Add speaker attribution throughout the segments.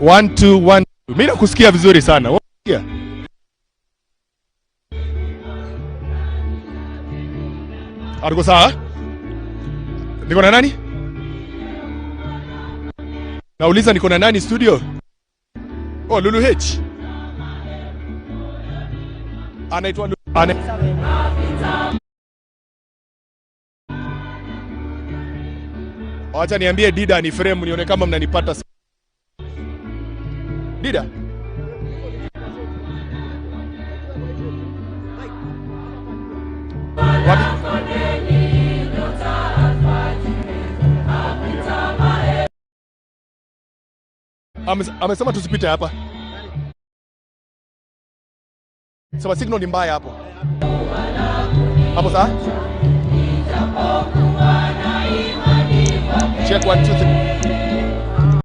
Speaker 1: 1 2 1 Mimi nakusikia vizuri sana. Wewe unasikia? Ah, tuko sawa? Niko na nani? Nauliza niko na nani studio? Oh, Lulu H. Anaitwa Lulu. Ana... Wacha niambie Dida ni frame nione kama mnanipata. Dida. Wapi? Amesema tusipite hapa. Sema signal ni mbaya hapo. Hapo sawa? Check 1 2 3.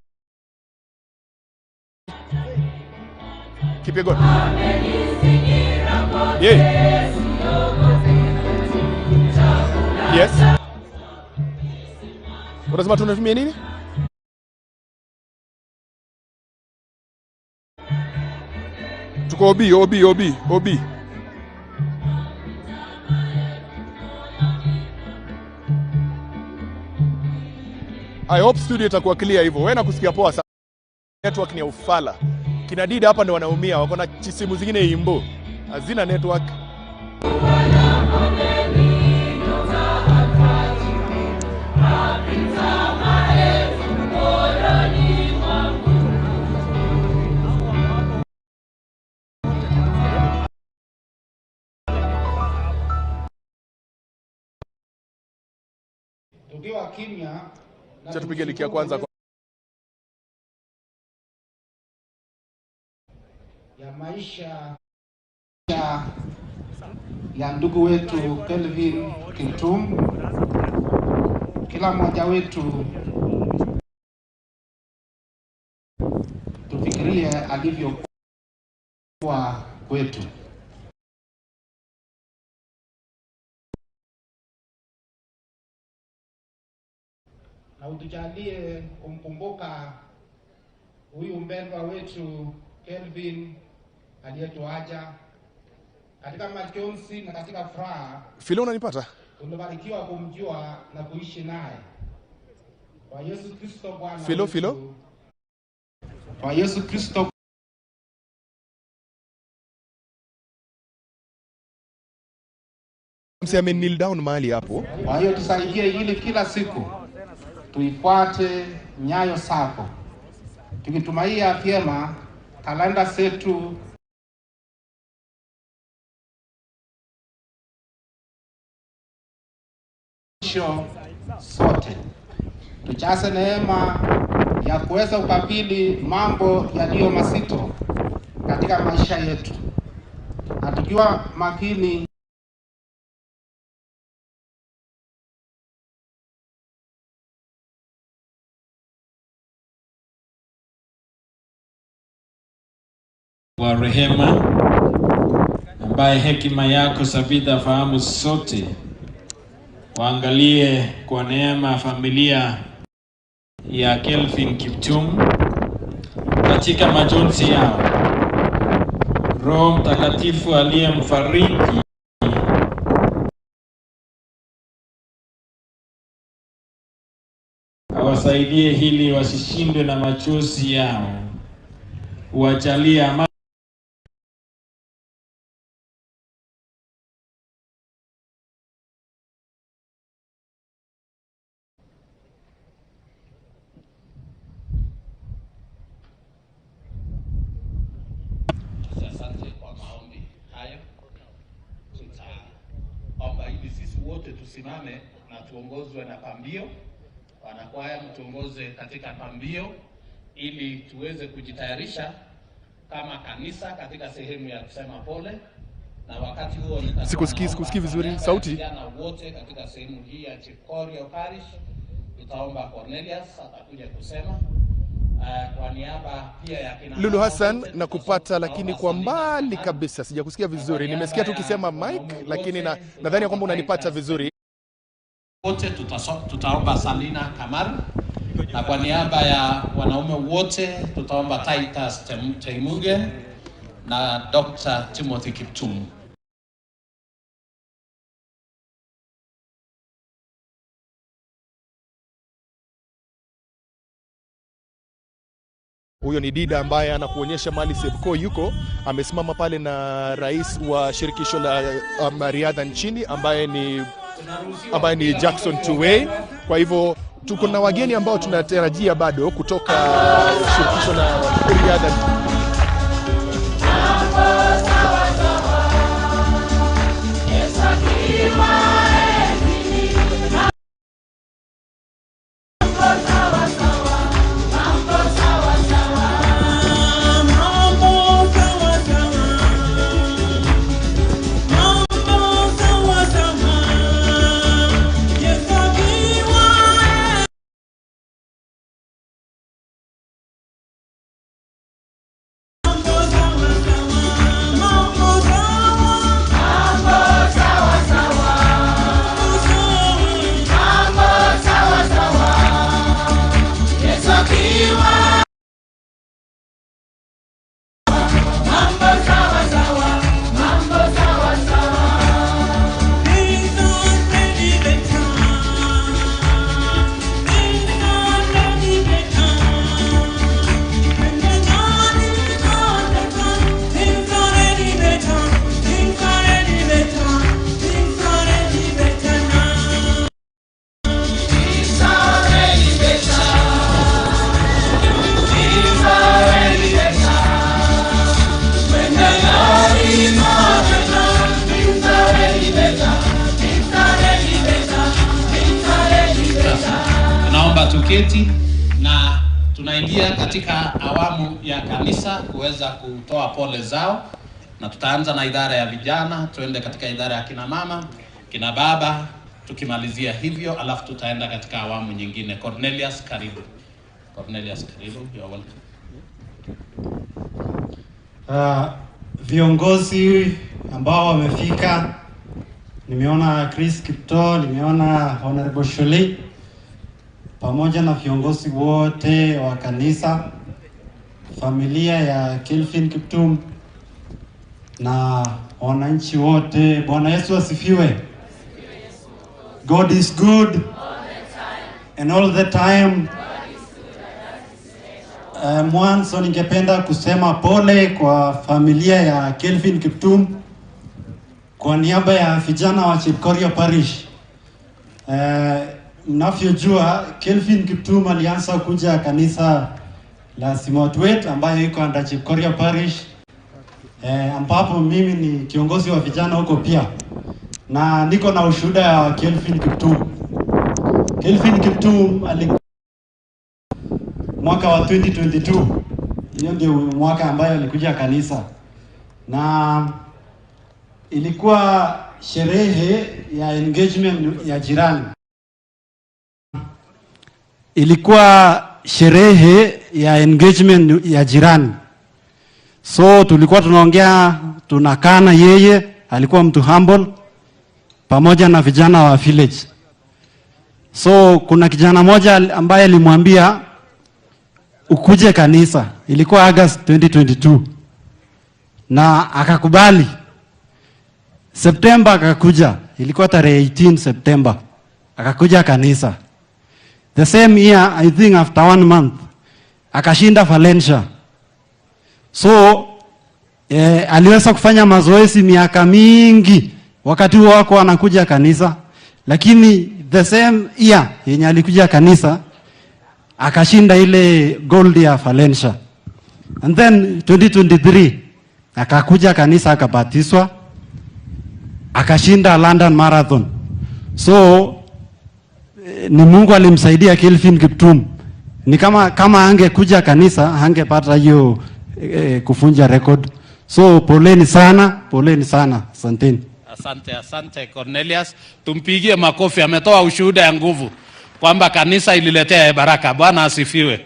Speaker 1: Keep it going. Yeah. Yes. Unasema tunatumia nini? Tuko OB, OB, OB, OB. I hope studio itakuwa clear hivyo. Wewe nakusikia poa sana. Network ni ya ufala. Kina Dida hapa ndo wanaumia, wako na simu zingine imbo. Hazina network.
Speaker 2: Tukiwa kimya na
Speaker 1: Acha tupige liki ya kwanza.
Speaker 2: ya maisha ya ndugu wetu Kelvin Kiptum, kila mmoja wetu tufikirie alivyokuwa kwetu. Na utujalie kumkumbuka huyu mpendwa wetu Kelvin aliyetuacha katika majonzi na katika furaha.
Speaker 1: Filo, unanipata?
Speaker 2: Tumebarikiwa kumjua na kuishi naye. Kwa Yesu Kristo Bwana
Speaker 1: Filo,
Speaker 2: wetu.
Speaker 1: Filo.
Speaker 2: Kwa Yesu Kristo
Speaker 1: Msi ame kneel down mahali hapo.
Speaker 2: Kwa hiyo tusaidie ili kila siku tuifuate nyayo zako, tukitumainia vyema talanta zetu sote, tujaze neema ya kuweza kukabili mambo yaliyo mazito katika maisha yetu, na tukiwa makini
Speaker 3: wa rehema, ambaye hekima yako sabita fahamu sote, waangalie kwa neema familia ya Kelvin Kiptum katika majonzi yao. Roho Mtakatifu aliyemfariji awasaidie hili wasishindwe na machozi yao, uwajalie amani
Speaker 4: Asante kwa maombi hayo. Tutaomba ili sisi wote tusimame na tuongozwe na pambio. Wanakwaya, mtuongoze katika pambio ili tuweze kujitayarisha kama kanisa katika sehemu ya kusema pole. Na wakati huo nitakuwa
Speaker 1: Sikusikii,
Speaker 4: naomba
Speaker 1: sikusikii vizuri.
Speaker 4: kwa niaba ya
Speaker 1: Sauti.
Speaker 4: vijana wote katika sehemu hii ya Chepkorio Parish, tutaomba Cornelius atakuja kusema. Kwa niaba pia ya kina
Speaker 1: Lulu
Speaker 4: mama
Speaker 1: Hassan
Speaker 4: wote,
Speaker 1: nakupata,
Speaker 4: tutaomba
Speaker 1: lakini kwa
Speaker 4: Sabina
Speaker 1: mbali
Speaker 4: Hassan.
Speaker 1: kabisa sijakusikia vizuri.
Speaker 4: Kwa niaba
Speaker 1: Nimesikia tu
Speaker 4: ya
Speaker 1: ukisema mic,
Speaker 4: wanaume
Speaker 1: lakini
Speaker 4: wote,
Speaker 1: nadhani ya kwamba
Speaker 4: tutaomba
Speaker 1: unanipata
Speaker 4: Titus
Speaker 1: vizuri.
Speaker 4: Wote tutaomba Salina Kamaru. Na kwa niaba ya wanaume wote tutaomba Titus Chaimuge na Dr. Timothy Kiptum.
Speaker 1: Huyo ni Dida ambaye anakuonyesha mali Sepko yuko amesimama pale na rais wa shirikisho la riadha nchini ambaye ni Jackson Tuwei. Kwa hivyo tuko na wageni ambao tunatarajia bado kutoka shirikisho la riadha.
Speaker 4: Tunaomba tuketi na tunaingia katika awamu ya kanisa kuweza kutoa pole zao, na tutaanza na idara ya vijana, tuende katika idara ya kina mama, kina baba, tukimalizia hivyo, alafu tutaenda katika awamu nyingine. Cornelius, karibu. Cornelius, karibu. You are welcome.
Speaker 2: Viongozi ambao wamefika, nimeona Chris Kiptoo, nimeona Honorable Shuli pamoja na viongozi wote wa kanisa, familia ya Kelvin Kiptum na wananchi wote. Bwana Yesu asifiwe. God is good and all the time. Mwanzo ningependa kusema pole kwa familia ya Kelvin Kiptum kwa niaba ya vijana wa Chepkorio Parish. Mnavyojua Kelvin Kiptum alianza kuja kanisa la Simotwet ambayo iko under Chepkorio Parish, ambapo mimi ni kiongozi wa vijana huko pia, na niko na ushuhuda wa Kelvin Kiptum. Kelvin Kiptum alikuwa mwaka wa 2022, hiyo ndio mwaka ambayo alikuja kanisa, na ilikuwa sherehe ya engagement ya jirani. Ilikuwa sherehe ya engagement ya jirani. So tulikuwa tunaongea, tunakaa na yeye, alikuwa mtu humble pamoja na vijana wa village. So kuna kijana moja ambaye alimwambia ukuje kanisa. Ilikuwa August 2022. Na akakubali. September akakuja, ilikuwa tarehe 18 September. Akakuja kanisa. The same year, I think after 1 month, akashinda Valencia. So aliweza kufanya mazoezi miaka mingi wakati huo wako anakuja kanisa, lakini the same year yenye alikuja kanisa akashinda ile gold ya Valencia. And then 2023 akakuja kanisa akabatizwa, akashinda London Marathon. So ni Mungu alimsaidia Kelvin Kiptum. Ni kama angekuja kanisa angepata hiyo kufunja record. So poleni sana, poleni sana. Asanteni.
Speaker 4: Asante, asante Cornelius. Tumpigie makofi, ametoa ushuhuda ya nguvu kwamba kanisa ililetea baraka. Bwana asifiwe.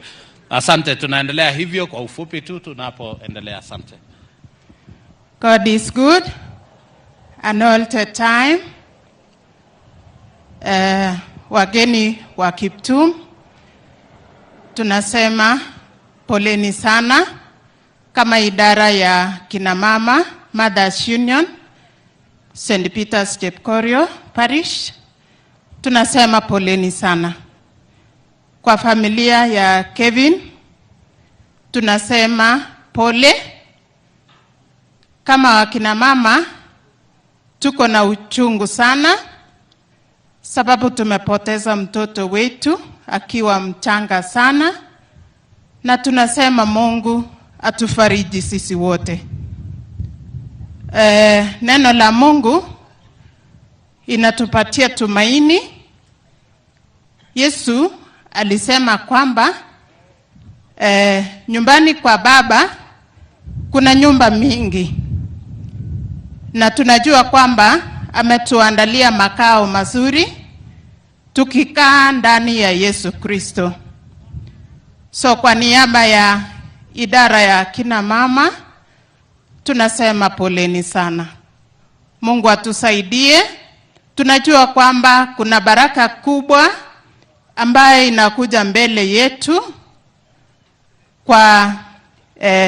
Speaker 4: Asante, tunaendelea hivyo kwa ufupi tu tunapoendelea. Asante.
Speaker 5: God is good and all the time. Wageni wa Kiptum, Tunasema poleni sana kama idara ya kina mama Mothers Union St. Peter's Chepkorio Parish. Tunasema poleni sana kwa familia ya Kevin, tunasema pole. Kama wakina mama tuko na uchungu sana, sababu tumepoteza mtoto wetu akiwa mchanga sana, na tunasema Mungu atufariji sisi wote. Neno la Mungu inatupatia tumaini. Yesu alisema kwamba nyumbani kwa Baba kuna nyumba mingi, na tunajua kwamba ametuandalia makao mazuri tukikaa ndani ya Yesu Kristo. So kwa niaba ya idara ya kina mama tunasema poleni sana. Mungu atusaidie. Tunajua kwamba kuna baraka kubwa ambayo inakuja mbele yetu kwa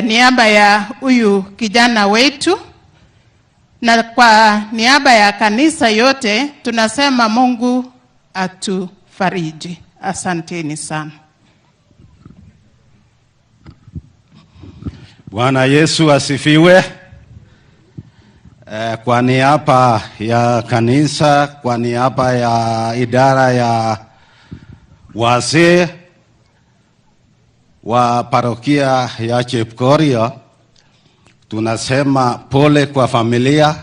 Speaker 5: niaba ya huyu kijana wetu na kwa niaba ya kanisa yote tunasema Mungu atufariji. Asanteni sana.
Speaker 6: Bwana Yesu asifiwe. Kwa niaba ya kanisa, kwa niaba ya idara ya wazee wa parokia ya Chepkorio, tunasema pole kwa familia,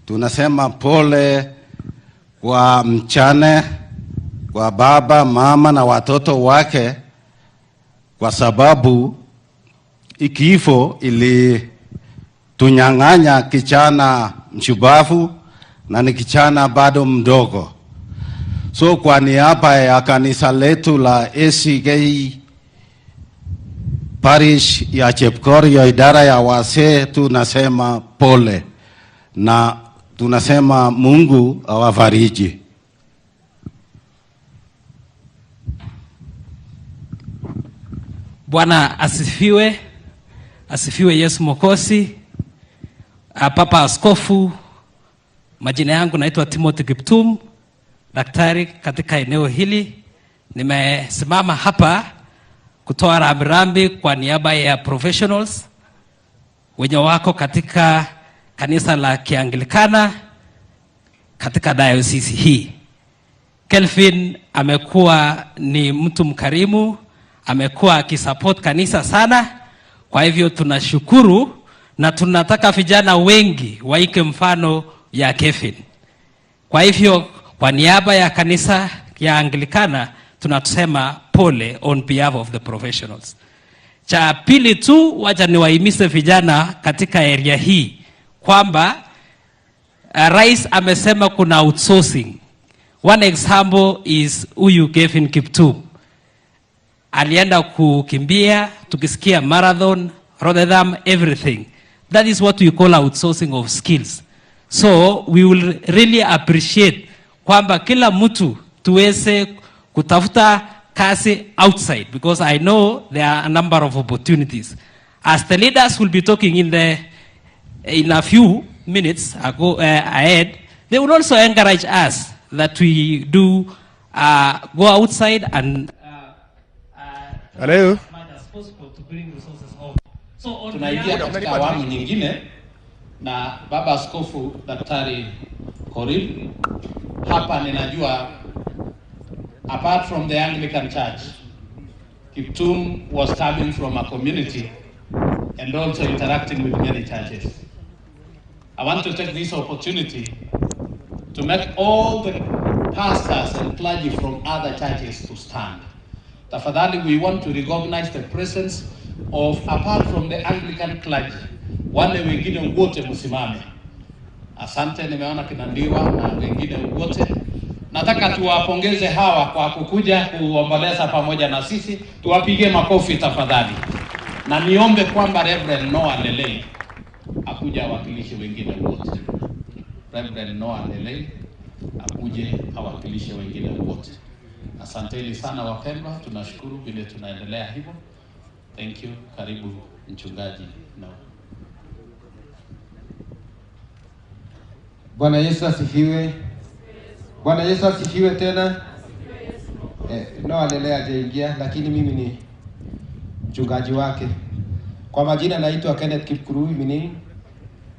Speaker 6: tunasema pole kwa mchane, kwa baba, mama na watoto wake, kwa sababu kifo ilitunyang'anya kijana mshubavu na ni kijana bado mdogo. So kwa niaba ya kanisa letu la ACK Parish ya Chepkorio, idara ya wazee, tunasema pole na tunasema Mungu awafariji.
Speaker 7: Bwana asifiwe, asifiwe Yesu Mwokozi. Papa Askofu, majina yangu naitwa Timothy Kiptum, daktari katika eneo hili. Nimesimama hapa kutoa rambirambi kwa niaba ya professionals wenye wako katika kanisa la Kianglikana katika diocese hii. Kelvin amekuwa ni mtu mkarimu, amekuwa akisupport kanisa sana. Kwa hivyo tunashukuru na tunataka vijana wengi waike mfano ya Kevin. Kwa hivyo kwa niaba ya kanisa ya Anglikana tunasema pole on behalf of the professionals. Cha pili tu, wacha niwahimize vijana katika area hii kwamba rais amesema kuna outsourcing. One example is huyu Kevin Kiptum alienda kukimbia, tukisikia marathon, Rotterdam, everything. That is what we call outsourcing of skills. So we will really appreciate kwamba kila mtu tuweze kutafuta kazi outside because I know there are a number of opportunities. As the leaders will be talking in a few minutes ago, ahead, they will also encourage us that we do go outside and
Speaker 1: Hello.
Speaker 7: as much as possible to bring resources home. So on
Speaker 4: Tunaingia
Speaker 7: behalf
Speaker 4: katika awamu nyingine na Baba Askofu Daktari Korir. Hapa ninajua apart from the Anglican Church, Kiptum was coming from a community and also interacting with many churches. I want to take this opportunity to make all the pastors and clergy from other churches to stand. Tafadhali, we want to recognize the presence of, apart from the Anglican clergy, wale wengine wote msimame. Asante, nimeona kina Ndiwa na wengine wote. Nataka tuwapongeze hawa kwa kukuja kuomboleza pamoja na sisi, tuwapige makofi tafadhali, na niombe kwamba Reverend Noah Lelei akuje awakilishe wengine wote. Reverend Noah Lelei akuje awakilishe wengine wote. Asanteni sana wapendwa, tunashukuru vile tunaendelea hivyo. Thank you. Karibu mchungaji Noah.
Speaker 8: Bwana Yesu asifiwe. Bwana Yesu asifiwe tena. Noah Lele hajaingia, lakini mimi ni mchungaji wake. Kwa majina naitwa Kenneth Kipkurui Mining,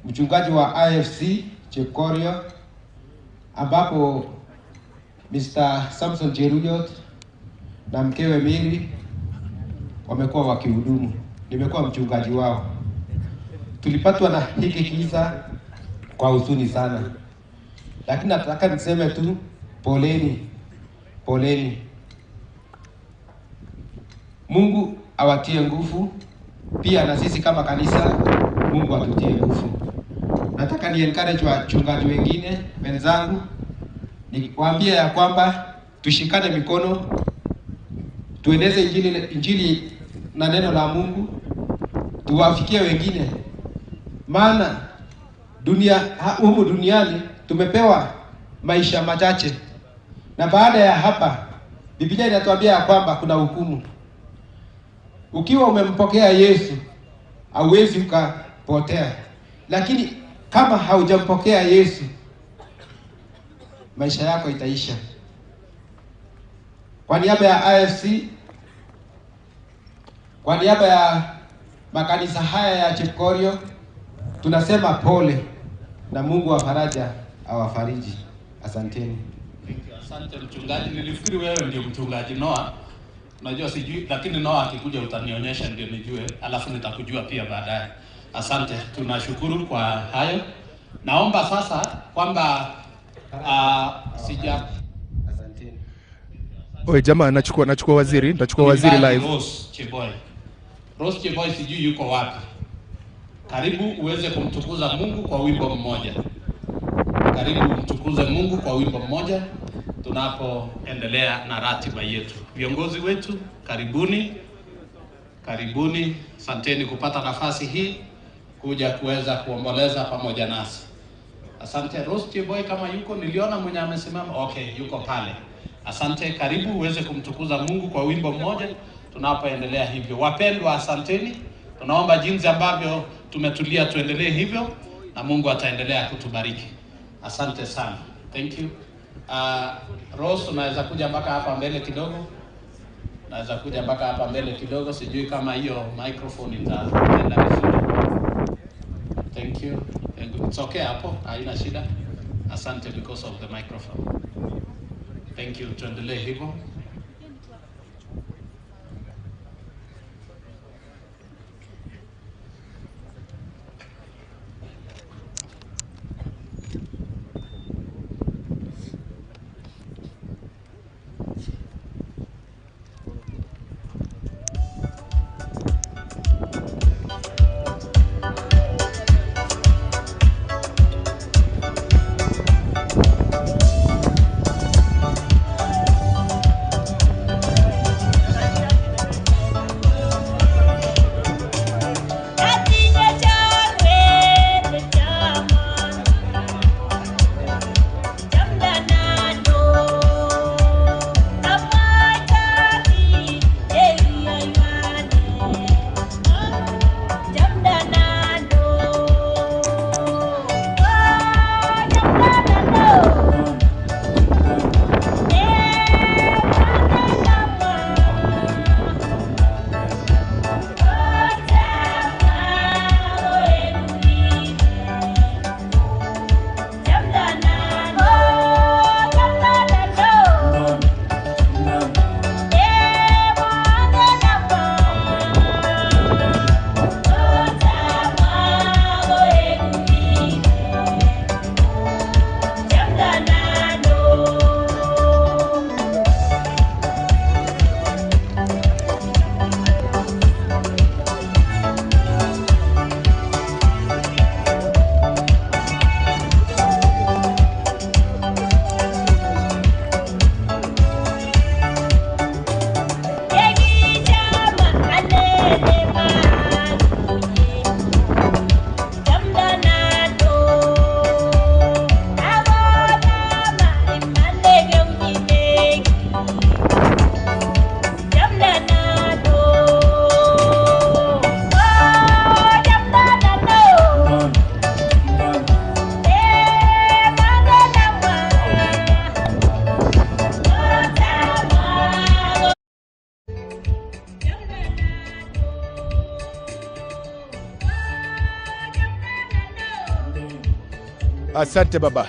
Speaker 8: mchungaji wa IFC Chepkorio, ambapo Mr. Samson Cheruiyot na mkewe Mary wamekuwa wakihudumu. Nimekuwa mchungaji wao. Tulipatwa na hiki kisa kwa huzuni sana, lakini nataka niseme tu poleni, poleni. Mungu awatie nguvu, pia na sisi kama kanisa, Mungu atutie nguvu. Nataka ni encourage wachungaji wengine wenzangu, niwaambie ya kwamba tushikane mikono, tueneze injili na neno la Mungu, tuwafikie wengine, maana humu duniani tumepewa maisha machache, na baada ya hapa Biblia inatuambia ya kwamba kuna hukumu. Ukiwa umempokea Yesu hauwezi ukapotea, lakini kama haujampokea Yesu maisha yako itaisha. Kwa niaba ya IFC, kwa niaba ya makanisa haya ya Chepkorio, tunasema pole na Mungu wa faraja awafariji. Asanteni.
Speaker 4: Thank you. Asante mchungaji. Nilifikiri wewe ndio mchungaji Noah. Unajua sijui, lakini Noah akikuja utanionyesha ndio nijue, alafu nitakujua pia baadaye. Asante, tunashukuru kwa hayo. Naomba sasa kwamba sija
Speaker 8: Asanteni.
Speaker 1: Oi jamaa, nachukua waziri, nachukua waziri live.
Speaker 4: Rose Cheboy. Rose Cheboy sijui yuko wapi. Karibu uweze kumtukuza Mungu kwa wimbo mmoja. Karibu umtukuze Mungu kwa wimbo mmoja tunapoendelea na ratiba yetu. Viongozi wetu, karibuni. Karibuni, asanteni kupata nafasi hii kuja kuweza kuomboleza pamoja nasi. Asante Rose Cheboy, kama yuko, niliona mwenye amesimama. Okay, yuko pale. Asante, karibu uweze kumtukuza Mungu kwa wimbo mmoja tunapoendelea hivyo. Wapendwa, asanteni. Tunaomba jinsi ambavyo tumetulia tuendelee hivyo na Mungu ataendelea kutubariki. Asante sana. Thank you. Rose, unaweza kuja mpaka hapa mbele kidogo. Unaweza kuja mpaka hapa mbele kidogo, sijui kama hiyo microphone itaenda vizuri. Thank you. Thank you. It's okay hapo, haina shida. Asante because of the microphone. Thank you. Tuendelee hivyo.
Speaker 1: Asante baba.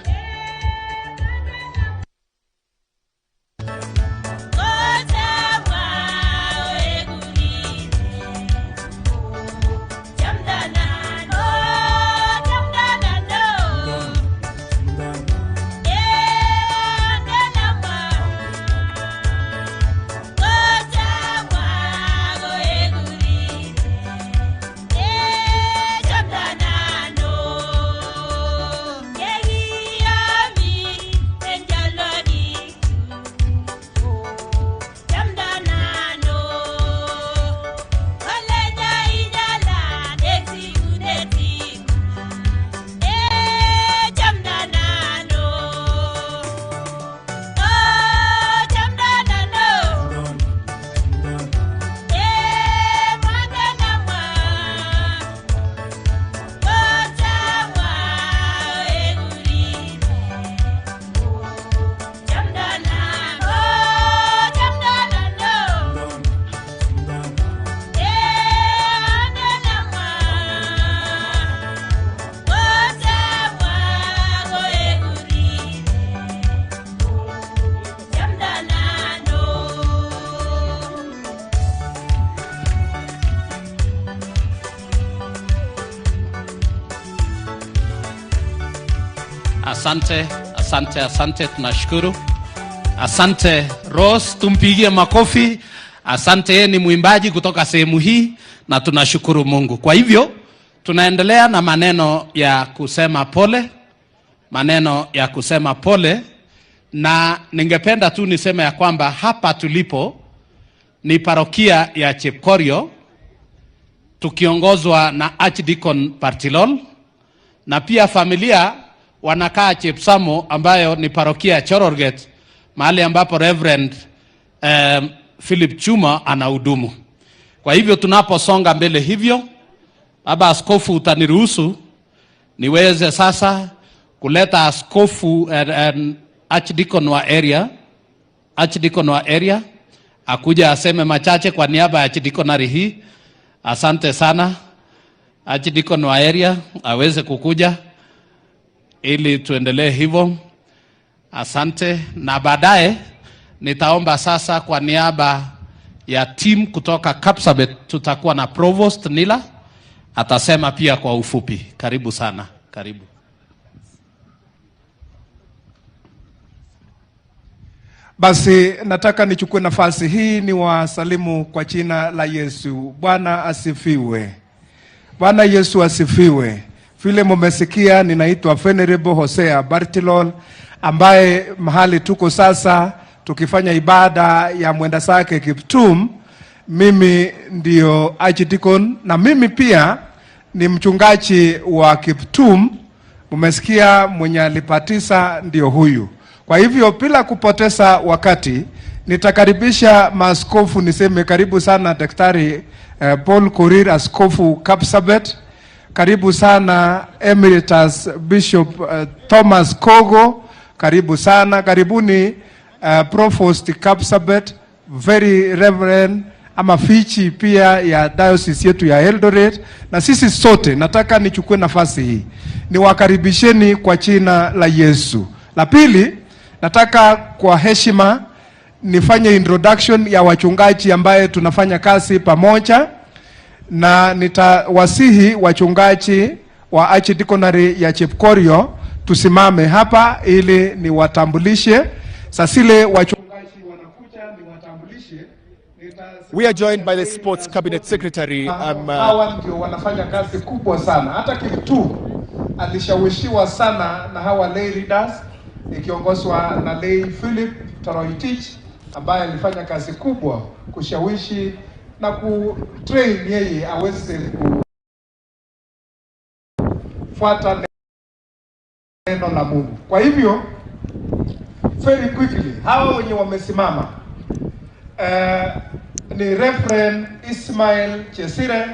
Speaker 4: Asante, asante, asante, tunashukuru. Asante Rose, tumpigie makofi. Asante, yeye ni mwimbaji kutoka sehemu hii na tunashukuru Mungu. Kwa hivyo tunaendelea na maneno ya kusema pole, maneno ya kusema pole, na ningependa tu niseme ya kwamba hapa tulipo ni parokia ya Chepkorio tukiongozwa na Archdeacon Partilol na pia familia wanakaa Chepsamo ambayo ni parokia ya Chororget, mahali ambapo Reverend Philip Chuma anahudumu. Kwa hivyo tunaposonga mbele hivyo, Baba Askofu, utaniruhusu niweze sasa kuleta askofu Archdeacon wa area, Archdeacon wa area akuja aseme machache kwa niaba ya Archdeaconry hii. Asante sana Archdeacon wa area aweze kukuja ili tuendelee hivyo. Asante, na baadaye nitaomba sasa kwa niaba ya timu kutoka Kapsabet, tutakuwa na Provost Nila atasema pia kwa ufupi. Karibu sana, karibu.
Speaker 9: Basi nataka nichukue nafasi hii niwasalimu kwa jina la Yesu. Bwana asifiwe. Bwana Yesu asifiwe. Vile mumesikia, ninaitwa Venerable Hosea Bartilol ambaye mahali tuko sasa tukifanya ibada ya mwenda zake Kiptum, mimi ndio archdeacon na mimi pia ni mchungaji wa Kiptum. Mumesikia mwenye alipatisa ndio huyu. Kwa hivyo bila kupoteza wakati nitakaribisha maaskofu, niseme karibu sana Daktari Paul Korir, askofu Kapsabet. Karibu sana Emeritus Bishop Thomas Kogo, karibu sana. Karibuni Provost Kapsabet, very reverend ama fichi pia ya diocese yetu ya Eldoret, na sisi sote nataka nichukue nafasi hii niwakaribisheni kwa jina la Yesu. La pili, nataka kwa heshima nifanye introduction ya wachungaji ambaye tunafanya kazi pamoja, na nitawasihi wachungaji wa Archdeaconry ya Chepkorio tusimame hapa ili niwatambulishe. Sasile wachungaji wanakuja niwatambulishe.
Speaker 1: We are joined by the Sports Cabinet Secretary.
Speaker 9: Hawa ndio wanafanya kazi kubwa sana. Hata Kiptum alishawishiwa sana na hawa lay leaders ikiongozwa na lay Philip Toroitich ambaye alifanya kazi kubwa kushawishi na kutrain yeye aweze kufuata neno la Mungu. Kwa hivyo very quickly hawa wenye wamesimama ni Reverend Ismail Chesire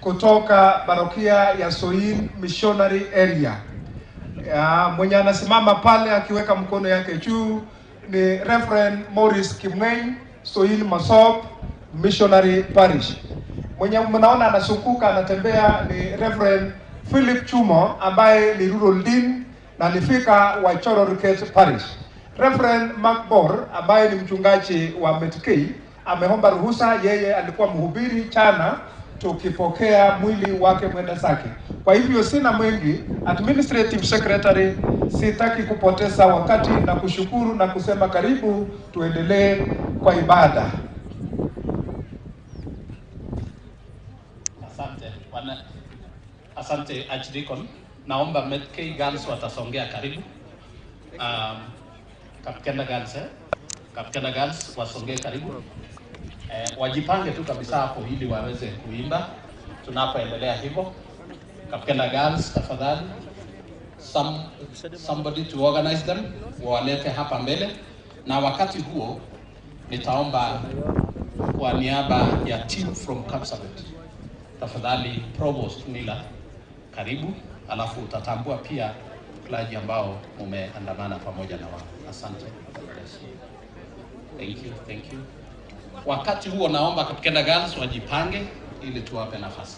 Speaker 9: kutoka parokia ya Soin Missionary Area. Ya, mwenye anasimama pale akiweka mkono yake juu ni Reverend Morris Kimwei, Soin Masop Missionary Parish. Mwenye mnaona anazunguka anatembea ni Reverend Philip Chumo ambaye ni Rural Dean na ni fika wa Chororket Parish. Reverend Mark Bor ambaye ni mchungaji wa Metkei ameomba ruhusa, yeye alikuwa mhubiri chana tukipokea mwili wake mwenda zake. Kwa hivyo sina mengi, administrative secretary, sitaki kupoteza wakati na kushukuru na kusema karibu, tuendelee kwa ibada.
Speaker 4: Asante bwana, asante Archdeacon. Naomba Metkei Girls watasongea karibu. Kapkenda Girls eh? Kapkenda Girls wasongee karibu. Wajipange tu kabisa hapo ili waweze kuimba tunapoendelea hivyo. Kapkenda Girls tafadhali, somebody to organize them, wawalete hapa mbele, na wakati huo nitaomba kwa niaba ya team from Kapsabet, tafadhali Provost Miller, karibu, alafu utatambua pia clergy ambao mumeandamana pamoja na wao. Asante. Thank you, thank you. Wakati huo naomba Kapkenda Girls wajipange ili tuwape nafasi.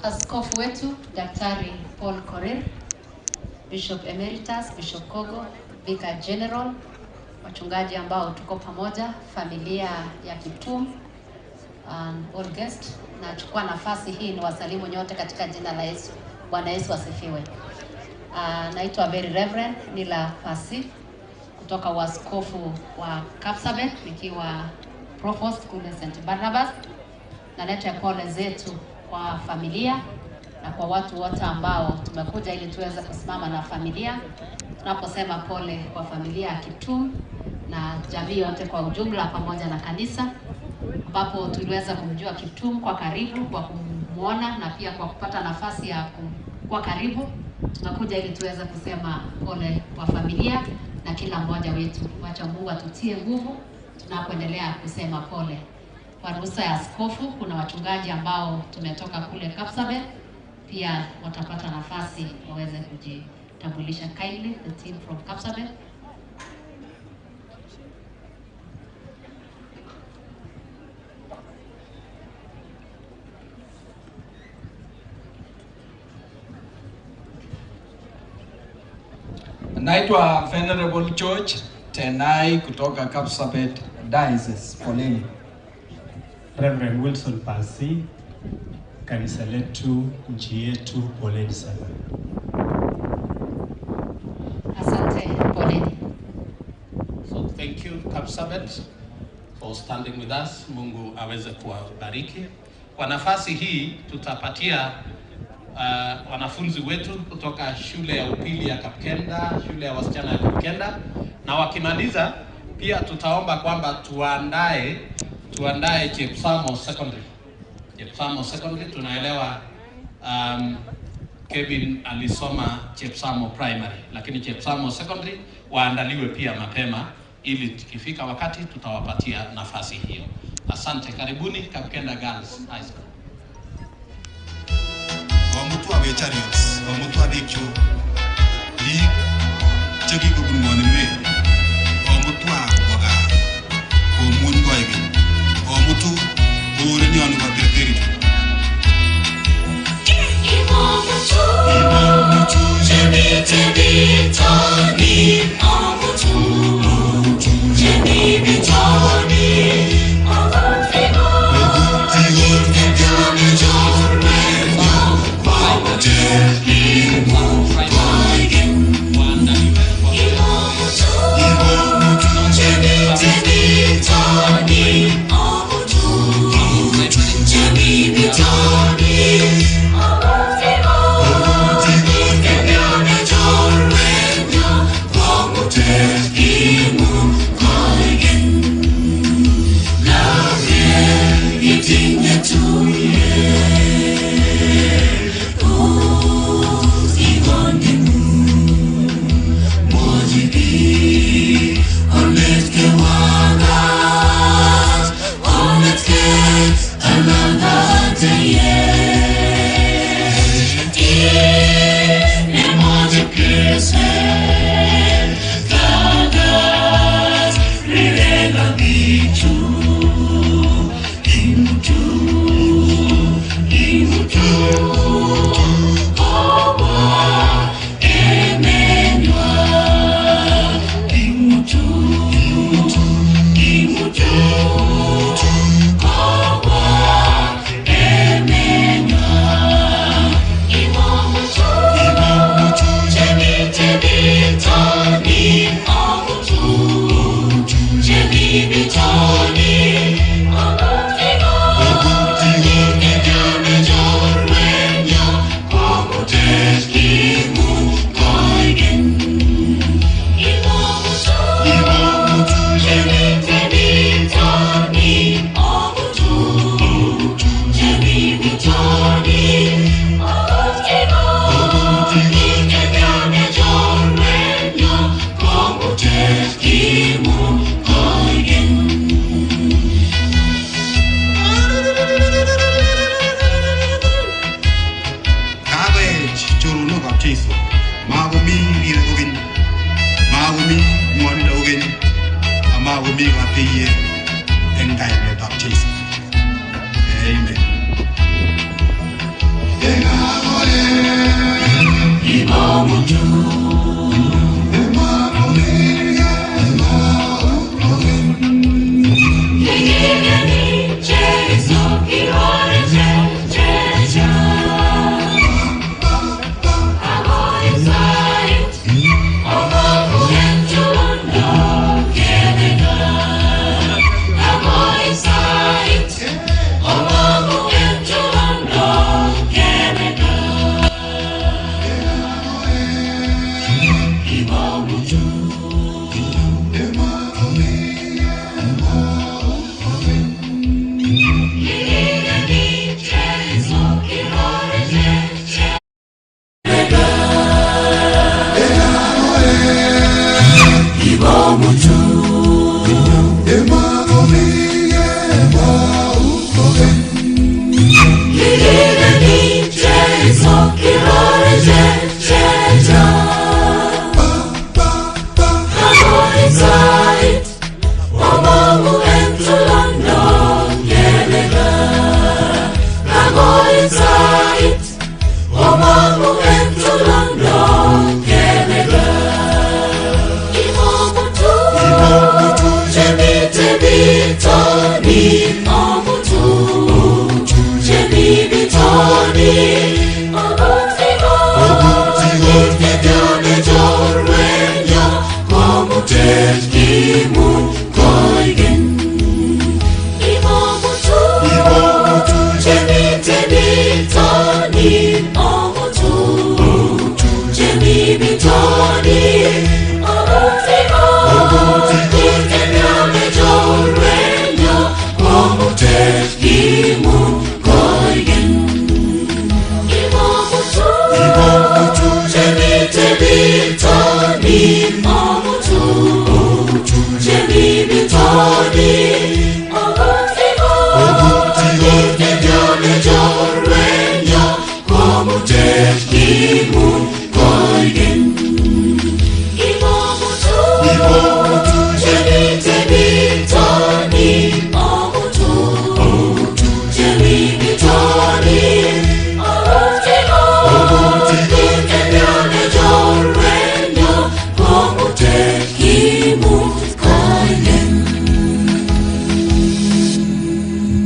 Speaker 10: Askofu wetu Daktari Paul Korir, Bishop Emeritus, Bishop Kogo, Vicar General, wachungaji ambao tuko pamoja, familia ya Kiptum and all guest. Nachukua nafasi hii ni wasalimu nyote katika jina la Yesu. Bwana Yesu asifiwe. Naitwa Very Reverend Nila Pasi kutoka uaskofu wa Kapsabet nikiwa Provost kule St. Barnabas. Naleta pole zetu kwa familia na kwa watu wote ambao tumekuja ili tuweze kusimama na familia. Tunaposema pole kwa familia ya Kiptum na jamii yote kwa ujumla pamoja na kanisa, ambapo tuliweza kumjua Kiptum kwa karibu kwa kumwona na pia kwa kupata nafasi ya kwa karibu. Tunakuja ili tuweze kusema pole kwa familia na kila mmoja wetu. Wacha Mungu atutie nguvu tunapoendelea kusema pole. Kwa ruhusa ya askofu, kuna wachungaji ambao tumetoka kule Kapsabet pia watapata nafasi waweze kujitambulisha. Kindly, the team from Kapsabet.
Speaker 11: Naitwa Venerable George Tenai kutoka Kapsabet Diocese. Poleni.
Speaker 3: Reverend Wilson Pasi, kanisa letu, nchi yetu, poleni sana.
Speaker 10: Asante, poleni.
Speaker 4: So thank you Kapsabet for standing with us. Mungu aweze kuwabariki. Kwa nafasi hii tutapatia wanafunzi wetu kutoka shule ya upili ya Kapkenda, shule ya wasichana ya Kapkenda, na wakimaliza pia tutaomba kwamba tuandae Chepsamo Secondary. Chepsamo Secondary tunaelewa, Kevin alisoma Chepsamo Primary, lakini Chepsamo Secondary waandaliwe pia mapema ili tukifika wakati tutawapatia nafasi hiyo. Asante, karibuni Kapkenda Girls High School.
Speaker 12: Omutu abe chariots, omutu abe kyo, biik chekikobun ng'woninwek, omutu akwa gaa komuny koikeny, omutu kourenyoni koterterichu.
Speaker 13: Oh.
Speaker 12: kogeny amakomi kateiye eng kainetab Jesu. Amen.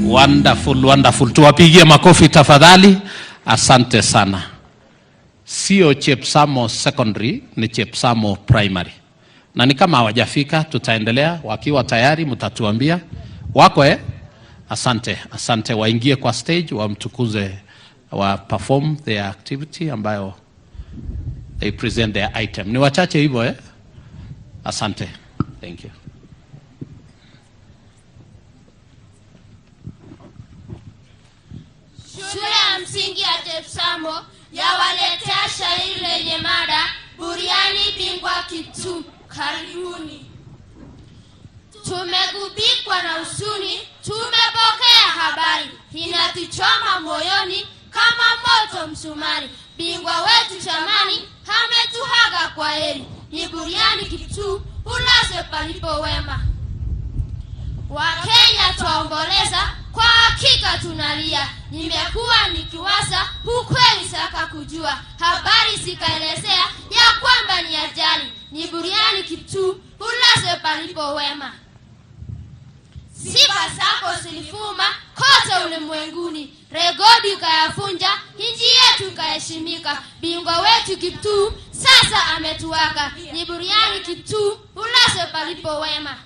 Speaker 4: Wonderful, wonderful. Tuwapigie makofi tafadhali. Asante sana. Sio Chepsamo Secondary, ni Chepsamo Primary. Na ni kama hawajafika, tutaendelea. Wakiwa tayari mtatuambia. Wako eh? Asante, asante. Waingie kwa stage, wamtukuze, wa perform their activity ambayo they present their item. Ni wachache hivyo eh? Asante. Thank you.
Speaker 13: Shule ya msingi ya Chepsamo yawaletea shairi lenye mada Buriani Bingwa Kiptum. Karibuni. Tumegubikwa na huzuni, tumepokea habari inatuchoma moyoni kama moto msumari. Bingwa wetu jamani, ametuaga kwa heri. Ni Buriani Kiptum, ulazwe palipo wema. Wakenya twaomboleza, kwa hakika tunalia. Nimekuwa nikiwaza ukweli, saka kujua habari, zikaelezea ya kwamba ni ajali. Ni Buriani Kiptum, ulazwe palipo wema. Sifa zako zilivuma kote ulimwenguni, rekodi ukayafunja, nchi yetu ikaheshimika. Bingwa wetu Kiptum sasa ametuaga. Ni Buriani Kiptum, ulazwe palipo wema.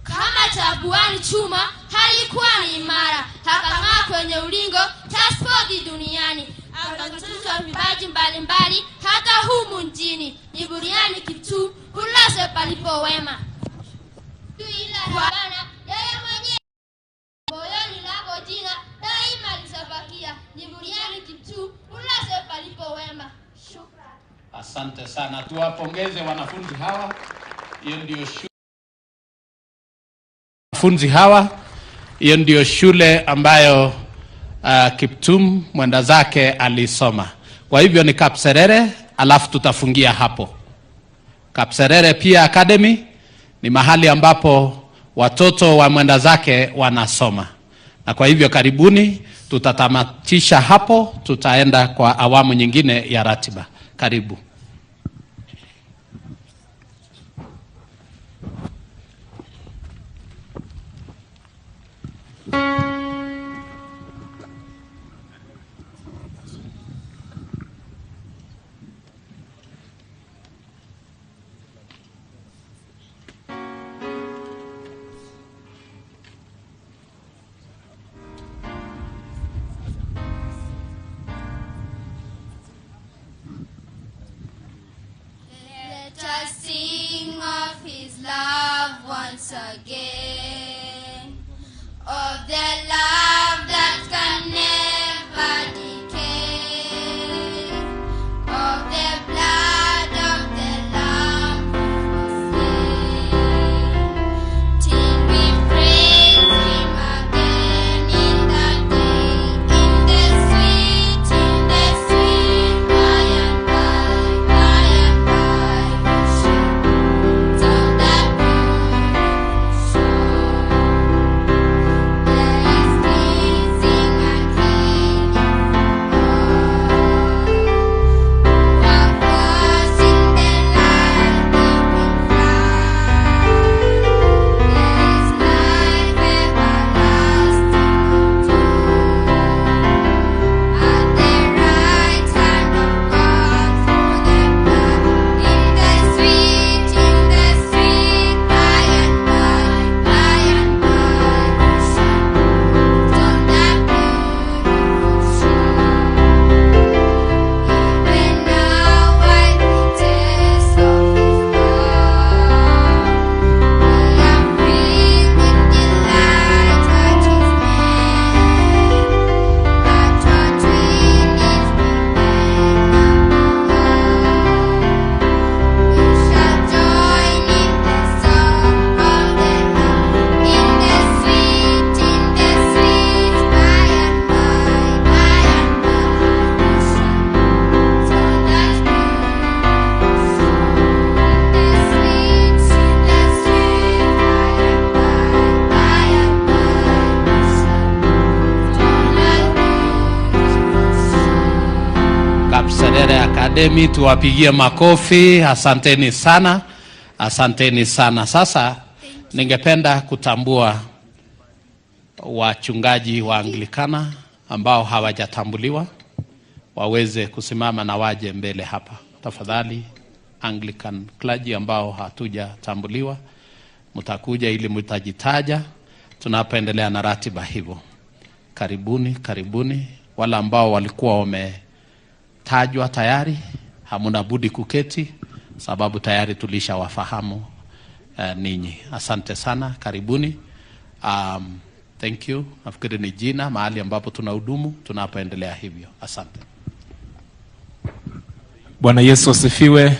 Speaker 13: Kama chabuani chuma halikuwa ni imara, akang'aa kwenye ulingo cha spoti duniani, akatuza vipaji mbalimbali hata humu nchini. Ni Buriani Kiptum, ulazwe palipo wema. Ila Bwana yeye mwenyewe moyoni lako jina daima litabakia. Ni Buriani Kiptum, ulazwe palipo wema. Shukrani.
Speaker 4: Asante sana, tuwapongeze wanafunzi hawa. Hiyo ndio shule wanafunzi hawa, hiyo ndio shule ambayo Kiptum mwenda zake alisoma. Kwa hivyo ni Kapserere, alafu tutafungia hapo. Kapserere pia Academy ni mahali ambapo watoto wa mwenda zake wanasoma, na kwa hivyo karibuni. Tutatamatisha hapo, tutaenda kwa awamu nyingine ya ratiba. Karibu.
Speaker 13: Let us sing of his love once again, of the love that can never decay, of the blood of the Lamb who was slain, till we praise him again in that day, in the sweet, in the sweet by and by, by and by we shall meet on that beautiful shore. There is pleasing and healing for all who are washed in the light they will fly. There is life everlasting unto at the right hand of God through the blood. In the sweet, in the sweet by and by, by and by we shall meet on that beautiful shore. Even now while we taste of His love, we are filled with delight at His name. But our dream is We shall join in the song of the Lamb, in the sweet, in the sweet by and by, by and by. We shall meet on that beautiful shore. In the sweet, in the sweet by and by, by and by. We shall meet on that beautiful shore.
Speaker 4: Kapserere Academy, tuwapigie makofi. Asanteni sana, asanteni sana. Sasa ningependa kutambua wachungaji wa Anglikana ambao hawajatambuliwa waweze kusimama na waje mbele hapa tafadhali. Anglican clergy ambao hatujatambuliwa mtakuja ili mtajitaja tunapoendelea na ratiba hivyo. Karibuni, karibuni. Wale ambao walikuwa wametajwa tayari hamuna budi kuketi, sababu tayari tulishawafahamu ninyi. Asante sana, karibuni. Thank you. Nafikiri ni jina mahali ambapo tunahudumu tunapoendelea hivyo. Asante.
Speaker 14: Bwana Yesu asifiwe.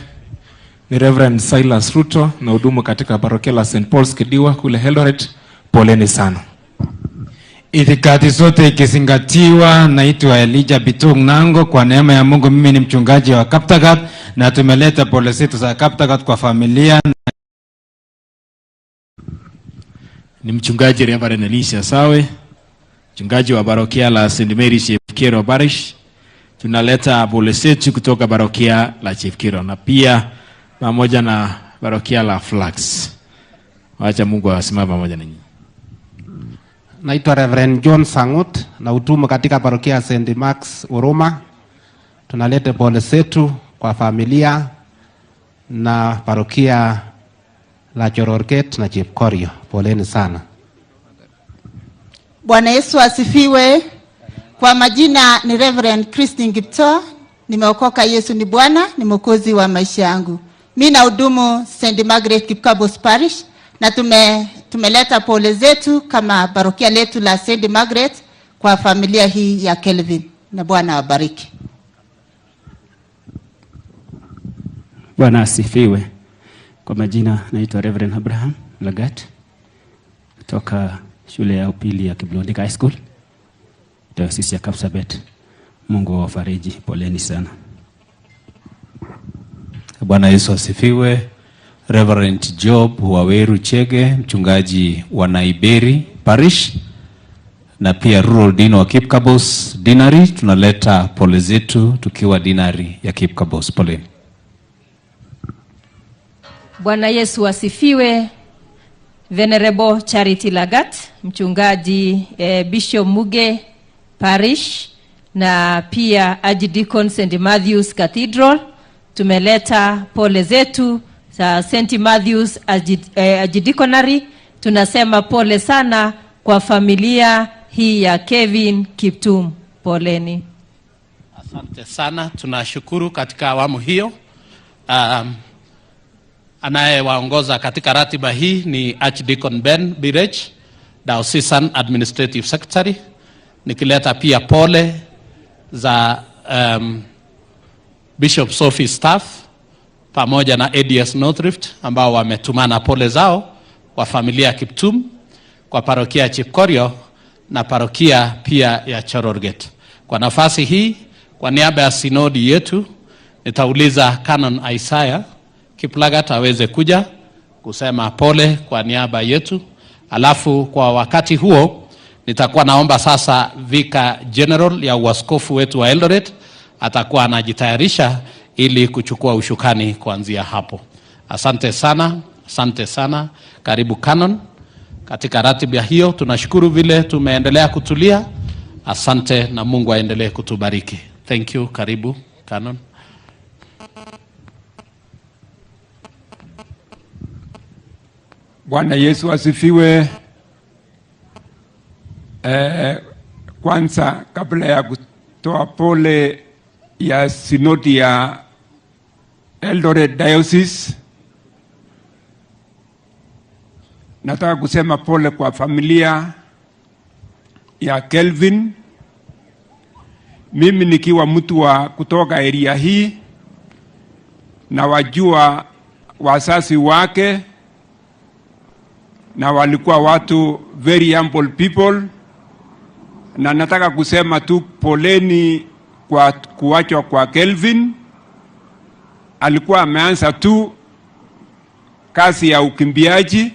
Speaker 14: Ni Reverend Silas Ruto na hudumu katika parokia la St Paul's Kidiwa kule Eldoret. Poleni sana.
Speaker 15: Itikadi zote ikizingatiwa, naitwa Elijah Bitung Nango. Kwa neema ya Mungu, mimi ni mchungaji wa Kaptagat na tumeleta pole zetu za Kaptagat kwa familia.
Speaker 16: Ni mchungaji Reverend Elisha Sawe, mchungaji wa parokia la St Mary's Chepkiro Parish. Tunaleta pole zetu kutoka parokia la Chepkiro na pia pamoja na parokia la Flax. Wacha Mungu asimame pamoja na nyinyi.
Speaker 8: Naitwa Reverend John Sangut na hudumu katika parokia ya St. Mark's Huruma. Tunaleta pole zetu kwa familia na parokia la Chororket na Chepkorio. Poleni sana.
Speaker 5: Bwana Yesu asifiwe. Kwa majina ni Reverend Christine Gipto, nimeokoka. Yesu ni Bwana, ni mwokozi wa maisha yangu. Mi nahudumu St. Margaret Kipkabos Parish na tumeleta pole zetu kama parokia letu la St. Margaret kwa familia hii ya Kelvin, na Bwana awabariki.
Speaker 17: Bwana asifiwe. Kwa majina naitwa Reverend Abraham Lagat kutoka shule ya upili ya Kiblondika High School, Dayosisi ya Kapsabet. Mungu awafariji, poleni sana.
Speaker 18: Bwana Yesu asifiwe. Reverend Job Waweru Chege, mchungaji wa Naiberi Parish na pia Rural Dean wa Kipkabos Deanery, tunaleta pole zetu tukiwa deanery ya Kipkabos. Poleni.
Speaker 10: Bwana Yesu asifiwe. Venerable Charity Lagat, mchungaji eh, Bishop Muge Parish na pia Archdeacon St Matthews Cathedral, tumeleta pole zetu za St Matthews eh, Archdeaconry. Tunasema pole sana kwa familia hii ya Kevin Kiptum, poleni.
Speaker 4: Asante sana, tunashukuru katika awamu hiyo. Um, anayewaongoza katika ratiba hii ni Archdeacon Ben Birech, Diocesan Administrative Secretary, nikileta pia pole za um, Bishop Sophie staff pamoja na ADS North Rift ambao wametumana pole zao kwa familia ya Kiptum, kwa parokia ya Chepkorio na parokia pia ya Chororget. Kwa nafasi hii, kwa niaba ya sinodi yetu, nitauliza Canon Isaiah Kiplagat aweze kuja kusema pole kwa niaba yetu, alafu kwa wakati huo nitakuwa naomba sasa Vicar General ya uaskofu wetu wa Eldoret atakuwa anajitayarisha ili kuchukua ushukani kuanzia hapo. Asante sana, asante sana. Karibu Canon. Katika ratiba hiyo tunashukuru vile tumeendelea kutulia. Asante na Mungu aendelee kutubariki. Thank you. Karibu Canon.
Speaker 9: Bwana Yesu asifiwe. Eh, kwanza kabla ya kutoa pole ya sinodi ya Eldoret Diocese, nataka kusema pole kwa familia ya Kelvin. Mimi nikiwa mtu wa kutoka area hii na wajua wazazi wake na walikuwa watu very humble people, na nataka kusema tu poleni kwa kuachwa kwa Kelvin. Alikuwa ameanza tu kazi ya ukimbiaji,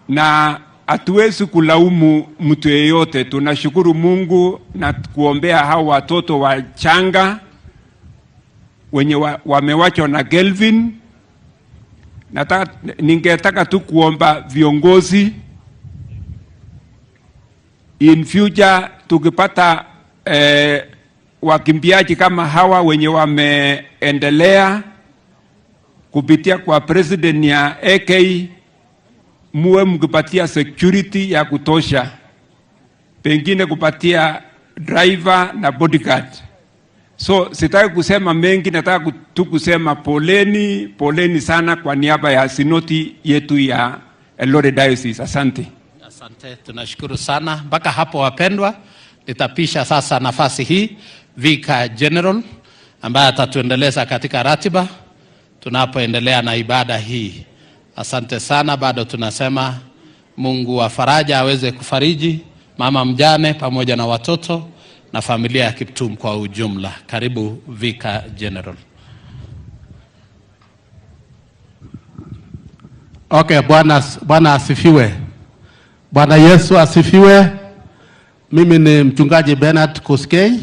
Speaker 9: na hatuwezi kulaumu mtu yeyote. Tunashukuru Mungu na kuombea hao watoto wachanga wenye wamewachwa na Kelvin. Nataka, ningetaka tu kuomba viongozi in future tukipata eh, wakimbiaji kama hawa wenye wameendelea kupitia kwa president ya AK, muwe mkipatia security ya kutosha, pengine kupatia driver na bodyguard. So sitaki kusema mengi, nataka tu kusema poleni, poleni sana kwa niaba ya sinodi yetu ya Eldoret Diocese. Asante.
Speaker 4: Asante, tunashukuru sana. Mpaka hapo wapendwa, nitapisha sasa nafasi hii Vicar General ambaye atatuendeleza katika ratiba tunapoendelea na ibada hii. Asante sana, bado tunasema Mungu wa faraja aweze kufariji mama mjane pamoja na watoto na familia ya Kiptum kwa ujumla. Karibu Vicar General.
Speaker 8: Okay, Bwana Bwana asifiwe. Bwana Yesu asifiwe. Mimi ni mchungaji Bernard Koskei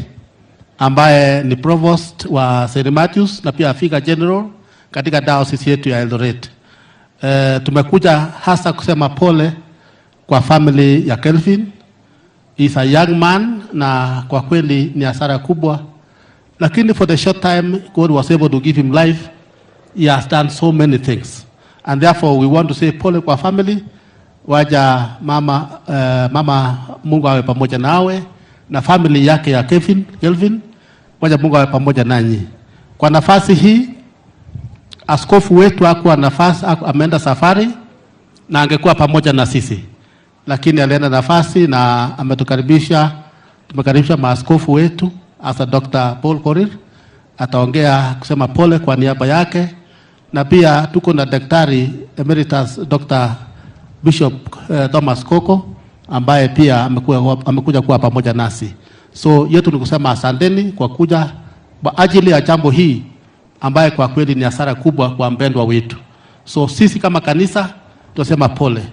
Speaker 8: ambaye ni provost wa St. Matthews na pia Vicar General katika diocese yetu ya Eldoret. E, tumekuja hasa kusema pole kwa family ya Kelvin. He's a young man na kwa kweli ni hasara kubwa, lakini for the short time God was able to give him life he has done so many things and therefore we want to say pole kwa family waja mama, uh, mama Mungu awe pamoja nawe na family yake ya Kevin, Kelvin, waja Mungu awe pamoja nanyi. Kwa nafasi hii askofu wetu hakuwa nafasi, ameenda safari na angekuwa pamoja na sisi, lakini alienda nafasi na ametukaribisha, tumekaribisha maaskofu wetu hasa Dr. Paul Korir ataongea kusema pole kwa niaba yake, na pia tuko na daktari emeritus Dr. Bishop eh, Thomas Koko ambaye pia amekuwa, amekuja kuwa pamoja nasi. So yetu ni kusema asanteni kwa kuja kwa ajili ya jambo hii. ambaye kwa kweli ni hasara kubwa kwa mpendwa wetu. So sisi kama kanisa tunasema pole.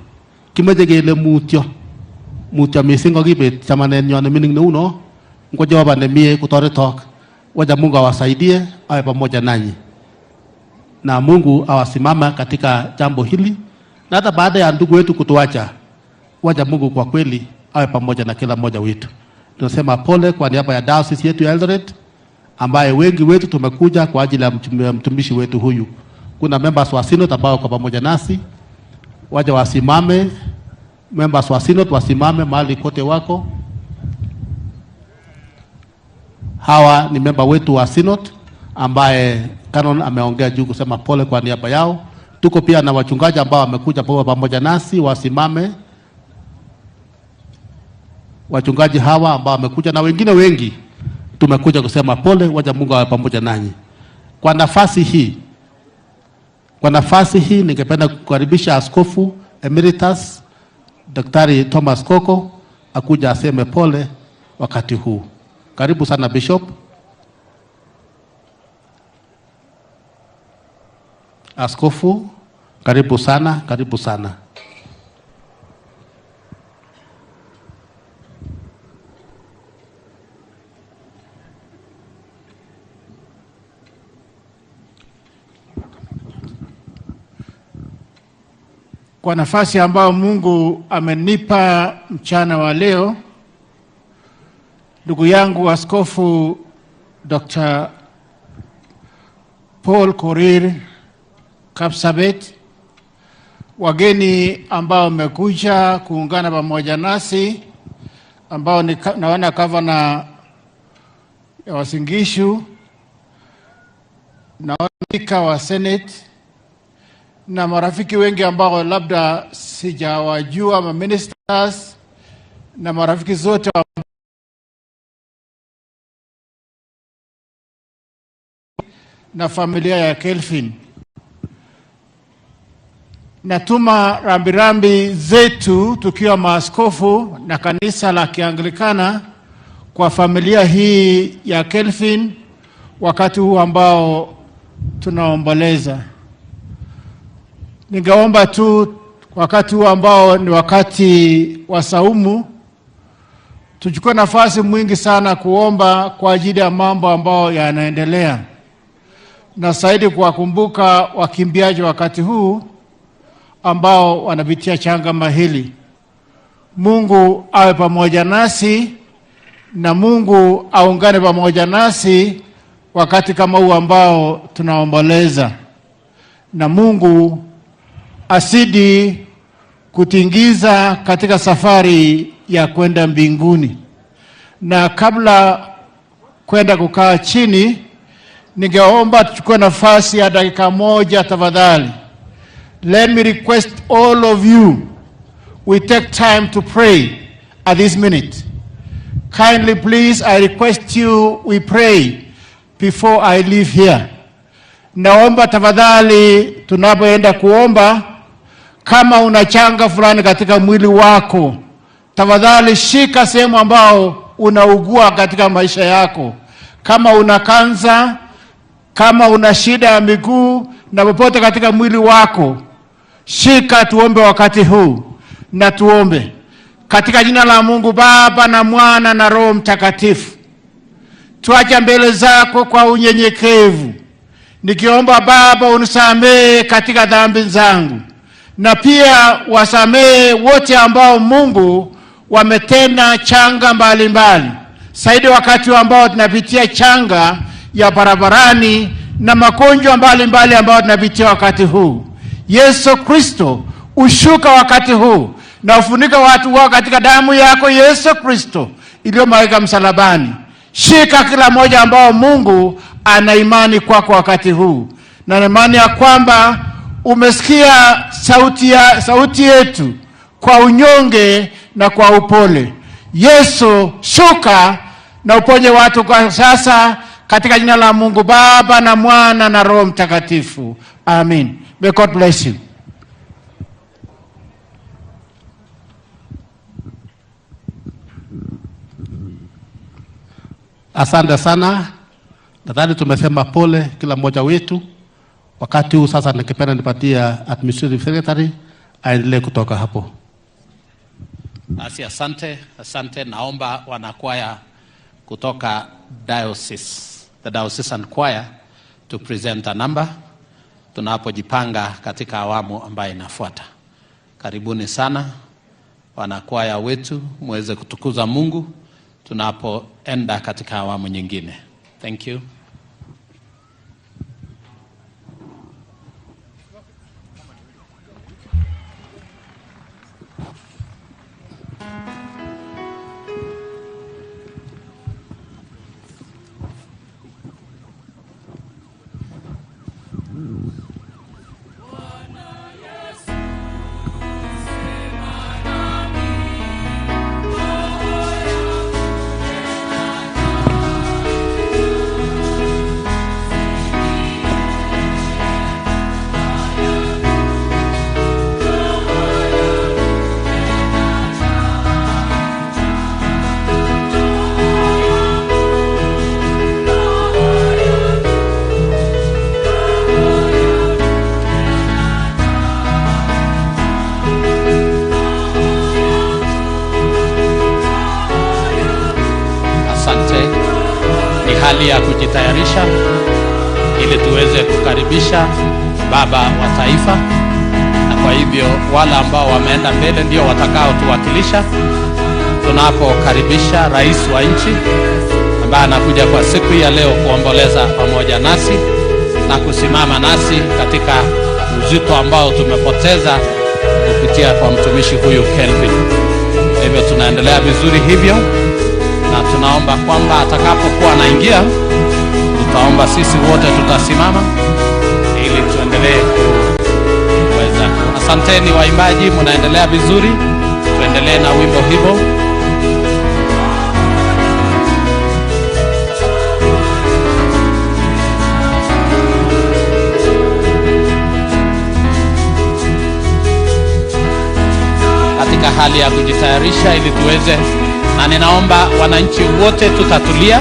Speaker 8: Kimeche kele mutyo mutyo mising kokibet chamanenyon nemining neuno ngo Jehova nemie kotoretok. Wacha Mungu awasaidie awe pamoja nanyi na Mungu awasimama katika jambo hili, na hata baada ya ndugu wetu kutuacha, wacha Mungu kwa kweli awe pamoja na kila mmoja wetu. Tunasema pole kwa niaba ya diocese yetu ya Eldoret, ambaye wengi wetu tumekuja kwa ajili ya mtumishi wetu huyu. Kuna members wa synod ambao kwa pamoja nasi, waja wasimame. Members wa synod wasimame mahali kote wako. Hawa ni memba wetu wa synod ambaye Canon ameongea juu kusema pole kwa niaba yao. Tuko pia na wachungaji ambao wamekuja pamoja nasi, wasimame. Wachungaji hawa ambao wamekuja na wengine wengi, tumekuja kusema pole, wacha Mungu awe pamoja nanyi. Kwa nafasi hii, kwa nafasi hii ningependa kukaribisha Askofu Emeritus Daktari Thomas Koko akuja aseme pole wakati huu. Karibu sana Bishop. Askofu, karibu sana, karibu sana.
Speaker 19: Kwa nafasi ambayo Mungu amenipa mchana wa leo, ndugu yangu Askofu Dr. Paul Korir Kapsabet, wageni ambao wamekuja kuungana pamoja nasi ambao ni naona gavana ya Uasin Gishu, naona spika wa Senate na marafiki wengi ambao labda sijawajua, ma ministers na marafiki zote wa na familia ya Kelvin. Natuma rambirambi zetu tukiwa maaskofu na kanisa la Kianglikana kwa familia hii ya Kelvin wakati huu ambao tunaomboleza. Ningeomba tu wakati huu ambao ni wakati wa saumu, tuchukue nafasi mwingi sana kuomba kwa ajili ya mambo ambayo yanaendelea, na zaidi kuwakumbuka wakimbiaji wakati huu ambao wanapitia changama hili. Mungu awe pamoja nasi na Mungu aungane pamoja nasi wakati kama huu ambao tunaomboleza, na Mungu asidi kutingiza katika safari ya kwenda mbinguni. Na kabla kwenda kukaa chini, ningeomba tuchukue nafasi ya dakika moja tafadhali. Let me request all of you, we take time to pray at this minute. Kindly please, I request you, we pray before I leave here. Naomba tafadhali tunapoenda kuomba, kama una changa fulani katika mwili wako, tafadhali shika sehemu ambao unaugua katika maisha yako. Kama una kansa, kama una shida ya miguu na popote katika mwili wako, shika, tuombe wakati huu. Na tuombe katika jina la Mungu Baba na Mwana na Roho Mtakatifu. Tuacha mbele zako kwa unyenyekevu, nikiomba Baba unisamehe katika dhambi zangu, na pia wasamehe wote ambao Mungu wametenda changa mbalimbali, zaidi wakati ambao tunapitia changa ya barabarani na magonjwa mbalimbali ambayo tunapitia wakati huu. Yesu Kristo, ushuka wakati huu na ufunika watu wao katika damu yako Yesu Kristo iliyomwagika msalabani. Shika kila mmoja ambao Mungu ana imani kwako wakati huu, na imani ya kwamba umesikia sauti yetu kwa unyonge na kwa upole. Yesu, shuka na uponye watu kwa sasa, katika jina la Mungu Baba na Mwana na Roho Mtakatifu. Amen. May God bless you.
Speaker 8: Asante sana. Nadhani tumesema pole kila mmoja wetu. Wakati huu sasa, ningependa nipatia administrative secretary aendelee kutoka hapo.
Speaker 4: Basi asante, asante. Naomba wanakwaya kutoka diocese, the diocesan choir to present a number tunapojipanga katika awamu ambayo inafuata. Karibuni sana wanakwaya wetu, muweze kutukuza Mungu tunapoenda katika awamu nyingine. Thank you. Asante. Ni hali ya kujitayarisha ili tuweze kukaribisha baba wa taifa, na kwa hivyo wale ambao wameenda mbele ndio watakaotuwakilisha tunapokaribisha rais wa nchi ambaye anakuja kwa siku hii ya leo kuomboleza pamoja nasi na kusimama nasi katika uzito ambao tumepoteza kupitia kwa mtumishi huyu Kelvin. Kwa hivyo tunaendelea vizuri hivyo na tunaomba kwamba atakapokuwa anaingia, tutaomba sisi wote tutasimama ili tuendelee kuweza. Asanteni waimbaji, mnaendelea vizuri, tuendelee na wimbo hivyo. Katika hali ya kujitayarisha ili tuweze, na ninaomba wananchi wote tutatulia,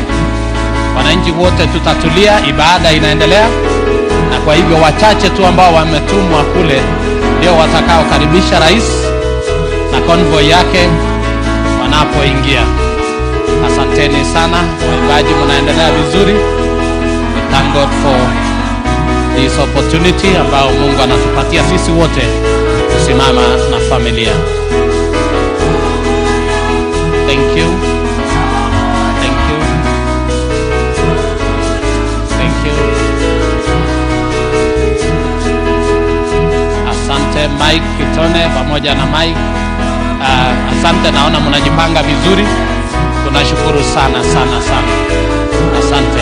Speaker 4: wananchi wote tutatulia, ibada inaendelea, na kwa hivyo wachache tu ambao wametumwa kule ndio watakaokaribisha rais na convoy yake wanapoingia. Asanteni sana waimbaji, mnaendelea vizuri. We thank God for this opportunity ambao Mungu anatupatia sisi wote kusimama na familia. Thank you. Thank you. Thank you. Asante Mike Kitone pamoja na Mike. Asante, naona mnajipanga vizuri. Tunashukuru sana sana sana. Asante.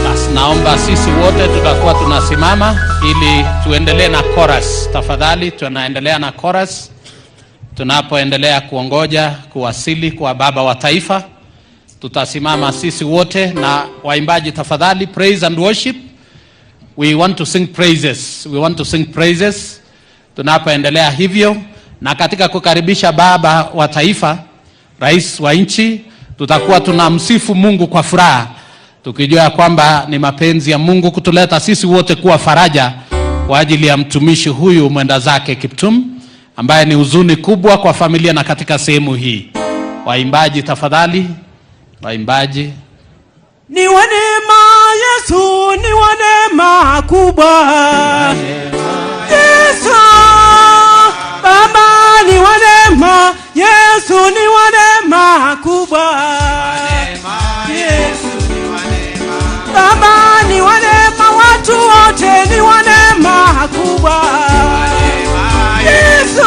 Speaker 4: Basi naomba sisi wote tutakuwa tunasimama ili tuendelee na chorus. Tafadhali tunaendelea na chorus tunapoendelea kuongoja kuwasili kwa baba wa taifa. Tutasimama sisi wote na waimbaji, tafadhali, praise and worship. We want to sing praises. We want to sing praises tunapoendelea hivyo, na katika kukaribisha baba wa taifa, rais wa nchi, tutakuwa tunamsifu Mungu kwa furaha tukijua ya kwamba ni mapenzi ya Mungu kutuleta sisi wote kuwa faraja kwa ajili ya mtumishi huyu mwenda zake Kiptum, ambaye ni huzuni kubwa kwa familia na katika sehemu hii. Waimbaji tafadhali, waimbaji.
Speaker 20: Ni wa neema Yesu, ni wa neema kubwa. Yesu Baba ni wa neema, Yesu ni wa neema kubwa. Yesu Baba ni wa neema, watu wote ni wa neema kubwa. Yesu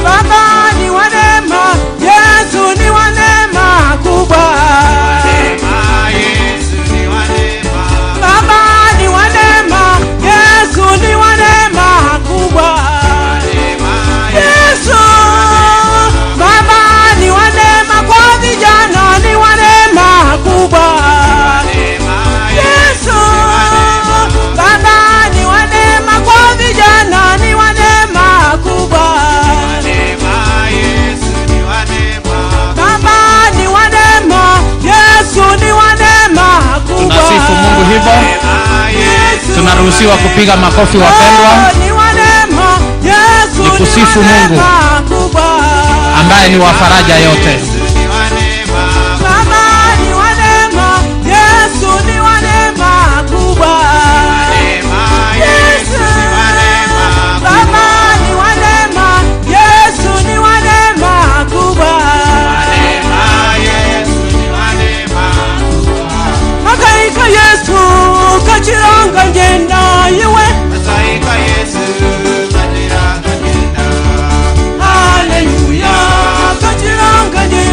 Speaker 20: Baba ni wa neema, Yesu ni wa neema.
Speaker 4: Tunaruhusiwa kupiga makofi wapendwa.
Speaker 20: Oh, ni wa neema, Yesu
Speaker 4: Ni kusifu
Speaker 20: wa
Speaker 4: Mungu
Speaker 20: neema kubwa.
Speaker 4: ambaye ni wa faraja yote.
Speaker 20: Baba ni wa neema, Yesu ni wa neema kubwa. Yesu, Baba ni wa neema, Yesu ni wa neema kubwa. Makaika Yesu kachiranga ngenda iwe. Haleluya kachiranga ngenda.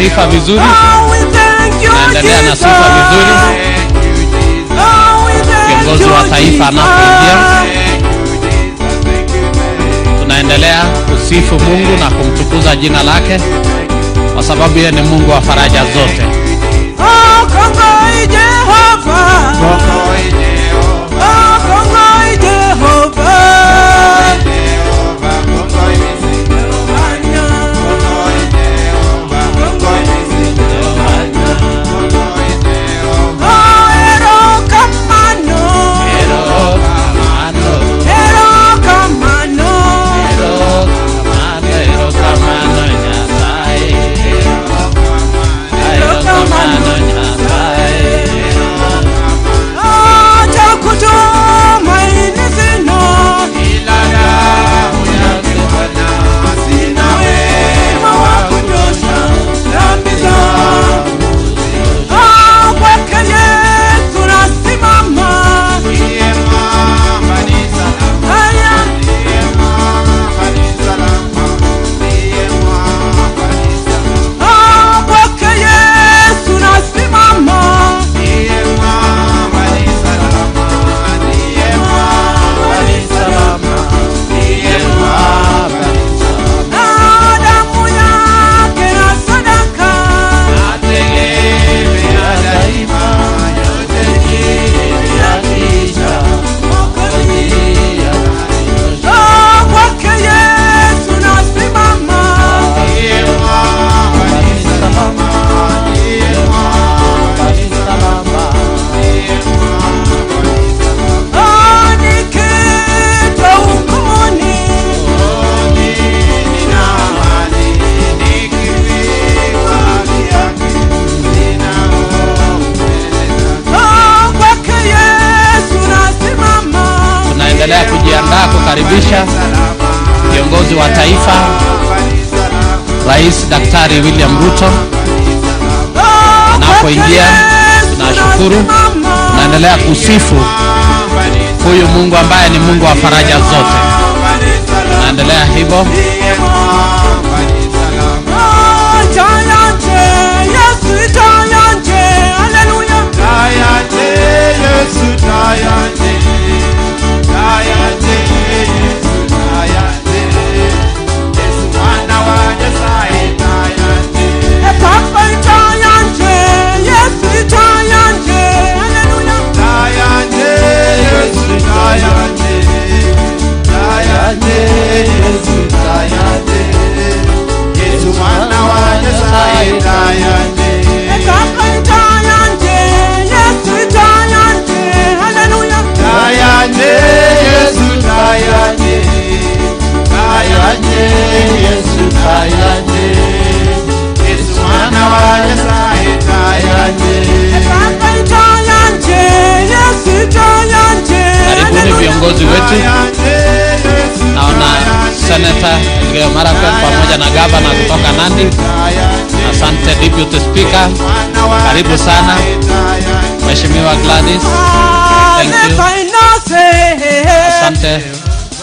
Speaker 4: sifa vizuri,
Speaker 20: Oh, we thank you,
Speaker 4: tunaendelea na
Speaker 20: Jesus.
Speaker 4: sifa vizuri.
Speaker 20: Oh, we thank
Speaker 4: Kiongozi
Speaker 20: you,
Speaker 4: wa taifa anapoingia, tunaendelea kusifu Mungu na kumtukuza jina lake, kwa sababu yeye ni Mungu wa faraja zote.
Speaker 20: Oh, Kongoi Jehova. Oh, Kongoi Jehova. Oh, erokamano.
Speaker 4: Erokamano.
Speaker 20: Erokamano.
Speaker 4: Erokamano Nyasaye. Erokamano Nyasaye.
Speaker 20: Oh, chakutumaini sina. Sina wema wa kutosha dhambi zangu. Oh, kwake Yesu nasimama. Haya. Oh, kwake Yesu nasimama. Na damu yake na sadaka. Oh, kwake Yesu nasimama. Oh, nikitwa hukumuni. Oh, kwake Yesu nasimama.
Speaker 4: Tunaendelea kujiandaa kukaribisha kiongozi wa taifa Rais Daktari William Ruto anapoingia. Tunashukuru, tunaendelea kusifu huyu Mungu ambaye ni Mungu wa faraja zote. Tunaendelea hivyo.
Speaker 20: Oh, tayanje, Yesu tayanje, haleluya.
Speaker 12: Tayanje, Yesu tayanje. Tayanje, Yesu tayanje. Yesu mwana wa Nyasaye tayanje.
Speaker 20: E Papa tayanje, Yesu tayanje, haleluya.
Speaker 12: Tayanje, Yesu tayanje. Tayanje, Yesu tayanje. Yesu mwana wa Nyasaye tayanje.
Speaker 20: E Papa tayanje, Yesu tayanje, haleluya.
Speaker 12: Tayanje, Yesu tayanje. Tayanje, Yesu tayanje. Yesu mwana wa Nyasaye tayanje.
Speaker 20: E Papa tayanje, Yesu tayanje,
Speaker 4: Karibuni viongozi wetu. Naona Senator Elgeyo Marakwet pamoja na gavana kutoka Nandi. Asante Deputy Speaker, karibu sana Mheshimiwa Gladys. Thank you. Asante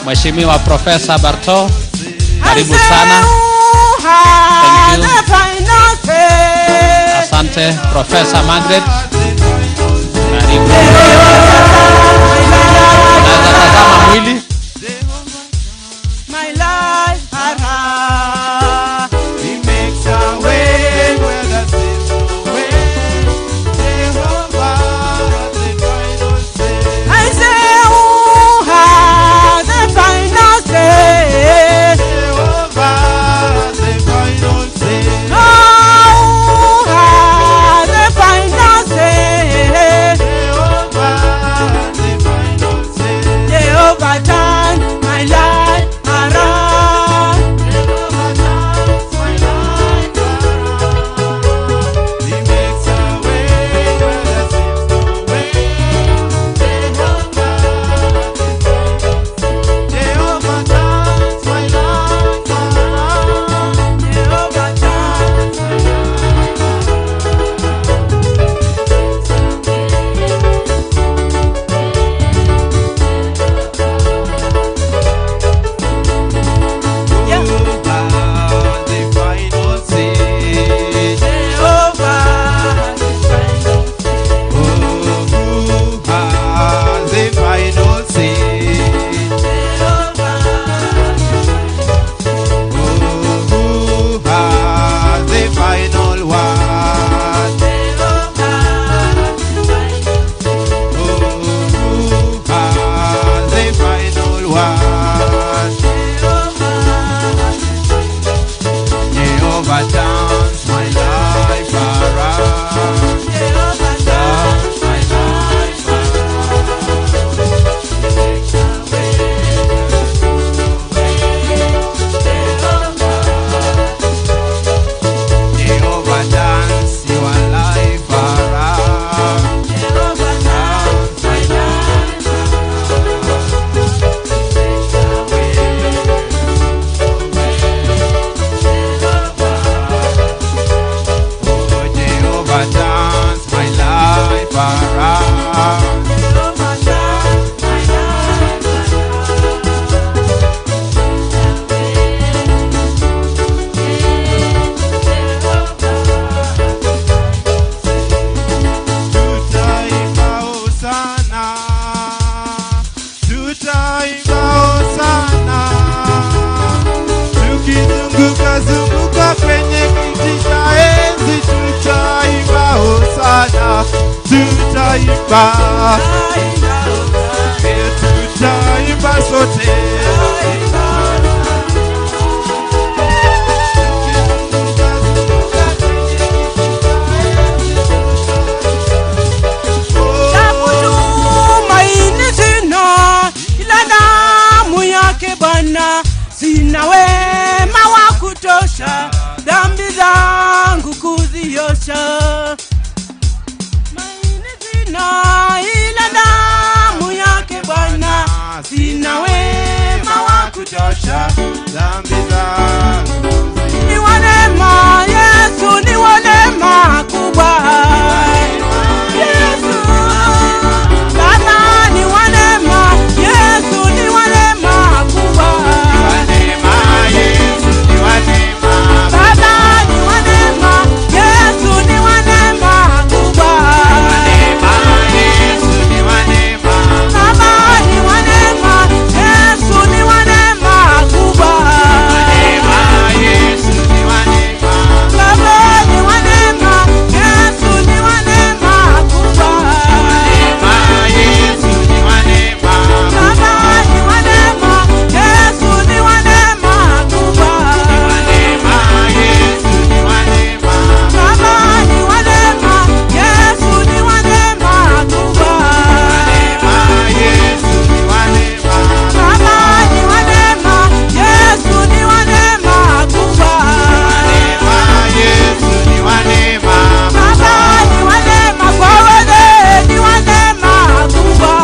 Speaker 4: Mheshimiwa Profesa Barto, karibu sana. Thank you. Asante Profesa Margaret, karibu. Unaweza tazama mwili.
Speaker 20: My life, aha.
Speaker 12: He makes a way where there seems no way. Jehovah has the final say.
Speaker 20: I say, oh, ah, the final say.
Speaker 12: Jehovah has the final say.
Speaker 20: Oh, ah, the final say.
Speaker 12: Jehovah Tutaimba, tutaimba sote.
Speaker 20: Cha kutumaini sina ila damu yake Bwana, sina wema wa kutosha dhambi zangu kuziosha. Tumaini sina ila damu yake Bwana, sina wema wa kutosha
Speaker 12: dhambi zangu.
Speaker 20: Ni wa neema Yesu, ni wa neema kubwa. Yesu Baba ni wa neema, Yesu ni wa neema kubwa. Baba ni wa neema, Yesu ni wa neema kubwa. Baba ni wa neema, Yesu ni wa neema kubwa. Baba ni wa neema, Yesu ni wa neema kubwa. Baba ni wa neema, Yesu ni wa neema kubwa. Baba ni wa neema, Yesu ni wa neema kubwa. Baba ni wa neema, Yesu ni wa neema kubwa. Baba ni wa neema, Yesu ni wa neema kubwa. Baba ni wa neema kwa wazee, ni wa neema kubwa.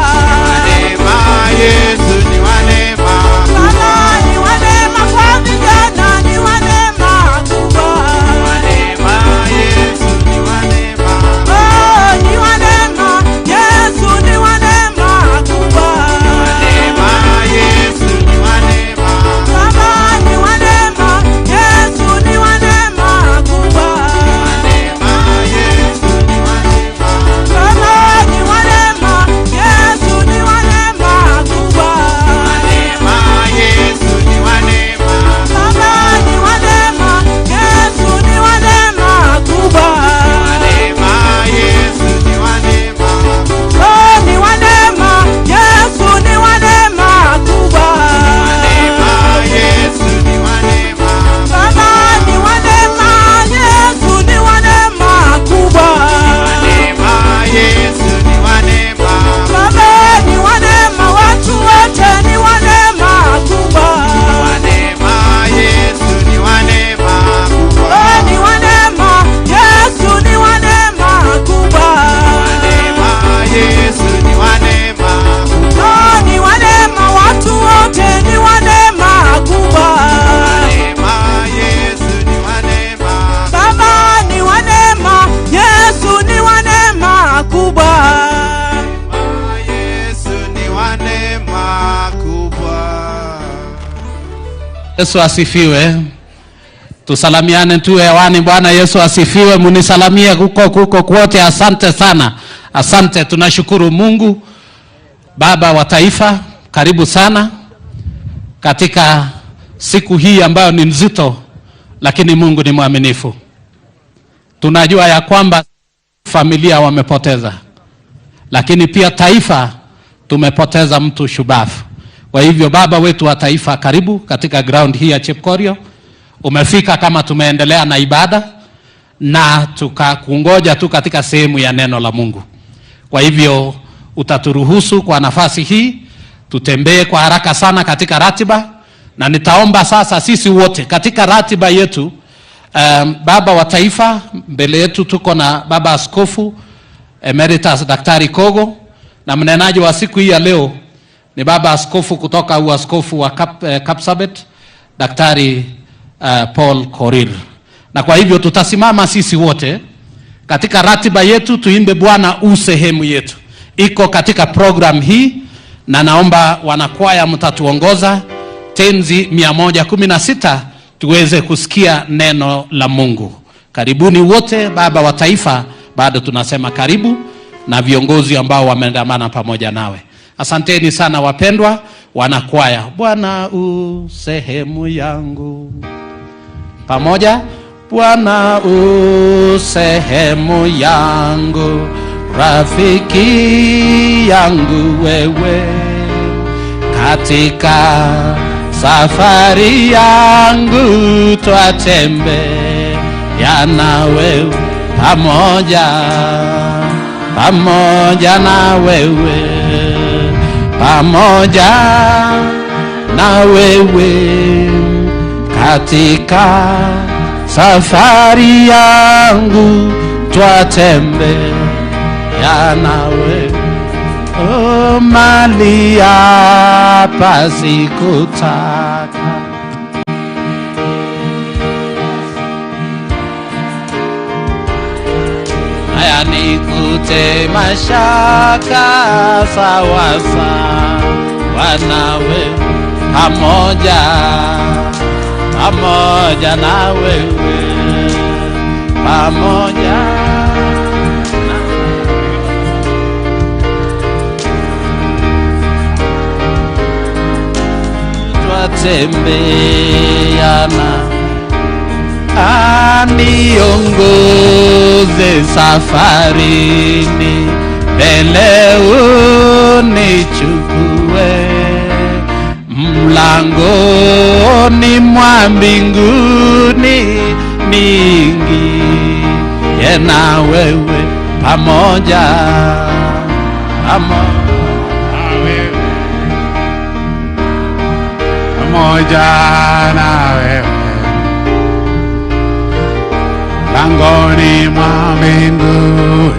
Speaker 20: Baba ni wa neema kwa vijana, ni wa neema kubwa. Oh, ni wa neema, Yesu ni wa neema kubwa. Baba ni wa neema, Yesu ni wa neema kubwa. Baba ni wa neema, Yesu ni wa neema kubwa. Baba ni wa neema, Yesu ni wa neema kubwa. Oh, ni wa neema, Yesu ni wa neema kubwa. Baba ni wa neema, Yesu ni wa neema kubwa. Baba ni wa neema, watu wote ni wa neema kubwa. Oh, ni wa neema, Yesu ni wa neema kubwa. Oh, ni wa neema, watu wote ni wa neema kubwa. Baba ni wa neema, Yesu ni wa neema kubwa.
Speaker 4: Yesu asifiwe. Tusalamiane tu hewani. Bwana Yesu asifiwe. Munisalamie huko huko kwote. Asante sana, asante. Tunashukuru Mungu Baba wa taifa, karibu sana katika siku hii ambayo ni nzito, lakini Mungu ni mwaminifu. Tunajua ya kwamba familia wamepoteza, lakini pia taifa tumepoteza mtu shubavu. Kwa hivyo baba wetu wa taifa, karibu katika ground hii ya Chepkorio. Umefika kama tumeendelea na ibada na tukakungoja tu katika sehemu ya neno la Mungu. Kwa hivyo utaturuhusu kwa nafasi hii tutembee kwa haraka sana katika ratiba, na nitaomba sasa sisi wote katika ratiba yetu. Baba wa taifa mbele yetu tuko na baba askofu Emeritus Daktari Kogo, na mnenaji wa siku hii ya leo ni baba askofu kutoka uaskofu wa Kapsabet Daktari Paul Korir. Na kwa hivyo tutasimama sisi wote katika ratiba yetu tuimbe Bwana u sehemu yetu, iko katika program hii, na naomba wanakwaya mtatuongoza tenzi 116 tuweze kusikia neno la Mungu. Karibuni wote, baba wa taifa, bado tunasema karibu na viongozi ambao wameandamana pamoja nawe. Asanteni sana wapendwa wanakwaya. Bwana u sehemu yangu, pamoja. Bwana u sehemu yangu, rafiki yangu wewe, katika safari yangu twatembea na wewe pamoja, pamoja na wewe, pamoja na wewe katika safari yangu twatembea nawe. Oh, mali hapa sikutaka haya nikute mashaka sawasawa nawe pamoja pamoja na wewe pamoja twatembeana aniongoze safarini mbele unichukue mlangoni mwa mbinguni niingie na wewe pamoja
Speaker 6: pamoja na wewe langoni mwa mbinguni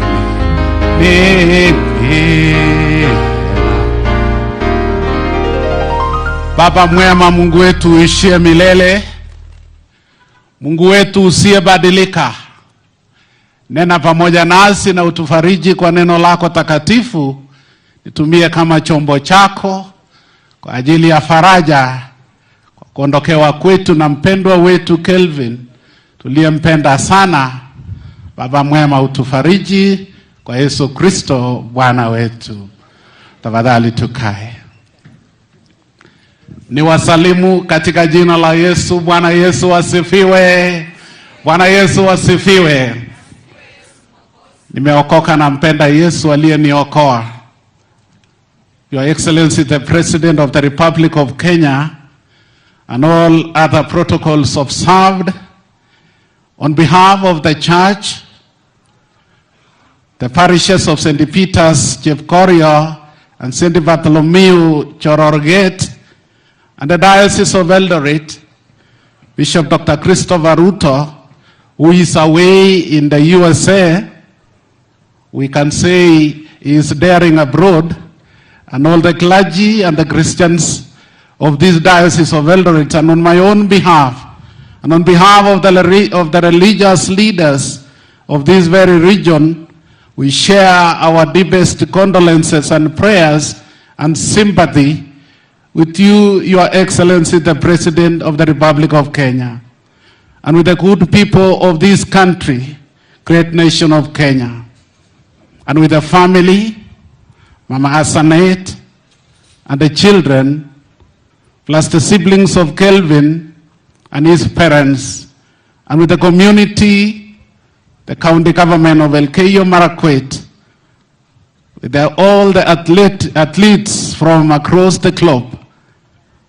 Speaker 6: niingie. Baba mwema, Mungu wetu uishie milele, Mungu wetu usiyebadilika, nena pamoja nasi na utufariji kwa neno lako takatifu. Nitumie kama chombo chako kwa ajili ya faraja kwa kuondokewa kwetu na mpendwa wetu Kelvin tuliyempenda sana. Baba mwema, utufariji kwa Yesu Kristo Bwana wetu. Tafadhali tukae. Ni wasalimu katika jina la Yesu. Bwana Yesu asifiwe. Bwana Yesu asifiwe. Nimeokoka na mpenda Yesu aliyeniokoa. Your Excellency the President of the Republic of Kenya and all other protocols observed, on behalf of the church, the parishes of St. Peter's, Chepkorio, and St. Bartholomew, Chororgate, and the Diocese of Eldoret, Bishop Dr. Christopher Ruto, who is away in the USA, we can say he is daring abroad, and all the clergy and the Christians of this Diocese of Eldoret, and on my own behalf, and on behalf of the religious leaders of this very region, we share our deepest condolences and prayers and sympathy with you, Your Excellency, the President of the Republic of Kenya, and with the good people of this country, great nation of Kenya, and with the family, Mama Asanet, and the children, plus the siblings of Kelvin and his parents, and with the community, the county government of Elgeyo Marakwet, with all the athletes from across the globe.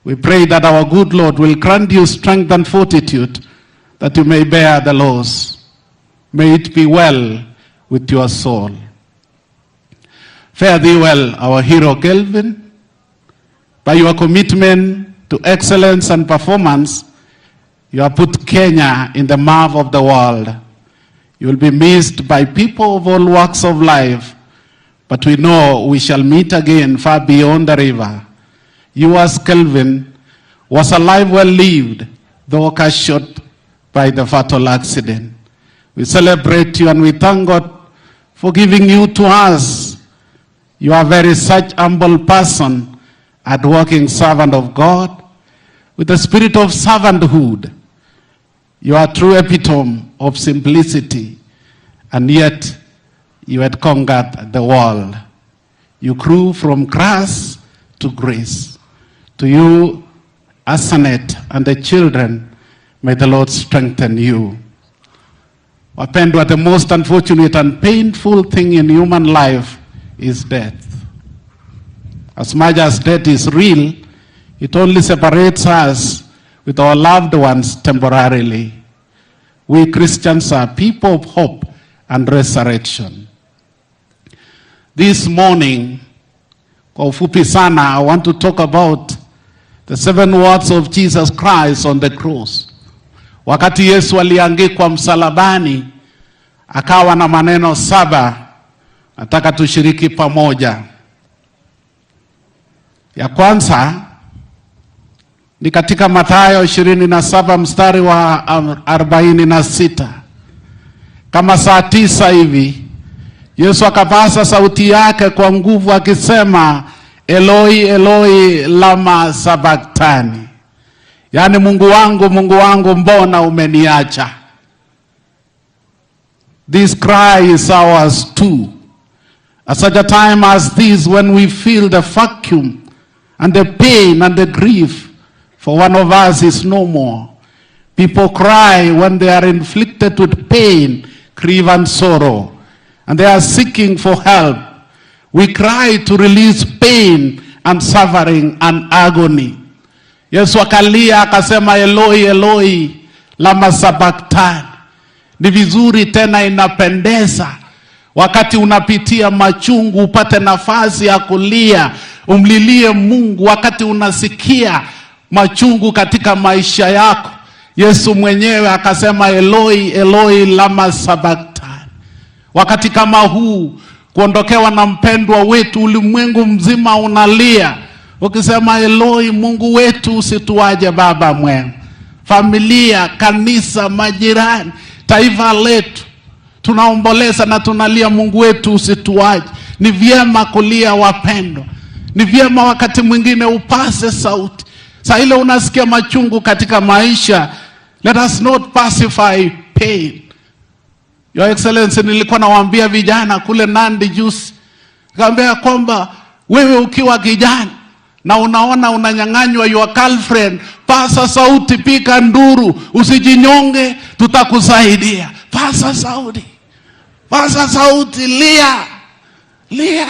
Speaker 6: We pray that our good Lord will grant you strength and fortitude that you may bear the loss. May it be well with your soul. Fare thee well, our hero Kelvin. By your commitment to excellence and performance, you have put Kenya in the map of the world. You will be missed by people of all walks of life, but we know we shall meet again far beyond the river. You, as Kelvin, was a life well lived, though cut short by the fatal accident. We celebrate you and we thank God for giving you to us. You are very such humble person, hardworking servant of God, with the spirit of servanthood. You are true epitome of simplicity, and yet you had conquered the world. You grew from grass to grace. To you, Asanet, and the children, may the Lord strengthen you. Wapendwa, the most unfortunate and painful thing in human life is death. As much as death is real, it only separates us with our loved ones temporarily. We Christians are people of hope and resurrection. This morning, kwa ufupi sana, I want to talk about the seven words of Jesus Christ on the cross. Wakati Yesu aliangikwa msalabani, akawa na maneno saba. Nataka tushiriki pamoja. Ya kwanza ni katika Mathayo 27 mstari wa 46. Kama saa tisa hivi Yesu akapaza sauti yake kwa nguvu akisema, Eloi Eloi lama sabaktani, yaani Mungu wangu Mungu wangu mbona umeniacha? This cry is ours too. At such a time as this, when we feel the vacuum and the pain and the grief, for one of us is no more. People cry when they are inflicted with pain, grief, and sorrow, and they are seeking for help. We cry to release pain and suffering and agony. Yesu akalia akasema, Eloi Eloi lama sabaktani. Ni vizuri tena inapendeza wakati unapitia machungu upate nafasi ya kulia, umlilie Mungu wakati unasikia machungu katika maisha yako. Yesu mwenyewe akasema Eloi Eloi lama sabaktani. Wakati kama huu kuondokewa na mpendwa wetu, ulimwengu mzima unalia ukisema Eloi, Mungu wetu usituaje Baba mwema. Familia, kanisa, majirani, taifa letu tunaomboleza na tunalia, Mungu wetu usituaje. Ni vyema kulia wapendwa, ni vyema wakati mwingine upase sauti. Saa ile unasikia machungu katika maisha, let us not pacify pain. Your Excellency, nilikuwa nawaambia vijana kule Nandi juzi, nikamwambia kwamba wewe ukiwa kijana na unaona unanyang'anywa your girlfriend, pasa sauti, pika nduru, usijinyonge, tutakusaidia. Pasa sauti, pasa sauti, lia lia,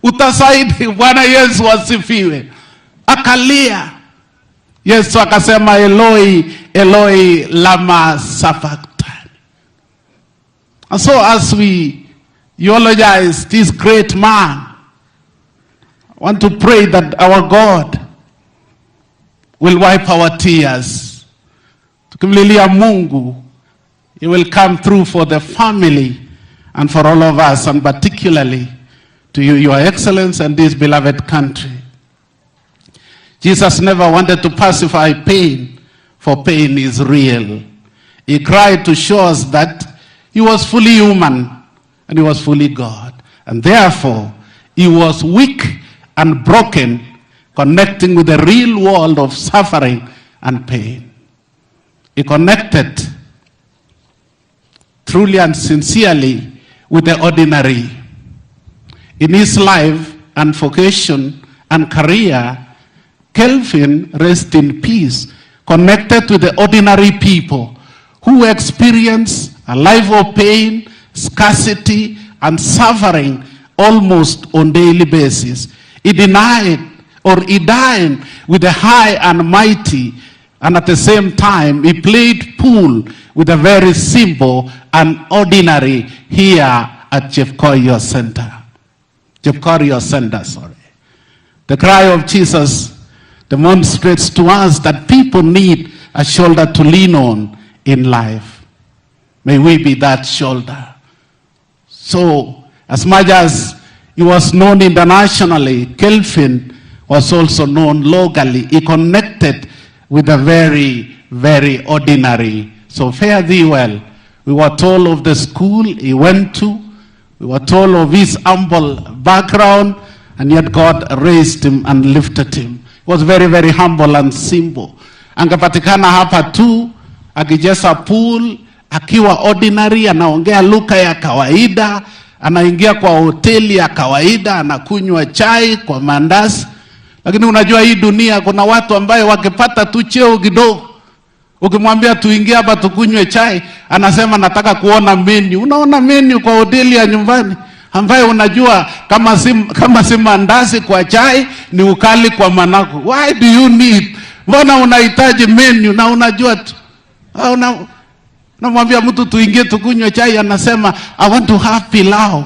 Speaker 6: utasaidia. Bwana Yesu asifiwe. Akalia, Yesu akasema Eloi Eloi lama sabachthani. And so as we eulogize this great man, I want to pray that our God will wipe our tears. Tukimlilia Mungu, He will come through for the family and for all of us, and particularly to you, Your Excellency, and this beloved country. Jesus never wanted to pacify pain, for pain is real. He cried to show us that he was fully human and he was fully God. And therefore, he was weak and broken, connecting with the real world of suffering and pain. He connected truly and sincerely with the ordinary. In his life and vocation and career, Kelvin, rest in peace, connected to the ordinary people who experience a life of pain, scarcity, and suffering almost on daily basis. He denied or he dined with the high and mighty, and at the same time he played pool with the very simple and ordinary here at Chepkorio Center. Chepkorio Center, sorry. The cry of Jesus demonstrates to us that people need a shoulder to lean on in life. May we be that shoulder. So, as much as he was known internationally, Kelvin was also known locally. He connected with the very, very ordinary. So fare thee well. We were told of the school he went to. We were told of his humble background, and yet God raised him and lifted him. He was very, very humble and simple. Angepatikana hapa tu akicheza pool, akiwa ordinary, anaongea lugha ya kawaida, anaingia kwa hoteli ya kawaida, anakunywa chai kwa mandazi. Lakini unajua hii dunia kuna watu ambaye wakipata tu cheo kidogo. Ukimwambia tuingie hapa tukunywe chai, anasema nataka kuona menu. Unaona menu kwa hoteli ya nyumbani ambaye unajua kama si, kama si mandazi kwa chai ni ukali kwa managu. Why do you need? Mbona unahitaji menu na unajua tu una, namwambia mtu tuingie tukunywe chai, anasema I want to have pilau.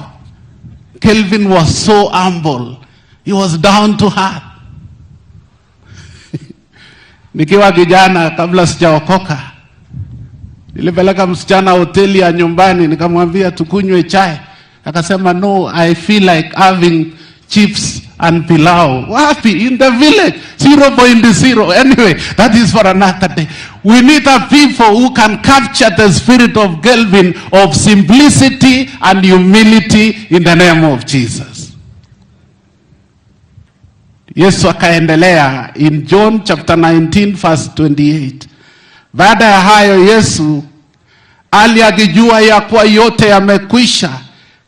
Speaker 6: Kelvin was so humble. He was down to earth. Nikiwa kijana kabla sijaokoka, nilipeleka msichana hoteli ya nyumbani, nikamwambia tukunywe chai. Akasema no, I feel like having chips and pilau. Wapi? In the village. 0.0. Anyway, that is for another day. We need a people who can capture the spirit of Kelvin of simplicity and humility in the name of Jesus. Yesu akaendelea in John chapter 19 verse 28. Baada ya hayo Yesu ali akijua ya kuwa yote yamekwisha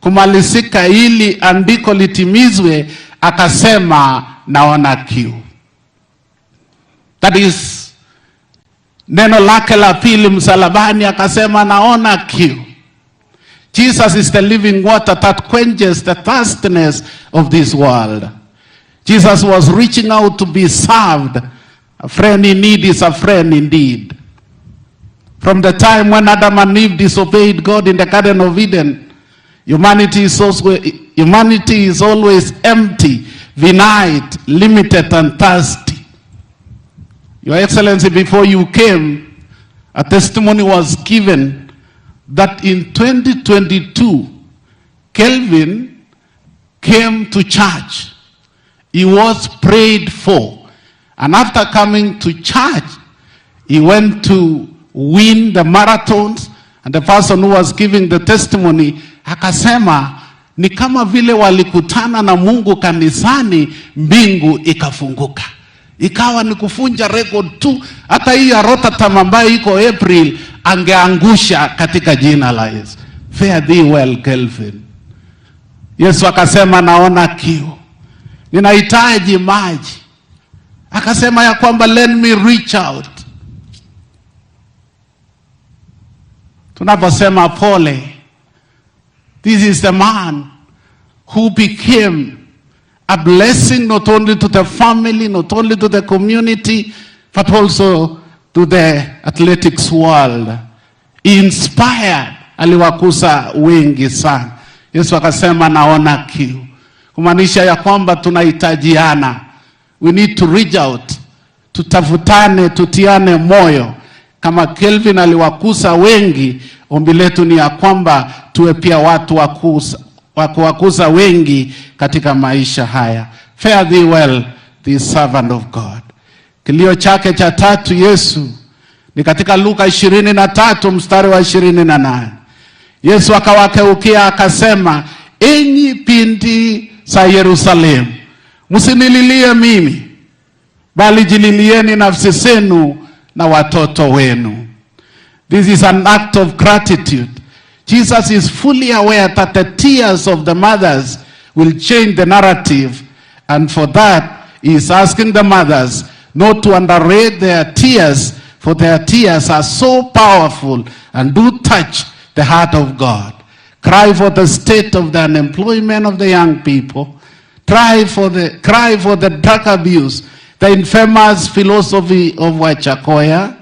Speaker 6: kumalizika ili andiko litimizwe, akasema naona kiu. That is neno lake la pili msalabani, akasema naona kiu. Jesus is the living water that quenches the thirstiness of this world. Jesus was reaching out to be served. A friend in need is a friend indeed. From the time when Adam and Eve disobeyed God in the Garden of Eden, humanity is, also, humanity is always empty, finite, limited, and thirsty. Your Excellency, before you came, a testimony was given that in 2022, Kelvin came to church. He was prayed for. And after coming to church, he went to win the marathons. And the person who was giving the testimony akasema ni kama vile walikutana na Mungu kanisani, mbingu ikafunguka, ikawa ni kuvunja record tu. Hata hii ya Rotterdam ambayo iko April angeangusha katika jina la Yesu. Fare thee well Kelvin. Yesu akasema naona kiu, ninahitaji maji. Akasema ya kwamba let me reach out. Tunaposema pole, this is the man who became a blessing not only to the family, not only to the community, but also to the athletics world. He inspired, aliwakusa wengi sana. Yesu akasema naona kiu, kumaanisha ya kwamba tunahitajiana. We need to reach out, tutafutane, tutiane moyo. Kama Kelvin aliwakusa wengi, ombi letu ni ya kwamba tuwe pia watu wa kuwakuza wengi katika maisha haya. Fare thee well, the servant of God. Kilio chake cha tatu Yesu ni katika Luka 23 mstari wa 28. Yesu akawakeukia akasema, enyi binti za Yerusalemu, msinililie mimi, bali jililieni nafsi zenu na watoto wenu. This is an act of gratitude. Jesus is fully aware that the tears of the mothers will change the narrative, and for that, he is asking the mothers not to underrate their tears, for their tears are so powerful and do touch the heart of God. Cry for the state of the unemployment of the young people. Try for the, cry for the drug abuse, the infamous philosophy of Wajackoyah,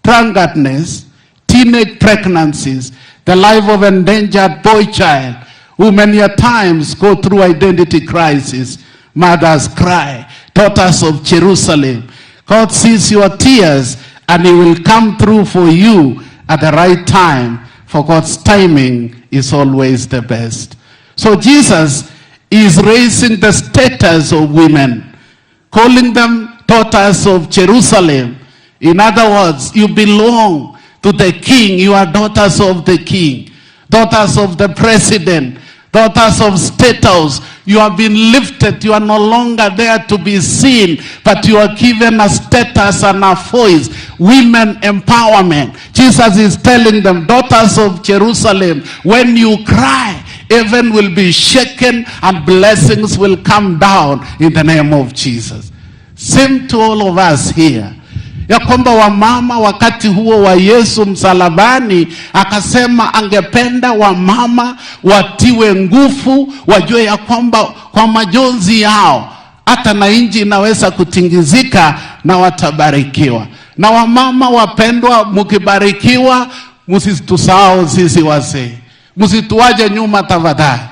Speaker 6: drunkardness, teenage pregnancies, the life of endangered boy child who many a times go through identity crisis. Mothers cry, daughters of Jerusalem. God sees your tears and he will come through for you at the right time, for God's timing is always the best. So Jesus is raising the status of women, calling them daughters of Jerusalem. In other words, you belong to the king. You are daughters of the king, daughters of the president, daughters of state house. You have been lifted. You are no longer there to be seen, but you are given a status and a voice. Women empowerment. Jesus is telling them, daughters of Jerusalem, when you cry, heaven will be shaken and blessings will come down in the name of Jesus. Same to all of us here. Ya kwamba wamama wakati huo wa Yesu msalabani, akasema angependa wamama watiwe nguvu, wajue ya kwamba kwa majonzi yao hata na nchi inaweza kutingizika na watabarikiwa. Na wamama wapendwa, mkibarikiwa msitusahau sisi wazee, msituache nyuma tafadhali.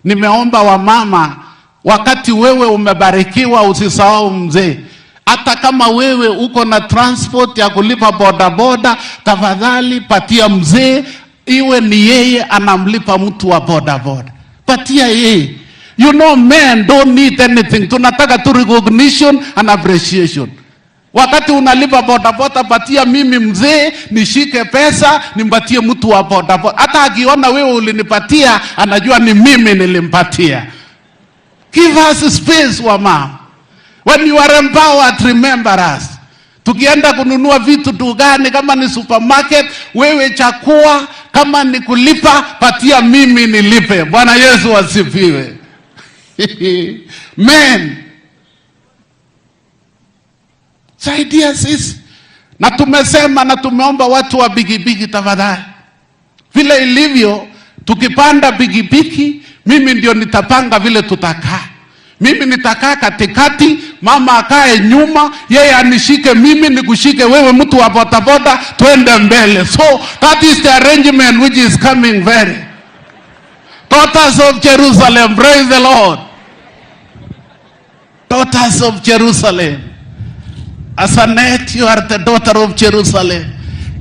Speaker 6: Nimeomba wamama, wakati wewe umebarikiwa usisahau mzee. Hata kama wewe uko na transport ya kulipa bodaboda, tafadhali patia mzee, iwe ni yeye anamlipa mtu wa bodaboda, patia yeye. You know men don't need anything. Tunataka tu recognition and appreciation. Wakati unalipa bodaboda, patia mimi mzee nishike pesa nimpatie mtu wa bodaboda. Hata akiona wewe ulinipatia, anajua ni mimi nilimpatia. Give us space wamama. When you are empowered, remember us. Tukienda kununua vitu dukani, kama ni supermarket, wewe chakua, kama ni kulipa, patia mimi nilipe. Bwana Yesu asifiwe. Men, saidia sisi. Na tumesema na tumeomba watu wa pikipiki, tafadhali, vile ilivyo, tukipanda pikipiki, mimi ndio nitapanga vile tutakaa. Mimi nitakaa katikati, mama akae nyuma, yeye anishike mimi, nikushike wewe, mtu wa bodaboda, twende mbele. So that is the arrangement which is coming very. Daughters of Jerusalem, praise the Lord. Daughters of Jerusalem. Asanet, you are the daughter of Jerusalem.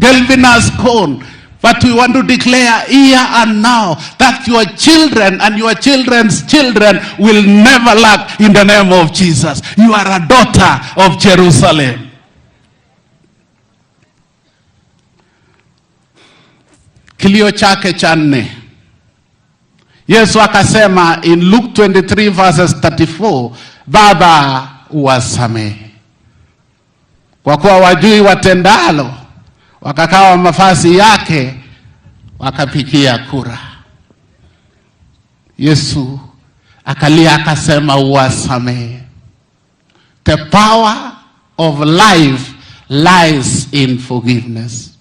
Speaker 6: Kelvin has gone. But we want to declare here and now that your children and your children's children will never lack in the name of Jesus. You are a daughter of Jerusalem. Kilio chake cha nne. Yesu akasema in Luke 23 verses 34, Baba uwasamehe kwa kuwa wajui watendalo. Wakakawa mavazi yake wakapigia kura. Yesu akalia akasema, uwasamehe. The power of life lies in forgiveness.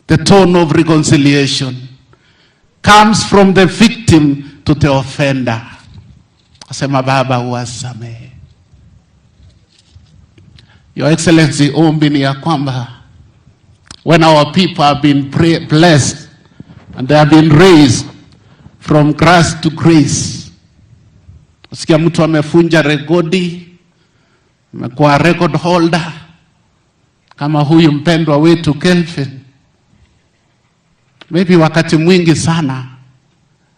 Speaker 6: The tone of reconciliation comes from the victim to the offender. Asema, Baba uwasamehe. Your Excellency, ombi ni ya kwamba when our people have been blessed and they have been raised from grass to grace. Sikia mtu amefunja rekodi, amekuwa record holder kama huyu mpendwa wetu Kelvin. Maybe wakati mwingi sana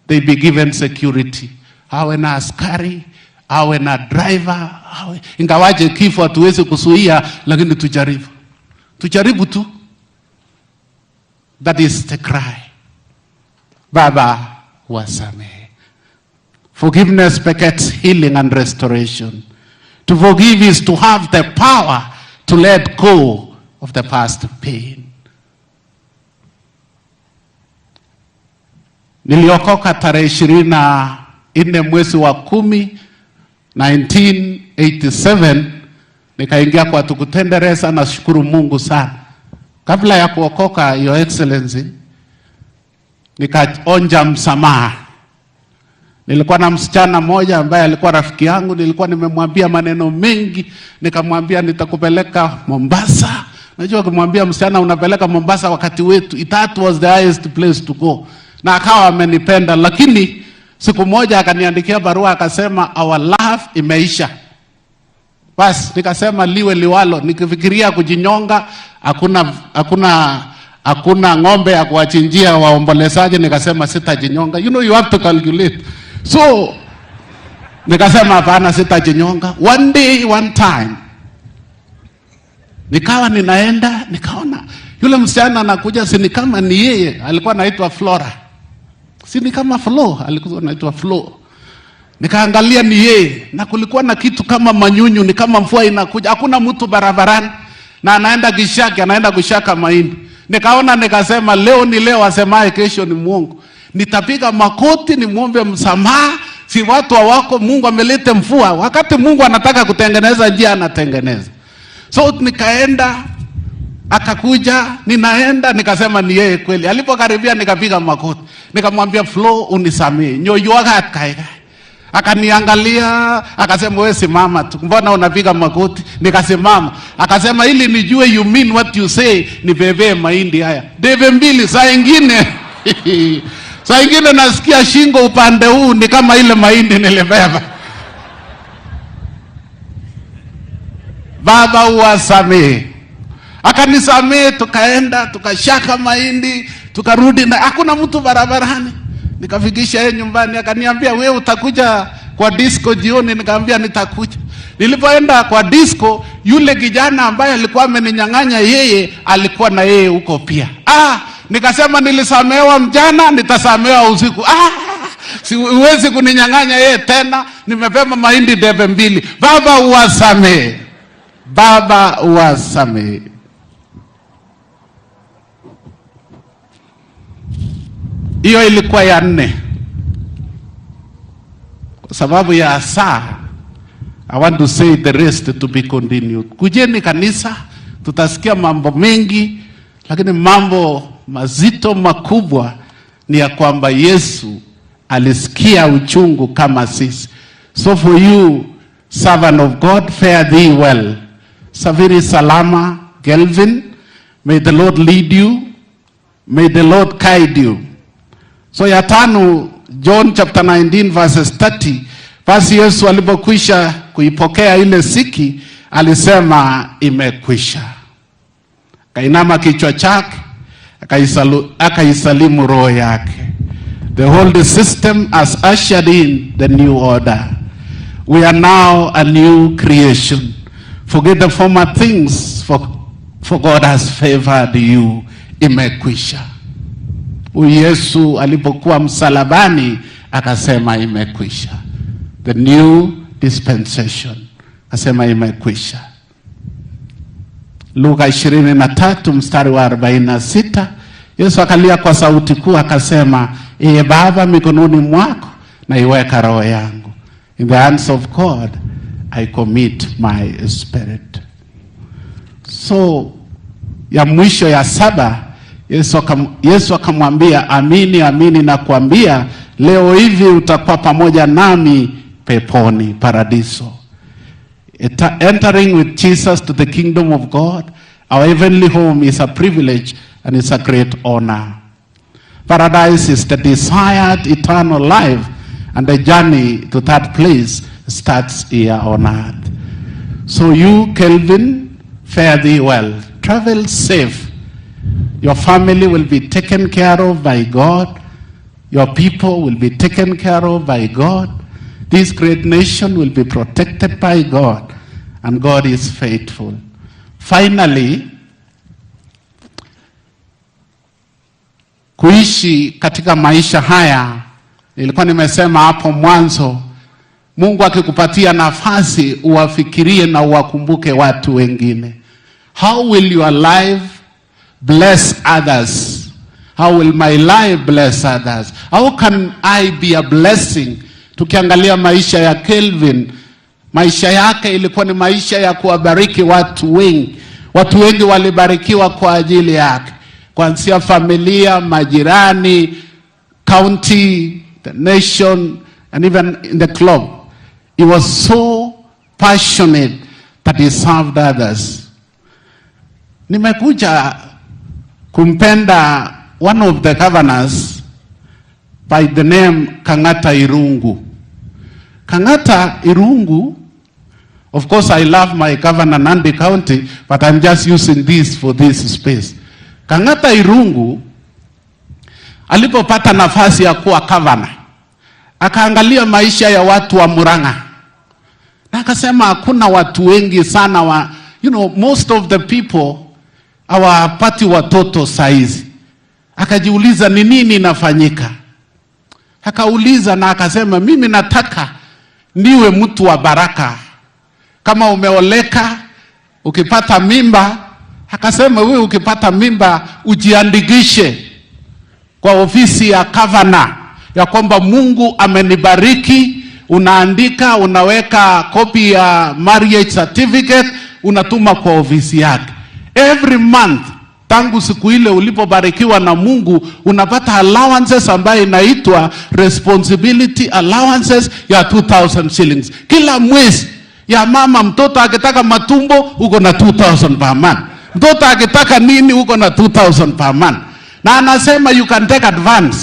Speaker 6: they be given security, awe na askari, awe na driver, awe ingawaje kifo hatuwezi kuzuia, lakini tujaribu, tujaribu tu. That is the cry. Baba wasamehe. Forgiveness begets healing and restoration. To forgive is to have the power to let go of the past pain. Niliokoka tarehe 24 mwezi wa 10 1987, nikaingia kwa Tukutendereza. Nashukuru Mungu sana. Kabla ya kuokoka, Your Excellency, nikaonja msamaha. Nilikuwa na msichana mmoja ambaye alikuwa rafiki yangu, nilikuwa nimemwambia maneno mengi, nikamwambia nitakupeleka Mombasa. Najua kumwambia msichana unapeleka Mombasa wakati wetu, that was the highest place to go. Na akawa amenipenda, lakini siku moja akaniandikia barua akasema our love imeisha. Bas nikasema liwe liwalo, nikifikiria kujinyonga, hakuna hakuna hakuna ng'ombe ya kuwachinjia waombolezaji, nikasema sitajinyonga. You know you have to calculate. So nikasema hapana, sitajinyonga. One day one time nikawa ninaenda, nikaona yule msichana anakuja, si ni kama ni yeye, alikuwa anaitwa Flora, si ni kama Flo, alikuwa anaitwa Flo. Nikaangalia ni yeye, na kulikuwa na kitu kama manyunyu, ni kama mvua inakuja, hakuna mtu barabarani, na anaenda kishaki, anaenda kushaka mahindi. Nikaona nikasema, leo ni leo, asemaye kesho ni muongo. Nitapiga makoti nimwombe msamaha, si watu hawako, Mungu ameleta mvua. Wakati Mungu anataka kutengeneza njia anatengeneza. So nikaenda akakuja, ninaenda nikasema ni yeye kweli. Alipokaribia nikapiga magoti, nikamwambia Flo, unisamee nyoywagat kaikai. Akaniangalia akasema, wewe simama tu, mbona unapiga magoti? Nikasimama. Akasema ili nijue you mean what you say, nibebee mahindi haya debe mbili. Saa ingine saa ingine nasikia shingo upande huu ni kama ile mahindi nilibeba. Baba uwasamehe. Akanisamehe, tukaenda tukashaka mahindi tukarudi, na hakuna mtu barabarani. Nikafikisha yeye nyumbani, akaniambia wewe utakuja kwa disco jioni? Nikamwambia nitakuja. Nilipoenda kwa disco, yule kijana ambaye alikuwa ameninyang'anya yeye alikuwa na yeye huko pia. Ah, nikasema nilisamehewa mchana, nitasamehewa usiku. Ah, siwezi kuninyang'anya yeye tena, nimebeba mahindi debe mbili. Baba uwasamehe, Baba uwasamehe. Hiyo ilikuwa ya nne. Kwa sababu ya saa, I want to say the rest to be continued. Kujeni kanisa, tutasikia mambo mengi, lakini mambo mazito makubwa ni ya kwamba Yesu alisikia uchungu kama sisi. So for you servant of God, fare thee well. Safiri salama, Kelvin. May the Lord lead you. May the Lord guide you. So ya tano, John chapter 19 verses 30. Basi Yesu alipokwisha kuipokea ile siki, alisema imekwisha. Akainama kichwa chake, akaisalimu roho yake. The whole system has ushered in the new order. We are now a new creation. Forget the former things, for God has favored you. Imekwisha. Huyu Yesu alipokuwa msalabani akasema imekwisha. The new dispensation. Akasema imekwisha. Luka 23 mstari wa 46, Yesu akalia kwa sauti kuu akasema, Ee Baba, mikononi mwako naiweka roho yangu. In the hands of God I commit my spirit. So ya mwisho ya saba, Yesu akamwambia, amini amini nakuambia, leo hivi utakuwa pamoja nami peponi, paradiso. Entering with Jesus to the kingdom of God, our heavenly home, is a privilege and it's a great honor. Paradise is the desired eternal life, and the journey to that place starts here on earth. So you, Kelvin, fare thee well. Travel safe. Your family will be taken care of by God. Your people will be taken care of by God. This great nation will be protected by God, and God is faithful. Finally, kuishi katika maisha haya, nilikuwa nimesema hapo mwanzo, Mungu akikupatia nafasi uwafikirie na uwakumbuke watu wengine. How will your life bless others? How will my life bless others? How can I be a blessing? Tukiangalia maisha ya Kelvin, maisha yake ilikuwa ni maisha ya kuwabariki watu wengi. Watu wengi walibarikiwa kwa ajili yake, kuanzia familia, majirani, county, the nation, and even in the club. He was so passionate that he served others. Nimekuja kumpenda one of the governors by the name Kang'ata Irungu. Kang'ata Irungu, of course I love my governor Nandi County, but I'm just using this for this space. Kang'ata Irungu alipopata nafasi ya kuwa governor, akaangalia maisha ya watu wa Murang'a na akasema hakuna watu wengi sana wa, you know, most of the people hawapati watoto saizi. Akajiuliza ni nini inafanyika. Akauliza na akasema, mimi nataka niwe mtu wa baraka. Kama umeoleka ukipata mimba, akasema wewe ukipata mimba ujiandikishe kwa ofisi ya gavana ya kwamba Mungu amenibariki. Unaandika, unaweka copy ya marriage certificate, unatuma kwa ofisi yake every month. Tangu siku ile ulipobarikiwa na Mungu unapata allowances ambayo inaitwa responsibility allowances ya 2000 shillings kila mwezi ya mama. Mtoto akitaka matumbo uko na 2000 per month, mtoto akitaka nini uko na 2000 per month, na anasema you can take advance.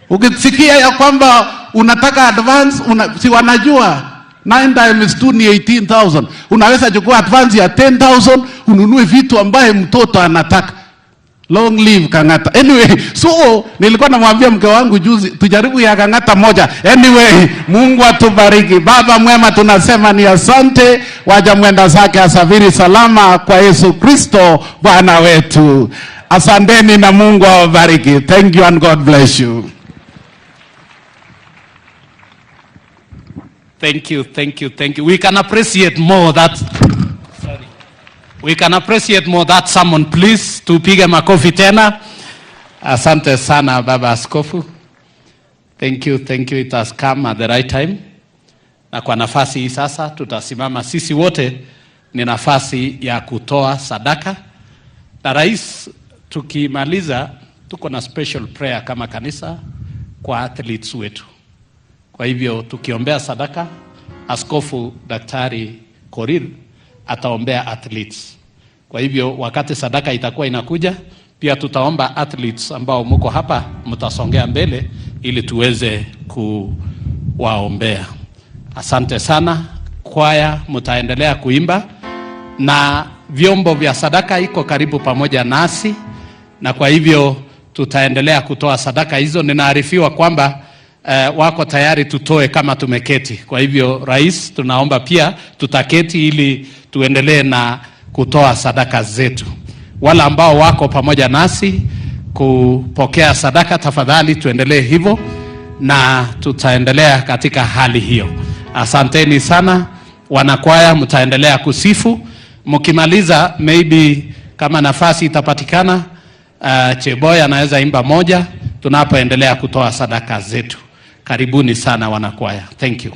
Speaker 6: Ukisikia ya kwamba unataka advance si wanajua 9 times 2 ni 18,000. Unaweza chukua advance ya 10,000 ununue vitu ambaye mtoto anataka. Long live Kang'ata. Anyway, so nilikuwa namwambia mke wangu juzi tujaribu ya Kang'ata moja. Anyway, Mungu atubariki. Baba mwema, tunasema ni asante, waja mwenda zake asafiri salama kwa Yesu Kristo Bwana wetu. Asanteni na Mungu awabariki. Thank you and God bless you.
Speaker 4: Thank you, thank you, thank you. We can appreciate more that. Sorry. We can appreciate more that sermon, please. Tupige makofi tena. Asante sana Baba Askofu. Thank you, thank you. It has come at the right time. Na kwa nafasi hii sasa tutasimama sisi wote, ni nafasi ya kutoa sadaka. Na rais, tukimaliza tuko na special prayer kama kanisa kwa athletes wetu. Kwa hivyo tukiombea sadaka, Askofu Daktari Korir ataombea athletes. Kwa hivyo wakati sadaka itakuwa inakuja, pia tutaomba athletes ambao muko hapa mtasongea mbele ili tuweze kuwaombea. Asante sana. Kwaya mtaendelea kuimba na vyombo vya sadaka iko karibu pamoja nasi, na kwa hivyo tutaendelea kutoa sadaka hizo. Ninaarifiwa kwamba wako tayari tutoe kama tumeketi. Kwa hivyo, Rais, tunaomba pia tutaketi ili tuendelee na kutoa sadaka zetu. Wale ambao wako pamoja nasi kupokea sadaka, tafadhali tuendelee hivyo na tutaendelea katika hali hiyo. Asanteni sana wanakwaya, mtaendelea kusifu. Mkimaliza, maybe kama nafasi itapatikana, Cheboy anaweza imba moja tunapoendelea kutoa sadaka zetu. Karibuni sana wanakwaya. Thank you.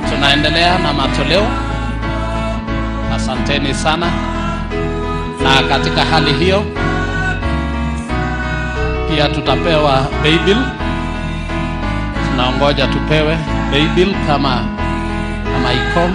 Speaker 4: Tunaendelea na matoleo. Asanteni sana. Na katika hali hiyo pia tutapewa paybill. Tunaongoja tupewe paybill kama iko.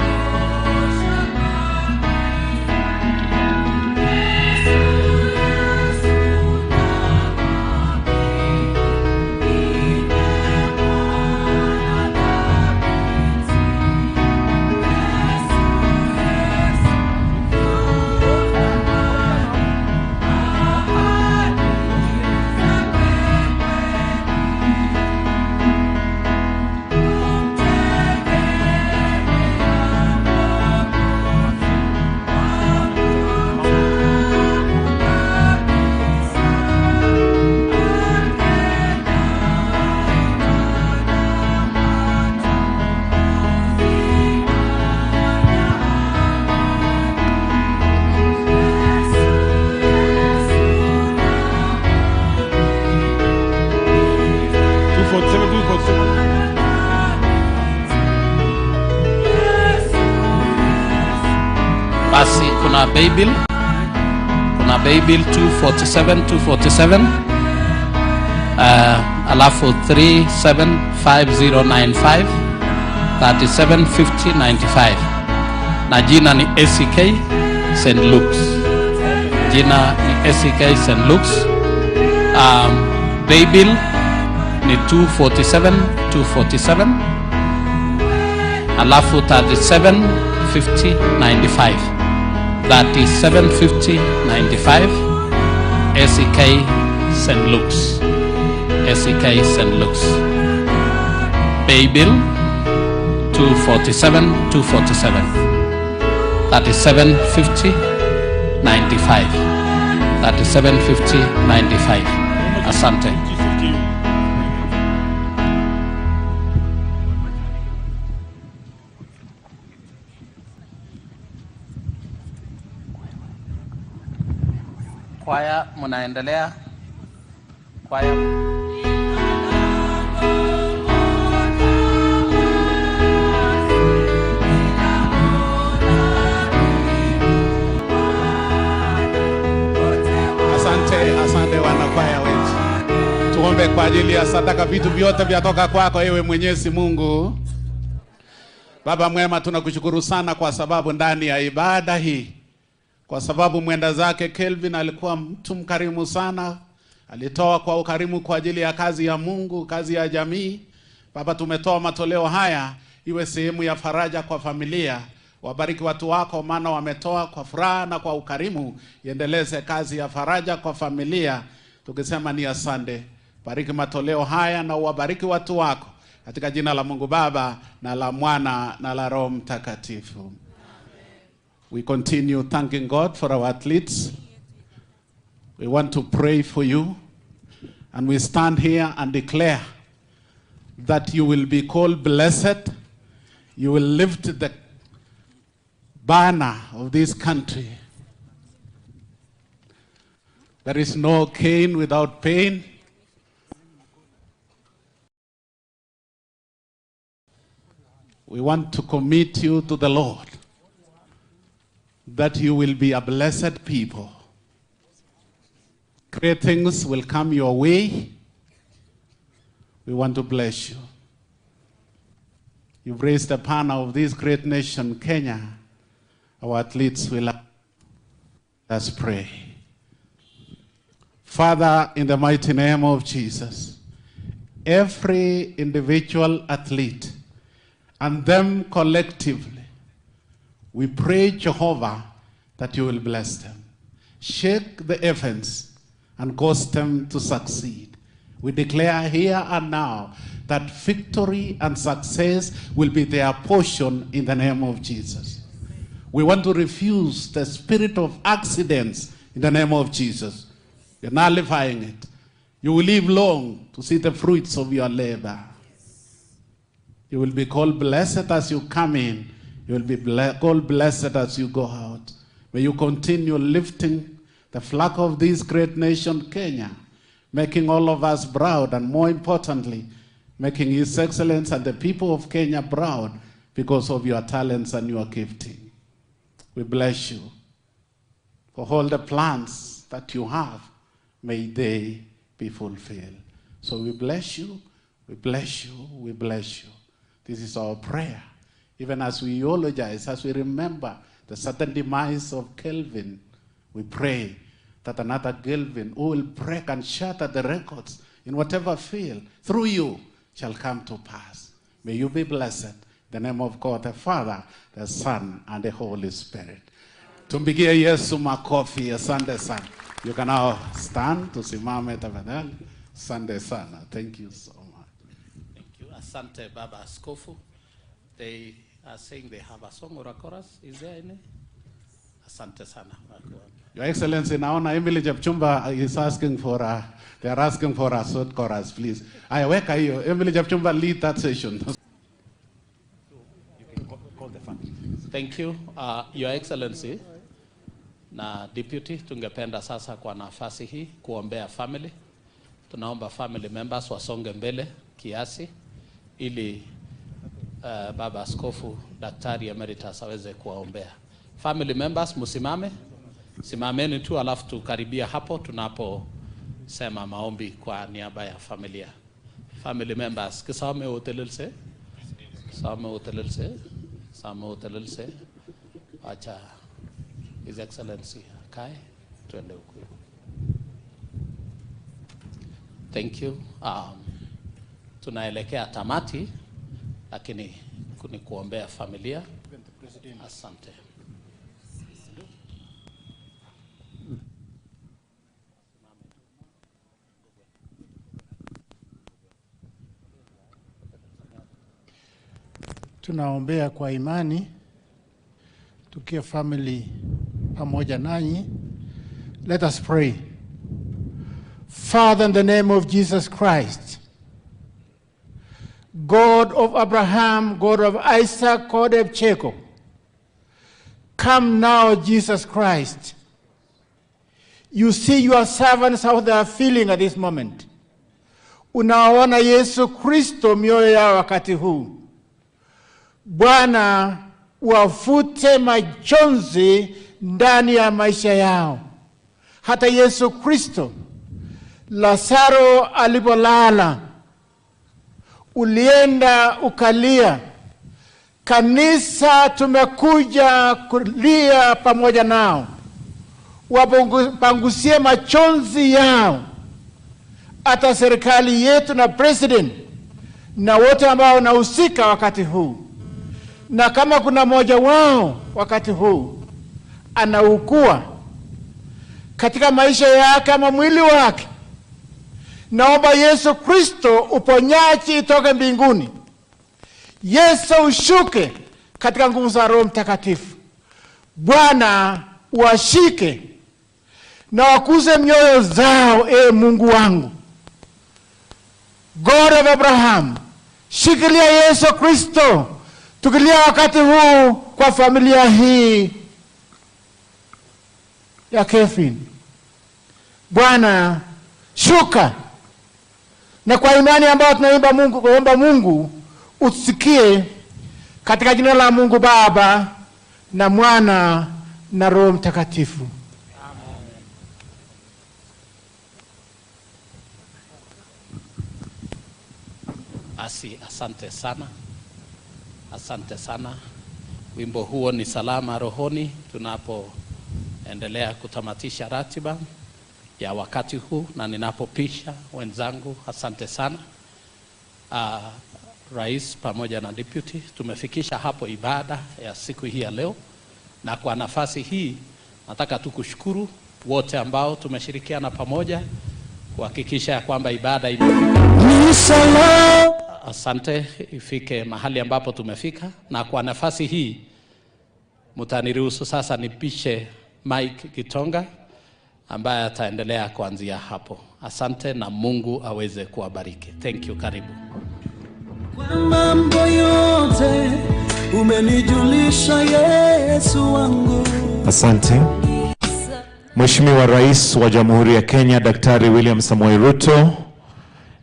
Speaker 4: Basi kuna paybill, kuna paybill 247 247, alafu 375095 375095 na jina ni ACK. St. Luke's. Jina ni ACK St. Luke's. Um, paybill ni 247 247 alafu 37 50 95 37 50 95 ACK St. Luke's ACK St. Luke's paybill 247 247 37 50 95 37 50 95 asante kwaya mnaendelea kwaya
Speaker 6: Asante, asante wanakwaya wetu. Tuombe kwa ajili ya sadaka, vitu vyote vyatoka kwako ewe Mwenyezi Mungu. Baba mwema, tunakushukuru sana kwa sababu ndani ya ibada hii, kwa sababu mwenda zake Kelvin alikuwa mtu mkarimu sana, alitoa kwa ukarimu kwa ajili ya kazi ya Mungu, kazi ya jamii. Baba, tumetoa matoleo haya iwe sehemu ya faraja kwa familia. Wabariki watu wako, maana wametoa kwa furaha na kwa ukarimu. Iendeleze kazi ya faraja kwa familia, tukisema ni asante. Bariki matoleo haya na uwabariki watu wako katika jina la Mungu Baba na la Mwana na la Roho Mtakatifu. We continue thanking God for our athletes. We want to pray for you and we stand here and declare that you will be called blessed. You will lift the banner of this country. There is no gain without pain. We want to commit you to the Lord that you will be a blessed people. Great things will come your way. We want to bless you. You've raised the banner of this great nation, Kenya. Our athletes will. Let's pray. Father, in the mighty name of Jesus, every individual athlete and them collectively, we pray, Jehovah, that you will bless them. Shake the heavens and cause them to succeed. We declare here and now that victory and success will be their portion in the name of Jesus. We want to refuse the spirit of accidents in the name of Jesus. We're nullifying it. You will live long to see the fruits of your labor. You will be called blessed as you come in. You will be ble- called blessed as you go out. May you continue lifting the flag of this great nation, Kenya, making all of us proud, and more importantly, making His Excellency and the people of Kenya proud because of your talents and your gifting. We bless you for all the plans that you have. May they be fulfilled. So we bless you, we bless you, we bless you. This is our prayer. Even as we eulogize, as we remember the sudden demise of Kelvin, we pray that another Kelvin who will break and shatter the records in whatever field through you shall come to pass. May you be blessed. In the name of God, the Father, the Son, and the Holy Spirit. Tumpigie Yesu makofi. Asante sana. You can now stand. Tusimame tafadhali. Asante sana. Thank you so much.
Speaker 4: Thank you. Asante Baba Askofu. They are saying they have a song or a chorus. Is there any? Asante sana.
Speaker 6: Your Excellency, naona Emily Jepchumba is asking for a, they are asking for a short chorus, please. Aya, weka hiyo. Emily Jepchumba, lead that session.
Speaker 4: Thank you. Your Excellency na Deputy, tungependa sasa kwa nafasi hii kuombea family. Tunaomba family members wasonge mbele kiasi ili Baba Askofu Daktari Emeritus aweze kuwaombea. Family members msimame, simameni tu alafu tukaribia hapo tunaposema maombi kwa niaba ya familia. Family members, kisame utelelse, kisame utelelse, kisame utelelse. Acha. His Excellency akae twende huku. Thank you. Tunaelekea tamati lakini ni kuombea familia. Asante.
Speaker 19: Tunaombea kwa imani tukiwa family pamoja nanyi. Let us pray. Father, in the name of Jesus Christ, God of Abraham, God of Isaac, God of Jacob, come now, Jesus Christ. You see your servants how they are feeling at this moment. Unaona Yesu Kristo mioyo yao wakati huu. Bwana, wafute majonzi ndani ya maisha yao. Hata Yesu Kristo, Lazaro alipolala, ulienda ukalia. Kanisa tumekuja kulia pamoja nao, wapangusie machozi yao. Hata serikali yetu na president na wote ambao wanahusika wakati huu, na kama kuna mmoja wao wakati huu anaugua katika maisha yake ama mwili wake, naomba Yesu Kristo uponyaji itoke mbinguni. Yesu ushuke katika nguvu za Roho Mtakatifu. Bwana washike na wakuze mioyo zao, e Mungu wangu. God of Abraham, shikilia Yesu Kristo, tukilia wakati huu kwa familia hii ya Kevin. Bwana shuka, na kwa imani ambayo tunaimba Mungu, kuomba Mungu usikie, katika jina la Mungu Baba na Mwana na Roho Mtakatifu.
Speaker 4: Asi, asante sana, asante sana. Wimbo huo ni salama rohoni, tunapoendelea kutamatisha ratiba ya wakati huu na ninapopisha wenzangu, asante sana. Rais pamoja na deputy, tumefikisha hapo ibada ya siku hii ya leo, na kwa nafasi hii nataka tu kushukuru wote ambao tumeshirikiana pamoja kuhakikisha ya kwamba ibada imefika. Asante, ifike mahali ambapo tumefika, na kwa nafasi hii mtaniruhusu sasa nipishe Mike Gitonga ambaye ataendelea kuanzia hapo. Asante na Mungu aweze kuwabariki. Thank you, karibu.
Speaker 12: Kwa mambo yote umenijulisha Yesu wangu.
Speaker 21: Asante. Mheshimiwa Rais wa Jamhuri ya Kenya Daktari William Samoei Ruto,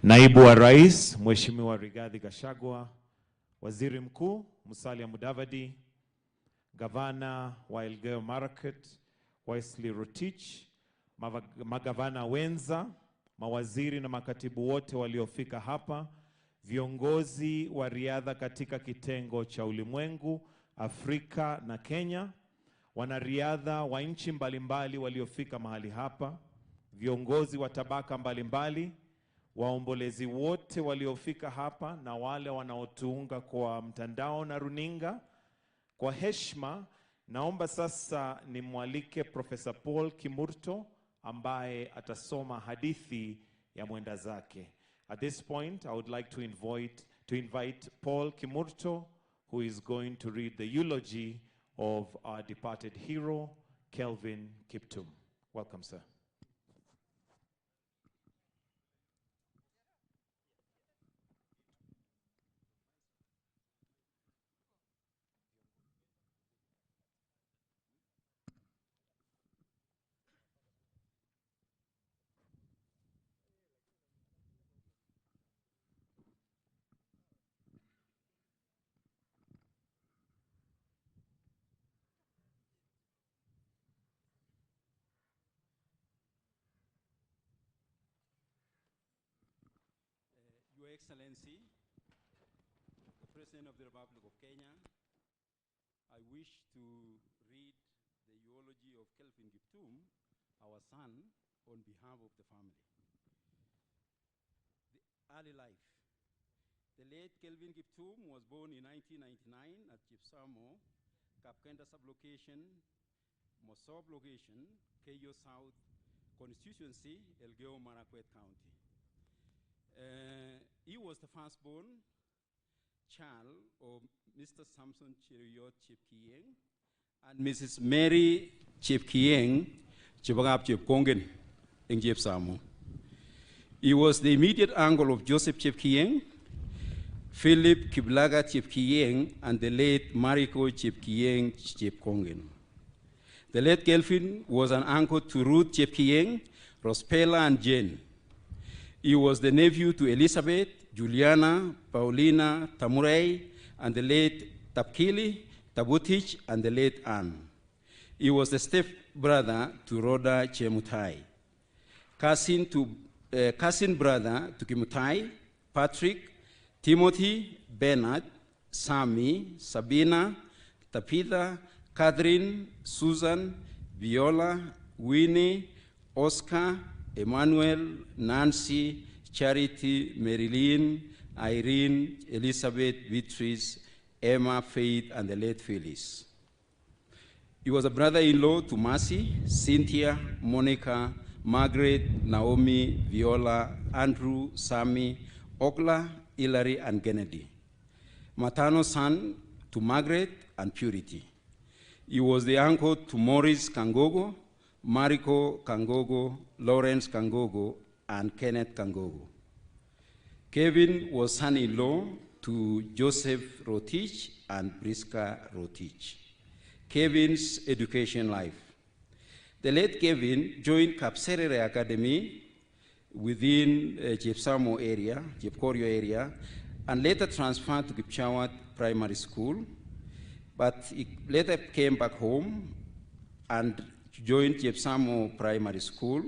Speaker 21: Naibu wa Rais Mheshimiwa Rigathi Gachagua, Waziri Mkuu Musalia Mudavadi, Gavana wa Elgeyo Marakwet Wesley Rotich, magavana wenza, mawaziri na makatibu wote waliofika hapa, viongozi wa riadha katika kitengo cha ulimwengu, Afrika na Kenya, wanariadha wa nchi mbalimbali waliofika mahali hapa, viongozi wa tabaka mbalimbali, waombolezi wote waliofika hapa na wale wanaotuunga kwa mtandao na runinga. Kwa heshima, naomba sasa nimwalike Profesa Paul Kimurto ambaye atasoma hadithi ya mwenda zake. At this point, I would like to invite Paul Kimurto, who is going to read the eulogy of our departed hero, Kelvin Kiptum. Welcome, sir.
Speaker 17: Your Excellency, the President of the Republic of Kenya, I wish to read
Speaker 2: the eulogy of Kelvin Kiptum, our son, on behalf of the family. The early life. The late Kelvin Kiptum was born in 1999 at Chipsamo, Kapkenda sublocation, Mosop location, Keiyo South constituency, Elgeyo Marakwet County. He was the firstborn child of Mr. Samson Cheruiyot Chepkieng and Mrs. Mary Chepkieng chebo Chepkongen eng Chepsamo. He was the immediate uncle of Joseph Chepkieng, Philip Kiplagat Chepkieng, and the late Mariko Chepkieng Chepkongen. The late Kelvin was an uncle to Ruth Chepkieng, Rospella, and Jane. He was the nephew to Elizabeth, Juliana, Paulina, Tamurei, and the late Tapkili, Tabutich, and the late Anne. He was the step-brother to Rhoda Chemutai, cousin brother to Kimutai, Patrick, Timothy, Bernard, Sammy, Sabina, Tapitha, Catherine, Susan, Viola, Winnie, Oscar, Emmanuel, Nancy, Charity, Marilyn, Irene, Elizabeth, Beatrice, Emma, Faith, and the late Phyllis. He was a brother-in-law to Mercy, Cynthia, Monica, Margaret, Naomi, Viola, Andrew, Sammy, Okla, Hilary, and Kennedy. Maternal son to Margaret and Purity. He was the uncle to Maurice Kangogo, Mariko Kangogo, Lawrence Kangogo, and Kenneth Kangogo. Kevin was son-in-law to Joseph Rotich and Priska Rotich. Kevin's education life. The late Kevin joined Kapserere Academy within Chepsamo area, Chepkorio area, and later transferred to Kipchawat Primary School. But he later came back home and joined Chepsamo Primary School,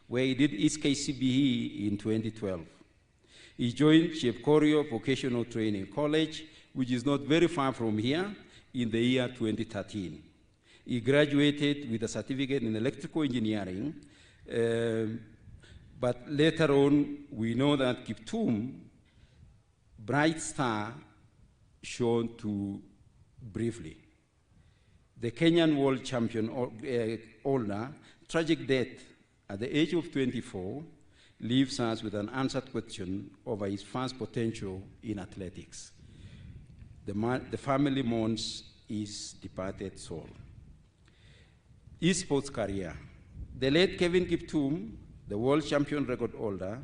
Speaker 2: where he did his KCBE in 2012. He joined Chepkorio Vocational Training College, which is not very far from here, in the year 2013. He graduated with a certificate in electrical engineering, but later on, we know that Kiptum, bright star, shone too briefly. The Kenyan world champion holder, tragic death at the age of 24, leaves us with an answered question over his fast potential in athletics. The family mourns his departed soul. His sports career. The late Kevin Kiptum, the world champion record holder,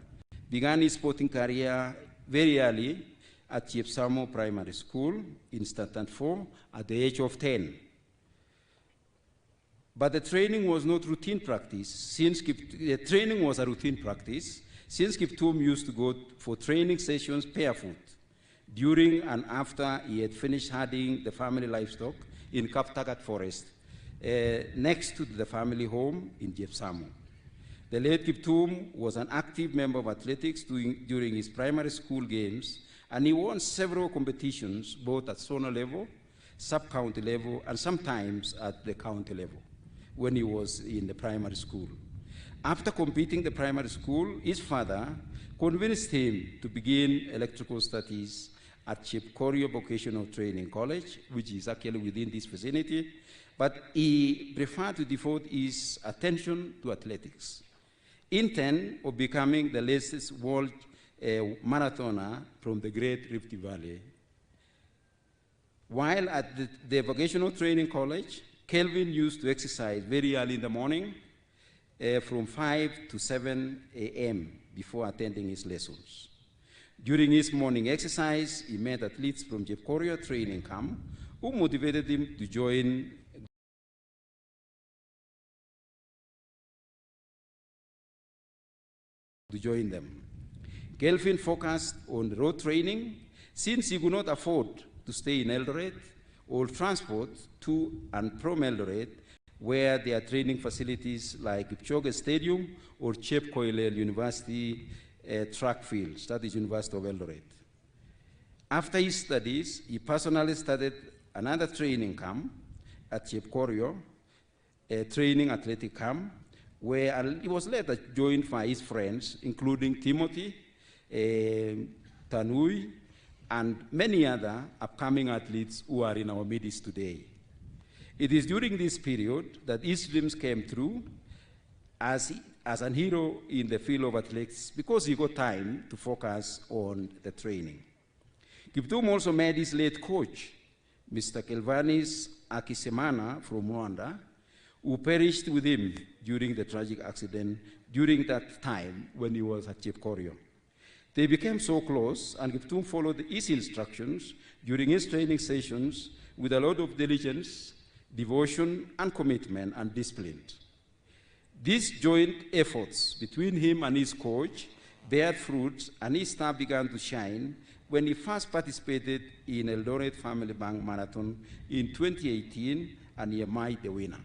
Speaker 2: began his sporting career very early at Chepsamo Primary School in Standard 4 at the age of 10. But the training was not routine practice, since Kip, the training was a routine practice, since Kiptum used to go for training sessions barefoot during and after he had finished herding the family livestock in Kaptagat Forest, next to the family home in Chepsamo. The late Kiptum was an active member of athletics during his primary school games, and he won several competitions, both at zonal level, sub-county level, and sometimes at the county level when he was in the primary school. After completing the primary school, his father convinced him to begin electrical studies at Chepkorio Vocational Training College, which is actually within this vicinity, but he preferred to devote his attention to athletics, intent of becoming the latest world marathoner from the Great Rift Valley. While at the Vocational Training College, Kelvin used to exercise very early in the morning, from 5 to 7 a.m. before attending his lessons. During his morning exercise, he met athletes from Chepkorio training camp who motivated him to join them. Kelvin focused on road training since he could not afford to stay in Eldoret or transport to and from Eldoret, where there are training facilities like Kipchoge Stadium or Chepkoilel University track fields, that is University of Eldoret. After his studies, he personally started another training camp at Chepkorio training athletic camp, where he was later joined by his friends, including Timothy, Tanui, and many other upcoming athletes who are in our midst today. It is during this period that his dreams came true as an hero in the field of athletics because he got time to focus on the training. Kiptum also met his late coach, Mr. Kelvanis Akisemana from Rwanda, who perished with him during the tragic accident during that time when he was at Chepkorio. They became so close, and Kiptum followed his instructions during his training sessions with a lot of diligence, devotion, and commitment and discipline. These joint efforts between him and his coach bared fruit, and his star began to shine when he first participated in Eldoret Family Bank Marathon in 2018, and he emerged the winner.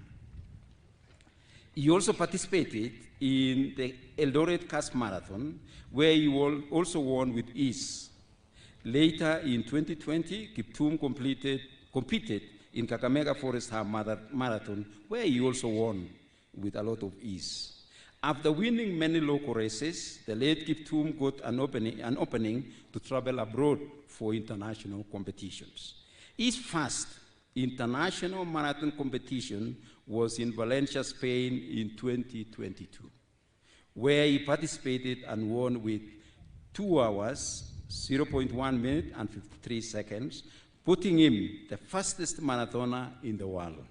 Speaker 2: He also participated in the Eldoret Cast Marathon, where he also won with ease. Later in 2020, Kiptum competed in Kakamega Forest Half Marathon, where he also won with a lot of ease. After winning many local races, the late Kiptum got an opening to travel abroad for international competitions. His first international marathon competition was in Valencia, Spain in 2022, where he participated and won with 2 hours, 0.1 minute and 53 seconds, putting him the fastest marathoner in the world.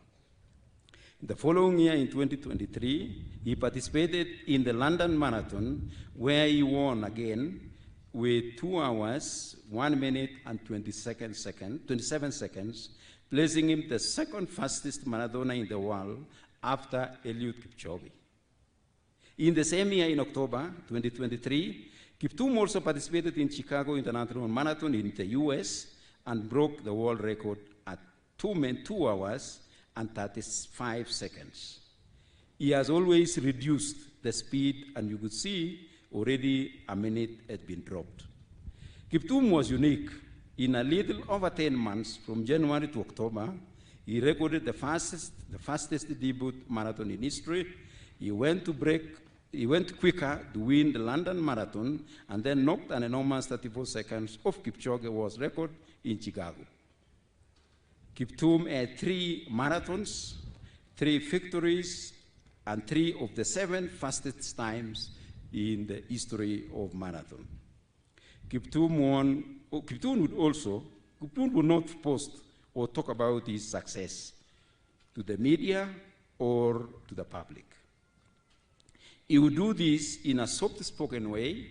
Speaker 2: The following year, in 2023, he participated in the London Marathon, where he won again with 2 hours, 1 minute, and 27 seconds, placing him the second fastest marathoner in the world after Eliud Kipchoge. In the same year, in October 2023, Kiptum also participated in Chicago International Marathon in the US and broke the world record at 2 hours and 35 seconds. He has always reduced the speed, and you could see already a minute had been dropped. Kiptum was unique. In a little over 10 months, from January to October, he recorded the fastest debut marathon in history. He went to break, he went quicker to win the London Marathon and then knocked an enormous 34 seconds off Kipchoge's world record in Chicago. Kiptum had 3 marathons, 3 victories, and 3 of the 7 fastest times in the history of marathon. Kiptum won, oh, Kiptum would also, Kiptum would not post or talk about his success to the media or to the public. He would do this in a soft-spoken way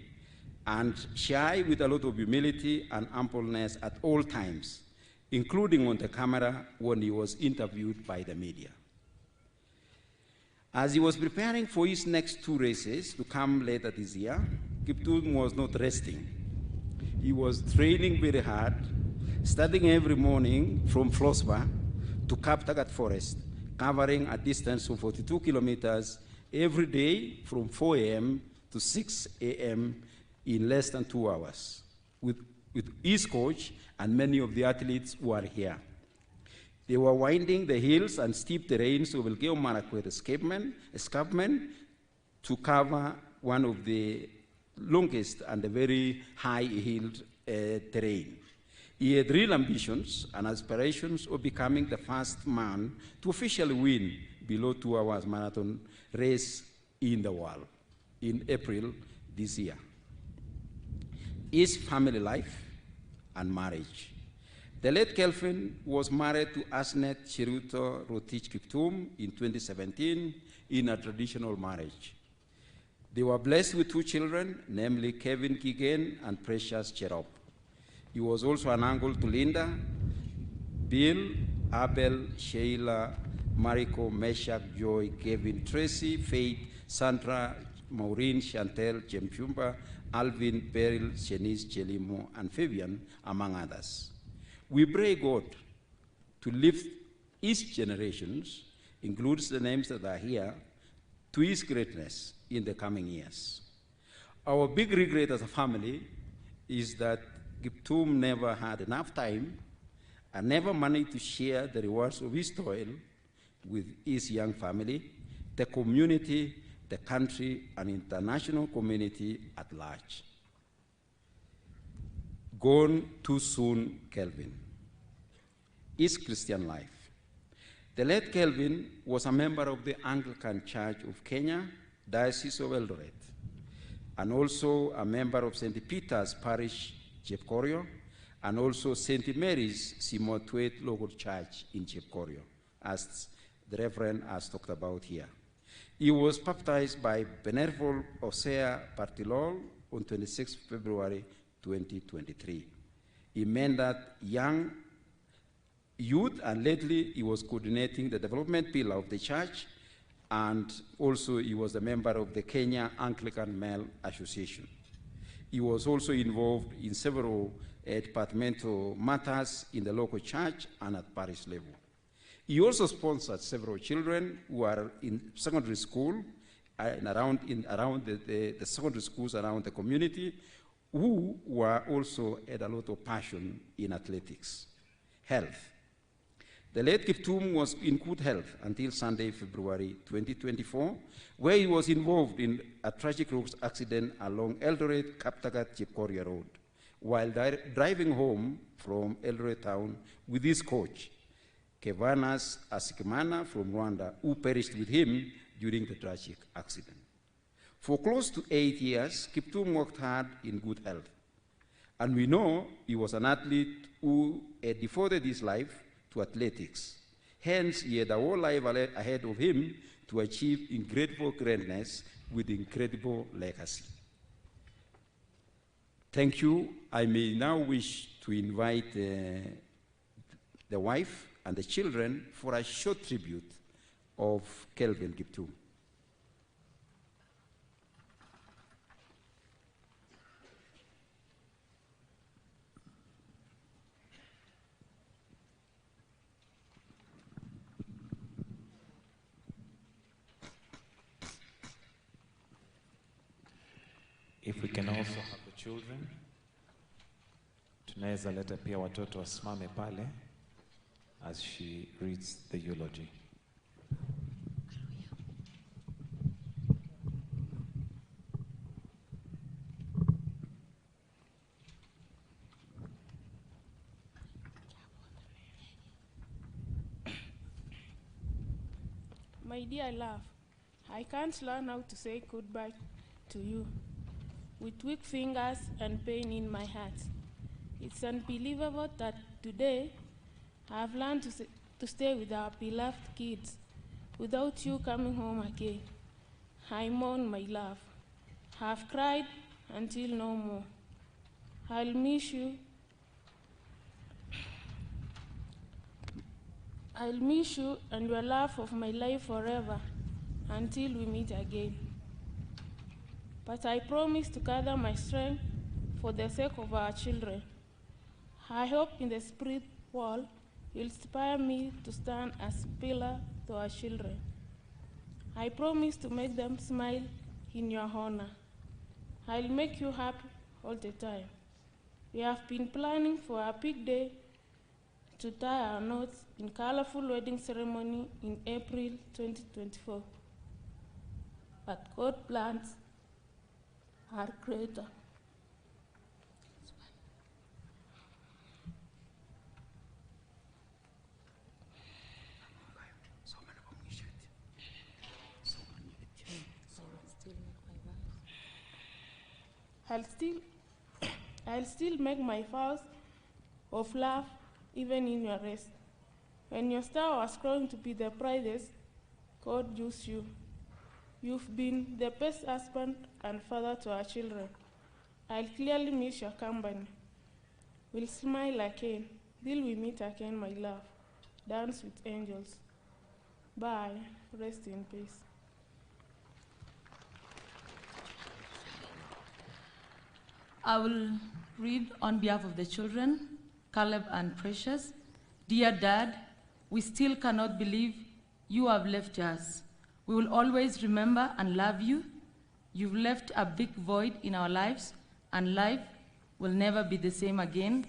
Speaker 2: and shy with a lot of humility and humbleness at all times, including on the camera when he was interviewed by the media. As he was preparing for his next 2 races to come later this year, Kiptum was not resting. He was training very hard, starting every morning from Flossbar to Kaptagat Forest, covering a distance of 42 kilometers every day from 4 a.m. to 6 a.m. in less than 2 hours, with his coach and many of the athletes who are here. They were winding the hills and steep terrains of Elgeyo Marakwet escarpment to cover one of the longest and the very high-hilled terrain. He had real ambitions and aspirations of becoming the first man to officially win below 2 hours marathon race in the world in April this year. His family life and marriage. The late Kelvin was married to Asnet Cheruto Rotich Kiptum in 2017 in a traditional marriage. They were blessed with 2 children, namely Kevin Kigen and Precious Cherop. He was also an uncle to Linda, Bill, Abel, Sheila, Mariko, Meshach, Joy, Kevin, Tracy, Faith, Sandra, Maureen, Chantel, Chemchumba, Alvin, Beryl, Shanice, Chelimo, and Fabian, among others. We pray God to lift each generations, includes the names that are here, to his greatness in the coming years. Our big regret as a family is that Kiptum never had enough time and never managed to share the rewards of his toil with his young family, the community, the country, and international community at large. Gone too soon, Kelvin. His Christian life. The late Kelvin was a member of the Anglican Church of Kenya, Diocese of Eldoret, and also a member of St. Peter's Parish, Chepkorio, and also St. Mary's Simotwet Local Church in Chepkorio, as the Reverend has talked about here. He was baptized by Venerable Osea Partilol on 26 February 2023. He mentored young youth, and lately he was coordinating the development pillar of the church, and also he was a member of the Kenya Anglican Male Association. He was also involved in several departmental matters in the local church and at parish level. He also sponsored several children who are in secondary school and around, in, around the, the, the secondary schools around the community who were also had a lot of passion in athletics. Health. The late Kiptum was in good health until Sunday, February 2024, where he was involved in a tragic road accident along Eldoret Kaptagat Chepkoria Road while driving home from Eldoret town with his coach, Kevanas Asikimana from Rwanda, who perished with him during the tragic accident. For close to 8 years, Kiptum worked hard in good health. And we know he was an athlete who had devoted his life to athletics. Hence, he had a whole life ahead of him to achieve incredible greatness with incredible legacy. Thank you. I may now wish to invite the wife and the children for a short tribute of Kelvin Kiptum.
Speaker 21: If we can also have the children, tunaweza leta pia watoto wasimame pale as she reads the eulogy.
Speaker 7: My dear love, I can't learn how to say goodbye to you with weak fingers and pain in my heart. It's unbelievable that today I've learned to stay with our beloved kids without you coming home again. I mourn my love. I've cried until no more. I'll miss you. I'll miss you and your love of my life forever until we meet again. But I promise to gather my strength for the sake of our children. I hope in the spirit world you'll inspire me to stand as pillar to our children. I promise to make them smile in your honor. I'll make you happy all the time. We have been planning for a big day to tie our knots in colorful wedding ceremony in April 2024. But God plans are greater. I'll still make my vows of love even in your rest. When your star was growing to be the brightest, God used you. You've been the best husband and father to our children. I'll clearly miss your company. We'll smile again till we meet again, my love. Dance with angels. Bye. Rest in peace.
Speaker 22: I will read on behalf of the children, Caleb and Precious. Dear Dad, we still cannot believe you have left us. We will always remember and love you. You've left a big void in our lives, and life will never be the same again.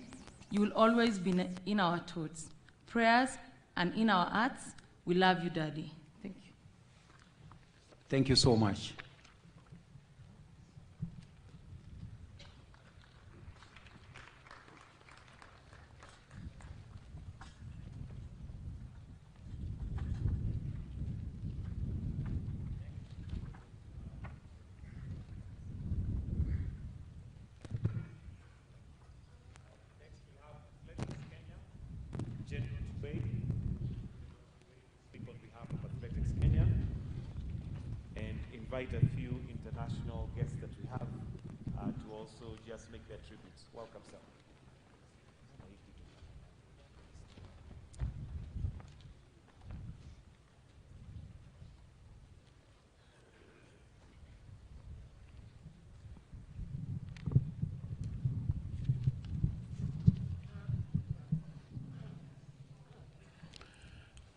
Speaker 22: You will always be in our thoughts, prayers, and in our hearts. We love you, Daddy. Thank you.
Speaker 2: Thank you so much.
Speaker 21: Jane Tubei, speak on behalf of Athletics Kenya, and invite a few international guests that we have to also just make their tributes. Welcome, sir.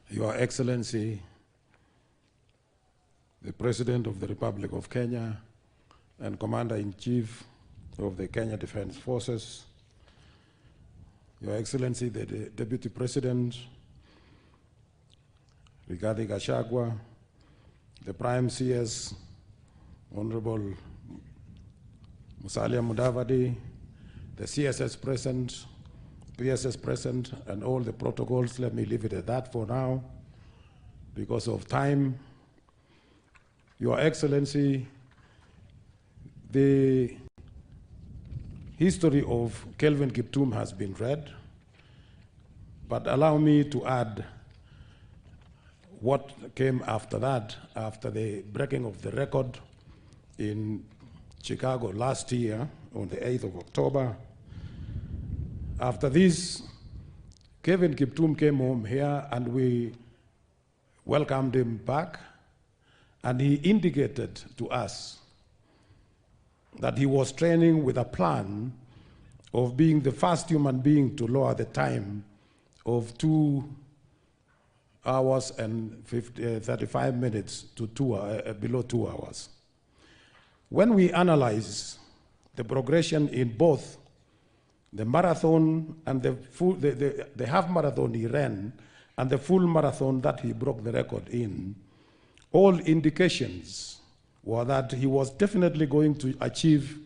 Speaker 1: Your Excellency, the President of the Republic of Kenya and Commander-in-Chief of the Kenya Defense Forces, Your Excellency, the Deputy President, Rigathi Gachagua, the Prime CS, Honorable Musalia Mudavadi, the CSS present, PSS present, and all the protocols. Let me leave it at that for now because of time. Your Excellency, the history of Kelvin Kiptum has been read, but allow me to add what came after that, after the breaking of the record in Chicago last year on the 8th of October. After this, Kelvin Kiptum came home here and we welcomed him back, and he indicated to us that he was training with a plan of being the first human being to lower the time of 2 hours and 35 minutes to below 2 hours. When we analyze the progression in both the marathon and the half marathon he ran and the full marathon that he broke the record in, all indications were that he was definitely going to achieve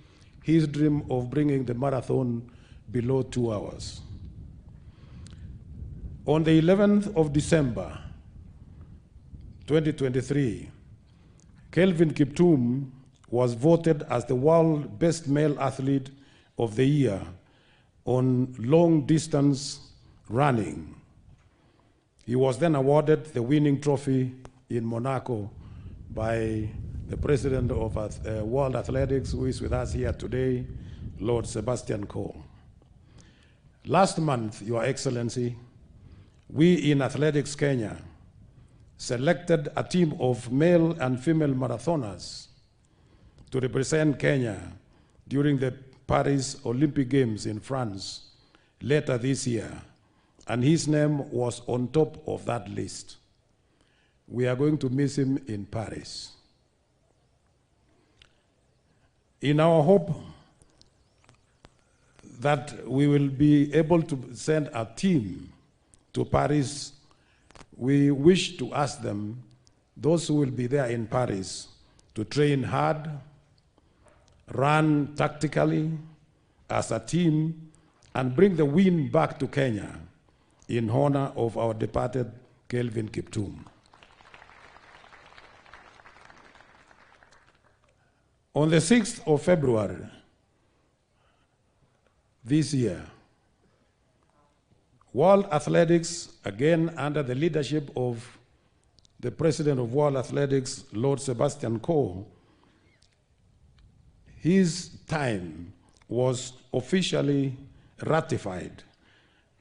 Speaker 1: his dream of bringing the marathon below 2 hours. On the 11th of December, 2023, Kelvin Kiptum was voted as the world best male athlete of the year on long distance running. He was then awarded the winning trophy in Monaco by the president of World Athletics, who is with us here today, Lord Sebastian Coe. Last month, Your Excellency, we in Athletics Kenya selected a team of male and female marathoners to represent Kenya during the Paris Olympic Games in France later this year, and his name was on top of that list. We are going to miss him in Paris. In our hope that we will be able to send a team to Paris, we wish to ask them, those who will be there in Paris, to train hard, run tactically as a team, and bring the win back to Kenya in honor of our departed Kelvin Kiptum. On the 6th of February this year, World Athletics, again under the leadership of the president of World Athletics, Lord Sebastian Coe, his time was officially ratified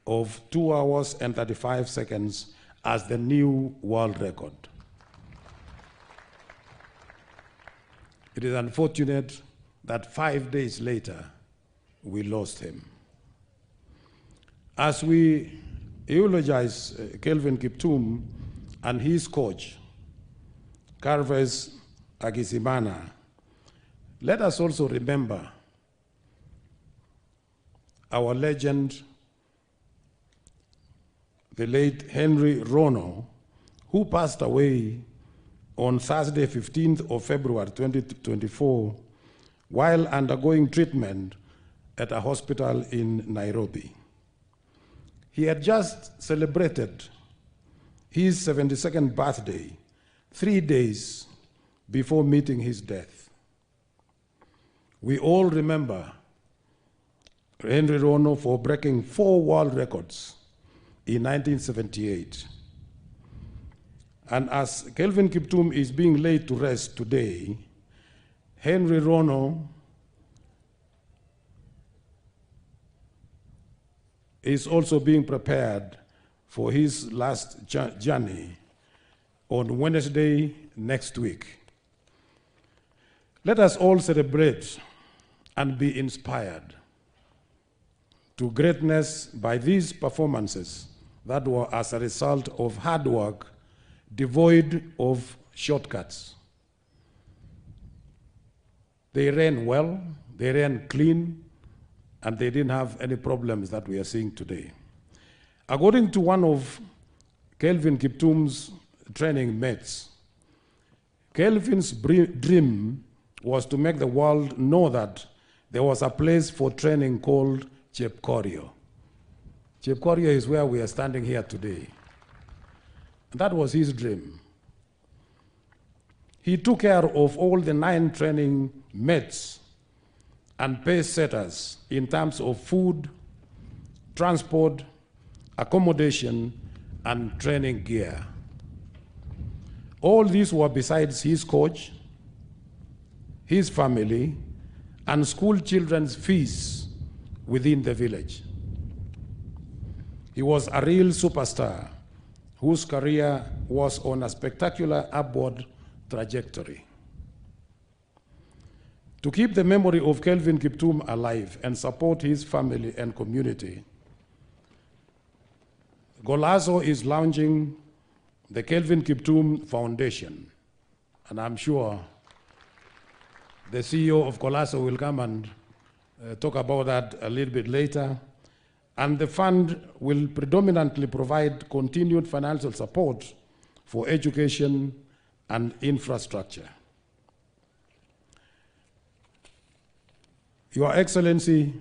Speaker 1: of 2 hours and 35 seconds as the new world record. It is unfortunate that 5 days later, we lost him. As we eulogize Kelvin Kiptum and his coach, Gervais Hakizimana, let us also remember our legend, the late Henry Rono, who passed away on Thursday, 15th of February 2024, while undergoing treatment at a hospital in Nairobi. He had just celebrated his 72nd birthday 3 days before meeting his death. We all remember Henry Rono for breaking 4 world records in 1978. And as Kelvin Kiptum is being laid to rest today, Henry Rono is also being prepared for his last journey on Wednesday next week. Let us all celebrate and be inspired to greatness by these performances that were as a result of hard work devoid of shortcuts. They ran well, they ran clean, and they didn't have any problems that we are seeing today. According to one of Kelvin Kiptum's training mates, Kelvin's dream was to make the world know that there was a place for training called Chepkorio. Chepkorio is where we are standing here today. And that was his dream. He took care of all the 9 training mates and pace setters in terms of food, transport, accommodation, and training gear. All these were besides his coach, his family, and school children's fees within the village. He was a real superstar whose career was on a spectacular upward trajectory. To keep the memory of Kelvin Kiptum alive and support his family and community, Golazo is launching the Kelvin Kiptum Foundation. And I'm sure the CEO of Golazo will come and talk about that a little bit later. And the fund will predominantly provide continued financial support for education and infrastructure. Your Excellency,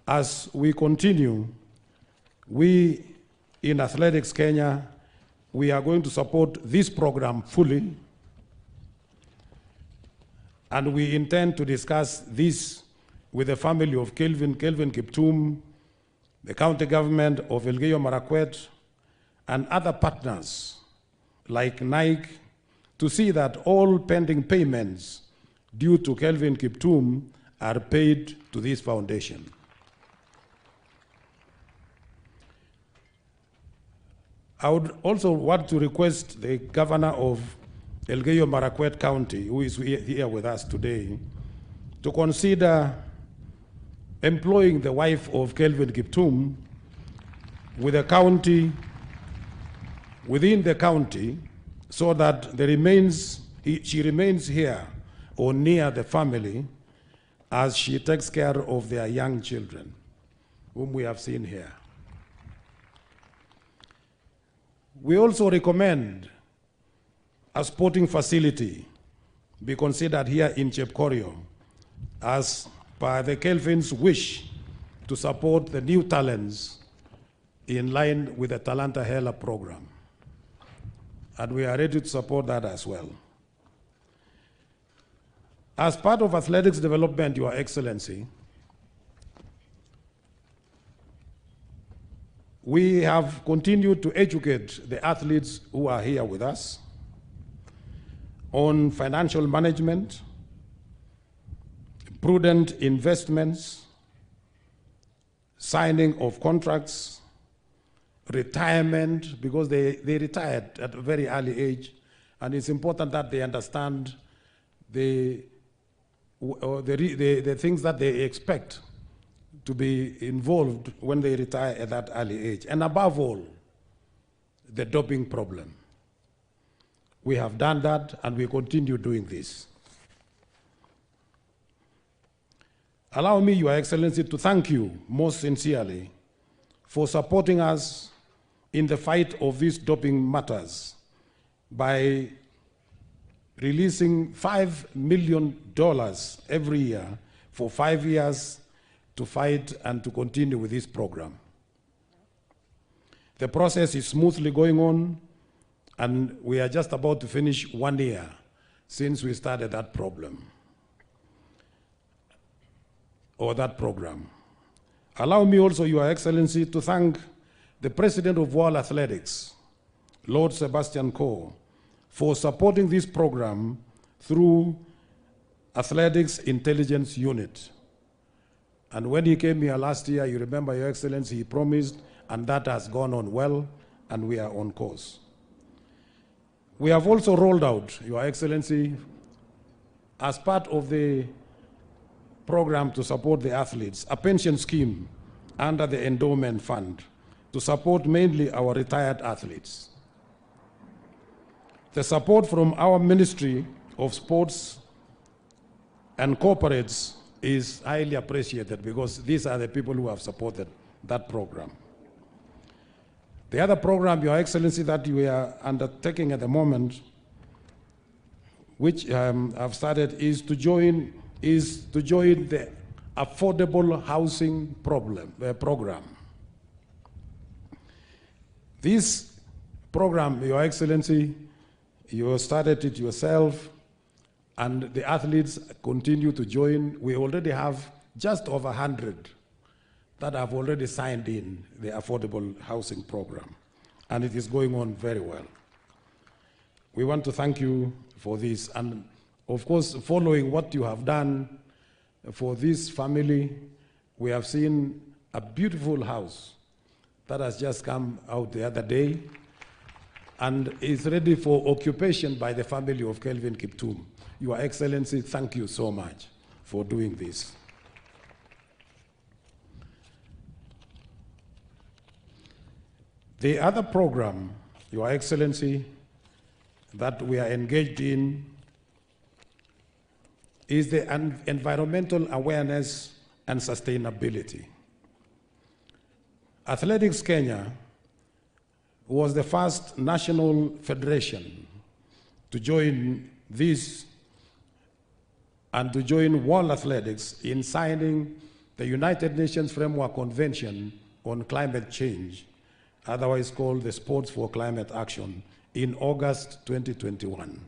Speaker 1: as we continue, we in Athletics Kenya, we are going to support this program fully, and we intend to discuss this with the family of Kelvin Kiptum, the county government of Elgeyo Marakwet, and other partners like Nike to see that all pending payments due to Kelvin Kiptum are paid to this foundation. I would also want to request the governor of Elgeyo Marakwet County, who is here with us today, to consider employing the wife of Kelvin Kiptum with the county, within the county, so that she remains here or near the family as she takes care of their young children, whom we have seen here. We also recommend a sporting facility be considered here in Chepkorio as per the Kelvin's wish to support the new talents in line with the Talanta Hela program. And we are ready to support that as well. As part of athletics development, Your Excellency, we have continued to educate the athletes who are here with us on financial management, prudent investments, signing of contracts, retirement, because they retired at a very early age, and it's important that they understand the things that they expect to be involved when they retire at that early age. And above all, the doping problem. We have done that, and we continue doing this. Allow me, Your Excellency, to thank you most sincerely for supporting us in the fight of these doping matters by releasing $5 million every year for 5 years to fight and to continue with this program. The process is smoothly going on, and we are just about to finish 1 year since we started that problem, or that program. Allow me also, Your Excellency, to thank the President of World Athletics, Lord Sebastian Coe, for supporting this program through Athletics Intelligence Unit. And when he came here last year, you remember, Your Excellency, he promised, and that has gone on well, and we are on course. We have also rolled out, Your Excellency, as part of the program to support the athletes, a pension scheme under the Endowment Fund to support mainly our retired athletes. The support from our Ministry of Sports and corporates is highly appreciated because these are the people who have supported that program. The other program, Your Excellency, that we are undertaking at the moment, which I've started, is to join the affordable housing program. This program, Your Excellency, you started it yourself, and the athletes continue to join. We already have just over 100 that have already signed in the affordable housing program, and it is going on very well. We want to thank you for this, and of course, following what you have done for this family, we have seen a beautiful house that has just come out the other day and is ready for occupation by the family of Kelvin Kiptum. Your Excellency, thank you so much for doing this. The other program, Your Excellency, that we are engaged in is the environmental awareness and sustainability. Athletics Kenya was the first national federation to join this and to join World Athletics in signing the United Nations Framework Convention on Climate Change, otherwise called the Sports for Climate Action, in August 2021.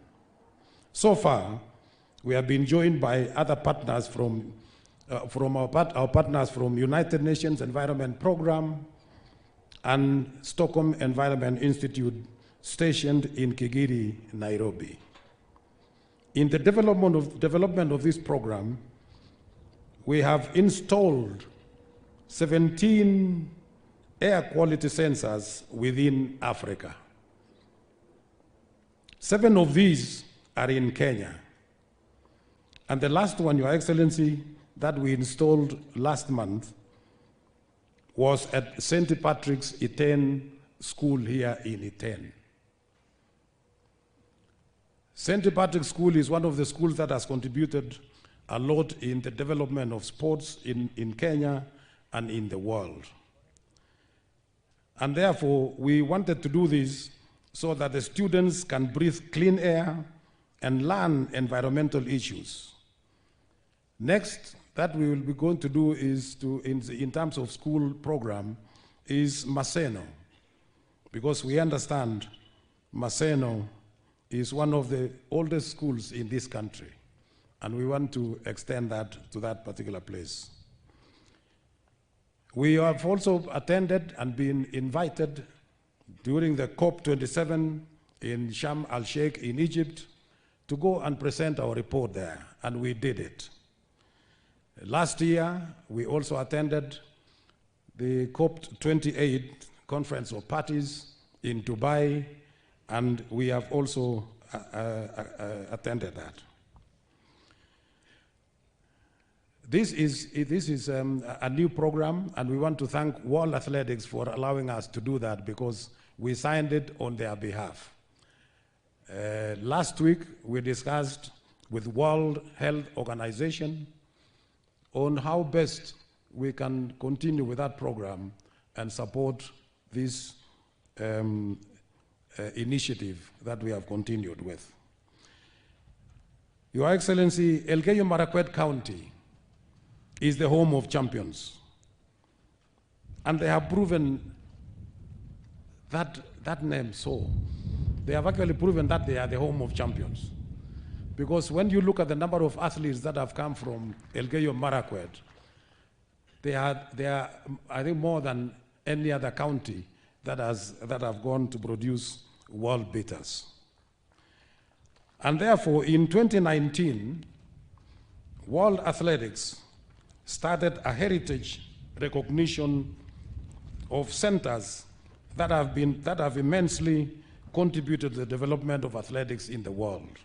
Speaker 1: So far, we have been joined by other partners from our partners from United Nations Environment Program and Stockholm Environment Institute stationed in Gigiri, Nairobi. In the development of this program, we have installed 17 air quality sensors within Africa. 7 of these are in Kenya. And the last one, Your Excellency, that we installed last month was at St. Patrick's Iten School here in Iten. St. Patrick's School is one of the schools that has contributed a lot in the development of sports in Kenya and in the world. And therefore, we wanted to do this so that the students can breathe clean air and learn environmental issues. Next, that we will be going to do is to, in terms of school program, is Maseno, because we understand Maseno is one of the oldest schools in this country, and we want to extend that to that particular place. We have also attended and been invited during the COP27 in Sharm el-Sheikh in Egypt to go and present our report there, and we did it. Last year, we also attended the COP28 Conference of Parties in Dubai, and we have also attended that. This is a new program, and we want to thank World Athletics for allowing us to do that because we signed it on their behalf. Last week, we discussed with World Health Organization on how best we can continue with that program and support this uh, initiative that we have continued with. Your Excellency, Elgeyo Marakwet County is the home of champions. And they have proven that, that name so. They have actually proven that they are the home of champions. Because when you look at the number of athletes that have come from Elgeyo Marakwet, they are, they are, I think, more than any other county that, has, that have gone to produce world beaters. And therefore, in 2019, World Athletics started a heritage recognition of centers that have, been, that have immensely contributed to the development of athletics in the world.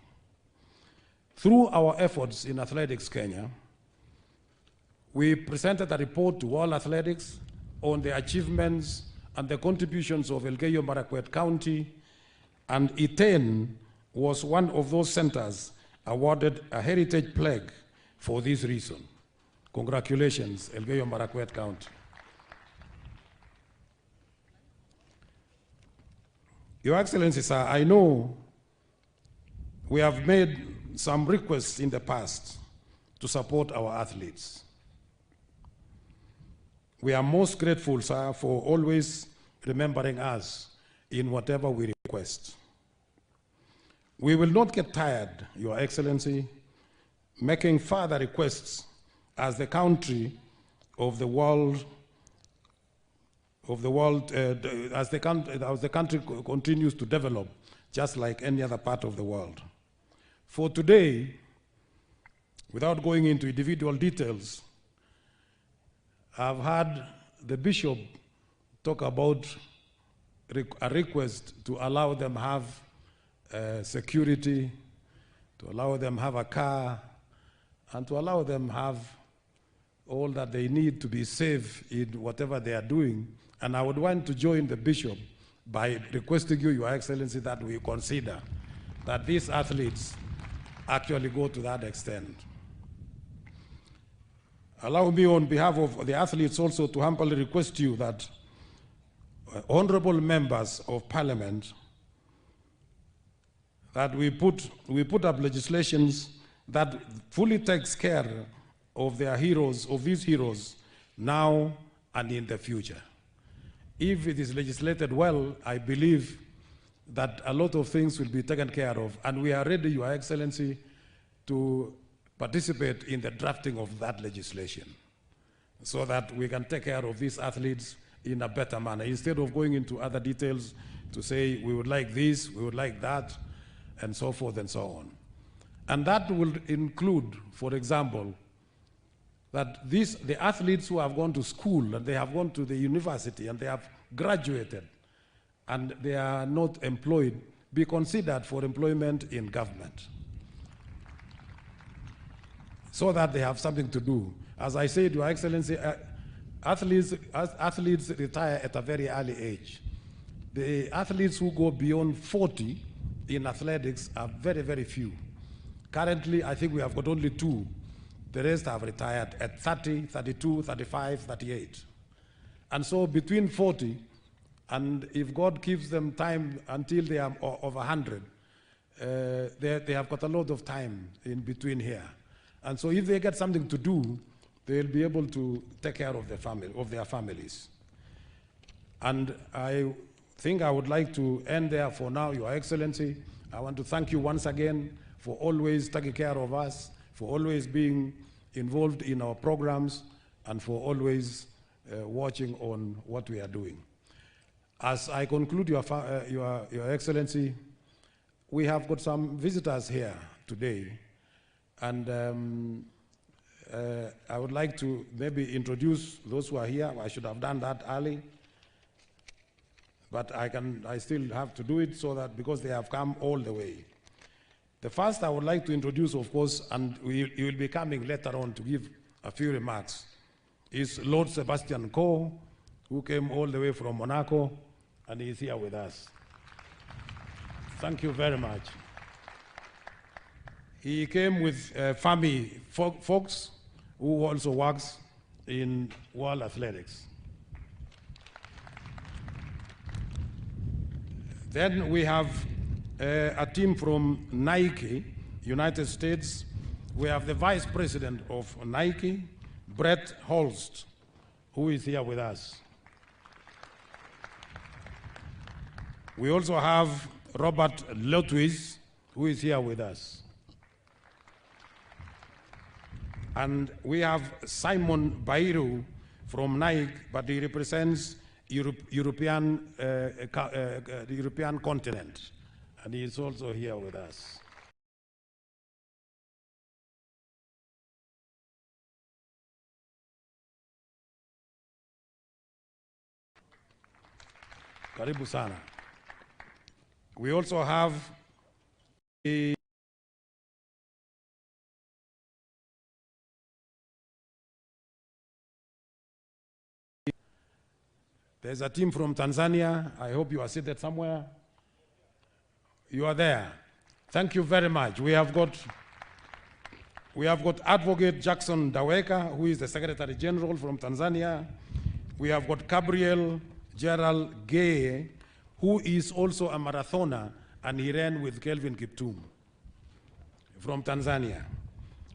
Speaker 1: Through our efforts in Athletics Kenya, we presented a report to World Athletics on the achievements and the contributions of Elgeyo Marakwet County, and Iten was one of those centers awarded a heritage plaque for this reason. Congratulations, Elgeyo Marakwet County. Your Excellency, sir, I know we have made some requests in the past to support our athletes. We are most grateful, sir, for always remembering us in whatever we request. We will not get tired, Your Excellency, making further requests as the country of the world of the world, uh, as, the, as the country continues to develop, just like any other part of the world. For today, without going into individual details, I've had the bishop talk about a request to allow them have uh, security, to allow them have a car, and to allow them have all that they need to be safe in whatever they are doing. And I would want to join the bishop by requesting you, Your Excellency, that we consider that these athletes actually go to that extent. Allow me, on behalf of the athletes, also to humbly request you that uh, honorable members of parliament that we put, we put up legislations that fully takes care of their heroes, of these heroes, now and in the future. If it is legislated well, I believe that a lot of things will be taken care of, and we are ready, Your Excellency, to participate in the drafting of that legislation so that we can take care of these athletes in a better manner. Instead of going into other details to say we would like this, we would like that, and so forth and so on. And that will include, for example, that these, the athletes who have gone to school and they have gone to the university and they have graduated and they are not employed, be considered for employment in government so that they have something to do. As I said, Your Excellency, uh, athletes, athletes retire at a very early age. The athletes who go beyond 40 in athletics are very, very few. Currently, I think we have got only two. The rest have retired at 30, 32, 35, 38. And so between 40 and if God gives them time until they are over 100, uh, they, they have got a lot of time in between here. And so if they get something to do, they'll be able to take care of, the family, of their families. And I think I would like to end there for now, Your Excellency. I want to thank you once again for always taking care of us, for always being involved in our programs, and for always uh, watching on what we are doing. As I conclude, Your, uh, Your, Your Excellency, we have got some visitors here today, and um, uh, I would like to maybe introduce those who are here. I should have done that early, but I, can, I still have to do it so that because they have come all the way. The first I would like to introduce, of course, and we, he will be coming later on to give a few remarks, is Lord Sebastian Coe, who came all the way from Monaco, and he is here with us. Thank you very much. He came with uh, Fami Fox, who also works in World Athletics. Then we have uh, a team from Nike, United States. We have the Vice President of Nike, Brett Holst, who is here with us. We also have Robert Lotwis, who is here with us. And we have Simon Bairu from Nike, but he represents Europe, European, the European continent. And he is also here with us. Karibu sana. We also have the There's a team from Tanzania. I hope you are seated somewhere. You are there. Thank you very much. We have got we have got Advocate Jackson Daweka, who is the Secretary General from Tanzania. We have got Gabriel Gerald Gay, who is also a marathoner, and he ran with Kelvin Kiptum from Tanzania.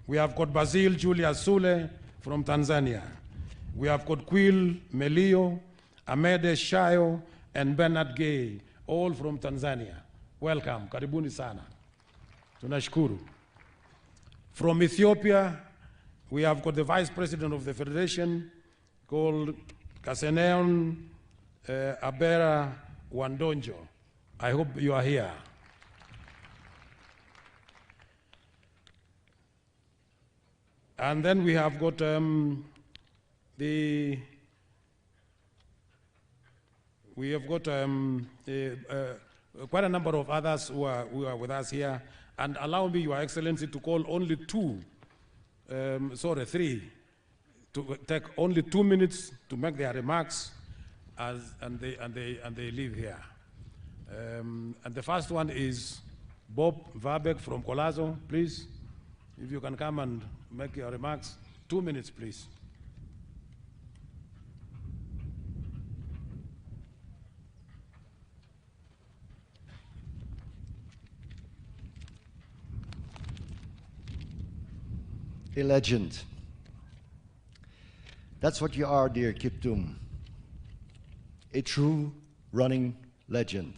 Speaker 1: We have got Basil Julius Sule from Tanzania. We have got Quill Melio, Amede Shayo, and Bernard Gay, all from Tanzania. Welcome, karibuni sana. Tunashukuru. From Ethiopia, we have got the Vice President of the Federation called Kaseneon Abera Wandonjo. I hope you are here. And then we have got the we have got quite a number of others who are, who are with us here. And allow me, Your Excellency, to call only two, sorry, three, to take only 2 minutes to make their remarks as, and, they, and, they, and they leave here. And the first one is Bob Verbeek from Colazo, please. If you can come and make your remarks. 2 minutes, please.
Speaker 3: A legend. That's what you are, dear Kiptum. A true running legend.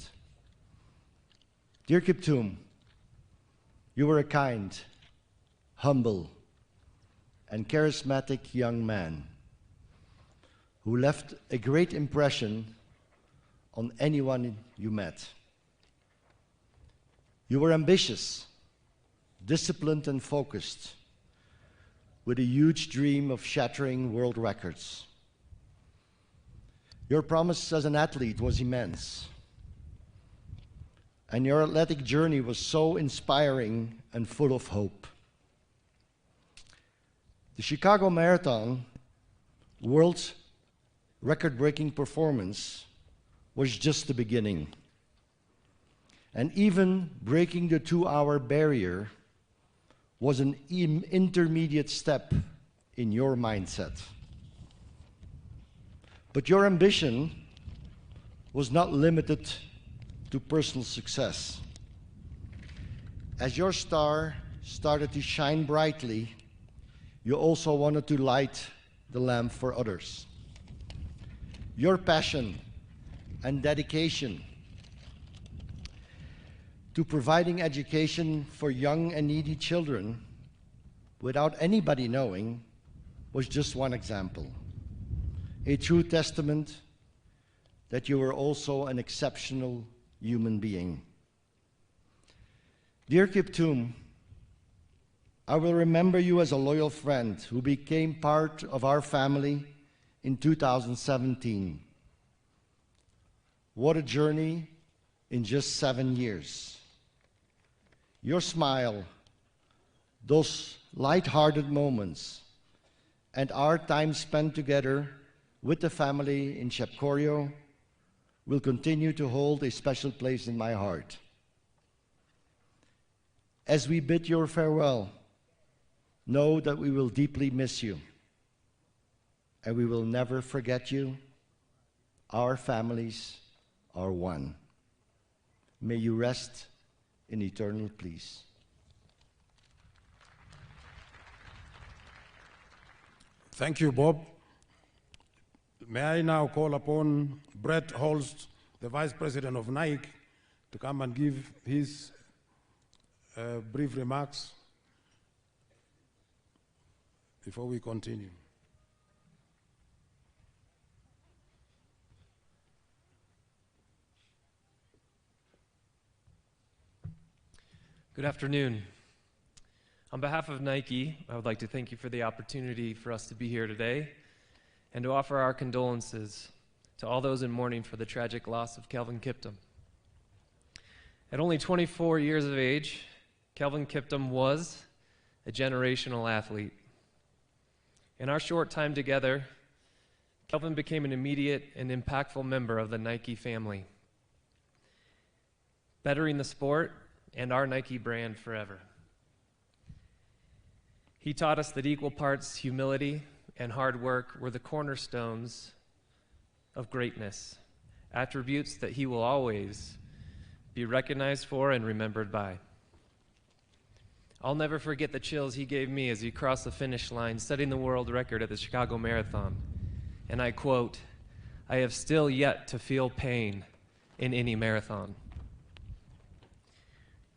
Speaker 3: Dear Kiptum, you were a kind, humble, and charismatic young man who left a great impression on anyone you met. You were ambitious, disciplined, and focused, with a huge dream of shattering world records. Your promise as an athlete was immense, and your athletic journey was so inspiring and full of hope. The Chicago Marathon world record-breaking performance was just the beginning. And even breaking the 2-hour barrier was an intermediate step in your mindset. But your ambition was not limited to personal success. As your star started to shine brightly, you also wanted to light the lamp for others. Your passion and dedication to providing education for young and needy children without anybody knowing was just one example. A true testament that you were also an exceptional human being. Dear Kiptum, I will remember you as a loyal friend who became part of our family in 2017. What a journey in just 7 years. Your smile, those light-hearted moments, and our time spent together with the family in Chepkorio will continue to hold a special place in my heart. As we bid your farewell, know that we will deeply miss you, and we will never forget you. Our families are one. May you rest in eternal peace.
Speaker 1: Thank you, Bob. May I now call upon Brett Holst, the Vice President of Nike, to come and give his brief remarks before we continue.
Speaker 11: Good afternoon. On behalf of Nike, I would like to thank you for the opportunity for us to be here today and to offer our condolences to all those in mourning for the tragic loss of Kelvin Kiptum. At only 24 years of age, Kelvin Kiptum was a generational athlete. In our short time together, Kelvin became an immediate and impactful member of the Nike family, bettering the sport and our Nike brand forever. He taught us that equal parts humility and hard work were the cornerstones of greatness, attributes that he will always be recognized for and remembered by. I'll never forget the chills he gave me as he crossed the finish line, setting the world record at the Chicago Marathon. And I quote, I have still yet to feel pain in any marathon.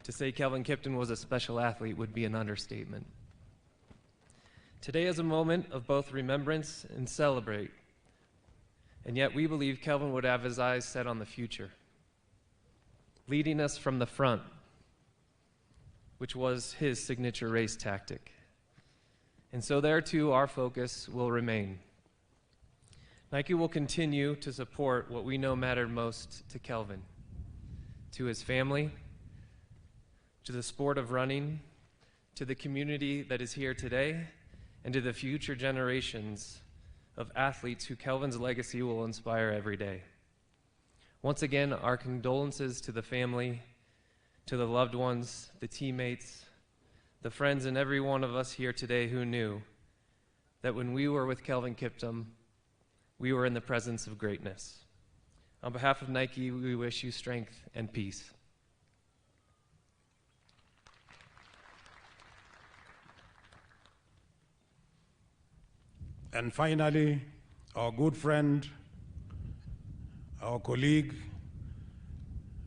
Speaker 11: To say Kelvin Kiptum was a special athlete would be an understatement. Today is a moment of both remembrance and celebrate. And yet we believe Kelvin would have his eyes set on the future, leading us from the front, which was his signature race tactic. And so there too, our focus will remain. Nike will continue to support what we know mattered most to Kelvin, to his family, to the sport of running, to the community that is here today, and to the future generations of athletes who Kelvin's legacy will inspire every day. Once again, our condolences to the family, to the loved ones, the teammates, the friends, and every one of us here today who knew that when we were with Kelvin Kiptum, we were in the presence of greatness. On behalf of Nike, we wish you strength and peace.
Speaker 1: And finally, our good friend, our colleague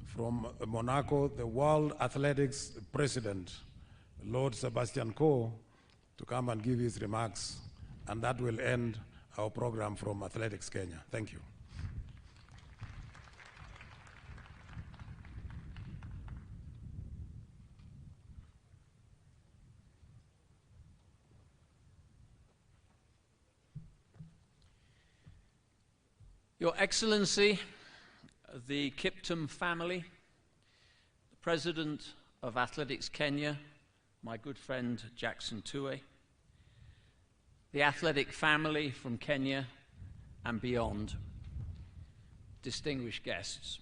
Speaker 1: from Monaco, the World Athletics President, Lord Sebastian Coe, to come and give his remarks. And that will end our program from Athletics Kenya. Thank you.
Speaker 13: Your Excellency, the Kiptum family, the President of Athletics Kenya, my good friend Jackson Tuwei, the athletic family from Kenya and beyond, distinguished guests.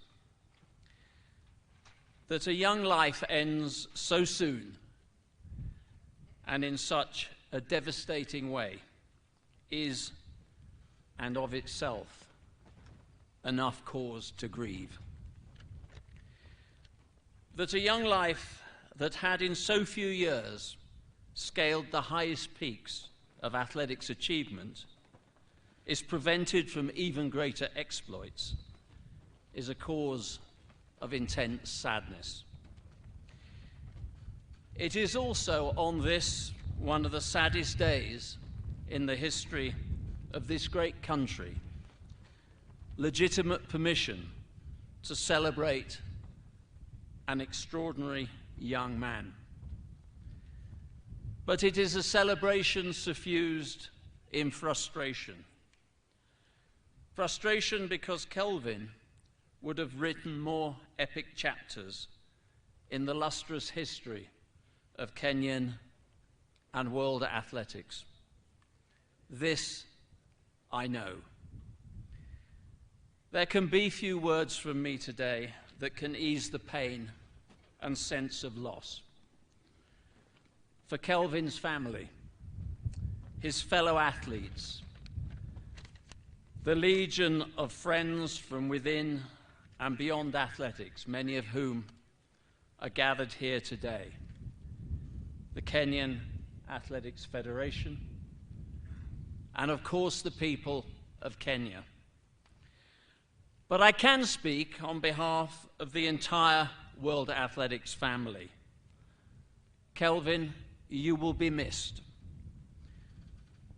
Speaker 13: That a young life ends so soon and in such a devastating way is, and of itself, enough cause to grieve. That a young life that had in so few years scaled the highest peaks of athletics achievement is prevented from even greater exploits is a cause of intense sadness. It is also on this, one of the saddest days in the history of this great country, legitimate permission to celebrate an extraordinary young man. But it is a celebration suffused in frustration. Frustration because Kelvin would have written more epic chapters in the lustrous history of Kenyan and world athletics. This I know. There can be few words from me today that can ease the pain and sense of loss. For Kelvin's family, his fellow athletes, the legion of friends from within and beyond athletics, many of whom are gathered here today. The Kenyan Athletics Federation, and of course the people of Kenya. But I can speak on behalf of the entire World Athletics family. Kelvin, you will be missed.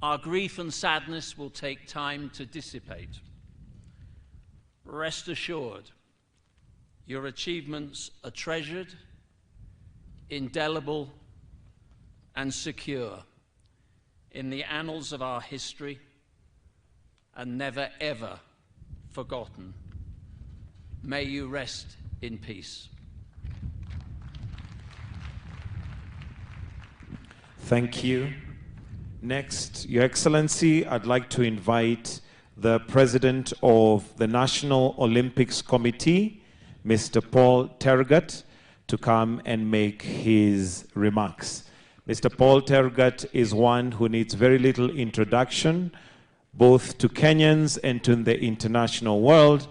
Speaker 13: Our grief and sadness will take time to dissipate. Rest assured, your achievements are treasured, indelible, and secure in the annals of our history and never ever forgotten. May you rest in peace.
Speaker 21: Thank you. Next, Your Excellency, I'd like to invite the President of the National Olympics Committee, Mr. Paul Tergat, to come and make his remarks. Mr. Paul Tergat is one who needs very little introduction, both to Kenyans and to the international world,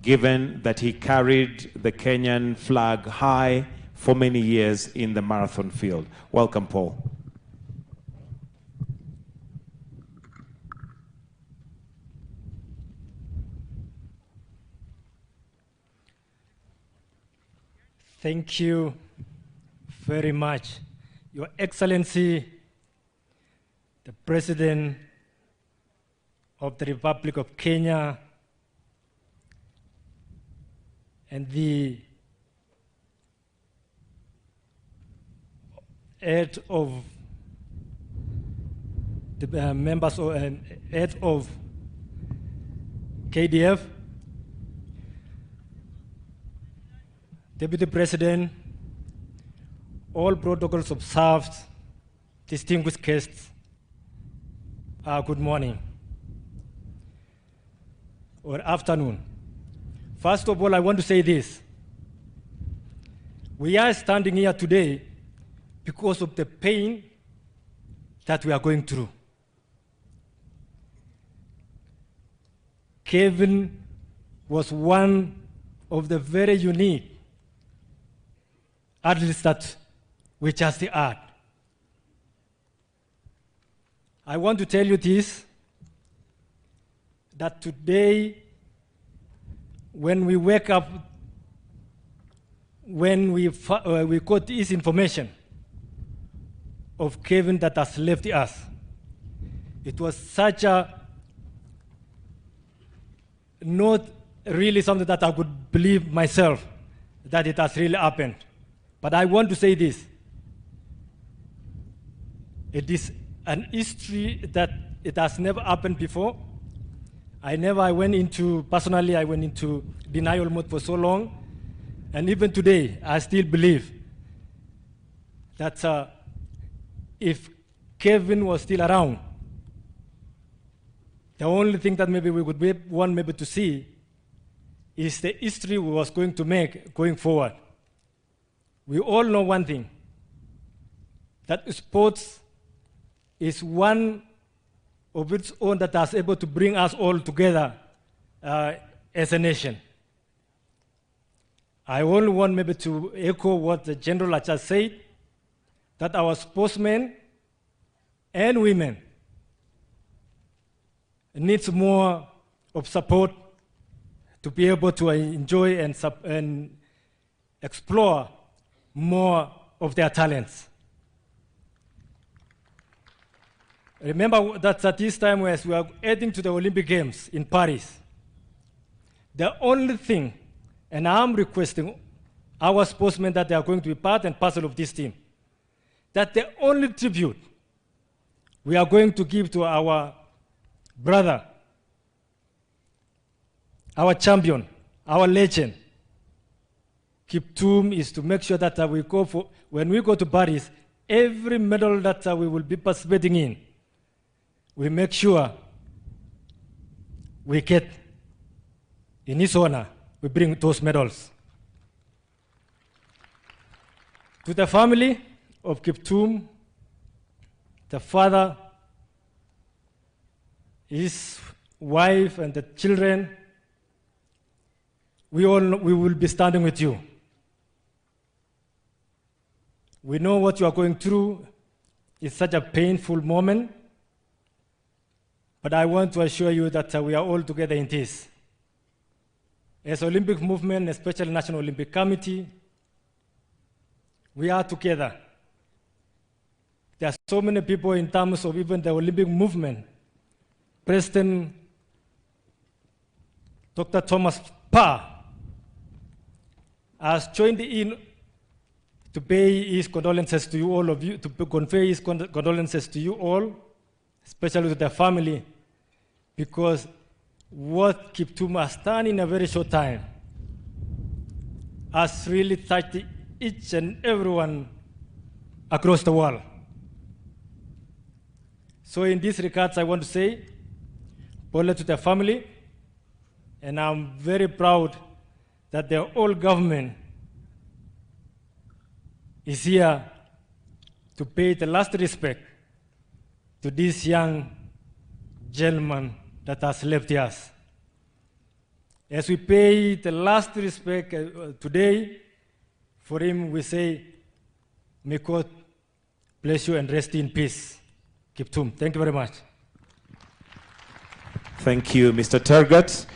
Speaker 21: given that he carried the Kenyan flag high for many years in the marathon field. Welcome, Paul.
Speaker 14: Thank you very much. Your Excellency, the President of the Republic of Kenya, and the head of the members of head of KDF, Deputy President, all protocols observed, distinguished guests, good morning or afternoon. First of all, I want to say this. We are standing here today because of the pain that we are going through. Kevin was one of the very unique athletes that we just had. I want to tell you this, that today, when we wake up, when we got this information of Kevin that has left us, it was such a not really something that I could believe myself that it has really happened. But I want to say this. It is an history that it has never happened before. I never, I went into, personally, I went into denial mode for so long. And even today, I still believe that if Kevin was still around, the only thing that maybe we would want maybe to see is the history we was going to make going forward. We all know one thing, that sports is one of its own that is able to bring us all together as a nation. I only want maybe to echo what the general has just said, that our sportsmen and women needs more of support to be able to enjoy and explore more of their talents. Remember that at this time as we are heading to the Olympic Games in Paris, the only thing, and I'm requesting our sportsmen that they are going to be part and parcel of this team, that the only tribute we are going to give to our brother, our champion, our legend, Kiptum, is to make sure that we go for, when we go to Paris, every medal that we will be participating in, we make sure we get, in his honor, we bring those medals. To the family of Kiptum, the father, his wife, and the children, We all we will be standing with you. We know what you are going through. It's such a painful moment. But I want to assure you that we are all together in this. As Olympic movement, especially National Olympic Committee, we are together. There are so many people in terms of even the Olympic movement. President Dr. Thomas Parr has joined in to pay his condolences to you all of you, to convey his condolences to you all, especially to the family, because what Kiptum has done in a very short time has really touched each and everyone across the world. So in this regards, I want to say, pole to the family, and I'm very proud that the whole government is here to pay the last respect to this young gentleman that has left us. As we pay the last respect today for him, we say, may God bless you and rest in peace. Kiptum. Thank you very much.
Speaker 21: Thank you, Mr. Tergat.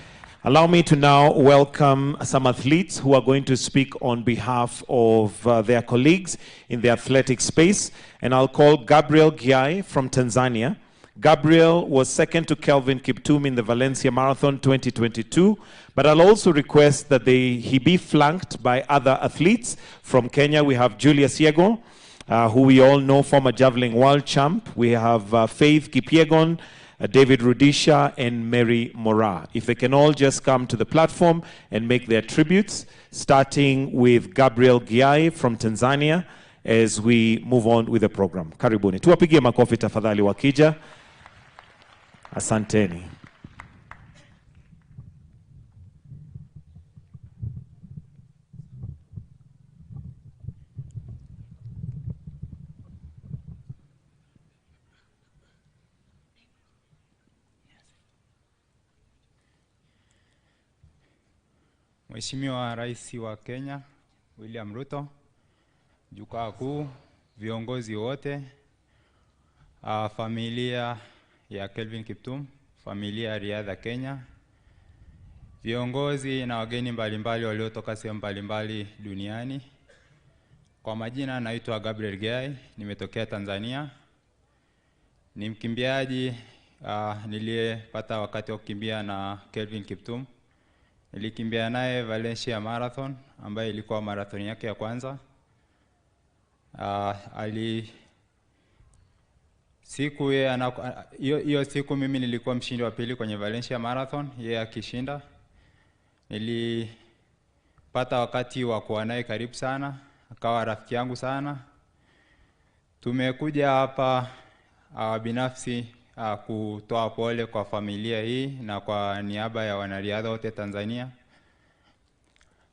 Speaker 21: Allow me to now welcome some athletes who are going to speak on behalf of their colleagues in the athletic space. And I'll call Gabriel Gyai from Tanzania. Gabriel was second to Kelvin Kiptum in the Valencia Marathon 2022, but I'll also request that he be flanked by other athletes. From Kenya, we have Julius Yego, who we all know, former javelin world champ. We have Faith Kipyegon, David Rudisha, and Mary Moraa. If they can all just come to the platform and make their tributes, starting with Gabriel Gyai from Tanzania, as we move on with the program. Karibuni. Tuwapigie makofi tafadhali wakija. Asanteni.
Speaker 15: Mheshimiwa Rais wa Kenya William Ruto, jukwaa kuu, viongozi wote, familia ya Kelvin Kiptum, familia ya riadha Kenya, viongozi na wageni mbalimbali waliotoka sehemu mbalimbali duniani. Kwa majina naitwa Gabriel Gyai, nimetokea Tanzania. Ni mkimbiaji niliyepata wakati wa kukimbia na Kelvin Kiptum. Nilikimbia naye Valencia Marathon ambayo ilikuwa marathon yake ya kwanza. Ali siku yeye hiyo, hiyo siku mimi nilikuwa mshindi wa pili kwenye Valencia Marathon, yeye akishinda. Nilipata wakati wa kuwa naye karibu sana, akawa rafiki yangu sana. Tumekuja hapa binafsi kutoa pole kwa familia hii na kwa niaba ya wanariadha wote Tanzania.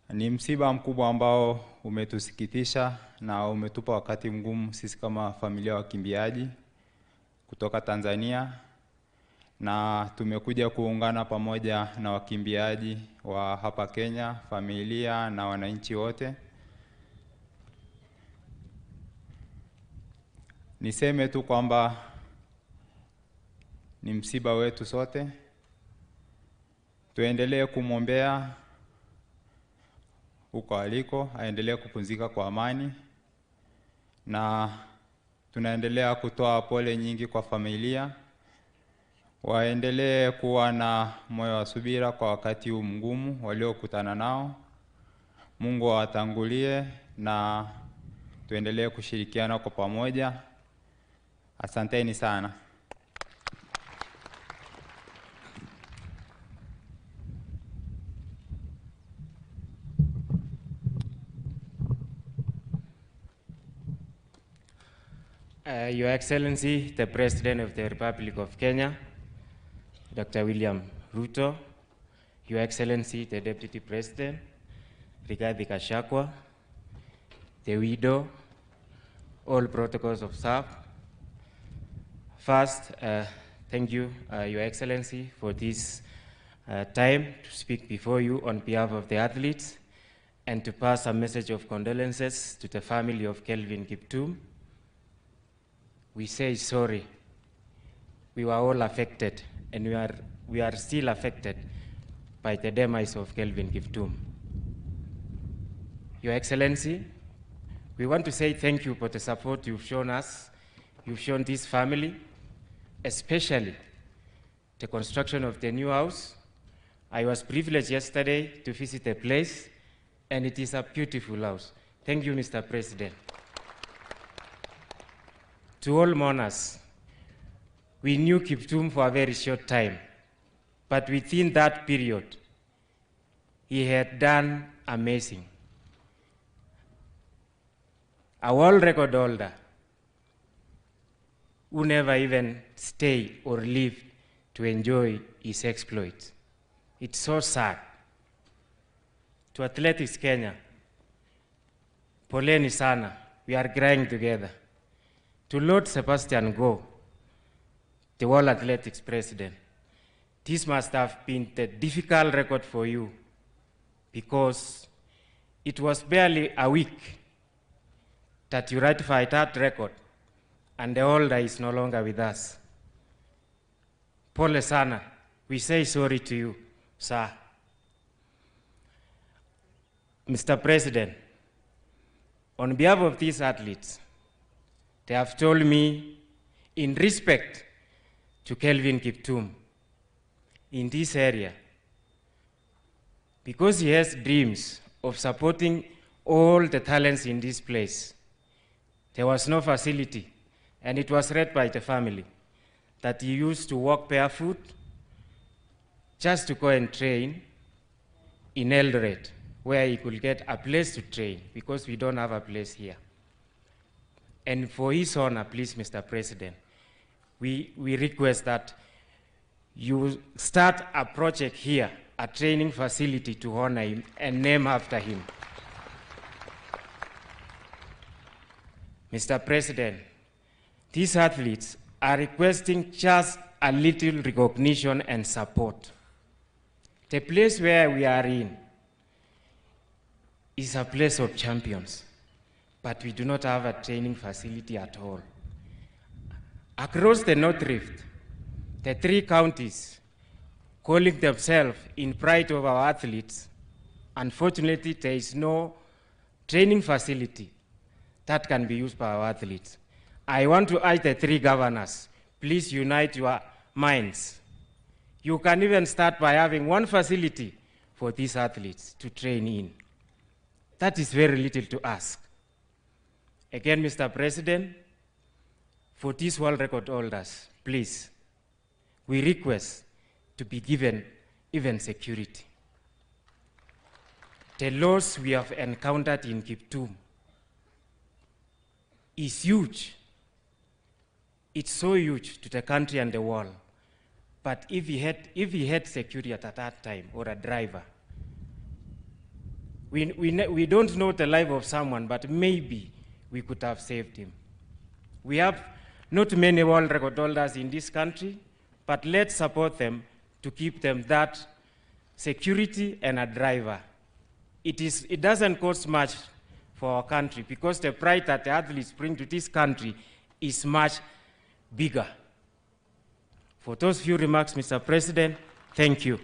Speaker 15: Ni msiba mkubwa ambao umetusikitisha na umetupa wakati mgumu sisi kama familia wakimbiaji kutoka Tanzania, na tumekuja kuungana pamoja na wakimbiaji wa hapa Kenya, familia na wananchi wote. Niseme tu kwamba ni msiba wetu sote. Tuendelee kumwombea huko aliko, aendelee kupumzika kwa amani, na tunaendelea kutoa pole nyingi kwa familia. Waendelee kuwa na moyo wa subira kwa wakati huu mgumu waliokutana nao. Mungu awatangulie na tuendelee kushirikiana kwa pamoja. Asanteni sana.
Speaker 16: Your Excellency, the President of the Republic of Kenya, Dr. William Ruto, Your Excellency, the Deputy President, Rigathi Gachagua, the widow, all protocols observed. First, thank you, Your Excellency, for this time to speak before you on behalf of the athletes and to pass a message of condolences to the family of Kelvin Kiptum. We say sorry. We were all affected, and we are, we are still affected by the demise of Kelvin Kiptum. Your Excellency, we want to say thank you for the support you've shown us, you've shown this family, especially the construction of the new house. I was privileged yesterday to visit the place, and it is a beautiful house. Thank you, Mr. President. To all mourners, we knew Kiptum for a very short time, but within that period, he had done amazing. A world record holder who never even stay or live to enjoy his exploits. It's so sad. To Athletics Kenya, poleni sana, we are crying together. To Lord Sebastian Coe, the World Athletics president, this must have been the difficult record for you because it was barely a week that you ratified that record and the holder is no longer with us. Pole sana, we say sorry to you, sir. Mr. President, on behalf of these athletes, they have told me in respect to Kelvin Kiptum in this area, because he has dreams of supporting all the talents in this place. There was no facility, and it was read by the family that he used to walk barefoot just to go and train in Eldoret, where he could get a place to train, because we don't have a place here. And for his honor, please, Mr. President, we, we request that you start a project here, a training facility to honor him and name after him. Mr. President, these athletes are requesting just a little recognition and support. The place where we are in is a place of champions, but we do not have a training facility at all. Across the North Rift, the three counties calling themselves in pride of our athletes, unfortunately, there is no training facility that can be used by our athletes. I want to urge the three governors, please unite your minds. You can even start by having one facility for these athletes to train in. That is very little to ask. Again, Mr. President, for these world record holders, please, we request to be given even security. The loss we have encountered in Kiptum is huge. It's so huge to the country and the world. But if he had, if he had security at that time or a driver, we, we, we don't know the life of someone, but maybe we could have saved him. We have not many world record holders in this country, but let's support them to keep them that security and a driver. It, is, it doesn't cost much for our country because the pride that the athletes bring to this country is much bigger. For those few remarks, Mr. President, thank you.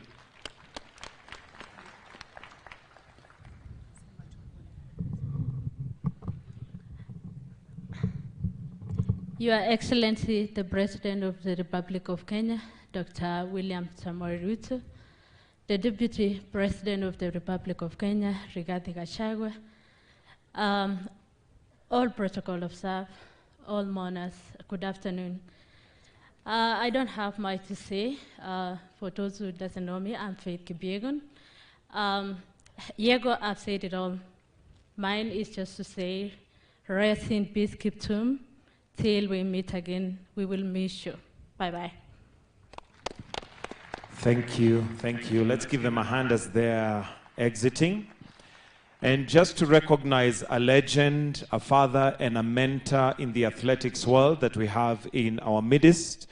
Speaker 5: Your Excellency, the President of the Republic of Kenya, Dr. William Samoei Ruto, the Deputy President of the Republic of Kenya, Rigathi Gachagua, all protocol observed, all mourners, good afternoon. I don't have much to say. For those who doesn't know me, I'm Faith Kipyegon. Yego, I've said it all. Mine is just to say, rest in peace, Kiptum. Till we meet again, we will miss you. Bye-bye.
Speaker 21: Thank you, thank you. Let's give them a hand as they're exiting. And just to recognize a legend, a father, and a mentor in the athletics world that we have in our midst,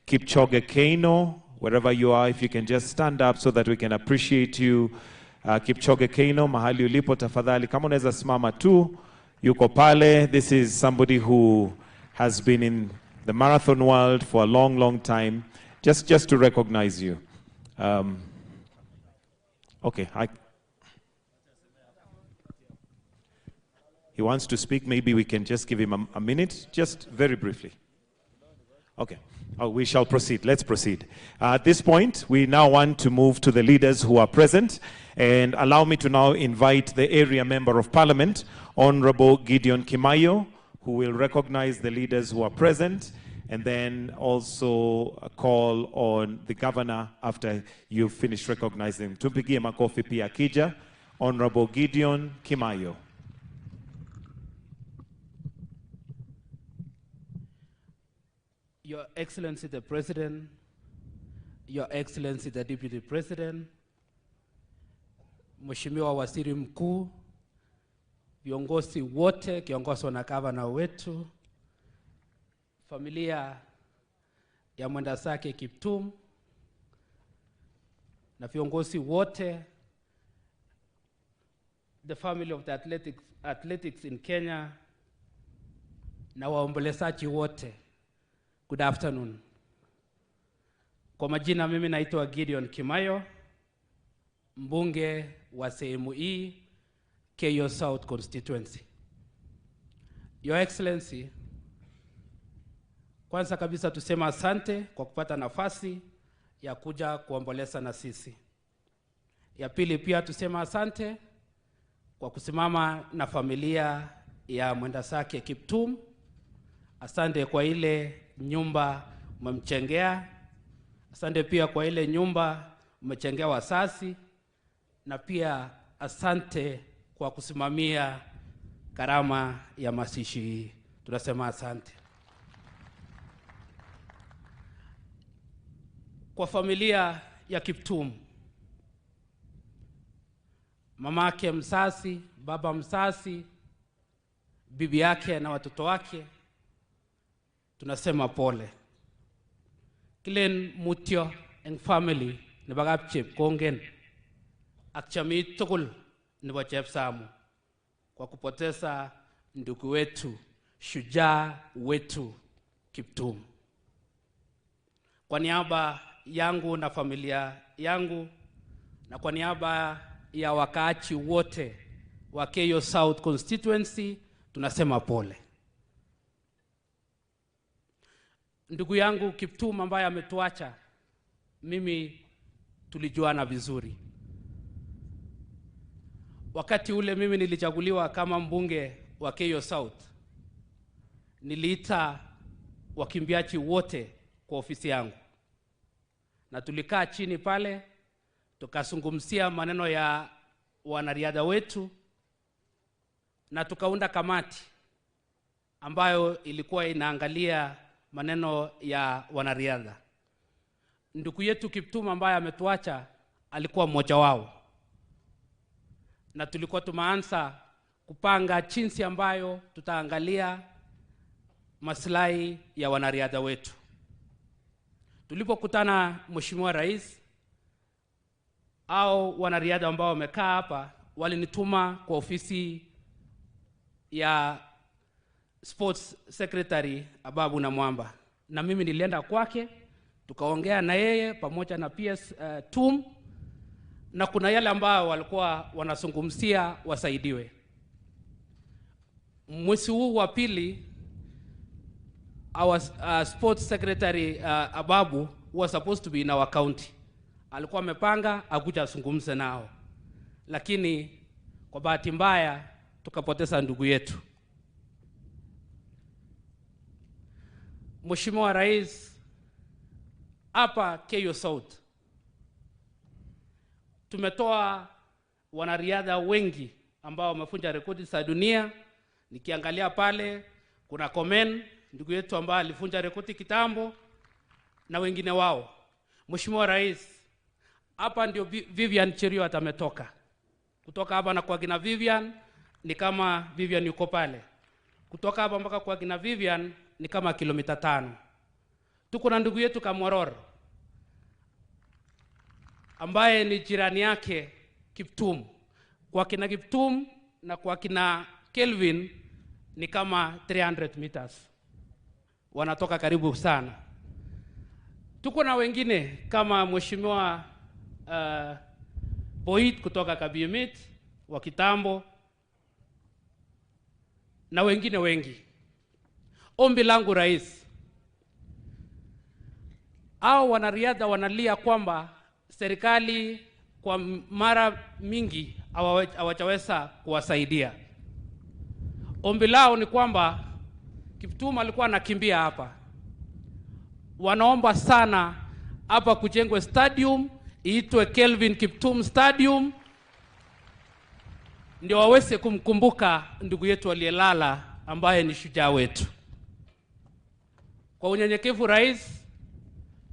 Speaker 21: Kipchoge Keino. Wherever you are, if you can just stand up so that we can appreciate you. Kipchoge Keino, mahali ulipo tafadhali, kama unaweza simama tu, yuko pale. This is somebody who has been in the marathon world for a long, long time. Just to recognize you. Okay, he wants to speak. Maybe we can just give him a minute, just very briefly. Okay. Oh, we shall proceed. Let's proceed. At this point, we now want to move to the leaders who are present. And allow me to now invite the area member of parliament, Honorable Gideon Kimayo, who will recognize the leaders who are present and then also call on the governor after you've finished recognizing. Tumpigie makofi pia akija, Honorable Gideon Kimayo.
Speaker 4: Your Excellency the President, Your Excellency the Deputy President, Mheshimiwa Waziri Mkuu, viongozi wote kiongozwa na gavana wetu, familia ya mwendazake Kiptum na viongozi wote, the family of the athletics in Kenya na waombolezaji wote. Good afternoon. Kwa majina mimi naitwa Gideon Kimayo, mbunge wa sehemu hii Keiyo South Constituency. Your Excellency, kwanza kabisa tuseme asante kwa kupata nafasi ya kuja kuomboleza na sisi. Ya pili pia tuseme asante kwa kusimama na familia ya mwendazake Kiptum. Asante kwa ile nyumba umemchengea. Asante pia kwa ile nyumba umechengea wasasi, na pia asante kwa kusimamia gharama ya mazishi hii. Tunasema asante. Kwa familia ya Kiptum, mamake msasi, baba msasi, bibi yake na watoto wake, tunasema pole. Kilen mutyo eng family nebo kapchepkongen ak jamii tugul nebo Chepsamu kwa kupoteza ndugu wetu, shujaa wetu Kiptum. Kwa niaba yangu na familia yangu na kwa niaba ya wakaachi wote wa Keiyo South Constituency tunasema pole. Ndugu yangu Kiptum ambaye ametuacha, mimi tulijuana vizuri. Wakati ule mimi nilichaguliwa kama mbunge wa Keiyo South, niliita wakimbiaji wote kwa ofisi yangu na tulikaa chini pale tukazungumzia maneno ya wanariadha wetu na tukaunda kamati ambayo ilikuwa inaangalia maneno ya wanariadha. Ndugu yetu Kiptum ambaye ametuacha alikuwa mmoja wao, na tulikuwa tumeanza kupanga jinsi ambayo tutaangalia maslahi ya wanariadha wetu. Tulipokutana Mheshimiwa Rais, au wanariadha ambao wamekaa hapa walinituma kwa ofisi ya Sports Secretary Ababu Namwamba, na mimi nilienda kwake tukaongea na yeye pamoja na PS Tum, na kuna yale ambao walikuwa wanazungumzia wasaidiwe. Mwezi huu wa pili, our Sports Secretary Ababu was supposed to be in our county. Alikuwa amepanga akuja azungumze nao, lakini kwa bahati mbaya tukapoteza ndugu yetu. Mheshimiwa Rais, hapa Keiyo South tumetoa wanariadha wengi ambao wamevunja rekodi za dunia. Nikiangalia pale kuna Komen, ndugu yetu ambaye alivunja rekodi kitambo, na wengine wao. Mheshimiwa Rais, hapa ndio Vivian Cheruiyot ametoka. Kutoka hapa na kwa kina Vivian ni kama Vivian yuko pale. Kutoka hapa mpaka kwa kina Vivian ni kama kilomita 5. Tuko na ndugu yetu Kamworor. ambaye ni jirani yake Kiptum. Kwa kina Kiptum na kwa kina Kelvin ni kama 300 meters, wanatoka karibu sana. Tuko na wengine kama Mheshimiwa Boit kutoka Kabiemit wa kitambo na wengine wengi. Ombi langu rais, hao wanariadha wanalia kwamba serikali kwa mara mingi hawajaweza kuwasaidia. Ombi lao ni kwamba Kiptum alikuwa anakimbia hapa, wanaomba sana hapa kujengwe stadium iitwe Kelvin Kiptum Stadium, ndio waweze kumkumbuka ndugu yetu aliyelala ambaye ni shujaa wetu. Kwa unyenyekevu, Rais,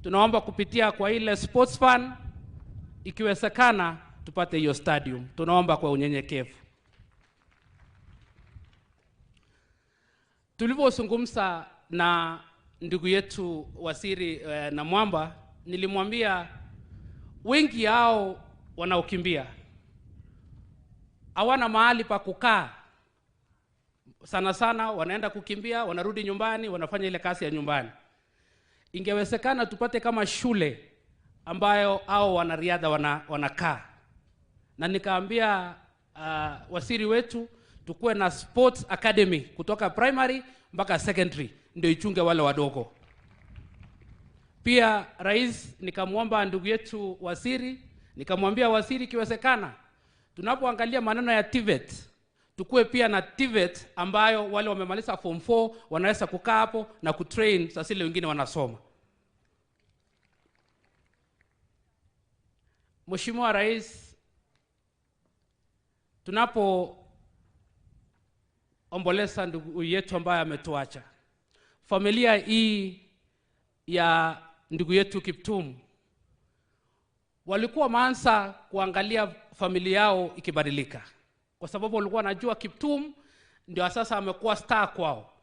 Speaker 4: tunaomba kupitia kwa ile sports fund, ikiwezekana tupate hiyo stadium. Tunaomba kwa unyenyekevu. Tulivyozungumza na ndugu yetu waziri Namwamba, nilimwambia wengi hao wanaokimbia hawana mahali pa kukaa. Sana sana wanaenda kukimbia, wanarudi nyumbani, wanafanya ile kazi ya nyumbani. Ingewezekana tupate kama shule ambayo hao wanariadha wanakaa. Na nikaambia waziri wetu tukuwe na sports academy kutoka primary mpaka secondary, ndio ichunge wale wadogo. Pia rais, nikamwomba ndugu yetu waziri, nikamwambia waziri, ikiwezekana tunapoangalia maneno ya TVET tukue pia na TVET ambayo wale wamemaliza form 4 wanaweza kukaa hapo na kutrain sasa ile wengine wanasoma. Mheshimiwa Rais, tunapoomboleza ndugu yetu ambaye ametuacha, familia hii ya ndugu yetu Kiptum walikuwa wameanza kuangalia familia yao ikibadilika, kwa sababu walikuwa wanajua Kiptum ndio sasa amekuwa star kwao.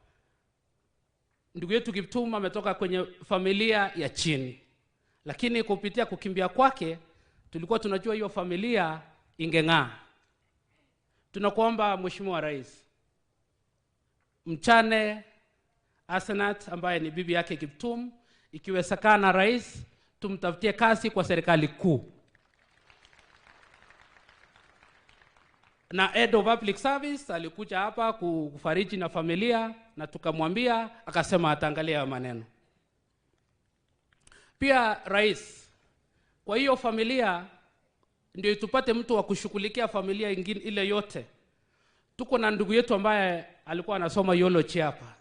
Speaker 4: Ndugu yetu Kiptum ametoka kwenye familia ya chini, lakini kupitia kukimbia kwake tulikuwa tunajua hiyo familia ingeng'aa. Tunakuomba Mheshimiwa Rais, mchane Asenath ambaye ni bibi yake Kiptum, ikiwezekana rais, tumtafutie kazi kwa serikali kuu. Na head of public service alikuja hapa kufariji na familia na tukamwambia, akasema ataangalia maneno. Pia rais, kwa hiyo familia ndio tupate mtu wa kushughulikia familia ingine ile yote. Tuko na ndugu yetu ambaye alikuwa anasoma biology hapa.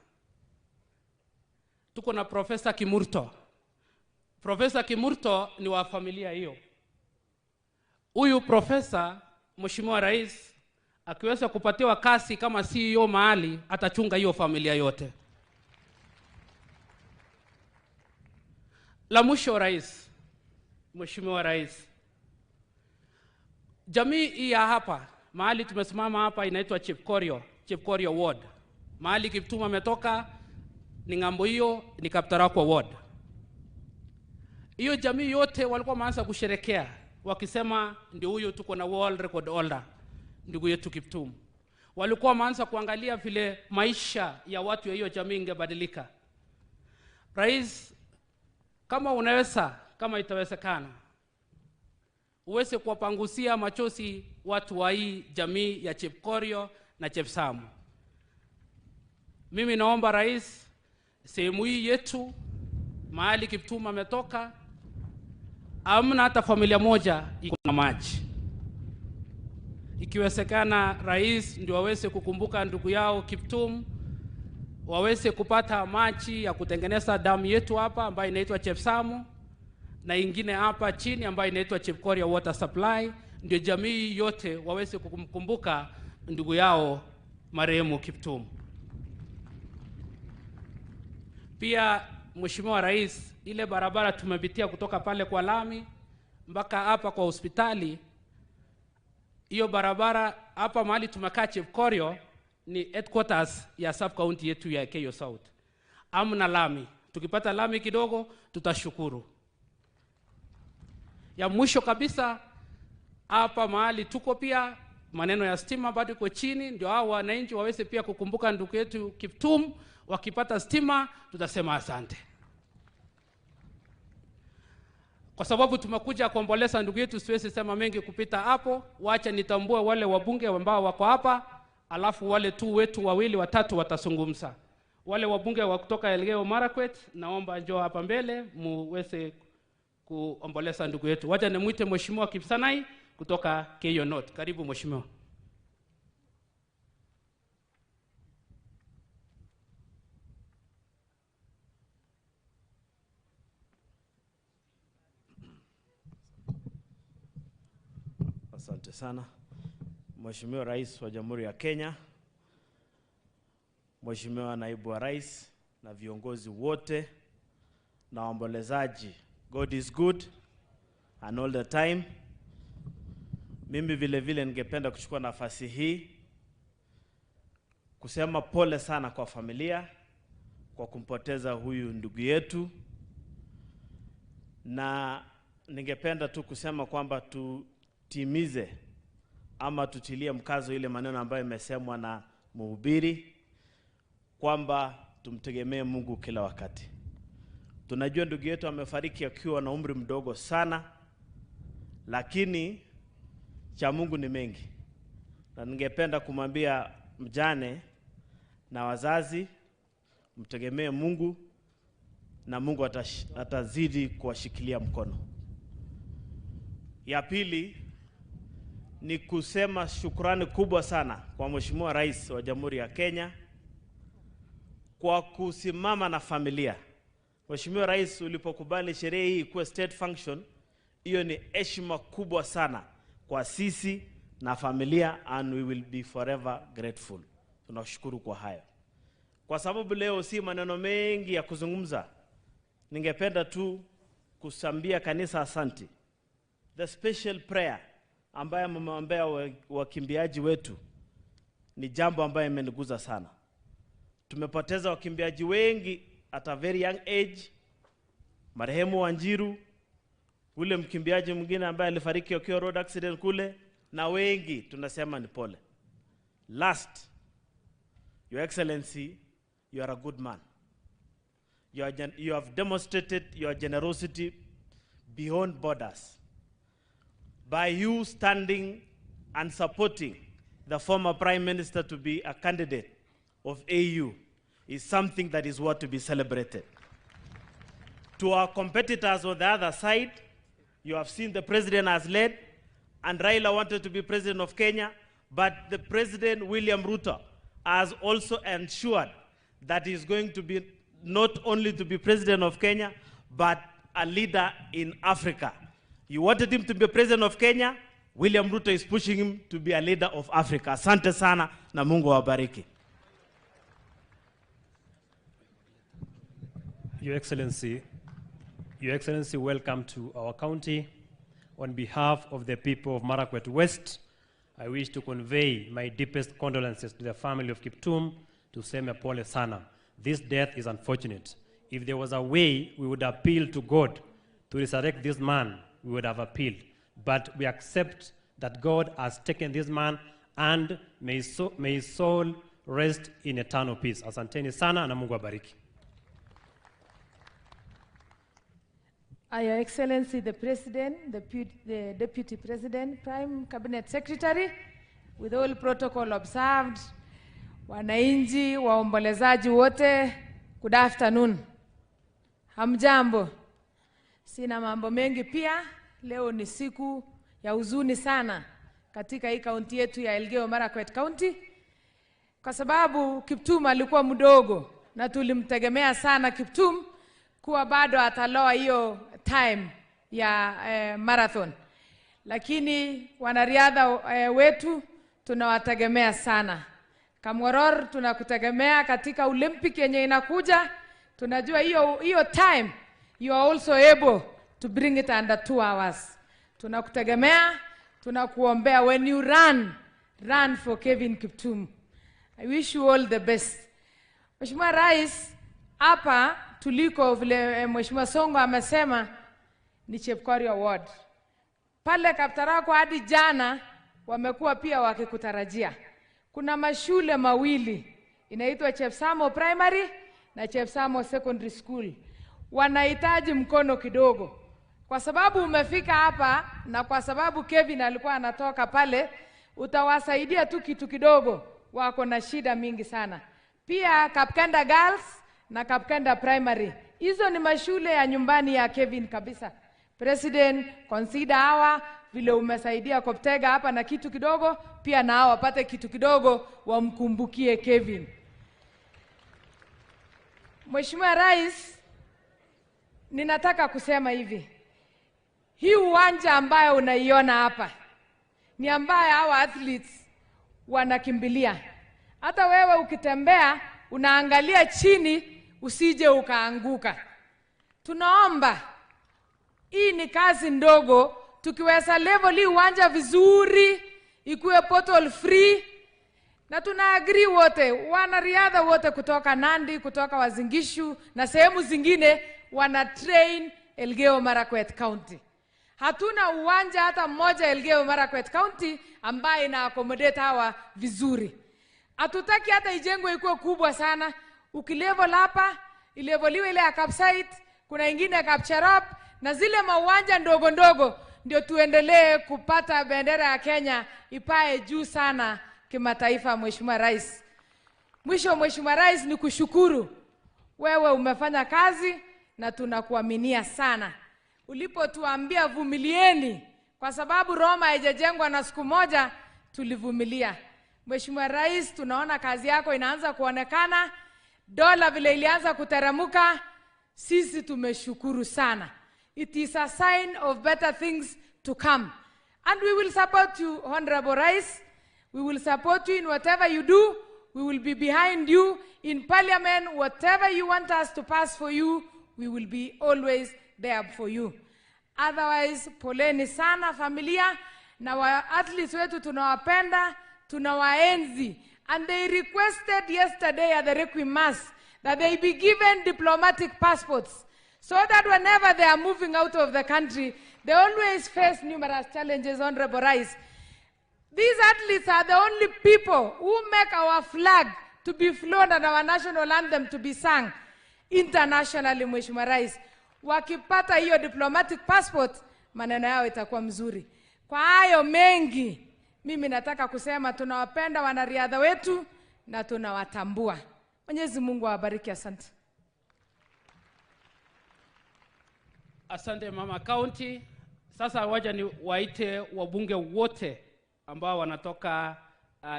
Speaker 4: Tuko na Profesa Kimurto. Profesa Kimurto ni wa familia hiyo. Huyu profesa, Mheshimiwa Rais, akiweza kupatiwa kazi kama CEO mahali, atachunga hiyo familia yote. La mwisho rais, Mheshimiwa Rais, jamii hii ya hapa mahali tumesimama hapa inaitwa Chepkorio, Chepkorio Ward. Mahali Kiptum ametoka ni ng'ambo hiyo, ni Kaptarakwa Ward. Hiyo jamii yote walikuwa wameanza kusherekea wakisema ndio huyo tuko na world record holder ndugu yetu Kiptum. Walikuwa wameanza kuangalia vile maisha ya watu ya hiyo jamii ingebadilika. Rais, kama unaweza, kama itawezekana, uweze kuwapangusia machozi watu wa hii jamii ya Chepkorio na Chepsamu. Mimi naomba rais, sehemu hii yetu mahali Kiptum ametoka, hamna hata familia moja iko na maji. Ikiwezekana rais, ndio waweze kukumbuka ndugu yao Kiptum, waweze kupata maji ya kutengeneza damu yetu hapa ambayo inaitwa Chepsamu na ingine hapa chini ambayo inaitwa Chepkorio Water Supply, ndio jamii yote waweze kumkumbuka ndugu yao marehemu Kiptum. Pia Mheshimiwa Rais, ile barabara tumepitia kutoka pale kwa lami mpaka hapa kwa hospitali, hiyo barabara hapa mahali tumekaa Chepkorio ni headquarters ya sub county yetu ya Keiyo South. Amna lami. Tukipata lami kidogo tutashukuru. Ya mwisho kabisa, hapa mahali tuko pia maneno ya stima bado iko chini, ndio hao wananchi waweze pia kukumbuka ndugu yetu Kiptum. Wakipata stima tutasema asante, kwa sababu tumekuja kuomboleza ndugu yetu. Siwezi sema mengi kupita hapo, wacha nitambue wale wabunge ambao wako hapa, alafu wale tu wetu wawili watatu watazungumza. Wale wabunge wa kutoka Elgeyo Marakwet, naomba njoo hapa mbele muweze kuomboleza ndugu yetu. Wacha nimwite Mheshimiwa Kipsanai kutoka Keiyo North. Karibu mheshimiwa.
Speaker 10: Asante sana Mheshimiwa Rais wa Jamhuri ya Kenya, Mheshimiwa Naibu wa Rais na viongozi wote na waombolezaji. God is good and all the time. Mimi vile vile ningependa kuchukua nafasi hii kusema pole sana kwa familia kwa kumpoteza huyu ndugu yetu, na ningependa tu kusema kwamba tutimize ama tutilie mkazo ile maneno ambayo imesemwa na mhubiri kwamba tumtegemee Mungu kila wakati. Tunajua ndugu yetu amefariki akiwa na umri mdogo sana, lakini cha Mungu ni mengi, na ningependa kumwambia mjane na wazazi mtegemee Mungu na Mungu atazidi kuwashikilia mkono. Ya pili ni kusema shukrani kubwa sana kwa Mheshimiwa Rais wa Jamhuri ya Kenya kwa kusimama na familia. Mheshimiwa Rais, ulipokubali sherehe hii kuwa state function, hiyo ni heshima kubwa sana kwa sisi na familia, and we will be forever grateful. Tunashukuru kwa hayo. Kwa sababu leo si maneno mengi ya kuzungumza, ningependa tu kusambia kanisa asanti. The special prayer ambayo mmeombea wakimbiaji wetu ni jambo ambayo imeniguza sana. Tumepoteza wakimbiaji wengi at a very young age, marehemu Wanjiru, ule mkimbiaji mwingine ambaye alifariki akiwa road accident kule, na wengi tunasema ni pole. Last, Your Excellency, you are a good man. You have demonstrated your generosity beyond borders by you standing and supporting the former Prime Minister to be a candidate of AU is something that is worth to be celebrated. To our competitors on the other side, you have seen the president has led, and Raila wanted to be president of Kenya, but the president, William Ruto, has also ensured that he's going to be not only to be president of Kenya, but a leader in Africa. You wanted him to be president of Kenya, William Ruto is pushing him to be a leader of Africa. Asante sana na Mungu awabariki.
Speaker 18: Your Excellency, Your Excellency, welcome to our county. On behalf of the people of Marakwet West, I wish to convey my deepest condolences to the family of Kiptum, to sema pole sana. This death is unfortunate. If there was a way we would appeal to God to resurrect this man, we would have appealed. But we accept that God has taken this man, and may his soul rest in eternal peace. Asanteni sana na Mungu abariki.
Speaker 23: Your Excellency, the President, the Deputy President, Prime Cabinet Secretary, with all protocol observed, wananchi, waombolezaji wote, good afternoon. Hamjambo. Sina mambo mengi pia. Leo ni siku ya huzuni sana katika hii kaunti yetu ya Elgeyo Marakwet County, kwa sababu Kiptum alikuwa mdogo na tulimtegemea sana Kiptum kuwa bado ataloa hiyo time ya marathon. Lakini wanariadha wetu tunawategemea sana. Kamworor tunakutegemea katika Olympic yenye inakuja. Tunajua hiyo time you are also able to bring it under 2 hours. Tunakutegemea, tunakuombea. When you run, run for Kevin Kiptum. I wish you all the best. Mheshimiwa Rais, hapa tuliko vile Mheshimiwa Songo amesema ni Chepkorio Ward. Pale Kaptarakwa hadi jana wamekuwa pia wakikutarajia. Kuna mashule mawili inaitwa Chepsamo Primary na Chepsamo Secondary School, wanahitaji mkono kidogo, kwa sababu umefika hapa na kwa sababu Kevin alikuwa anatoka pale, utawasaidia tu kitu kidogo, wako na shida mingi sana. Pia Kapkenda Girls na Kapkenda Primary, hizo ni mashule ya nyumbani ya Kevin kabisa. President, consider hawa vile umesaidia Koptega hapa na kitu kidogo, pia na hawa wapate kitu kidogo, wamkumbukie Kevin. Mheshimiwa Rais, ninataka kusema hivi, hii uwanja ambayo unaiona hapa ni ambayo hawa athletes wanakimbilia. Hata wewe ukitembea unaangalia chini usije ukaanguka. Tunaomba, hii ni kazi ndogo, tukiweza level hii uwanja vizuri, ikuwe pothole free, na tuna agree wote, wanariadha wote kutoka Nandi, kutoka Uasin Gishu na sehemu zingine wana train Elgeyo Marakwet County. Hatuna uwanja hata mmoja Elgeyo Marakwet County ambaye ina accommodate hawa vizuri. Hatutaki hata ijengwe ikuwe kubwa sana. Ukilevel hapa, ileveliwe ile ya Kapsait, kuna ingine ya Kapcherop na zile mauwanja ndogo ndogo, ndio tuendelee kupata bendera ya Kenya ipae juu sana kimataifa. Mheshimiwa Rais. Mwisho, Mheshimiwa Rais, ni kushukuru wewe, umefanya kazi na tunakuaminia sana. Ulipotuambia vumilieni, kwa sababu Roma haijajengwa na siku moja, tulivumilia. Mheshimiwa Rais, tunaona kazi yako inaanza kuonekana, dola vile ilianza kuteremuka, sisi tumeshukuru sana. It is a sign of better things to come. And we will support you, Honorable Rais. We will support you in whatever you do. We will be behind you in parliament. Whatever you want us to pass for you, we will be always there for you. Otherwise, poleni sana familia na wa athletes wetu tunawapenda, tunawaenzi. And they requested yesterday at the Requiem Mass that they be given diplomatic passports so that whenever they are moving out of the country, they always face numerous challenges, Honorable Rais. These athletes are the only people who make our flag to be flown and our national anthem to be sung internationally, Mheshimiwa Rais. Wakipata hiyo diplomatic passport, maneno yao itakuwa mzuri. Kwa hayo mengi, mimi nataka kusema tunawapenda wanariadha wetu na tunawatambua. Mwenyezi Mungu awabariki, asante.
Speaker 4: Asante mama county. Sasa waja ni waite wabunge wote ambao wanatoka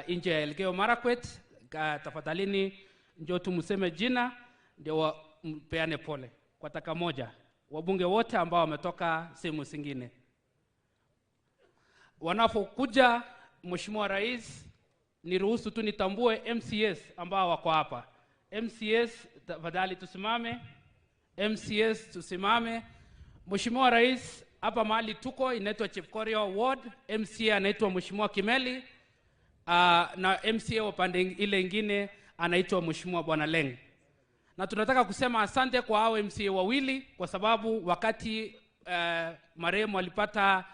Speaker 4: nje ya Elgeyo Marakwet. Tafadhalini njoo tumseme jina ndio mpeane pole kwa dakika moja. Wabunge wote ambao wametoka sehemu zingine wanapokuja, Mheshimiwa Rais, niruhusu tu nitambue MCS ambao wako hapa. MCS tafadhali tusimame. MCS tusimame. Mheshimiwa Rais, hapa mahali tuko inaitwa Chepkorio Ward, MCA anaitwa Mheshimiwa Kimeli, na MCA wa pande ile ingine anaitwa Mheshimiwa Bwana Leng. Na tunataka kusema asante kwa hao MCA wawili kwa sababu wakati marehemu alipata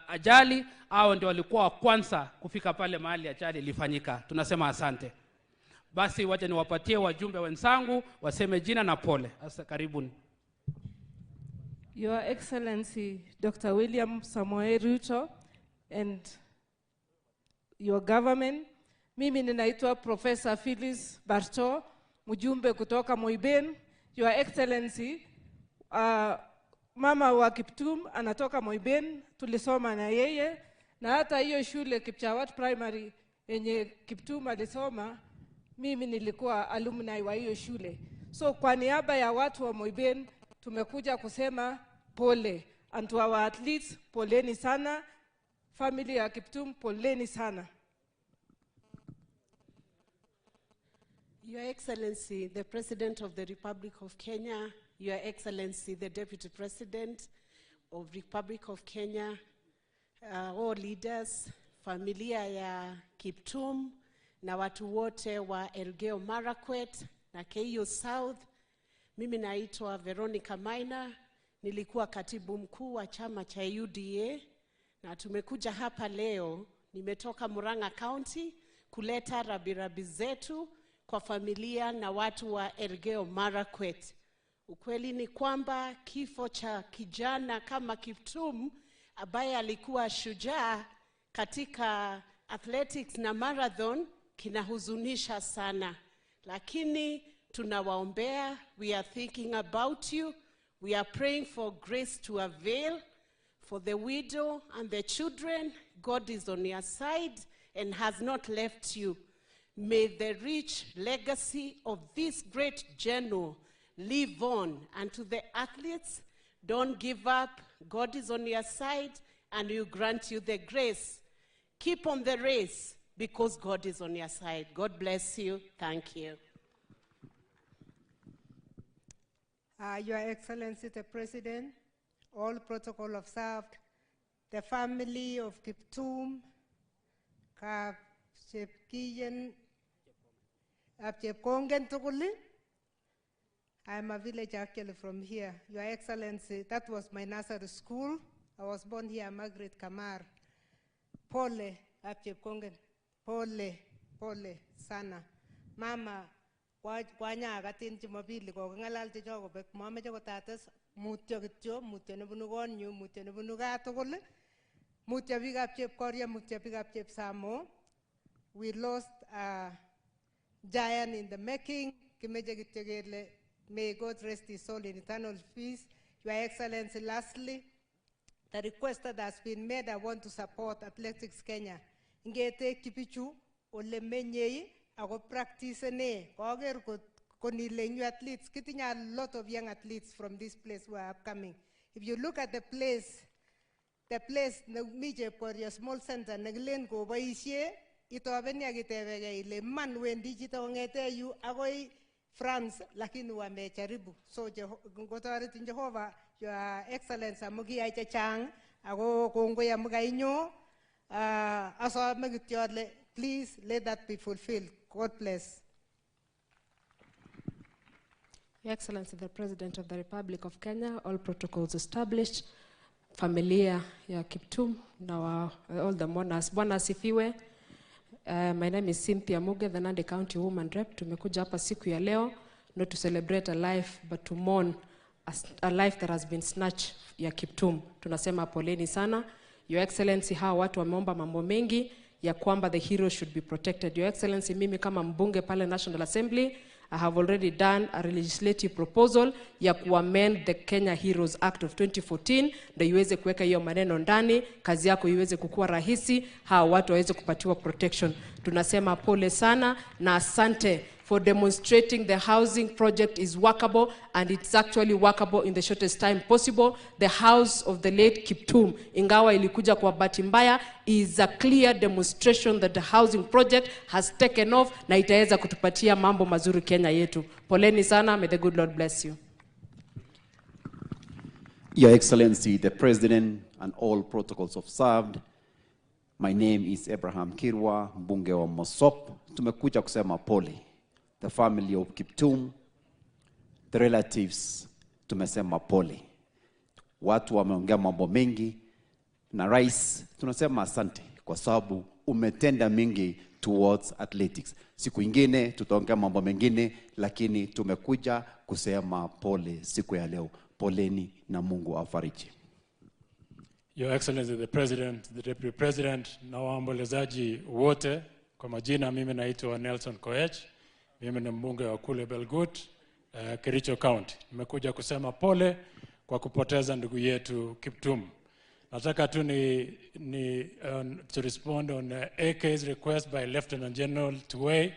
Speaker 4: ajali, hao ndio walikuwa wa kwanza kufika pale mahali ajali ilifanyika. Tunasema asante. Basi wacha niwapatie wajumbe wenzangu waseme jina na pole. Sasa karibuni.
Speaker 8: Your Excellency, Dr. William Samoei Ruto and your government. Mimi ninaitwa Professor Phyllis Barto, mjumbe kutoka Moiben. Your Excellency, mama wa Kiptum anatoka Moiben, tulisoma na yeye, na hata hiyo shule Kipchawat Primary yenye Kiptum alisoma, mimi nilikuwa alumni wa hiyo shule. So kwa niaba ya watu wa Moiben tumekuja kusema pole, and to our athletes, poleni sana. Family ya Kiptum, poleni sana.
Speaker 9: Your Excellency, the President of the Republic of Kenya, Your Excellency, the Deputy President of Republic of Kenya, all leaders, familia ya Kiptum na watu wote wa Elgeyo Marakwet na Keiyo South. Mimi naitwa Veronica Maina, Nilikuwa katibu mkuu wa chama cha UDA na tumekuja hapa leo. Nimetoka Murang'a County kuleta rabirabi zetu kwa familia na watu wa Elgeyo Marakwet. Ukweli ni kwamba kifo cha kijana kama Kiptum ambaye alikuwa shujaa katika athletics na marathon kinahuzunisha sana, lakini tunawaombea. We are thinking about you. We are praying for grace to avail for the widow and the children. God is on your side and has not left you. May the rich legacy of this great general live on. And to the athletes, don't give up. God is on your side and will grant you the grace. Keep on the race because God is on your side. God bless you. Thank you.
Speaker 6: Your Excellency the President, all protocol observed, the family of Kiptum, Kapchepkiyen, Chepkongen tugul. I'm a village actually from here. Your Excellency, that was my nursery school. I was born here, Margaret Kamar. Pole, Chepkongen. Pole, pole sana. Mama, kwanyakatin Jumapili koking'alal chechok kobek mameche kotates mutyo kityo mutyo nebunu konyu mutyo nebunu gaa tugul mutyo biikab Chepkoria mutyo biikab Chepsamo. We lost a giant in the making. Kimeche kityo kele may God rest his soul in eternal peace. Your Excellency, lastly, the request that has been made, I want to support Athletics Kenya. Ngetekyi bichu ole menyei ako practicene koker konile new athletes. Kitinye a lot of young athletes from this place who are upcoming. If you look at the place nemi Chepkoria small center nekilen koboisie itobeni ak itebegei ile man wendi chito kong'ete yu akoi France lakini wamejaribu. So ngotoretin Jehova, Your Excellency, amu kiyai chechang ako kongoi amu kainyo. Asome kityo ale please let that be fulfilled. God bless.
Speaker 19: Your Excellency, the President of the Republic of Kenya, all protocols established, familia ya Kiptum na all the mourners. Bwana asifiwe. My name is Cynthia Muge, the Nandi County Woman Rep. Tumekuja hapa siku ya leo not to celebrate a life but to mourn a life that has been snatched ya Kiptum. Tunasema poleni sana. Your Excellency, hawa watu wameomba mambo mengi ya kwamba the hero should be protected. Your Excellency, mimi kama mbunge pale National Assembly, I have already done a legislative proposal ya kuamend the Kenya Heroes Act of 2014 ndio iweze kuweka hiyo maneno ndani, kazi yako iweze kukua rahisi, hawa watu waweze kupatiwa protection. Tunasema pole sana na asante for demonstrating the housing project is workable, and it's actually workable in the shortest time possible. The house of the late Kiptum, ingawa ilikuja kwa bahati mbaya, is a clear demonstration that the housing project has taken off na itaweza kutupatia mambo mazuri Kenya yetu. Poleni sana, may the good Lord bless you.
Speaker 20: Your Excellency, the President, and all protocols observed. My name is Abraham Kirwa, mbunge wa Mosop. Tumekuja kusema pole. The family of Kiptum, the relatives, tumesema pole. Watu wameongea mambo mengi, na rais tunasema asante kwa sababu umetenda mingi towards athletics. Siku ingine tutaongea mambo mengine, lakini tumekuja kusema pole siku ya leo. Poleni na Mungu awafariji.
Speaker 24: Your Excellency the President, the Deputy President na waombolezaji wote, kwa majina mimi naitwa Nelson Koech. Mimi ni mbunge wa kule Belgut, Kericho County. Nimekuja kusema pole kwa kupoteza ndugu yetu Kiptum. Nataka tu ni to respond on AK's request by Lieutenant General Tuwei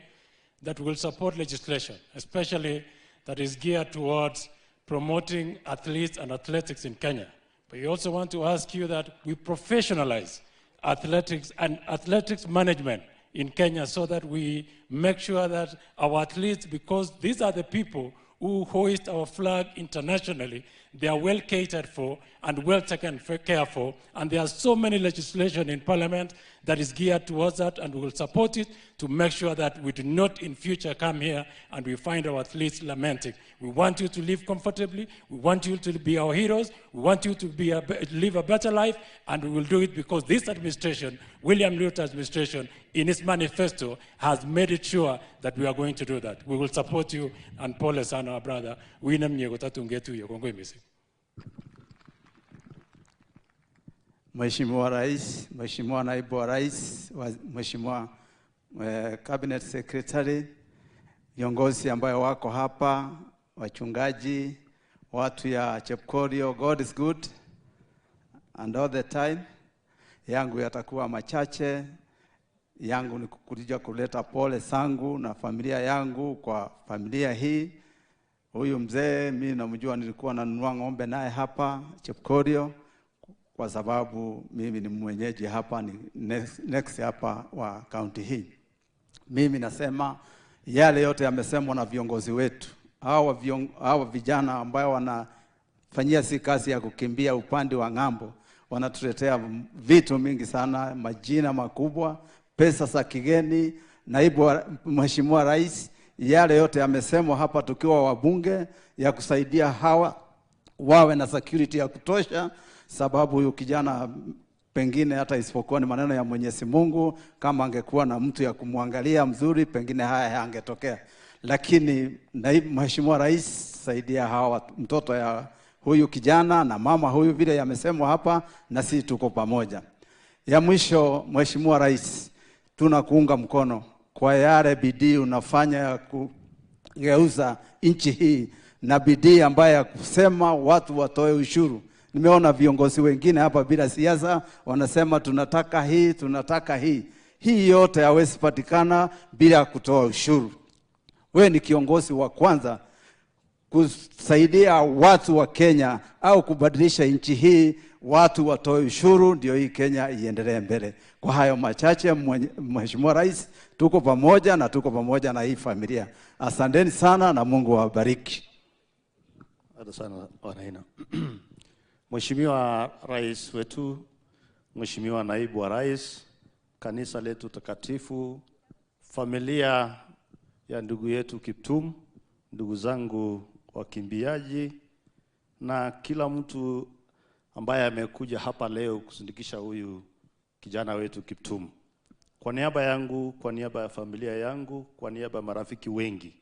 Speaker 24: that will support legislation, especially that is geared towards promoting athletes and athletics in Kenya. But we also want to ask you that we professionalize athletics and athletics management in Kenya so that we make sure that our athletes, because these are the people who hoist our flag internationally, they are well catered for and well taken care for. And there are so many legislation in parliament that is geared towards that, and we will support it to make sure that we do not in future come here and we find our athletes lamenting. We want you to live comfortably. We want you to be our heroes. We want you to be a, live a better life, and we will do it because this administration, William Ruto administration, in its manifesto, has made it sure that we are going to do that. We will support you, and pole sana, our brother. Winem nyegotatungetu kongoi missing.
Speaker 7: Mheshimiwa Rais, Mheshimiwa Naibu wa Rais, Mheshimiwa Cabinet Secretary, viongozi ambayo wako hapa, wachungaji, watu ya Chepkorio, God is good and all the time. Yangu yatakuwa machache, yangu ni kuja kuleta pole zangu na familia yangu kwa familia hii. Huyu mzee mimi namjua, nilikuwa nanunua ng'ombe naye hapa Chepkorio kwa sababu mimi ni mwenyeji hapa, ni next, next hapa wa kaunti hii. Mimi nasema yale yote yamesemwa na viongozi wetu, hawa hawa vijana ambao wanafanyia si kazi ya kukimbia upande wa ng'ambo, wanatuletea vitu mingi sana, majina makubwa, pesa za kigeni. Naibu wa Mheshimiwa Rais, yale yote yamesemwa hapa tukiwa wabunge ya kusaidia hawa wawe na security ya kutosha, sababu huyu kijana pengine hata isipokuwa ni maneno ya Mwenyezi Mungu, kama angekuwa na mtu ya kumwangalia mzuri, pengine haya hayangetokea. Lakini naibu Mheshimiwa Rais, saidia hawa mtoto ya huyu kijana na mama huyu, vile yamesemwa hapa, na sisi tuko pamoja. Ya mwisho, Mheshimiwa Rais, tunakuunga mkono kwa yale bidii unafanya ya kugeuza nchi hii na bidii ambayo ya kusema watu watoe ushuru. Nimeona viongozi wengine hapa bila siasa wanasema tunataka hii, tunataka hii. Hii yote hawezi patikana bila kutoa ushuru. Wewe ni kiongozi wa kwanza kusaidia watu wa Kenya au kubadilisha nchi hii, watu watoe ushuru ndio hii Kenya iendelee mbele. Kwa hayo machache, Mheshimiwa Rais, tuko pamoja na tuko pamoja na hii familia. Asanteni sana na Mungu awabariki.
Speaker 12: Asante sana Wanaina. Mheshimiwa Rais wetu, Mheshimiwa Naibu wa Rais, kanisa letu takatifu, familia ya ndugu yetu Kiptum, ndugu zangu wakimbiaji na kila mtu ambaye amekuja hapa leo kusindikisha huyu kijana wetu Kiptum. Kwa niaba yangu, kwa niaba ya familia yangu, kwa niaba ya marafiki wengi,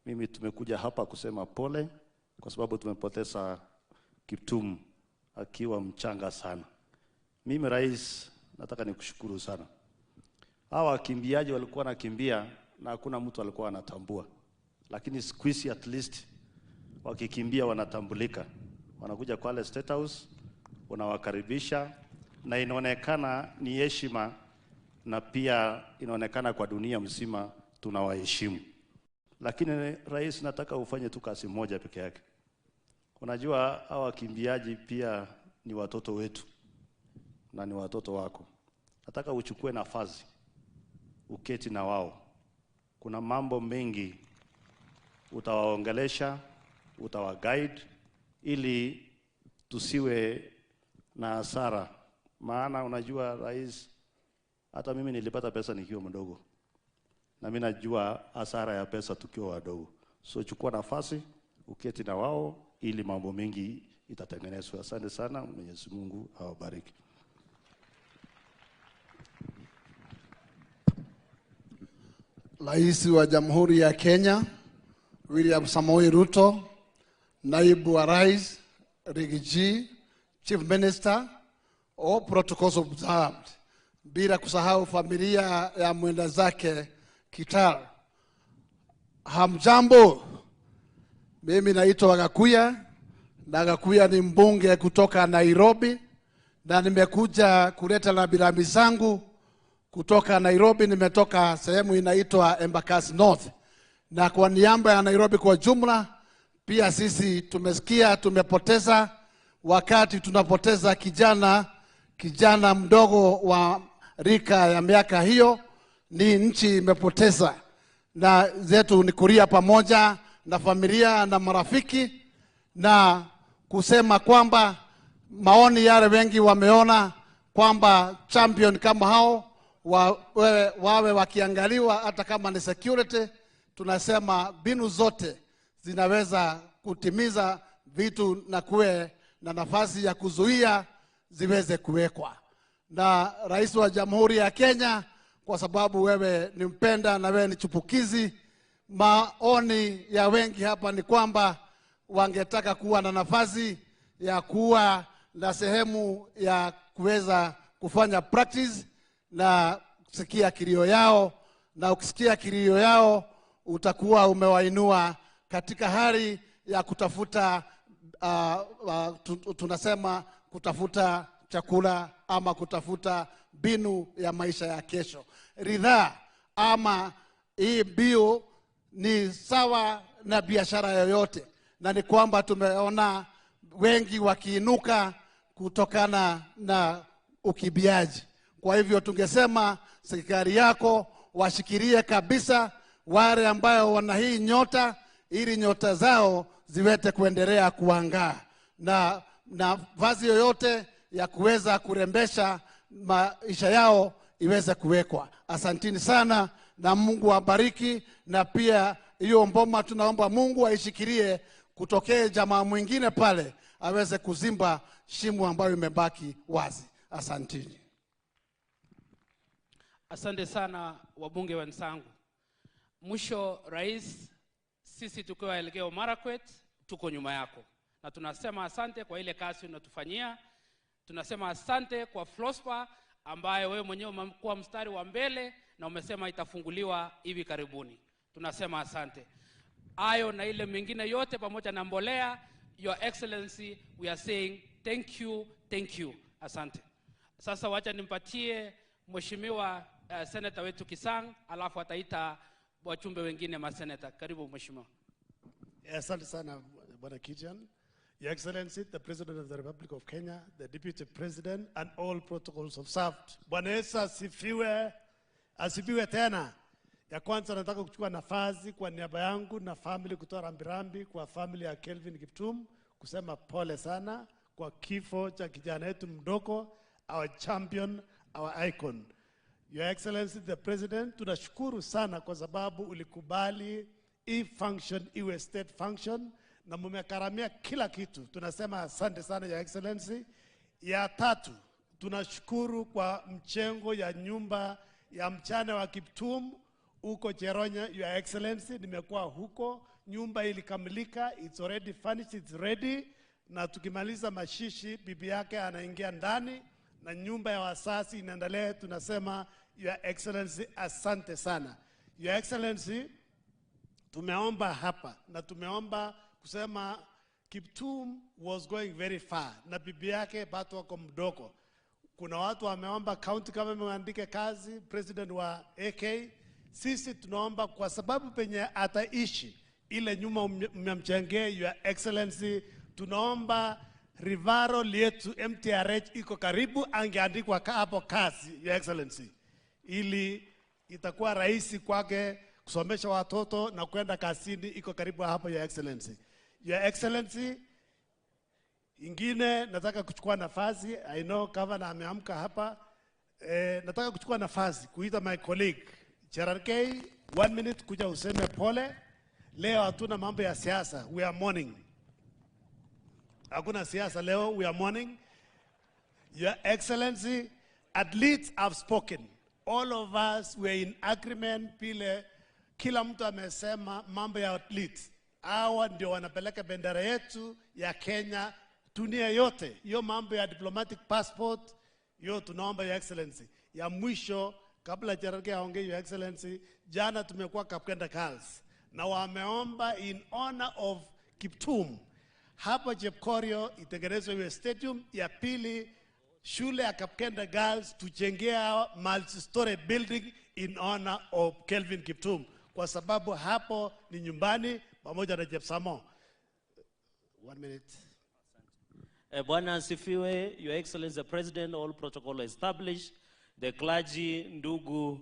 Speaker 12: mimi tumekuja hapa kusema pole kwa sababu tumepoteza Kiptum akiwa mchanga sana. Mimi rais, nataka nikushukuru sana. Hawa wakimbiaji walikuwa wanakimbia na hakuna mtu alikuwa anatambua, lakini siku hizi at least wakikimbia wanatambulika, wanakuja Kwale State House, unawakaribisha na inaonekana ni heshima, na pia inaonekana kwa dunia mzima tunawaheshimu. Lakini rais, nataka ufanye tu kazi moja peke yake. Unajua hawa wakimbiaji pia ni watoto wetu na ni watoto wako. Nataka uchukue nafasi uketi na wao. Kuna mambo mengi utawaongelesha, utawaguide ili tusiwe na hasara. Maana unajua rais, hata mimi nilipata pesa nikiwa mdogo, na mimi najua hasara ya pesa tukiwa wadogo. So chukua nafasi uketi na wao ili mambo mengi itatengenezwa. Asante sana, Mwenyezi Mungu awabariki.
Speaker 17: Rais wa Jamhuri ya Kenya William Samoei Ruto, Naibu wa Rais Riggy G, Chief Minister, all protocols observed, bila kusahau familia ya mwenda zake Kitar. Hamjambo, mimi naitwa Gakuya na Gakuya ni mbunge kutoka Nairobi, na nimekuja kuleta rambirambi zangu kutoka Nairobi. Nimetoka sehemu inaitwa Embakasi North, na kwa niaba ya Nairobi kwa jumla, pia sisi tumesikia tumepoteza, wakati tunapoteza kijana, kijana mdogo wa rika ya miaka hiyo, ni nchi imepoteza, na zetu ni kulia pamoja na familia na marafiki na kusema kwamba maoni yale wengi wameona kwamba champion kama hao wawe wakiangaliwa hata kama ni security. Tunasema mbinu zote zinaweza kutimiza vitu na kuwe na nafasi ya kuzuia ziweze kuwekwa. Na Rais wa Jamhuri ya Kenya, kwa sababu wewe ni mpenda na wewe ni chupukizi, maoni ya wengi hapa ni kwamba wangetaka kuwa na nafasi ya kuwa na sehemu ya kuweza kufanya practice na kusikia kilio yao, na ukisikia kilio yao utakuwa umewainua katika hali ya kutafuta tunasema kutafuta chakula ama kutafuta mbinu ya maisha ya kesho. Ridhaa ama hii mbio ni sawa na biashara yoyote, na ni kwamba tumeona wengi wakiinuka kutokana na ukimbiaji. Kwa hivyo tungesema serikali yako washikilie kabisa wale ambayo wana hii nyota, ili nyota zao ziweze kuendelea kuangaa, na nafasi yoyote ya kuweza kurembesha maisha yao iweze kuwekwa. Asantini sana na Mungu awabariki, na pia hiyo mboma tunaomba Mungu aishikilie, kutokee jamaa mwingine pale aweze kuzimba shimo ambayo imebaki wazi. Asantini.
Speaker 4: Asante sana wabunge wenzangu. Mwisho, Rais, sisi tukiwa Elgeyo Marakwet tuko nyuma yako na tunasema asante kwa ile kazi unatufanyia. Tunasema asante kwa Flospa ambayo wewe mwenyewe umekuwa mstari wa mbele na umesema itafunguliwa hivi karibuni. Tunasema asante. Hayo na ile mengine yote pamoja na mbolea, Your Excellency, we are saying thank you, thank you. Asante. Sasa wacha nimpatie Mheshimiwa Senator wetu Kisang, alafu ataita wachumbe wengine maseneta. Karibu Mheshimiwa.
Speaker 2: Asante sana Bwana Kijan. Your Excellency, the President of the Republic of Kenya, the Deputy President, and all protocols observed. Bwana Yesu asifiwe, asifiwe tena. Ya kwanza nataka kuchukua nafasi kwa niaba yangu na family kutoa rambirambi kwa family ya Kelvin Kiptum, kusema pole sana kwa kifo cha kijana yetu mdogo, our champion, our icon. Your Excellency the President, tunashukuru sana kwa sababu ulikubali hii function iwe state function na mumekaramia kila kitu. Tunasema asante sana Your Excellency. Ya tatu, tunashukuru kwa mchengo ya nyumba ya mchana wa Kiptum huko Cheronya. Your Excellency, nimekuwa huko, nyumba ilikamilika, it's already furnished, it's ready, na tukimaliza mashishi bibi yake anaingia ndani na nyumba ya wasasi inaendelea. Tunasema Your Excellency, asante sana. Your Excellency, tumeomba hapa na tumeomba kusema Kiptum was going very far na bibi yake bado wako mdogo. Kuna watu wameomba county government waandike kazi, president wa AK. Sisi tunaomba kwa sababu penye ataishi ile nyuma mmemchengea, Your Excellency, tunaomba Rivaro yetu MTRH iko karibu, angeandikwa hapo kazi, Your Excellency, ili itakuwa rahisi kwake kusomesha watoto na kwenda kazini, iko karibu hapo, Your Excellency. Your Excellency, ingine nataka kuchukua nafasi, I know governor ameamka hapa. Nataka kuchukua nafasi kuita my colleague Gerard K, 1 minute kuja useme pole. Leo hatuna mambo ya siasa, we are mourning. Hakuna siasa leo, we are mourning. Your Excellency, athletes have spoken. All of us were in agreement pile, kila mtu amesema mambo ya athletes. Hawa ndio wanapeleka bendera yetu ya Kenya dunia yote. Hiyo mambo ya diplomatic passport, hiyo tunaomba Your Excellency. Ya mwisho kabla Cherargei aongee, Your Excellency, jana tumekuwa Kapkenda Girls na wameomba in honor of Kiptum hapa Chepkorio itengenezwe iwe stadium. Ya pili, shule ya Kapkenda Girls tujengea multi-story building in honor of Kelvin Kiptum, kwa sababu hapo ni nyumbani pamoja na Jepsamo. 1 minute.
Speaker 10: Bwana asifiwe, Your Excellency the President, all protocol established, the clergy, ndugu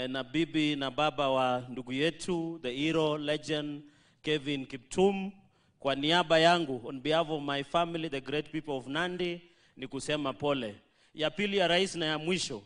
Speaker 10: na bibi na baba wa ndugu yetu, the hero legend Kevin Kiptum. Kwa niaba yangu, on behalf of my family, the great people of Nandi, ni kusema pole. Ya pili ya rais na ya mwisho,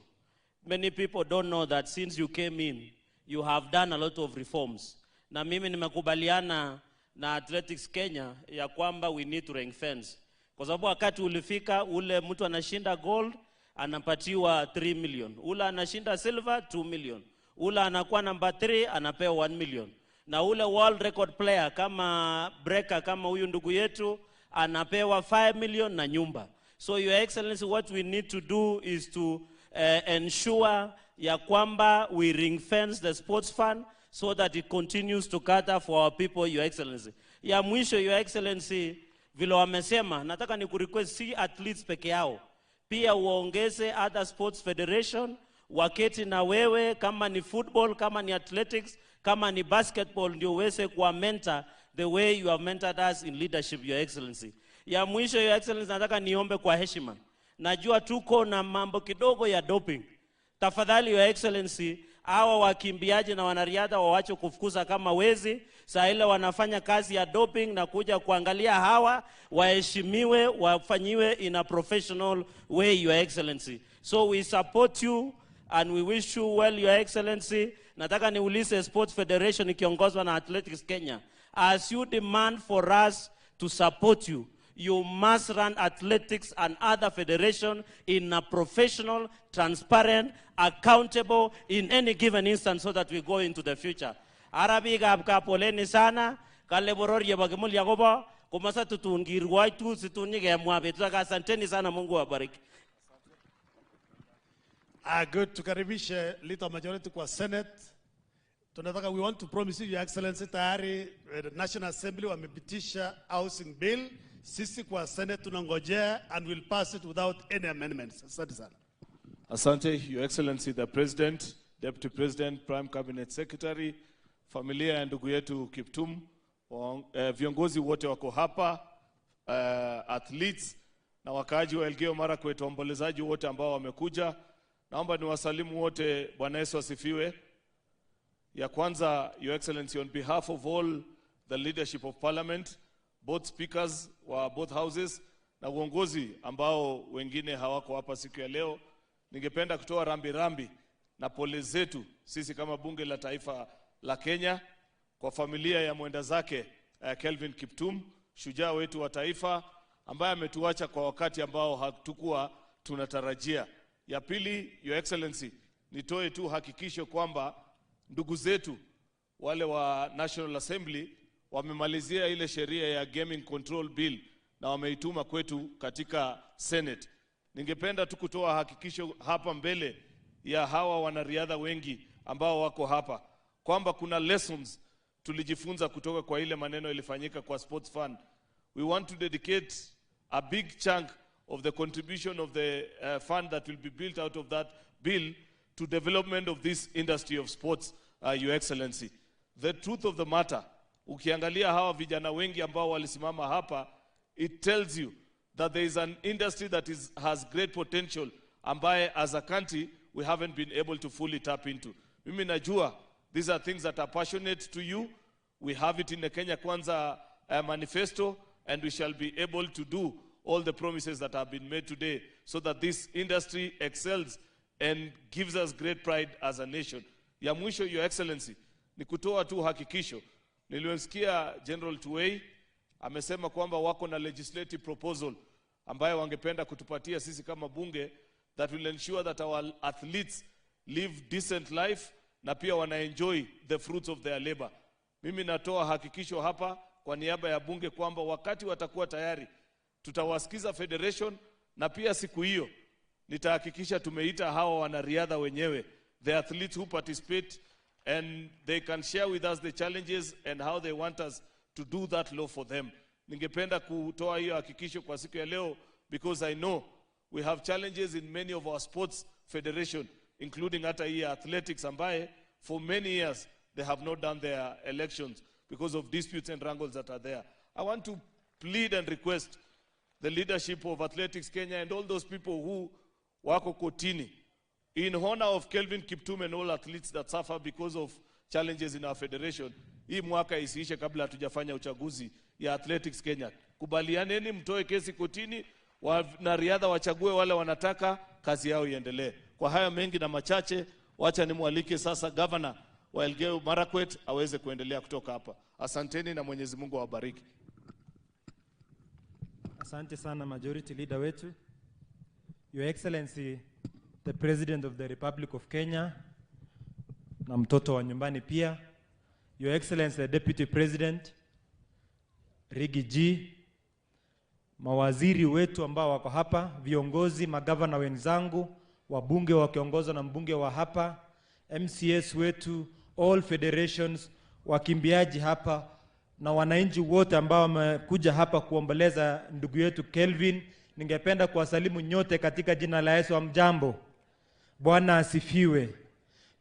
Speaker 10: many people don't know that since you came in, you have done a lot of reforms. Na mimi nimekubaliana na Athletics Kenya ya kwamba we need to ring fence. Kwa sababu wakati ulifika ule mtu anashinda gold anapatiwa 3 million, ule anashinda silver 2 million, ule anakuwa namba 3 anapewa 1 million, na ule world record player kama breaker kama huyu ndugu yetu anapewa 5 million na nyumba. So your excellency, what we need to do is to ensure ya kwamba we ring fence the sports fund so that it continues to cater for our people, your excellency. Ya mwisho, your excellency, vile wamesema, nataka ni kurequest si athletes peke yao, pia uongeze other sports federation waketi na wewe, kama ni football, kama ni athletics, kama ni basketball, ndio uweze kuwa mentor the way you have mentored us in leadership, your excellency. Ya mwisho, your excellency, nataka niombe kwa heshima. Najua tuko na mambo kidogo ya doping. Tafadhali your excellency, hawa wakimbiaji na wanariadha wawache kufukuza kama wezi. Saa ile wanafanya kazi ya doping na kuja kuangalia hawa waheshimiwe, wafanyiwe in a professional way, your excellency. So we support you and we wish you well, your excellency. Nataka niulize Sports Federation ikiongozwa na Athletics Kenya, as you demand for us to support you, you must run athletics and other federation in a professional, transparent, accountable in any given instance so that we go into the future. Ara biikab kaa poleni sana, kale boror yebo Kimulya kobo komosa tutun kirwoi tu situn nyikemwa betut ake. Asanteni sana, Mungu awabariki.
Speaker 2: Ah, good. Tukaribishe Leader Majority kwa Senate. Tunataka, we want to promise you, Your Excellency, tayari National Assembly wamepitisha housing bill. Sisi kwa Senate tunangojea and we'll pass it without any amendments. Asante sana.
Speaker 1: Asante, Your Excellency the President, Deputy President, Prime Cabinet Secretary, familia ya ndugu yetu Kiptum, viongozi wote wako hapa, athletes na wakaaji wa Elgeyo Marakwet, waombolezaji wote ambao wamekuja. Naomba niwasalimu wote. Bwana Yesu asifiwe. Ya kwanza, Your Excellency, on behalf of all the leadership of Parliament, both speakers wa both houses na uongozi ambao wengine hawako hapa siku ya leo, ningependa kutoa rambi rambi na pole zetu sisi kama Bunge la Taifa la Kenya kwa familia ya mwenda zake Kelvin Kiptum, shujaa wetu wa taifa ambaye ametuacha kwa wakati ambao hatukuwa tunatarajia. Ya pili, Your Excellency, nitoe tu hakikisho kwamba ndugu zetu wale wa National Assembly wamemalizia ile sheria ya Gaming Control Bill na wameituma kwetu katika Senate. Ningependa tu kutoa hakikisho hapa mbele ya hawa wanariadha wengi ambao wako hapa kwamba kuna lessons tulijifunza kutoka kwa ile maneno ilifanyika kwa Sports Fund. We want to dedicate a big chunk of the contribution of the fund that will be built out of that bill to development of this industry of sports, Your Excellency. The truth of the matter, ukiangalia hawa vijana wengi ambao walisimama hapa, it tells you that there is an industry that has great potential ambaye as a country we haven't been able to fully tap into. Mimi najua these are things that are passionate to you. We have it in the Kenya Kwanza manifesto, and we shall be able to do all the promises that have been made today so that this industry excels and gives us great pride as a nation. Ya mwisho, Your Excellency, ni kutoa tu hakikisho. Nilimsikia General Tuwei amesema kwamba wako na legislative proposal ambayo wangependa kutupatia sisi kama bunge that will ensure that our athletes live decent life na pia wana enjoy the fruits of their labor. Mimi natoa hakikisho hapa kwa niaba ya bunge kwamba wakati watakuwa tayari tutawasikiza federation, na pia siku hiyo nitahakikisha tumeita hawa wanariadha wenyewe, the athletes who participate, and they can share with us the challenges and how they want us to do that law for them. Ningependa kutoa hiyo hakikisho kwa siku ya leo because I know we have challenges in many of our sports federation, including hata hii ya athletics ambaye for many years they have not done their elections because of disputes and wrangles that are there. I want to plead and request the leadership of Athletics Kenya and all those people who wako kotini, in honor of Kelvin Kiptum and all athletes that suffer because of challenges in our federation. Hii mwaka isiishe kabla hatujafanya uchaguzi ya Athletics Kenya. Kubalianeni, mtoe kesi kotini, wanariadha wachague wale wanataka, kazi yao iendelee. Kwa haya mengi na machache, wacha nimwalike sasa governor wa Elgeyo Marakwet aweze kuendelea kutoka hapa. Asanteni na Mwenyezi Mungu awabariki.
Speaker 3: Asante sana Majority Leader wetu. Your Excellency, the President of the Republic of Kenya na mtoto wa nyumbani pia. Your Excellency, the Deputy President Riggy G, mawaziri wetu ambao wako hapa, viongozi, magavana wenzangu, wabunge wakiongozwa na mbunge wa hapa, MCS wetu, all federations, wakimbiaji hapa na wananchi wote ambao wamekuja hapa kuomboleza ndugu yetu Kelvin. Ningependa kuwasalimu nyote katika jina la Yesu. Hamjambo? Bwana asifiwe.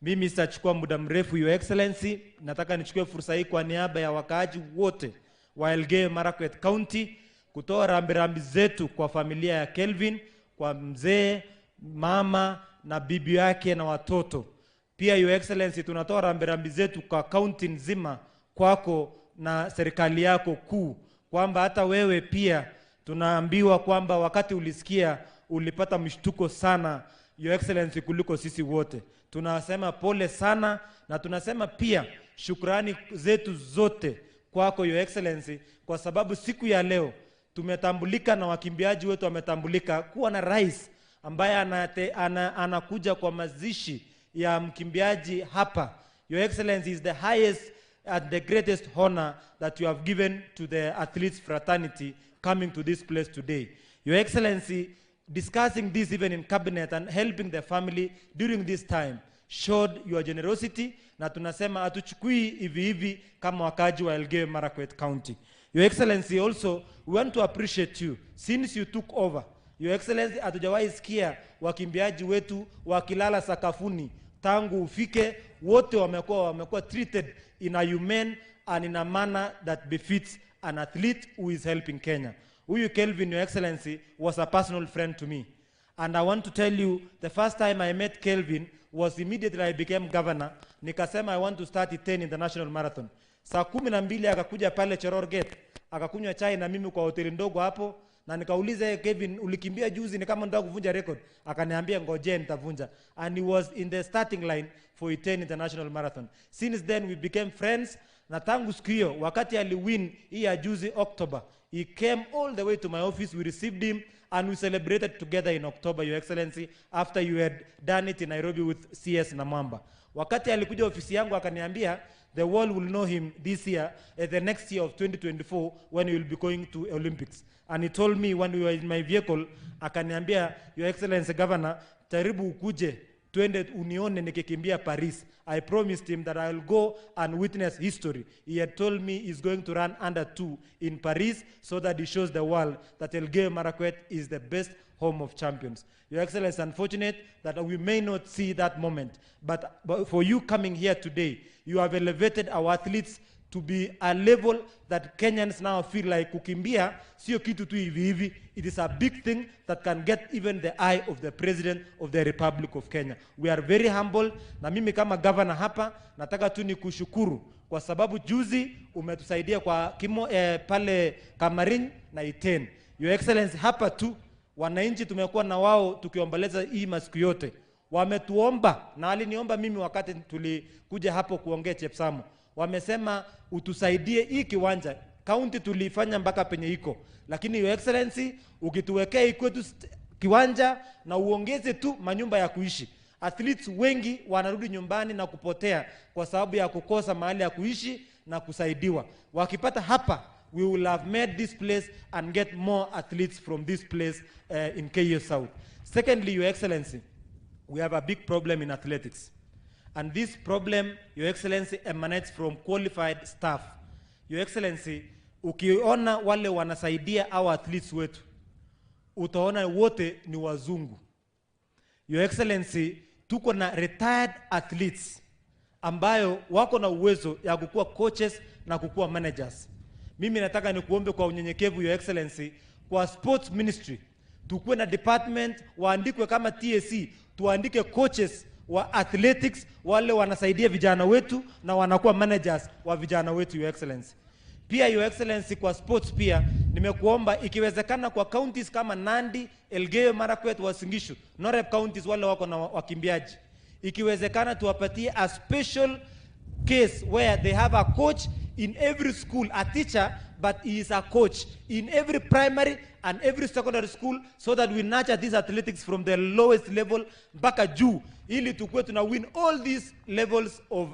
Speaker 3: Mimi sitachukua muda mrefu, Your Excellency. Nataka nichukue fursa hii kwa niaba ya wakaaji wote wa Elgeyo Marakwet County kutoa rambirambi zetu kwa familia ya Kelvin, kwa mzee, mama na bibi yake na watoto. Pia Your Excellency, tunatoa rambirambi zetu kwa kaunti nzima, kwako na serikali yako kuu, kwamba hata wewe pia tunaambiwa kwamba wakati ulisikia ulipata mshtuko sana, Your Excellency, kuliko sisi wote. Tunasema pole sana na tunasema pia shukrani zetu zote kwako Your Excellency, kwa sababu siku ya leo tumetambulika na wakimbiaji wetu wametambulika kuwa na rais ambaye anakuja kwa mazishi ya mkimbiaji hapa. Your Excellency is the highest and the greatest honor that you have given to the athletes fraternity coming to this place today. Your Excellency, discussing this even in cabinet and helping the family during this time showed your generosity, na tunasema hatuchukui hivi hivi kama wakaaji wa Elgeyo Marakwet County. Your Excellency, also we want to appreciate you since you took over. Your Excellency, hatujawahi sikia wakimbiaji wetu wakilala sakafuni tangu ufike, wote wamekuwa treated in a humane and in a manner that befits an athlete who is helping Kenya. Huyu Kelvin, Your Excellency, was a personal friend to me. And I want to tell you, the first time I met Kelvin was immediately I became governor. Nikasema I want to start Iten International Marathon. Saa 12 akakuja pale Cheror Gate, akakunywa chai na mimi kwa hoteli ndogo hapo, na nikauliza, hey, Kevin, ulikimbia juzi ni kama unataka kuvunja record. Akaniambia ngojee nitavunja. And he was in the starting line for Iten International Marathon. Since then we became friends, na tangu siku hiyo wakati aliwin hii ya juzi October, he came all the way to my office, we received him and we celebrated together in October, Your Excellency, after you had done it in Nairobi with CS Namwamba. Wakati alikuja ofisi yangu akaniambia the world will know him this year, the next year of 2024 when he will be going to Olympics. And he told me when we were in my vehicle, akaniambia, Your Excellency Governor, jaribu ukuje twende unione nikikimbia Paris. I promised him that I will go and witness history. He had told me he's going to run under 2 in Paris so that he shows the world that Elgeyo Marakwet is the best home of champions. Your Excellency, unfortunate that we may not see that moment, but for you coming here today, you have elevated our athletes to be a level that Kenyans now feel like kukimbia sio kitu tu hivi hivi. It is a big thing that can get even the eye of the President of the Republic of Kenya. We are very humble, na mimi kama governor hapa nataka tu nikushukuru kwa sababu juzi umetusaidia kwa kimo pale Kamarin na Iten. Your Excellency, hapa tu wananchi tumekuwa na wao tukiomboleza hii masiku yote. Wametuomba na aliniomba mimi wakati tulikuja hapo kuongea Chepsamo. Wamesema utusaidie hii kiwanja. County tulifanya mpaka penye iko. Lakini Your Excellency, ukituwekea hii kwetu kiwanja na uongeze tu manyumba ya kuishi. Athletes wengi wanarudi nyumbani na kupotea kwa sababu ya kukosa mahali ya kuishi na kusaidiwa. Wakipata hapa, we will have made this place and get more athletes from this place in KU South. Secondly, Your Excellency, we have a big problem in athletics. And this problem, Your Excellency, emanates from qualified staff. Your Excellency, ukiona wale wanasaidia our athletes wetu, utaona wote ni wazungu. Your Excellency, tuko na retired athletes ambayo wako na uwezo ya kukuwa coaches na kukuwa managers. Mimi nataka nikuombe kwa unyenyekevu, Your Excellency, kwa sports ministry tukuwe na department waandikwe kama TSC, tuandike coaches wa athletics, wale wanasaidia vijana wetu na wanakuwa managers wa vijana wetu, Your Excellency. Pia Your Excellency, kwa sports pia nimekuomba ikiwezekana kwa counties kama Nandi, Elgeyo Marakwet, Uasin Gishu, Noreb counties wale wako na wakimbiaji, ikiwezekana tuwapatie a special case where they have a coach in every school, a teacher, but he is a coach in every primary and every secondary school so that we nurture these athletics from the lowest level mpaka juu ili tukuwe tuna win all these levels of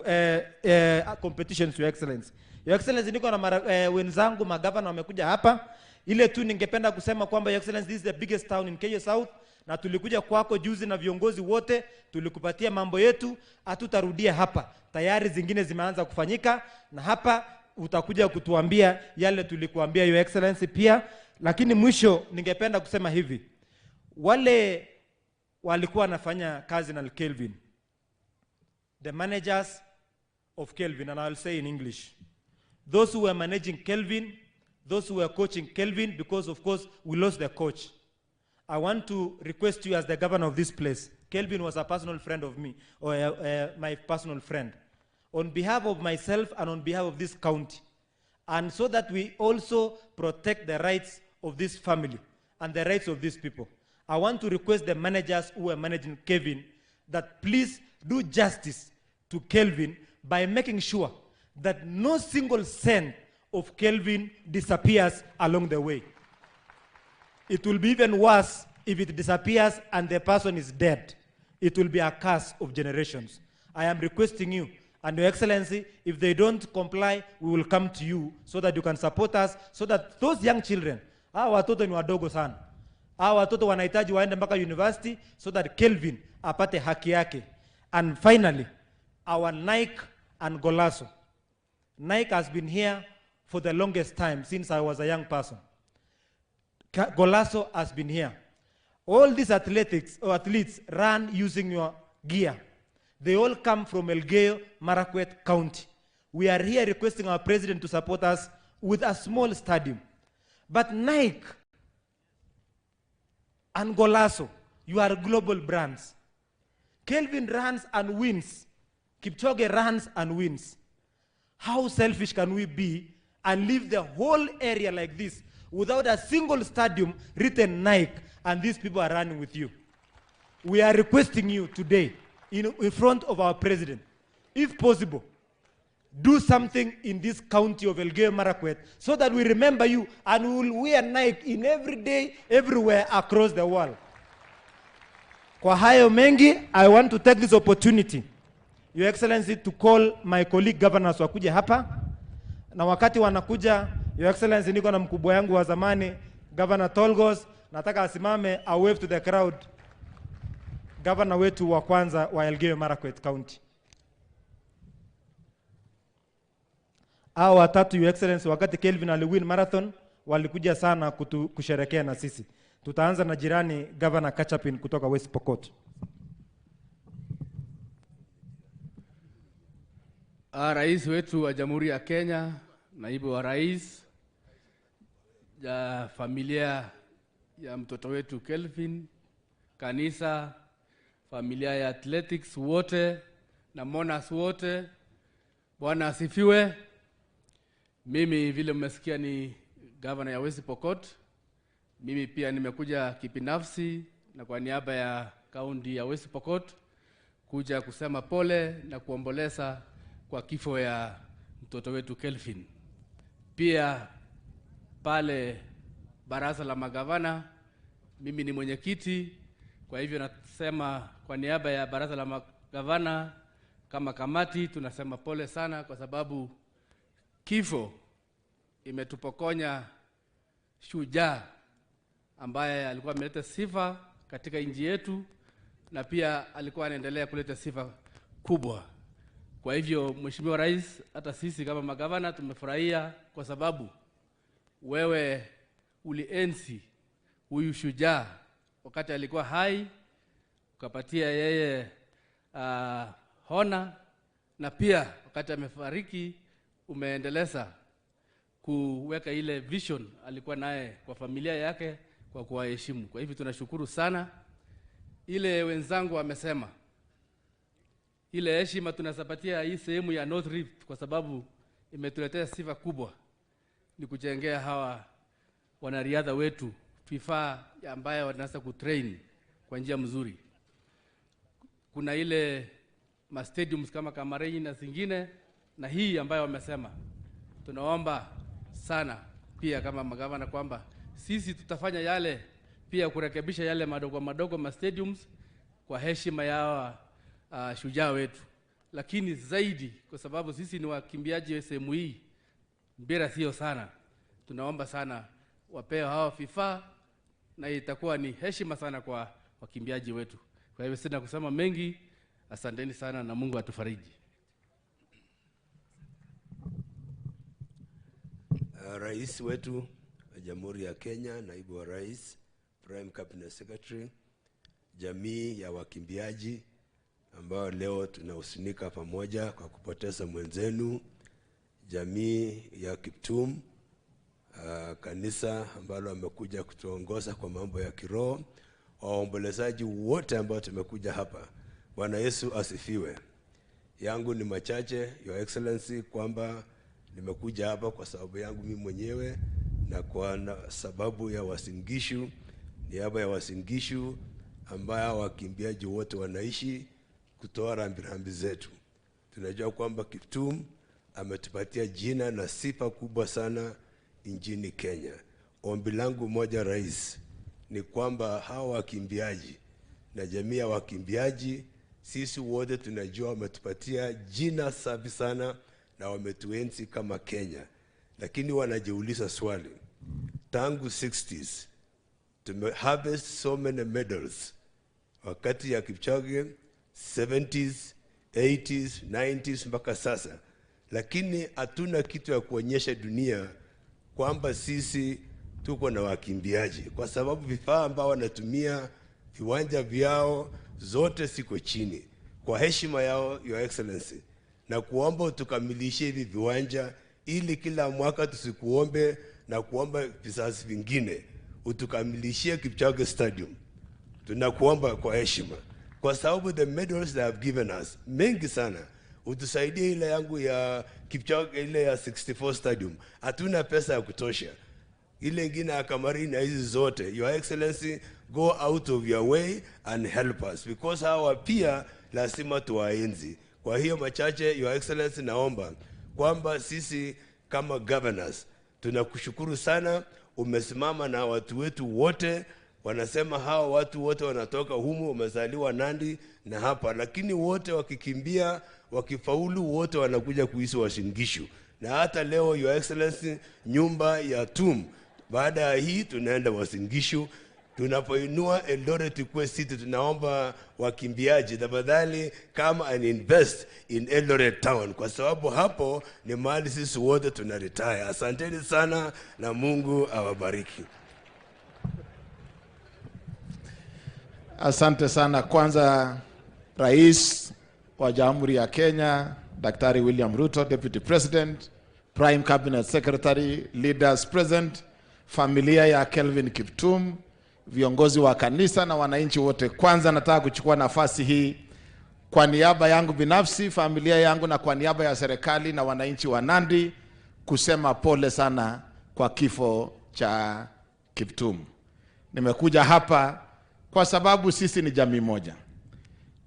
Speaker 3: competitions, Your Excellency. Your Excellency, niko na wenzangu magavana wamekuja hapa. Ile tu ningependa kusema kwamba Your Excellency, this is the biggest town in Kenya South, na tulikuja kwako juzi na viongozi wote, tulikupatia mambo yetu, hatutarudia hapa. Tayari zingine zimeanza kufanyika na hapa utakuja kutuambia yale tulikuambia Your Excellency pia. Lakini mwisho ningependa kusema hivi, wale walikuwa wanafanya kazi na Kelvin, the managers of Kelvin, and I'll say in English, those who were managing Kelvin, those who were coaching Kelvin, because of course we lost the coach. I want to request you as the governor of this place. Kelvin was a personal friend of me, or my personal friend. On behalf of myself and on behalf of this county, and so that we also protect the rights of this family and the rights of these people, I want to request the managers who are managing Kelvin that please do justice to Kelvin by making sure that no single cent of Kelvin disappears along the way. It will be even worse if it disappears and the person is dead. It will be a curse of generations. I am requesting you, and Your Excellency, if they don't comply, we will come to you so that you can support us, so that those young children, hawa watoto ni wadogo sana, hawa watoto wanahitaji waende mpaka university so that Kelvin apate haki yake. And finally, our Nike and Golazo. Nike has been here for the longest time since I was a young person. Golazo has been here. All these athletics or athletes run using your gear. They all come from Elgeyo Marakwet County. We are here requesting our president to support us with a small stadium. But Nike and Golazo, you are global brands. Kelvin runs and wins. Kipchoge runs and wins. How selfish can we be and leave the whole area like this without a single stadium written Nike, and these people are running with you? We are requesting you today in front of our president, if possible, do something in this county of Elgeyo Marakwet so that we remember you and we will wear Nike in every day, everywhere across the world. Kwa hayo mengi, I want to take this opportunity, Your Excellency, to call my colleague governors wakuje hapa, na wakati wanakuja, Your Excellency, niko na mkubwa yangu wa zamani Governor Tolgos, nataka asimame a wave to the crowd, governor wetu wa kwanza wa Elgeyo Marakwet County. Hao watatu, Your Excellency, wakati Kelvin aliwin marathon walikuja sana kusherekea na sisi. Tutaanza na jirani Governor Kachapin kutoka West Pokot.
Speaker 11: Rais wetu wa Jamhuri ya Kenya, naibu wa rais, ya familia ya mtoto wetu Kelvin, kanisa, familia ya athletics wote na Monas wote, Bwana asifiwe. Mimi vile mmesikia ni governor ya West Pokot. Mimi pia nimekuja kibinafsi na kwa niaba ya kaunti ya West Pokot kuja kusema pole na kuomboleza kwa kifo ya mtoto wetu Kelvin. Pia pale baraza la magavana mimi ni mwenyekiti, kwa hivyo nasema kwa niaba ya baraza la magavana kama kamati tunasema pole sana, kwa sababu kifo imetupokonya shujaa ambaye alikuwa ameleta sifa katika nchi yetu na pia alikuwa anaendelea kuleta sifa kubwa. Kwa hivyo Mheshimiwa Rais, hata sisi kama magavana tumefurahia kwa sababu wewe ulienzi huyu shujaa wakati alikuwa hai, ukapatia yeye hona, na pia wakati amefariki umeendeleza kuweka ile vision alikuwa naye kwa familia yake kwa kuwaheshimu. Kwa hivyo tunashukuru sana. Ile wenzangu wamesema, Ile heshima tunasapatia hii sehemu ya North Rift kwa sababu imetuletea sifa kubwa ni kujengea hawa wanariadha wetu vifaa ambayo wanaweza kutrain kwa njia mzuri. Kuna ile ma stadiums kama Kamarei na zingine, na hii ambayo wamesema, tunaomba sana pia kama magavana kwamba sisi tutafanya yale pia kurekebisha yale madogo madogo ma stadiums kwa heshima ya hawa shujaa wetu, lakini zaidi kwa sababu sisi ni wakimbiaji sehemu hii, mpira sio sana, tunaomba sana wapewe hawa vifaa na itakuwa ni heshima sana kwa wakimbiaji wetu. Kwa hivyo sina kusema mengi, asanteni sana na Mungu atufariji.
Speaker 13: Rais wetu wa Jamhuri ya Kenya, naibu wa rais, Prime Cabinet Secretary, jamii ya wakimbiaji ambao leo tunahusunika pamoja kwa kupoteza mwenzenu, jamii ya Kiptum, kanisa ambalo amekuja kutuongoza kwa mambo ya kiroho, waombolezaji wote ambao tumekuja hapa. Bwana Yesu asifiwe. Yangu ni machache, Your Excellency, kwamba nimekuja hapa kwa sababu yangu mimi mwenyewe na kwa sababu ya Uasin Gishu, niaba ya Uasin Gishu ambayo wakimbiaji wote wanaishi, kutoa rambirambi zetu. Tunajua kwamba Kiptum ametupatia jina na sifa kubwa sana nchini Kenya. Ombi langu moja, Rais, ni kwamba hawa wakimbiaji na jamii ya wakimbiaji, sisi wote tunajua wametupatia jina safi sana na wametuenzi kama Kenya, lakini wanajiuliza swali, tangu 60s tume harvest so many medals wakati ya Kipchoge 70s, 80s, 90s mpaka sasa, lakini hatuna kitu ya kuonyesha dunia kwamba sisi tuko na wakimbiaji, kwa sababu vifaa ambao wanatumia viwanja vyao zote siko chini. Kwa heshima yao, Your Excellency, na kuomba tukamilishe hivi viwanja ili kila mwaka tusikuombe na kuomba vizazi vingine, utukamilishie Kipchoge Stadium. Tunakuomba kwa heshima, kwa sababu the medals they have given us mengi sana, utusaidie ile yangu ya Kipchoge, ile ya 64 stadium, hatuna pesa ya kutosha ile ingine ya Kamarini na hizi zote. Your Excellency, go out of your way and help us because hawa pia lazima tuwaenzi. Kwa hiyo machache, Your Excellency, naomba kwamba sisi kama governors tunakushukuru sana, umesimama na watu wetu wote. Wanasema hawa watu wote wanatoka humu, wamezaliwa Nandi na hapa, lakini wote wakikimbia, wakifaulu, wote wanakuja kuishi Uasin Gishu. Na hata leo Your Excellency, nyumba ya Tum, baada ya hii tunaenda Uasin Gishu. Tunapoinua Eldoret ikuwe city, tunaomba wakimbiaji tafadhali come and invest in Eldoret town, kwa sababu hapo ni mahali sisi wote tuna retire. Asanteni sana na Mungu awabariki.
Speaker 17: Asante sana. Kwanza, Rais wa Jamhuri ya Kenya Daktari William Ruto, Deputy President, Prime Cabinet Secretary, leaders present, familia ya Kelvin Kiptum, viongozi wa kanisa na wananchi wote. Kwanza nataka kuchukua nafasi hii kwa niaba yangu binafsi, familia yangu na kwa niaba ya serikali na wananchi wa Nandi kusema pole sana kwa kifo cha Kiptum. Nimekuja hapa kwa sababu sisi ni jamii moja.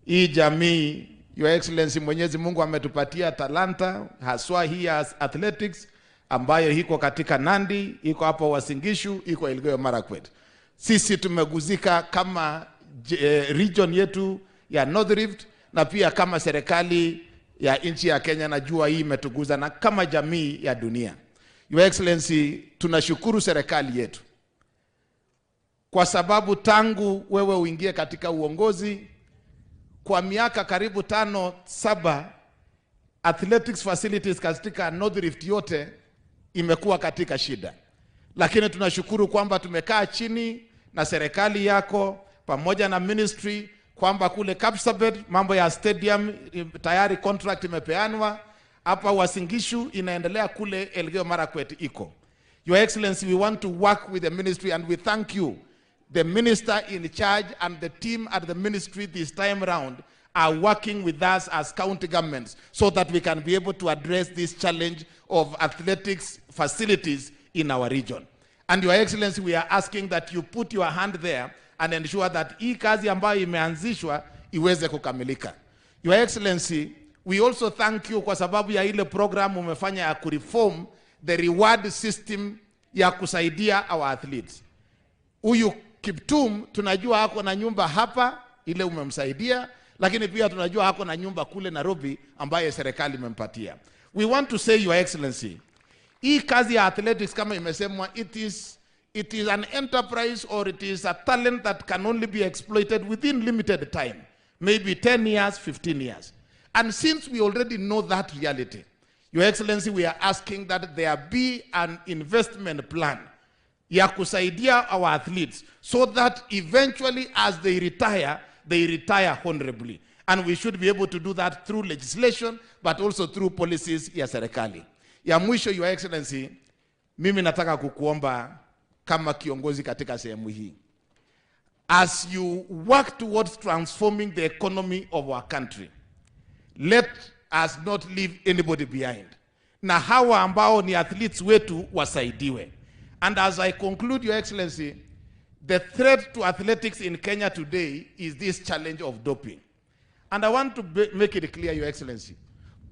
Speaker 17: Hii jamii, Your Excellency, Mwenyezi Mungu ametupatia talanta haswa hii ya athletics ambayo iko katika Nandi, iko hapo Uasin Gishu, iko Elgeyo Marakwet. Sisi tumeguzika kama region yetu ya North Rift na pia kama serikali ya nchi ya Kenya, najua hii imetuguza na kama jamii ya dunia. Your Excellency, tunashukuru serikali yetu kwa sababu tangu wewe uingie katika uongozi kwa miaka karibu 5 7, athletics facilities katika North Rift yote imekuwa katika shida, lakini tunashukuru kwamba tumekaa chini na serikali yako pamoja na ministry kwamba kule Kapsabet mambo ya stadium tayari contract imepeanwa, hapa Uasin Gishu inaendelea, kule Elgeyo Marakwet iko. Your Excellency, we want to work with the ministry and we thank you, the minister in charge and the team at the ministry this time round
Speaker 14: are working with us as county governments so that we can be able to address this challenge of athletics facilities in our region. And Your Excellency, we are asking that you put your hand there and ensure that hii kazi ambayo imeanzishwa iweze kukamilika. Your Excellency, we also thank you kwa sababu ya ile program umefanya ya kureform the reward system ya kusaidia our athletes. Huyu Kiptum tunajua ako na nyumba hapa ile umemsaidia, lakini pia tunajua ako na nyumba kule Nairobi ambaye serikali imempatia. We want to say, Your Excellency, hii kazi ya athletics kama imesemwa, it is an enterprise or it is a talent that can only be exploited within limited time, maybe 10 years, 15 years. And since we already know that reality, Your Excellency, we are asking that there be an investment plan ya kusaidia our athletes so that eventually, as they retire, they retire honorably. And we should be able to do that through legislation, but also through policies ya serikali. Ya mwisho, Your Excellency, mimi nataka kukuomba kama kiongozi katika sehemu hii, as you work towards transforming the economy of our country, let us not leave anybody behind, na hawa ambao ni athletes wetu wasaidiwe. And as I conclude, Your Excellency, the threat to athletics in Kenya today is this challenge of doping. And I want to make it clear, Your Excellency,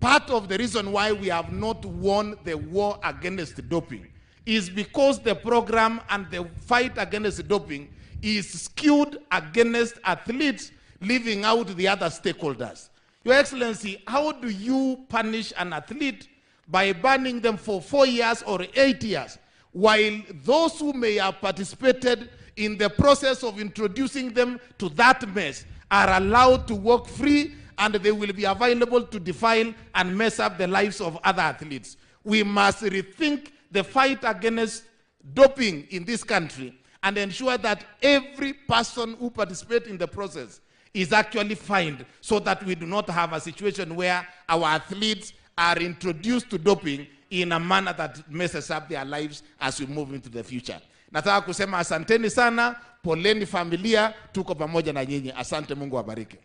Speaker 14: part of the reason why we have not won the war against doping is because the program and the fight against doping is skewed against athletes, leaving out the other stakeholders. Your Excellency, how do you punish an athlete by banning them for 4 years or 8 years, while those who may have participated in the process of introducing them to that mess are allowed to walk free, and they will be available to defile and mess up the lives of other athletes? We must rethink the fight against doping in this country and ensure that every person who participates in the process is actually fined, so that we do not have a situation where our athletes are introduced to doping in a manner that messes up their lives as we move into the future. Nataka kusema asanteni sana, poleni familia, tuko pamoja na nyinyi. Asante, Mungu awabariki.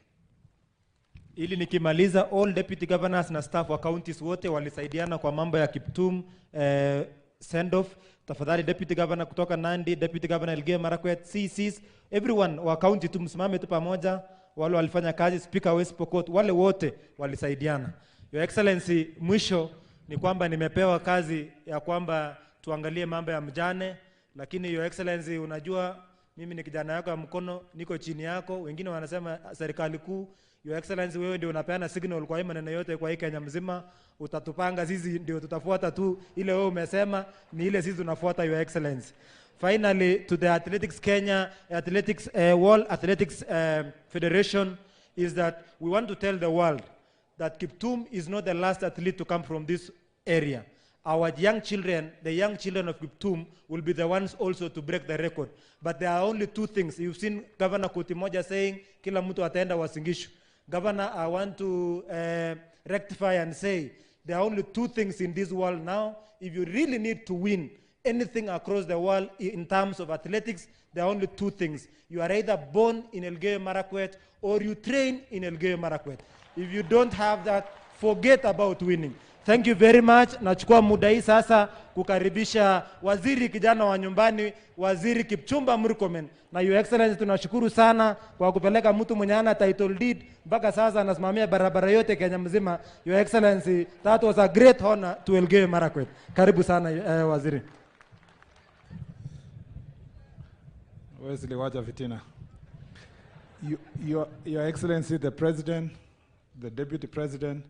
Speaker 3: Ili nikimaliza, all deputy governors na staff wa counties wote walisaidiana kwa mambo ya Kiptum send off. Tafadhali deputy governor kutoka Nandi, deputy governor Elgeyo Marakwet, CCs, everyone wa county tu msimame tu pamoja. Wale walifanya kazi, Speaker West Pokot, wale wote walisaidiana. Your Excellency, mwisho ni kwamba nimepewa kazi ya kwamba tuangalie mambo ya mjane, lakini Your Excellency, unajua mimi ni kijana yako ya mkono, niko chini yako. Wengine wanasema serikali kuu. Your Excellency, wewe ndio unapeana signal kwa hii maneno yote kwa hii Kenya mzima, utatupanga sisi ndio tutafuata tu ile wewe umesema ni ile sisi tunafuata, Your Excellency. Finally, to the Athletics Kenya, Athletics World Athletics Federation, is that we want to tell the world that Kiptum is not the last athlete to come from this area. Our young children, the young children of Kiptum, will be the ones also to break the record. But there are only two things. You've seen Governor Koti Moja saying, kila mtu ataenda Uasin Gishu. Governor, I want to rectify and say, there are only two things in this world now. If you really need to win anything across the world in terms of athletics, there are only two things. You are either born in Elgeyo Marakwet or you train in Elgeyo Marakwet. If you don't have that, forget about winning. Thank you very much. Nachukua muda hii sasa kukaribisha waziri kijana wa nyumbani, Waziri Kipchumba Murkomen. Na Your Excellency, tunashukuru sana kwa kupeleka mtu mwenye ana title deed mpaka sasa anasimamia barabara yote Kenya mzima. Your Excellency, that was a great honor to Elgeyo Marakwet. Karibu sana waziri.
Speaker 15: Wesley, wacha fitina. Your Excellency, the President, the Deputy President,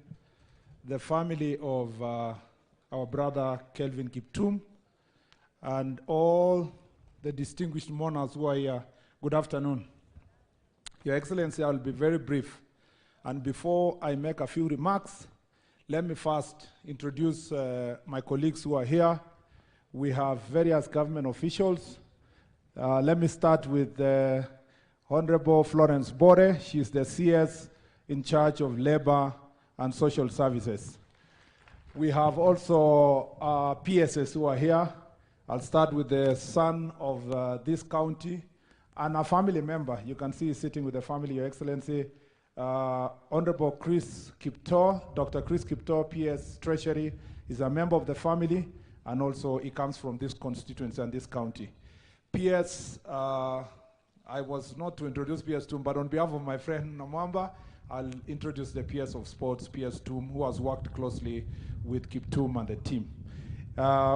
Speaker 15: the family of our brother Kelvin Kiptum, and all the distinguished mourners who are here, good afternoon. Your Excellency, I will be very brief. And before I make a few remarks, let me first introduce my colleagues who are here. We have various government officials. Let me start with Honorable Florence Bore. She's the CS in charge of Labor and Social Services. We have also PSs who are here. I'll start with the son of this county and a family member. You can see he's sitting with the family, Your Excellency, Honorable Chris Kiptoo, Dr. Chris Kiptoo, PS Treasury, is a member of the family, and also he comes from this constituency and this county. PS, I was not to introduce PS Tum, but on behalf of my friend Namwamba, I'll introduce the PS of Sports, PS Tum, who has worked closely with Kiptum and the team.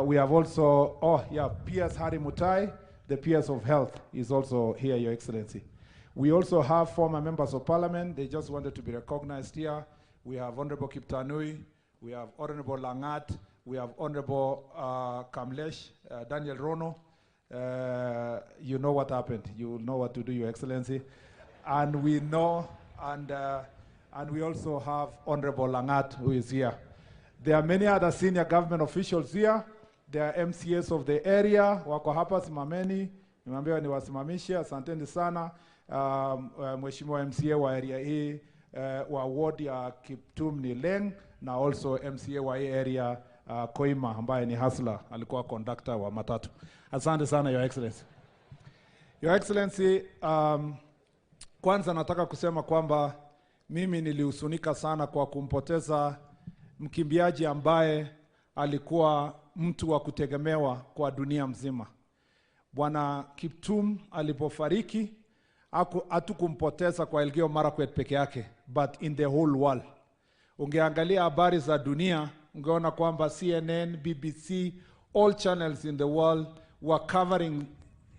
Speaker 15: We have also, oh yeah, PS Harry Mutai, the PS of Health, is also here, Your Excellency. We also have former members of parliament. They just wanted to be recognized here. We have Honorable Kiptanui, we have Honorable Langat, we have Honorable Kamlesh, Daniel Rono. You know what happened. You know what to do, Your Excellency. And we know, and we also have Honorable Langat, who is here. There are many other senior government officials here. There are MCAs of the area, wako hapa, simameni. Nimeambiwa niwasimamishe, asanteni sana. Mheshimiwa MCA wa area hii, wa ward ya Kiptum ni Leng, na also MCA wa hii area Koima ambaye ni hustler, alikuwa conductor wa matatu. Asante sana Your Excellency. Your Excellency, kwanza nataka kusema kwamba mimi nilihuzunika sana kwa kumpoteza mkimbiaji ambaye alikuwa mtu wa kutegemewa kwa dunia mzima. Bwana Kiptum alipofariki, hatukumpoteza kwa Elgeyo Marakwet peke yake, but in the whole world. Ungeangalia habari za dunia, ungeona kwamba CNN, BBC, all channels in the world were covering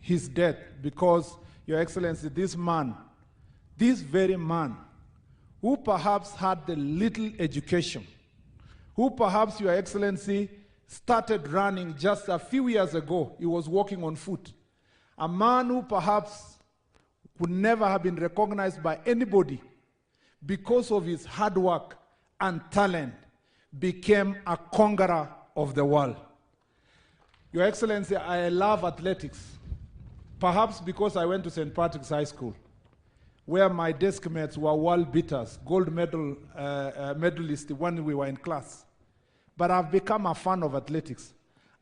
Speaker 15: his death because, Your Excellency, this man, this very man, who perhaps had the little education, who perhaps, Your Excellency, started running just a few years ago, he was walking on foot. A man who perhaps could never have been recognized by anybody because of his hard work and talent, became a conqueror of the world. Your Excellency, I love athletics, perhaps because I went to St. Patrick's High School, where my desk mates were world beaters, gold medalists when we were in class. But I've become a fan of athletics.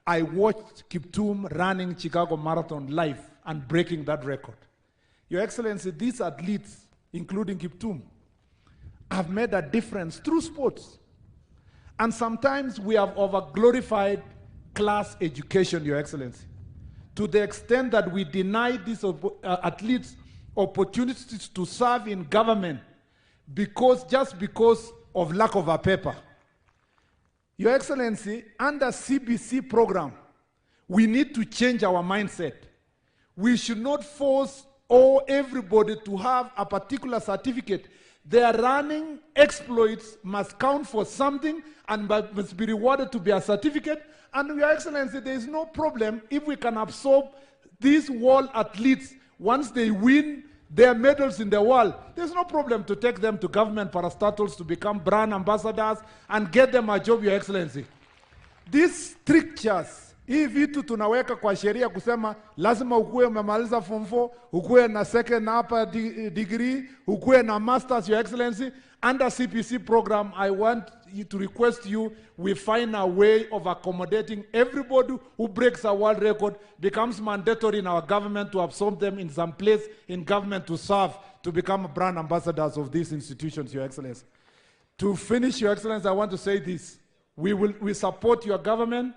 Speaker 15: I watched Kiptum running Chicago Marathon live and breaking that record. Your Excellency, these athletes, including Kiptum, have made a difference through sports. And sometimes we have over-glorified class education, Your Excellency, to the extent that we deny these athletes opportunities to serve in government just because of lack of a paper. Your Excellency, under CBC program, we need to change our mindset. We should not force everybody to have a particular certificate. Their running exploits must count for something and must be rewarded to be a certificate. And Your Excellency, there is no problem if we can absorb these world athletes once they win their medals in the world. There's no problem to take them to government parastatals to become brand ambassadors and get them a job, Your Excellency. These strictures, hii vitu tunaweka kwa sheria kusema lazima ukuwe umemaliza form 4, ukuwe na second upper degree, ukuwe na masters, Your Excellency. Under CPC program, I want you to request you, we find a way of accommodating everybody who breaks a world record, becomes mandatory in our government to absorb them in some place in government to serve, to become brand ambassadors of these institutions, Your Excellency. To finish, Your Excellency, I want to say this. We support your government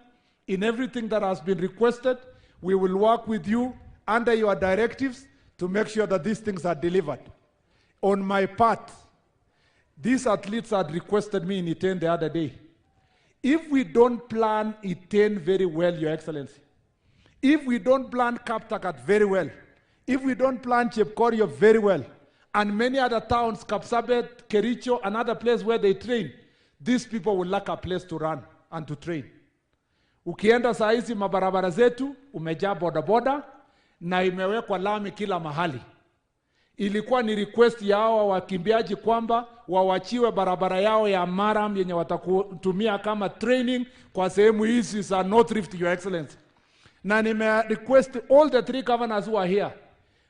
Speaker 15: in everything that has been requested. We will work with you under your directives to make sure that these things are delivered. On my part, these athletes had requested me in Iten the other day. If we don't plan Iten very well, Your Excellency, if we don't plan Kaptagat very well, if we don't plan Chepkorio very well, and many other towns, Kapsabet, Kericho, and other places where they train, these people will lack a place to run and to train. Ukienda saa hizi mabarabara zetu, umejaa bodaboda na imewekwa lami kila mahali. Ilikuwa ni request ya hawa wakimbiaji kwamba wawachiwe barabara yao ya Maram yenye watakutumia kama training kwa sehemu hizi za North Rift, Your Excellency. Na nime request all the three governors who are here,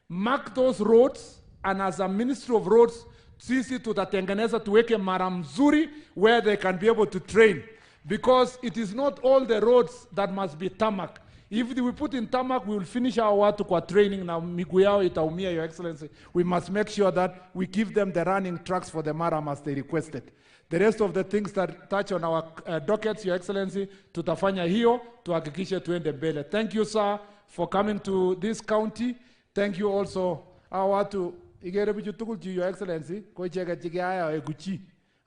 Speaker 15: mark those roads, and as a Ministry of Roads, sisi tutatengeneza tuweke mara mzuri where they can be able to train. Because it is not all the roads that must be tarmac. If we put in tarmac, we will finish our watu kwa training na miguu yao itaumia, Your Excellency. We must make sure that we give them the running tracks for the murram as they requested. The rest of the things that touch on our dockets, Your Excellency, tutafanya hiyo, tuhakikishe tuende mbele. Thank you, sir, for coming to this county. Thank you also. Hawa watu, ikere bichu tugul chu, Your Excellency, ko icheket chekiayai oeku chi.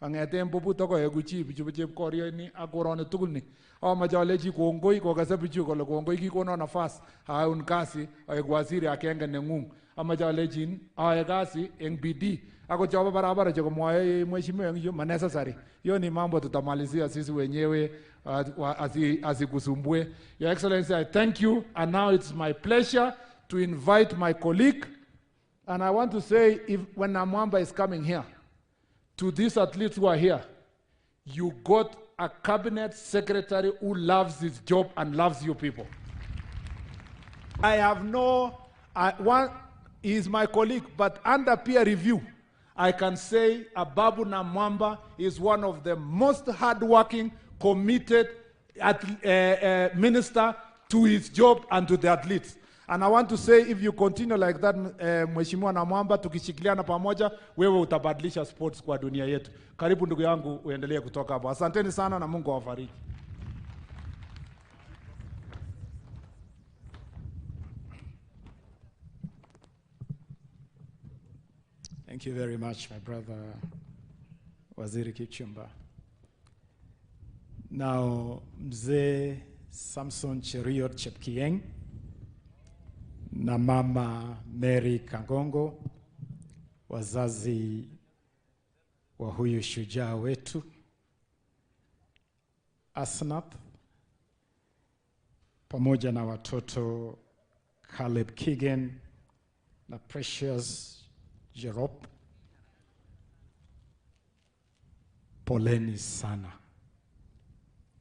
Speaker 15: Kong'eten Puput akoi oeku chi bichu bo Chepkorioni ak koroni tugul ni. Amache alechi kongoi kokase bichu kole kongoi kikonon nafas aun kasi aek waziri agenge neng'ung. Amache alechin aae kasi eng bidii akot chobo barabara chekomwoe mheshimiwa eng yu ma necessary. Hiyo ni mambo tutamalizia sisi wenyewe asikusumbue. Your Excellency, I thank you and now it's my pleasure to invite my colleague and I want to say if when Namwamba is coming here to these athletes who are here, you got a cabinet secretary who loves his job and loves you people. I have no, I, one, he is my colleague, but under peer review, I can say Ababu Namwamba is one of the most hardworking, committed minister to his job and to the athletes. And I want to say if you continue like that, Mheshimiwa Namwamba, tukishikiliana pamoja, wewe utabadilisha sports kwa dunia yetu. Karibu ndugu yangu, uendelee kutoka hapo. Asanteni sana na Mungu awabariki.
Speaker 5: Thank you very much, my brother Waziri Kipchumba. Now, Mzee Samson Cheruiyot Chepkieng na Mama Mary Kangongo, wazazi wa huyu shujaa wetu Asnath, pamoja na watoto Caleb Kigen na Precious Jerop, poleni sana.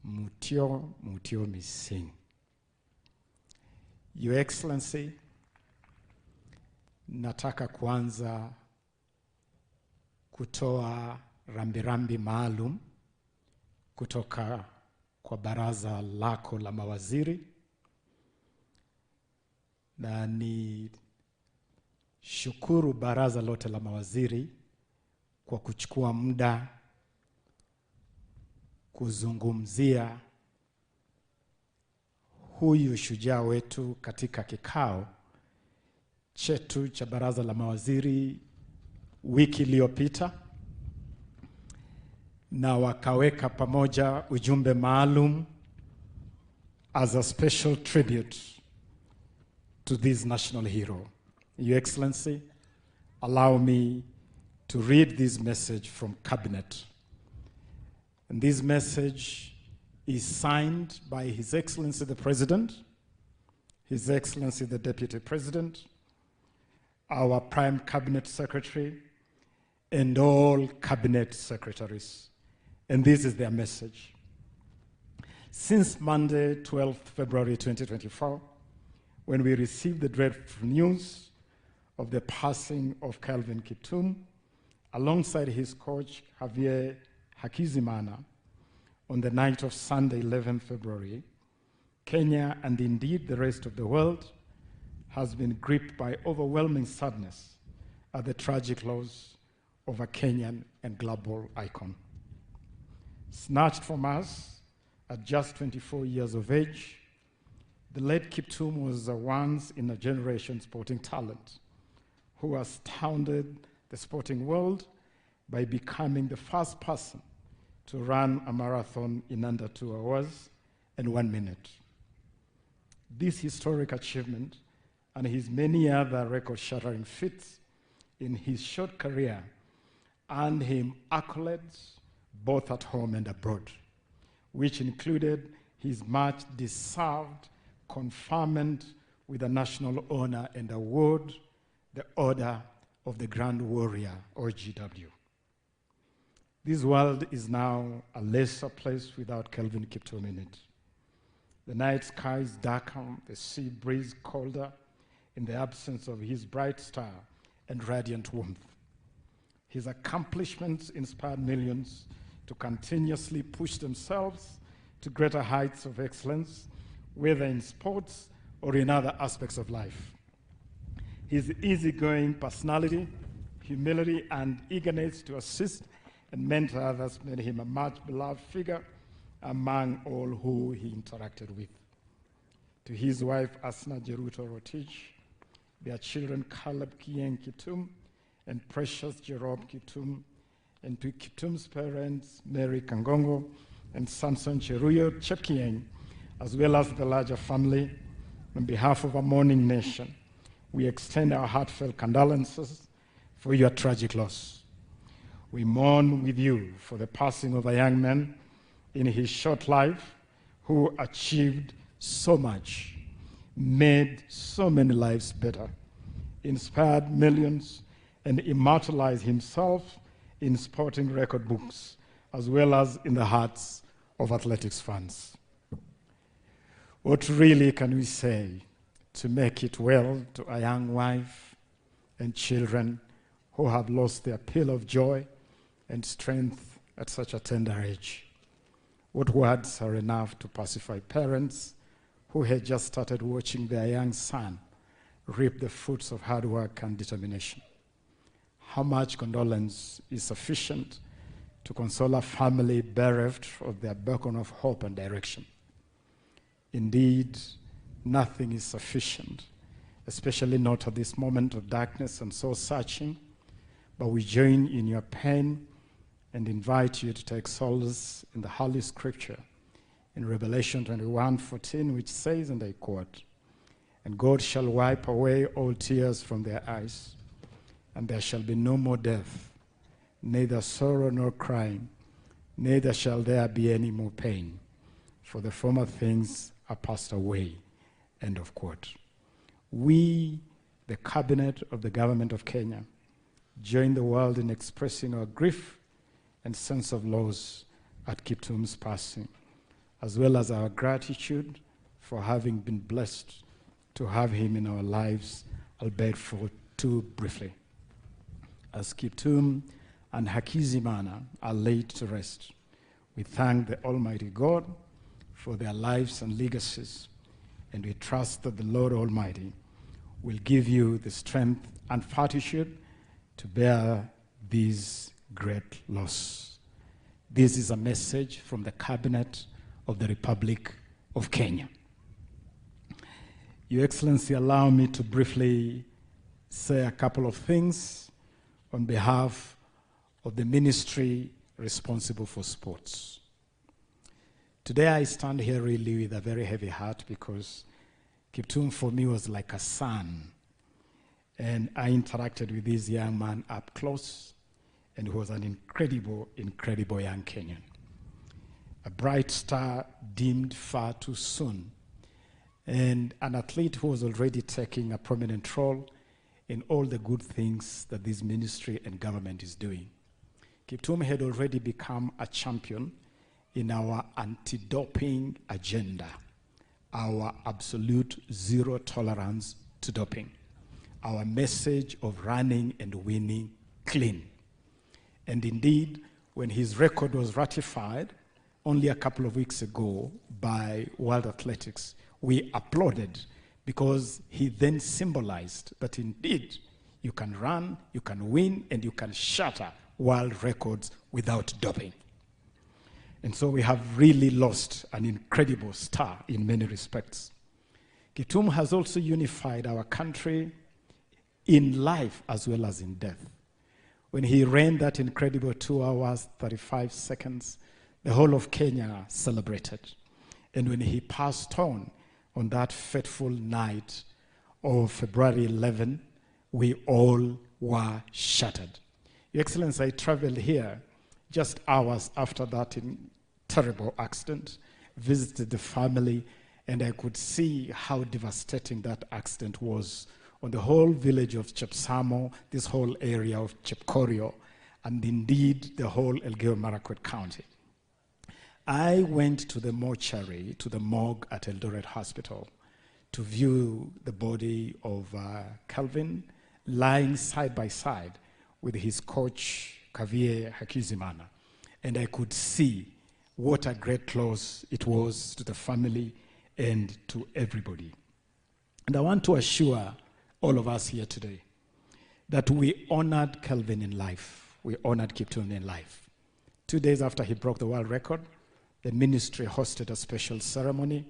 Speaker 5: Mutio, mutio mising. Your Excellency, nataka kuanza kutoa rambirambi maalum kutoka kwa baraza lako la mawaziri, na ni shukuru baraza lote la mawaziri kwa kuchukua muda kuzungumzia huyu shujaa wetu katika kikao chetu cha baraza la mawaziri wiki iliyopita, na wakaweka pamoja ujumbe maalum as a special tribute to this national hero. Your Excellency, allow me to read this message from Cabinet. And this message is signed by His Excellency the President, His Excellency the Deputy President, our Prime Cabinet Secretary, and all Cabinet Secretaries. And this is their message. Since Monday, 12th February 2024, when we received the dreadful news of the passing of Kelvin Kiptum, alongside his coach, Javier Hakizimana, on the night of Sunday, 11th February, Kenya, and indeed the rest of the world, has been gripped by overwhelming sadness at the tragic loss of a Kenyan and global icon. Snatched from us at just 24 years of age, the late Kiptum was a once-in-a-generation sporting talent who astounded the sporting world by becoming the first person to run a marathon in under 2 hours and 1 minute. This historic achievement and his many other record-shattering feats in his short career earned him accolades both at home and abroad, which included his much-deserved conferment with a national honor and award, the Order of the Grand Warrior, or GW. This world is now a lesser place without Kelvin Kiptum in it. The night sky is darker, the sea breeze colder, in the absence of his bright star and radiant warmth. His accomplishments inspired millions to continuously push themselves to greater heights of excellence, whether in sports or in other aspects of life. His easygoing personality, humility, and eagerness to assist and mentor others made him a much beloved figure among all who he interacted with. To his wife, Asna Jeruto Rotich, their children, Caleb Kiyeng Kiptum and Precious Jerome Kiptum, and to Kiptum's parents, Mary Kangongo and Samson Cheruiyot Chepkieng, as well as the larger family, on behalf of our mourning nation, we extend our heartfelt condolences for your tragic loss. We mourn with you for the passing of a young man in his short life who achieved so much, made so many lives better, inspired millions, and immortalized himself in sporting record books, as well as in the hearts of athletics fans. What really can we say to make it well to a young wife and children who have lost their peal of joy and strength at such a tender age? What words are enough to pacify parents who had just started watching their young son reap the fruits of hard work and determination? How much condolence is sufficient to console a family bereft of their beacon of hope and direction? Indeed, nothing is sufficient, especially not at this moment of darkness and soul searching, but we join in your pain and invite you to take solace in the Holy Scripture in Revelation 21:14, which says, and I quote, "And God shall wipe away all tears from their eyes, and there shall be no more death, neither sorrow nor crying, neither shall there be any more pain, for the former things are passed away." End of quote. We, the cabinet of the government of Kenya, join the world in expressing our grief and sense of loss at Kiptum's passing, as well as our gratitude for having been blessed to have him in our lives, albeit for too briefly. As Kiptum and Hakizimana are laid to rest, we thank the Almighty God for their lives and legacies, and we trust that the Lord Almighty will give you the strength and fortitude to bear this great loss. This is a message from the Cabinet of the Republic of Kenya. Your Excellency, allow me to briefly say a couple of things on behalf of the ministry responsible for sports. Today I stand here really with a very heavy heart because Kiptum for me was like a son. And I interacted with this young man up close, and he was an incredible, incredible young Kenyan. A bright star dimmed far too soon, and an athlete who was already taking a prominent role in all the good things that this ministry and government is doing. Kiptum had already become a champion in our anti-doping agenda, our absolute zero tolerance to doping, our message of running and winning clean. And indeed, when his record was ratified only a couple of weeks ago by World Athletics, we applauded because he then symbolized that indeed you can run, you can win, and you can shatter world records without doping. And so we have really lost an incredible star in many respects. Kiptum has also unified our country in life as well as in death. When he ran that incredible 2 hours, 35 seconds, the whole of Kenya celebrated. And when he passed on that fateful night of February 11, we all were shattered. Your Excellency, I traveled here just hours after that terrible accident, visited the family, and I could see how devastating that accident was on the whole village of Chepsamo, this whole area of Chepkorio, and indeed the whole Elgeyo Marakwet County. I went to the mortuary, to the morgue at Eldoret Hospital, to view the body of Kelvin lying side by side with his coach, Xavier Hakizimana. And I could see what a great loss it was to the family and to everybody. And I want to assure all of us here today that we honored Kelvin in life. We honored Kiptum in life. 2 days after he broke the world record, the ministry hosted a special ceremony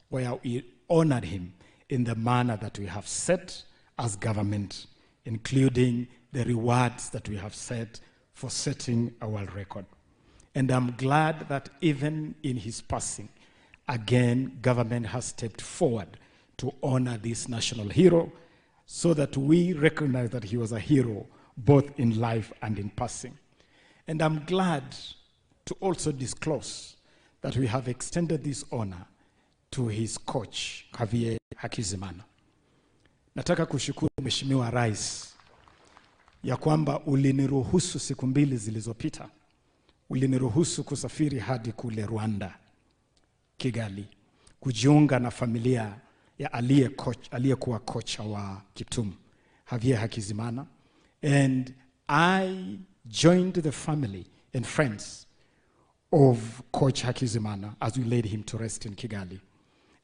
Speaker 5: where we honored him in the manner that we have set as government, including the rewards that we have set for setting a world record. And I'm glad that even in his passing, again, government has stepped forward to honor this national hero so that we recognize that he was a hero both in life and in passing. And I'm glad to also disclose that we have extended this honor to his coach, Javier Hakizimana. Nataka kushukuru Mheshimiwa Rais ya kwamba uliniruhusu siku mbili zilizopita, uliniruhusu kusafiri hadi kule Rwanda, Kigali, kujiunga na familia ya aliye coach, aliyekuwa kocha wa Kiptum, Javier Hakizimana. And I joined the family and friends of Coach Hakizimana as we laid him to rest in Kigali.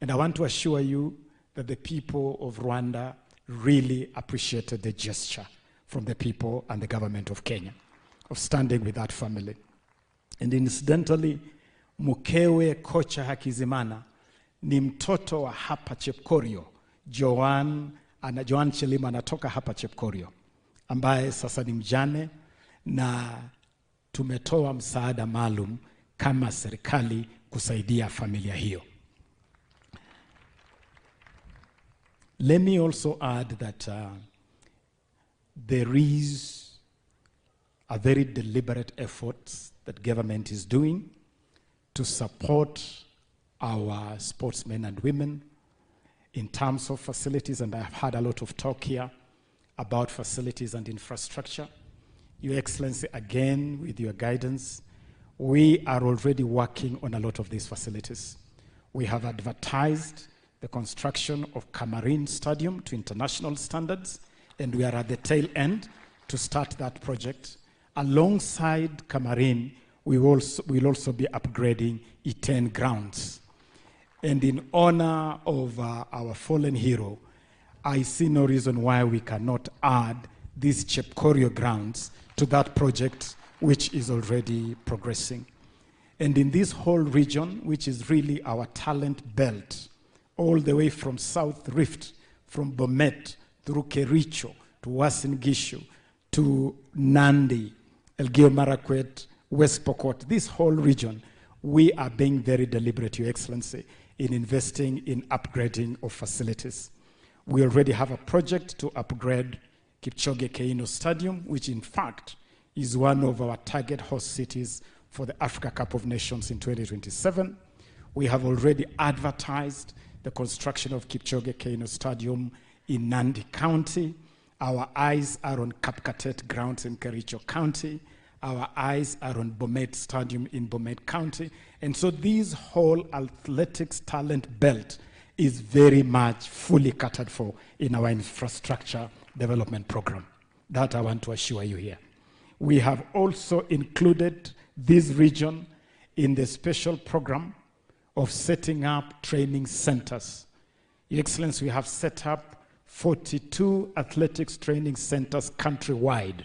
Speaker 5: And I want to assure you that the people of Rwanda really appreciated the gesture from the people and the government of Kenya of standing with that family. And incidentally, mkewe kocha Hakizimana ni mtoto wa hapa Chepkorio. Joan, ana, Joan Chelimo anatoka hapa Chepkorio, ambaye sasa ni mjane na tumetoa msaada maalum kama serikali kusaidia familia hiyo. Let me also add that there is a very deliberate effort that government is doing to support our sportsmen and women in terms of facilities, and I've had a lot of talk here about facilities and infrastructure. Your Excellency, again, with your guidance, we are already working on a lot of these facilities. We have advertised the construction of Kamarin Stadium to international standards, and we are at the tail end to start that project. Alongside Kamarin, we will also be upgrading Iten grounds. And in honor of our fallen hero, I see no reason why we cannot add these Chepkorio grounds to that project, which is already progressing. And in this whole region, which is really our talent belt, all the way from South Rift, from Bomet through Kericho to Uasin Gishu to Nandi, Elgeyo Marakwet, West Pokot, this whole region, we are being very deliberate, Your Excellency, in investing in upgrading of facilities. We already have a project to upgrade Kipchoge Keino Stadium, which in fact is one of our target host cities for the Africa Cup of Nations in 2027. We have already advertised the construction of Kipchoge Keino Stadium in Nandi County. Our eyes are on Kapkatet grounds in Kericho County. Our eyes are on Bomet Stadium in Bomet County. And so this whole athletics talent belt is very much fully catered for in our infrastructure development program. That I want to assure you here. We have also included this region in the special program of setting up training centers. Your Excellency, we have set up 42 athletics training centers countrywide.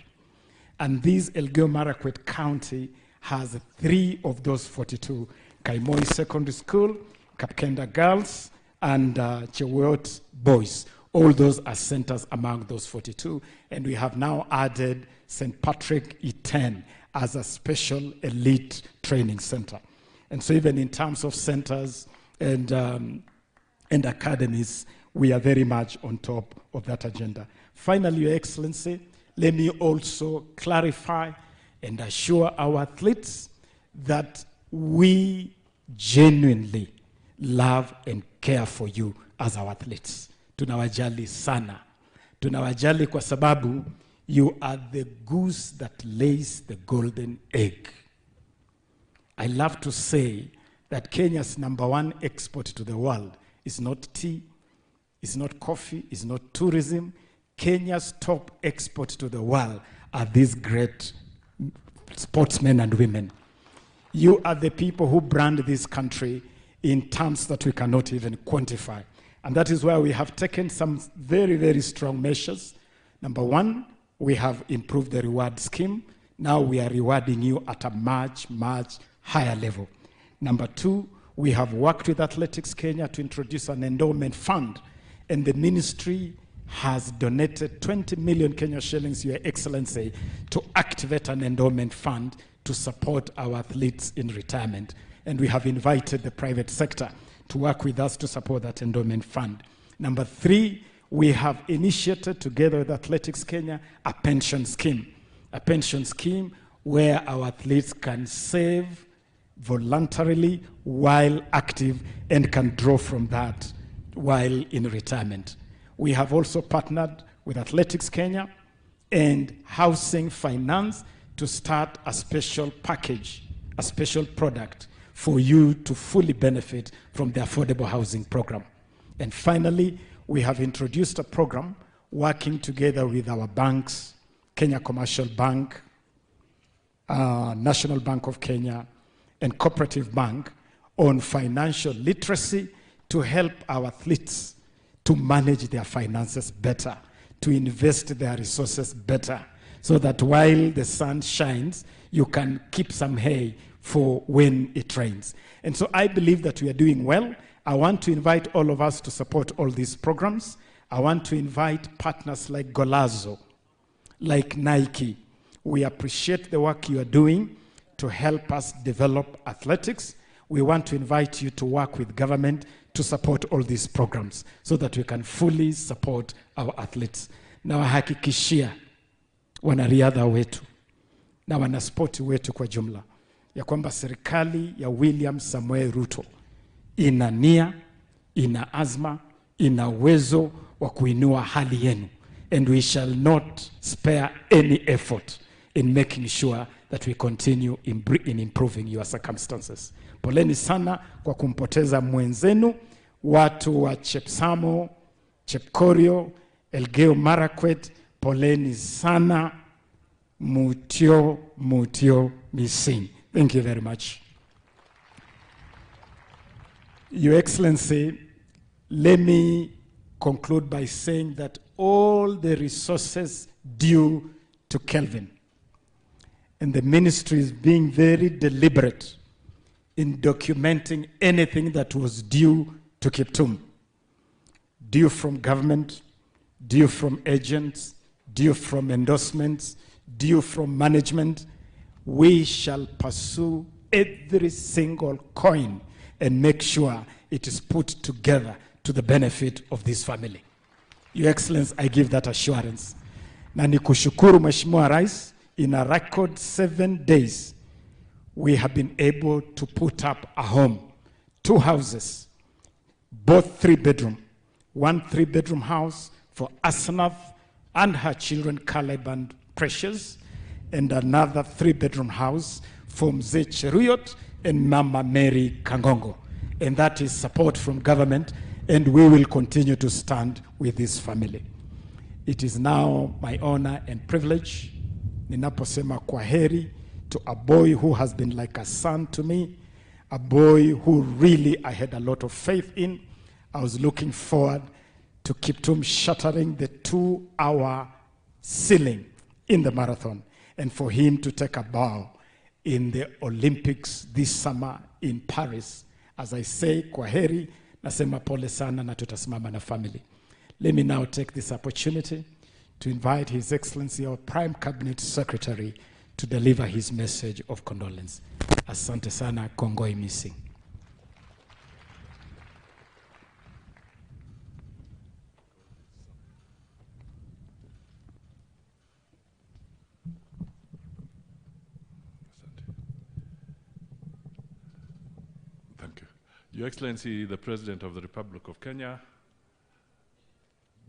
Speaker 5: And this Elgeyo Marakwet County has 3 of those 42: Kaimoi Secondary School, Kapkenda Girls, and Chewoyot Boys. All those are centers among those 42. And we have now added St. Patrick Iten as a special elite training center. And so even in terms of centers and academies, we are very much on top of that agenda. Finally, Your Excellency, let me also clarify and assure our athletes that we genuinely love and care for you as our athletes. Tunawajali sana. Tunawajali kwa sababu you are the goose that lays the golden egg. I love to say that Kenya's number one export to the world is not tea, is not coffee, is not tourism. Kenya's top export to the world are these great sportsmen and women. You are the people who brand this country in terms that we cannot even quantify. And that is why we have taken some very, very strong measures. Number one, we have improved the reward scheme. Now we are rewarding you at a much, much higher level. Number two, we have worked with Athletics Kenya to introduce an endowment fund, and the ministry has donated 20 million Kenya shillings, Your Excellency, to activate an endowment fund to support our athletes in retirement. And we have invited the private sector to work with us to support that endowment fund. Number three, we have initiated together with Athletics Kenya a pension scheme, a pension scheme where our athletes can save voluntarily while active and can draw from that while in retirement. We have also partnered with Athletics Kenya and Housing Finance to start a special package, a special product for you to fully benefit from the affordable housing program. And finally, we have introduced a program working together with our banks, Kenya Commercial Bank, National Bank of Kenya, and Cooperative Bank on financial literacy to help our athletes to manage their finances better, to invest their resources better, so that while the sun shines, you can keep some hay for when it rains. And so I believe that we are doing well. I want to invite all of us to support all these programs. I want to invite partners like Golazo, like Nike. We appreciate the work you are doing to help us develop athletics. We want to invite you to work with government to support all these programs so that we can fully support our athletes. Nawahakikishia wanariadha wetu na wanaspoti wetu kwa jumla ya kwamba serikali ya William Samoei Ruto ina nia, ina azma, ina uwezo wa kuinua hali yenu, and we shall not spare any effort in making sure that we continue in improving your circumstances. Poleni sana kwa kumpoteza mwenzenu, watu wa Chepsamo, Chepkorio, Elgeyo Marakwet, poleni sana. Mutio, mutio mising. Thank you very much. Your Excellency, let me conclude by saying that all the resources due to Kelvin, and the ministry is being very deliberate in documenting anything that was due to Kiptum, due from government, due from agents, due from endorsements, due from management. We shall pursue every single coin and make sure it is put together to the benefit of this family. Your Excellency, I give that assurance. Na nikushukuru Mheshimiwa Rais, in a record 7 days, we have been able to put up a home, 2 houses, both 3-bedroom, 1 3-bedroom house for Asnath and her children, Caleb and Precious, and another 3-bedroom house for Mzee Cheruiyot and Mama Mary Kangongo. And that is support from government, and we will continue to stand with this family. It is now my honor and privilege, ninaposema kwaheri to a boy who has been like a son to me, a boy who really I had a lot of faith in. I was looking forward to Kiptum shattering the 2-hour ceiling in the marathon and for him to take a bow in the Olympics this summer in Paris. As I say, kwaheri, nasema pole sana na tutasimama na family. Let me now take this opportunity to invite His Excellency, our Prime Cabinet Secretary, to deliver his message of condolence. Asante sana, kongoi missing.
Speaker 16: Thank you. Your Excellency, the President of the Republic of Kenya,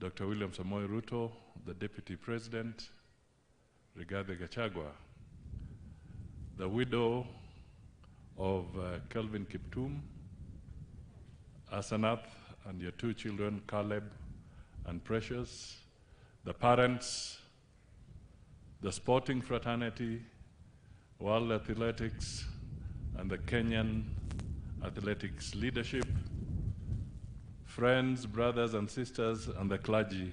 Speaker 16: Dr. William Samoei Ruto, the Deputy President, Rigathi Gachagua, the widow of Kelvin Kiptum, Asanath, and your 2 children, Caleb and Precious, the parents, the sporting fraternity, World Athletics, and the Kenyan athletics leadership, friends, brothers and sisters, and the clergy.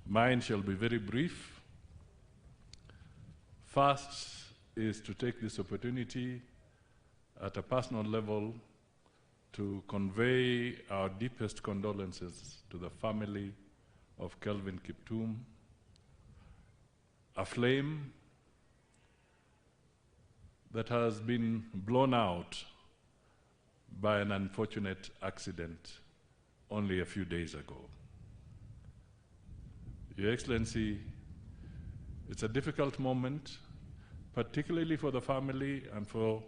Speaker 16: Mine shall be very brief. First is to take this opportunity at a personal level to convey our deepest condolences to the family of Kelvin Kiptum, a flame that has been blown out by an unfortunate accident only a few days ago. Your Excellency, it's a difficult moment, particularly for the family and for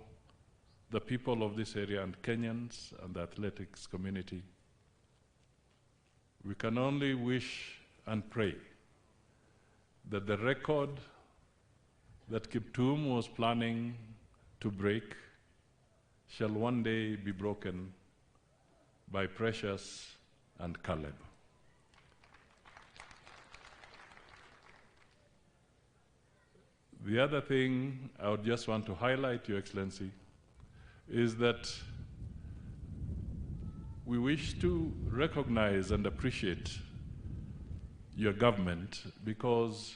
Speaker 16: the people of this area and Kenyans and the athletics community. We can only wish and pray that the record that Kiptum was planning to break shall one day be broken by Precious and Caleb. The other thing I would just want to highlight, Your Excellency, is that we wish to recognize and appreciate your government because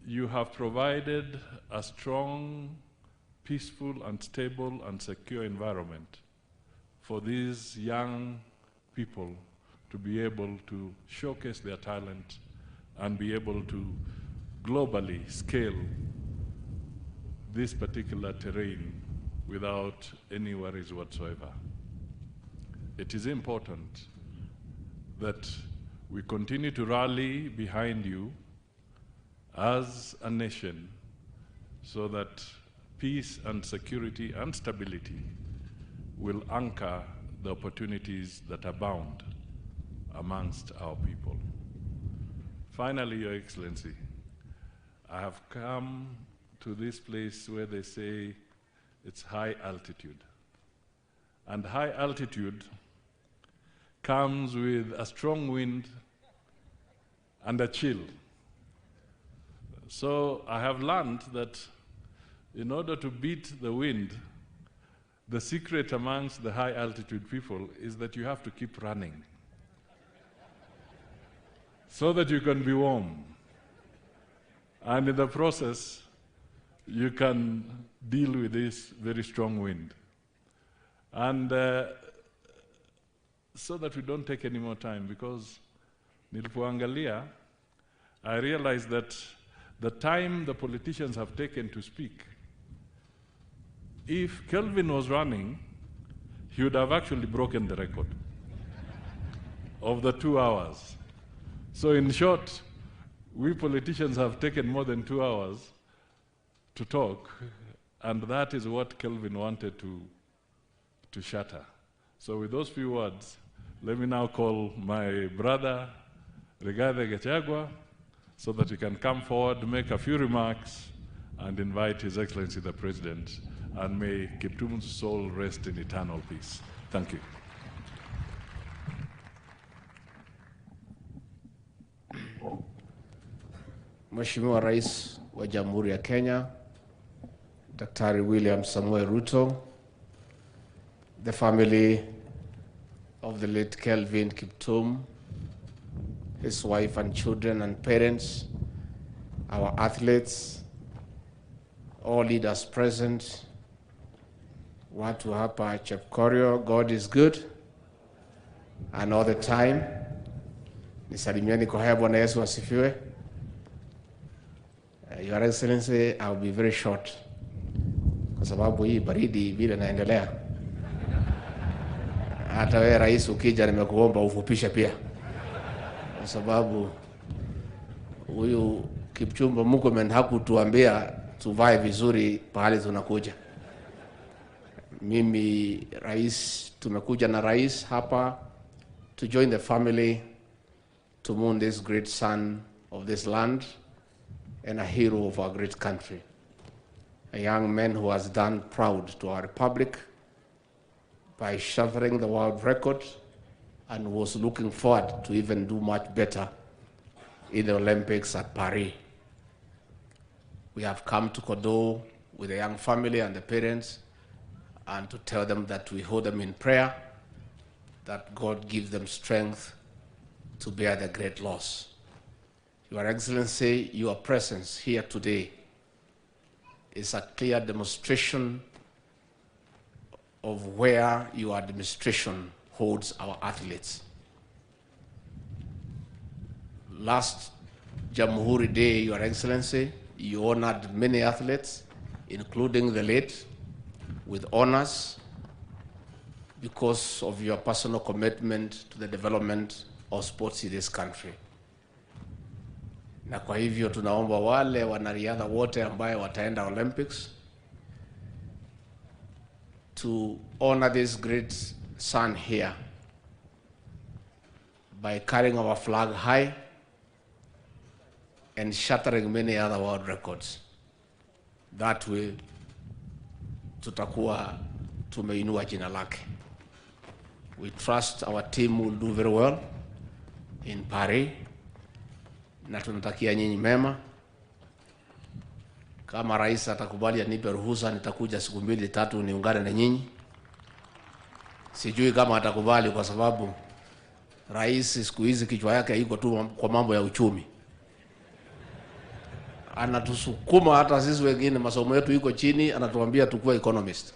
Speaker 16: you have provided a strong, peaceful, and stable and secure environment for these young people to be able to showcase their talent and be able to globally scale this particular terrain without any worries whatsoever. It is important that we continue to rally behind you as a nation so that peace and security and stability will anchor the opportunities that abound amongst our people. Finally, Your Excellency, I have come to this place where they say it's high altitude. And high altitude comes with a strong wind and a chill. So I have learned that in order to beat the wind, the secret amongst the high altitude people is that you have to keep running so that you can be warm. And in the process, you can deal with this very strong wind. And so that we don't take any more time, because nilipoangalia, I realized that the time the politicians have taken to speak, if Kelvin was running, he would have actually broken the record of the 2 hours. So in short, we politicians have taken more than 2 hours to talk, and that is what Kelvin wanted to shatter. So with those few words, let me now call my brother, Rigathi Gachagua, so that he can come forward, make a few remarks, and invite His Excellency the President, and may Kiptum's soul rest in eternal peace. Thank you.
Speaker 18: Mheshimiwa Rais wa Jamhuri ya Kenya, Daktari William Samoei Ruto, the family of the late Kelvin Kiptum, his wife and children and parents, our athletes, all leaders present, watu hapa Chepkorio, God is good and all the time. Nisalimieni kwa haya, Bwana Yesu asifiwe. Your Excellency, I will be very short kwa sababu hii baridi vile naendelea. Hata wewe rais ukija, nimekuomba ufupishe pia, kwa sababu huyu Kipchumba Murkomen hakutuambia tuvae vizuri pahali tunakuja. Mimi rais, tumekuja na rais hapa to join the family to mourn this great son of this land and a hero of our great country, a young man who has done proud to our republic by shattering the world record and was looking forward to even do much better in the Olympics at Paris. We have come to condole with the young family and the parents and to tell them that we hold them in prayer, that God gives them strength to bear the great loss. Your Excellency, your presence here today is a clear demonstration of where your administration holds our athletes. Last Jamhuri Day, Your Excellency, you honored many athletes, including the late, with honors because of your personal commitment to the development of sports in this country. Na kwa hivyo tunaomba wale wanariadha wote ambaye wataenda Olympics to honor this great son here by carrying our flag high and shattering many other world records. That way tutakuwa tumeinua jina lake. We trust our team will do very well in Paris, na tunatakia nyinyi mema. Kama rais atakubali anipe ruhusa, nitakuja siku mbili tatu niungane na nyinyi. Sijui kama atakubali kwa sababu rais siku hizi kichwa yake iko tu kwa mambo ya uchumi, anatusukuma hata sisi wengine masomo yetu iko chini, anatuambia tukue economist.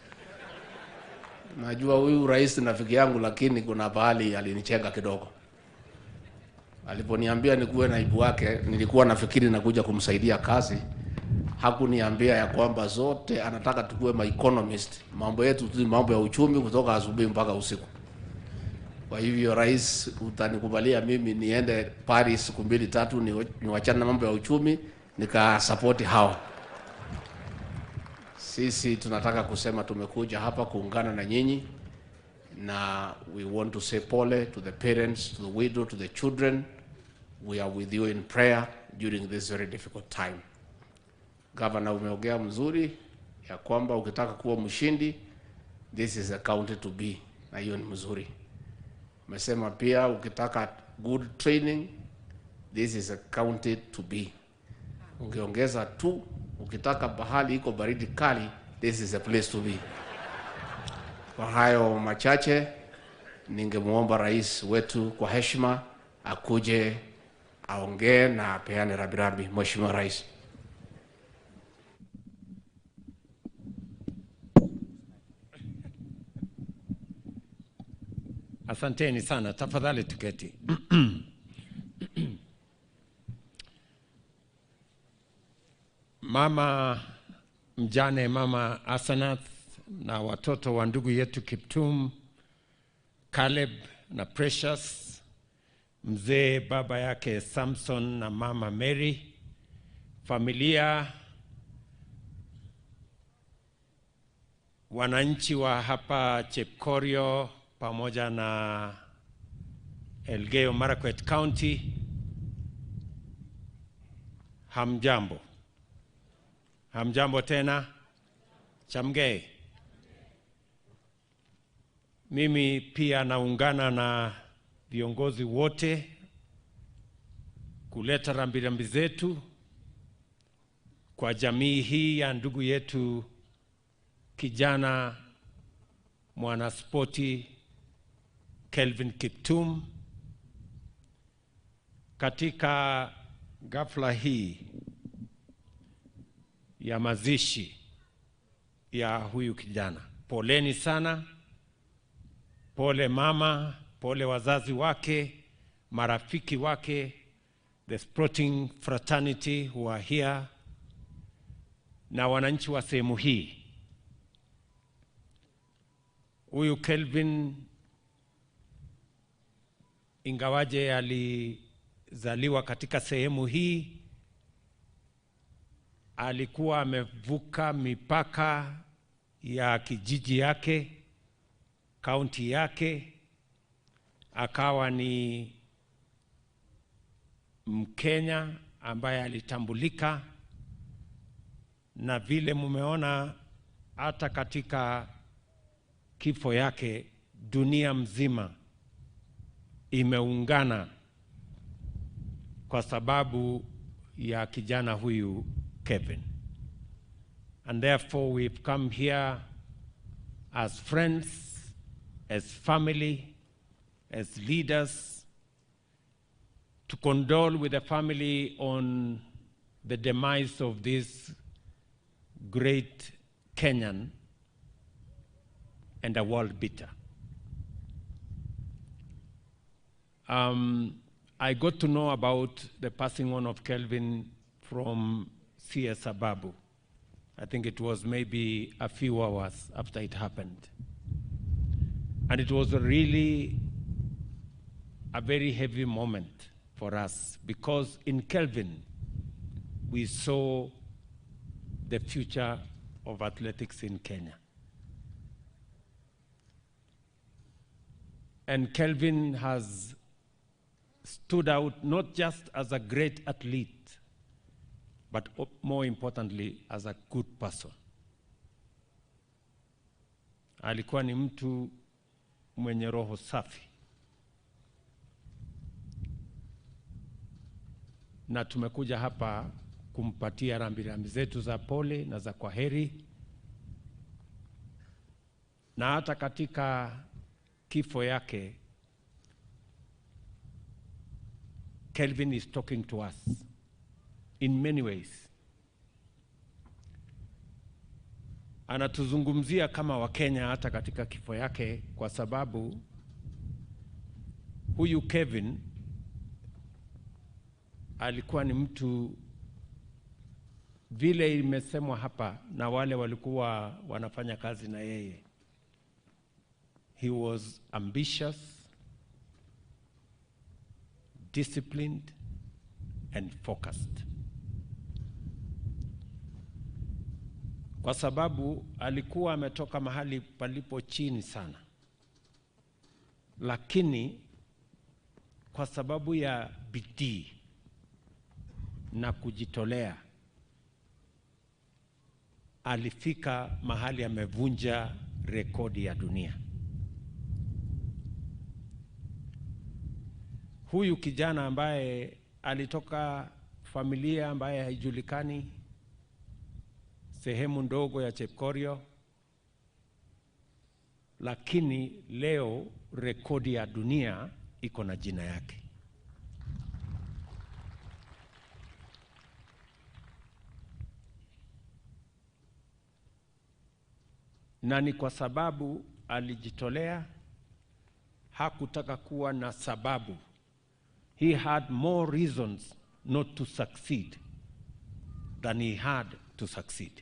Speaker 18: Najua huyu rais ni rafiki yangu, lakini kuna pahali alinichenga kidogo. Aliponiambia nikuwe naibu wake, nilikuwa nafikiri nakuja kumsaidia kazi. Hakuniambia ya kwamba zote anataka tukue ma economist, mambo yetu tu ni mambo ya uchumi kutoka asubuhi mpaka usiku. Kwa hivyo rais, utanikubalia mimi niende Paris siku mbili tatu, niwachane na mambo ya uchumi nikasapoti hawa. Sisi tunataka kusema tumekuja hapa kuungana na nyinyi na we want to say pole to the parents, to the widow, to the children. We are with you in prayer during this very difficult time. Governor, umeongea mzuri ya kwamba ukitaka kuwa mshindi, this is a county to be, na hiyo ni mzuri. Umesema pia ukitaka good training, this is a county to be. Ungeongeza tu, ukitaka bahali iko baridi kali, this is a place to be. Kwa hayo machache, ningemwomba rais wetu kwa heshima akuje aongee na apeane rambirambi. Mheshimiwa Rais.
Speaker 8: Asanteni sana, tafadhali tuketi. Mama mjane, Mama Asanath na watoto wa ndugu yetu Kiptum, Caleb na Precious, mzee baba yake Samson na mama Mary, familia, wananchi wa hapa Chepkorio pamoja na Elgeyo Marakwet County, hamjambo. Hamjambo tena. Chamgei. Mimi pia naungana na viongozi wote kuleta rambirambi zetu kwa jamii hii ya ndugu yetu kijana mwanaspoti Kelvin Kiptum katika ghafla hii ya mazishi ya huyu kijana. Poleni sana, pole mama, pole wazazi wake, marafiki wake, the sporting fraternity who are here, na wananchi wa sehemu hii. Huyu Kelvin ingawaje alizaliwa katika sehemu hii, alikuwa amevuka mipaka ya kijiji yake, kaunti yake, akawa ni Mkenya ambaye alitambulika, na vile mumeona hata katika kifo yake dunia mzima imeungana kwa sababu ya kijana huyu Kevin. And therefore we've come here As friends, as family, as leaders, to condole with the family on the demise of this great Kenyan and a world beater. I got to know about the passing on of Kelvin from CS Ababu. I think it was maybe a few hours after it happened. And it was really a very heavy moment for us because in Kelvin, we saw the future of athletics in Kenya. And Kelvin has stood out not just as a great athlete, but more importantly, as a good person. Alikuwa ni mtu mwenye roho safi. Na tumekuja hapa kumpatia rambirambi zetu za pole na za kwaheri. Na hata katika kifo yake, Kelvin is talking to us in many ways. Anatuzungumzia kama Wakenya hata katika kifo yake, kwa sababu huyu Kevin alikuwa ni mtu, vile imesemwa hapa na wale walikuwa wanafanya kazi na yeye. He was ambitious, disciplined, and focused. Kwa sababu alikuwa ametoka mahali palipo chini sana, lakini kwa sababu ya bidii na kujitolea alifika mahali amevunja rekodi ya dunia. Huyu kijana ambaye alitoka familia ambaye haijulikani, sehemu ndogo ya Chepkorio, lakini leo rekodi ya dunia iko na jina yake. Na ni kwa sababu alijitolea, hakutaka kuwa na sababu. He had more reasons not to succeed than he had to succeed.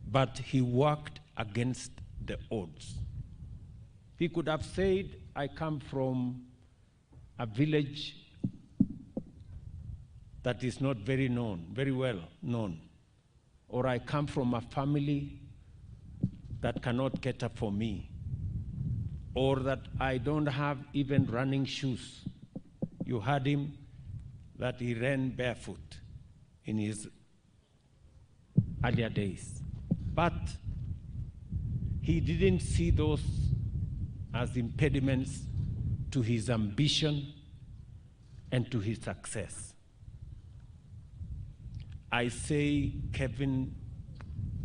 Speaker 8: But he worked against the odds. He could have said, I come from a village that is not very known, very well known. Or I come from a family that cannot cater for me. Or that I don't have even running shoes. You heard him that he ran barefoot in his earlier days. But he didn't see those as impediments to his ambition and to his success. I say Kevin,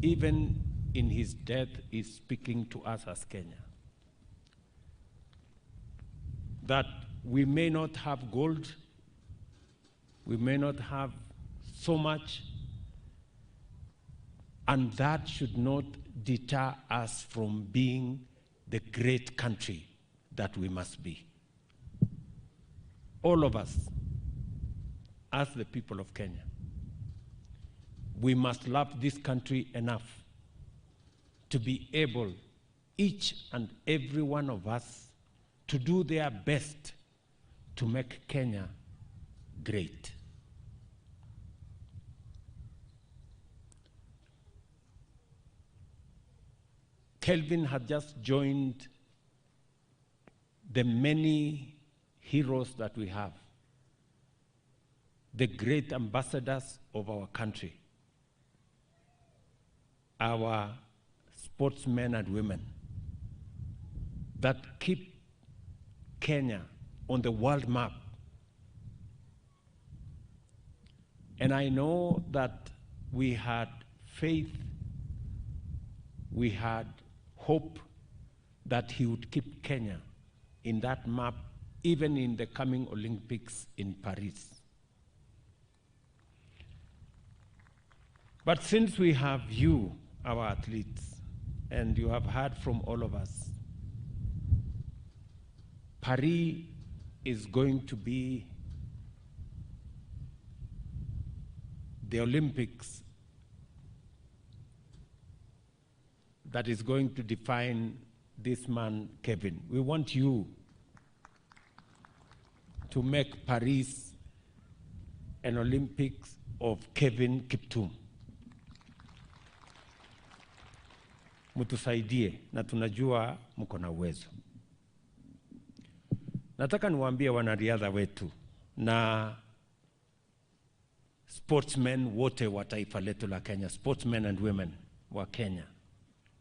Speaker 8: even in his death, is speaking to us as Kenya. That we may not have gold, we may not have so much, and that should not deter us from being the great country that we must be. All of us, as the people of Kenya, we must love this country enough to be able, each and every one of us, to do their best to make Kenya great. Kelvin had just joined the many heroes that we have, the great ambassadors of our country, our sportsmen and women that keep Kenya on the world map. And I know that we had faith, we had hope that he would keep Kenya in that map even in the coming Olympics in Paris. But since we have you, our athletes, and you have heard from all of us, Paris is going to be the Olympics that is going to define this man, Kevin. We want you to make Paris an Olympics of Kevin Kiptum. Mtusaidie na tunajua mko na uwezo. Nataka niwaambie wanariadha wetu na sportsmen wote wa taifa letu la Kenya, sportsmen and women wa Kenya,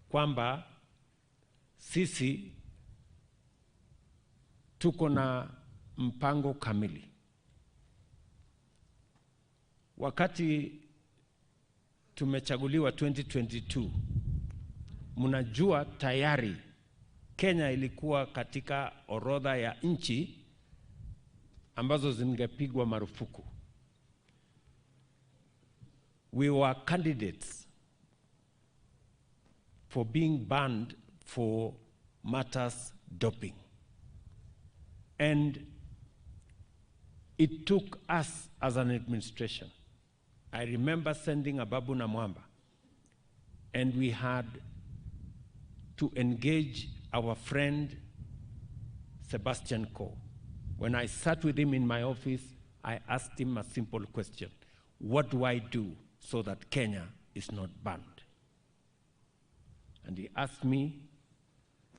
Speaker 8: kwamba sisi tuko na mpango kamili. Wakati tumechaguliwa 2022, mnajua tayari Kenya ilikuwa katika orodha ya nchi ambazo zingepigwa marufuku. We were candidates for being banned for matters doping. And it took us as an administration. I remember sending Ababu Namwamba, and we had to engage our friend Sebastian Coe. When I sat with him in my office, I asked him a simple question. What do I do so that Kenya is not banned? And he asked me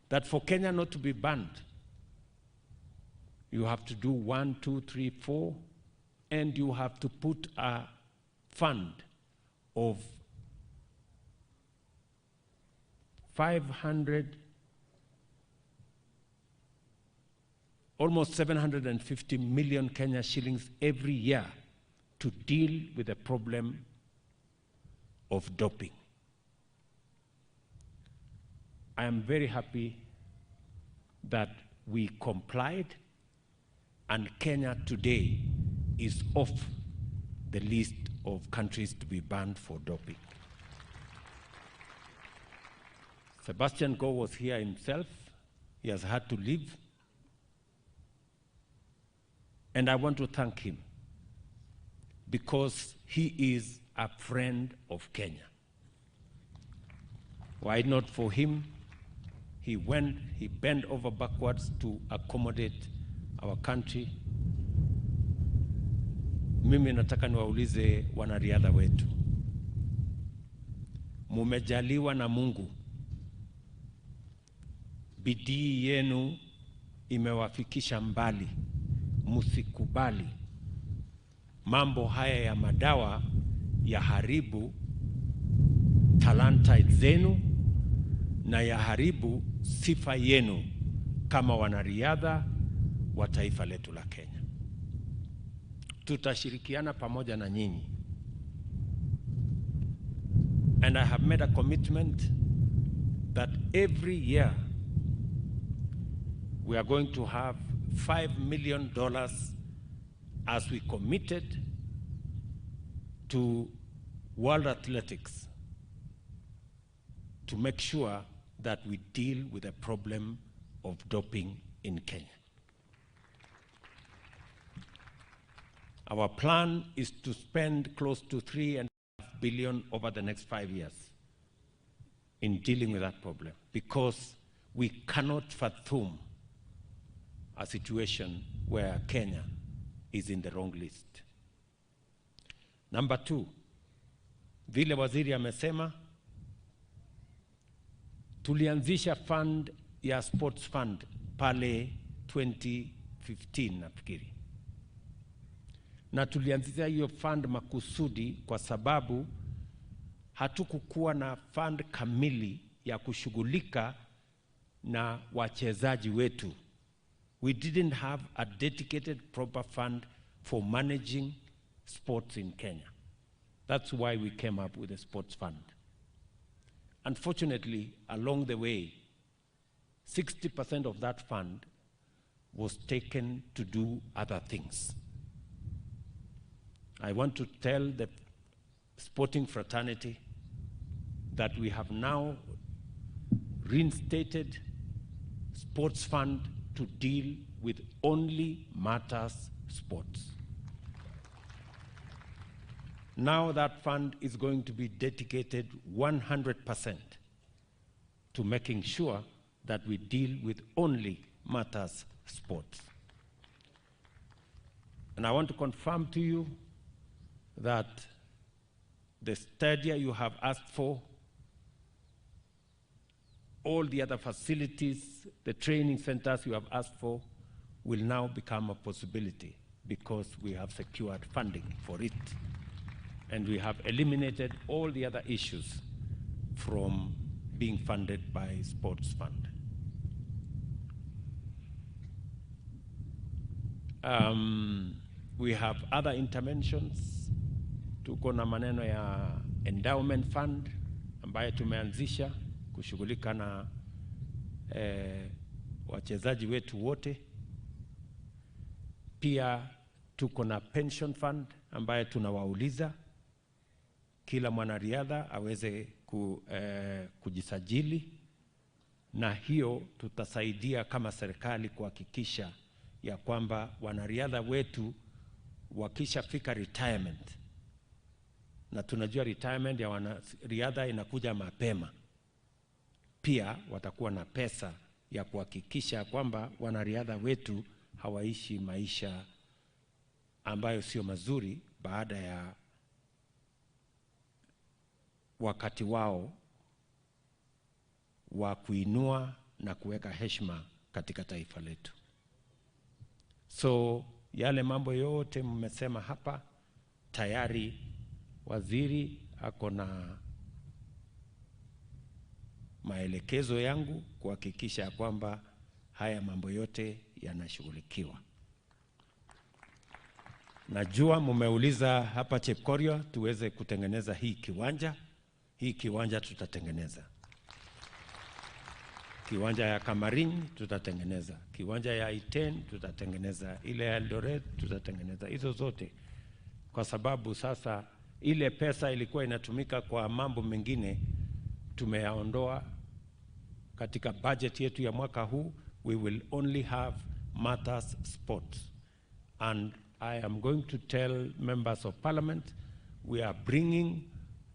Speaker 8: that for Kenya not to be banned, you have to do 1, 2, 3, 4, and you have to put a fund of 500, almost 750 million Kenya shillings every year to deal with the problem of doping. I am very happy that we complied, and Kenya today is off the list of countries to be banned for doping. Sebastian Coe was here himself. He has had to leave. And I want to thank him because he is a friend of Kenya. Why not for him? He went, he bent over backwards to accommodate our country. Mimi nataka niwaulize wanariadha wetu, mumejaliwa na Mungu, bidii yenu imewafikisha mbali. Msikubali mambo haya ya madawa yaharibu talanta zenu na yaharibu sifa yenu kama wanariadha wa taifa letu la Kenya. Tutashirikiana pamoja na nyinyi. And I have made a commitment that every year we are going to have $5 million as we committed to World Athletics to make sure that we deal with the problem of doping in Kenya. Our plan is to spend close to $3.5 billion over the next 5 years in dealing with that problem, because we cannot fathom a situation where Kenya is in the wrong list. Number 2, vile waziri amesema, tulianzisha fund ya sports fund pale 2015 nafikiri. Na tulianzisha hiyo fund makusudi kwa sababu hatukukuwa na fund kamili ya kushughulika na wachezaji wetu. We didn't have a dedicated proper fund for managing sports in Kenya. That's why we came up with a sports fund. Unfortunately, along the way, 60% of that fund was taken to do other things. I want to tell the sporting fraternity that we have now reinstated sports fund to deal with only matters sports. Now that fund is going to be dedicated 100% to making sure that we deal with only matters sports. And I want to confirm to you that the stadia you have asked for, all the other facilities, the training centers you have asked for, will now become a possibility because we have secured funding for it. And we have eliminated all the other issues from being funded by Sports Fund. We have other interventions. Tuko na maneno ya endowment fund ambayo tumeanzisha kushughulika na wachezaji wetu wote. Pia tuko na pension fund ambayo tunawauliza kila mwanariadha aweze kujisajili, na hiyo tutasaidia kama serikali kuhakikisha ya kwamba wanariadha wetu wakishafika retirement, na tunajua retirement ya wanariadha inakuja mapema, pia watakuwa na pesa ya kuhakikisha kwamba wanariadha wetu hawaishi maisha ambayo sio mazuri baada ya wakati wao wa kuinua na kuweka heshima katika taifa letu. So yale mambo yote mmesema hapa tayari waziri ako na maelekezo yangu kuhakikisha kwamba haya mambo yote yanashughulikiwa. Najua mmeuliza hapa Chepkorio tuweze kutengeneza hii kiwanja. Hii kiwanja tutatengeneza. Kiwanja ya Kamarin tutatengeneza, kiwanja ya Iten tutatengeneza, ile ya Eldoret tutatengeneza, hizo zote, kwa sababu sasa ile pesa ilikuwa inatumika kwa mambo mengine tumeyaondoa katika budget yetu ya mwaka huu. We will only have matters sports, and I am going to tell members of parliament we are bringing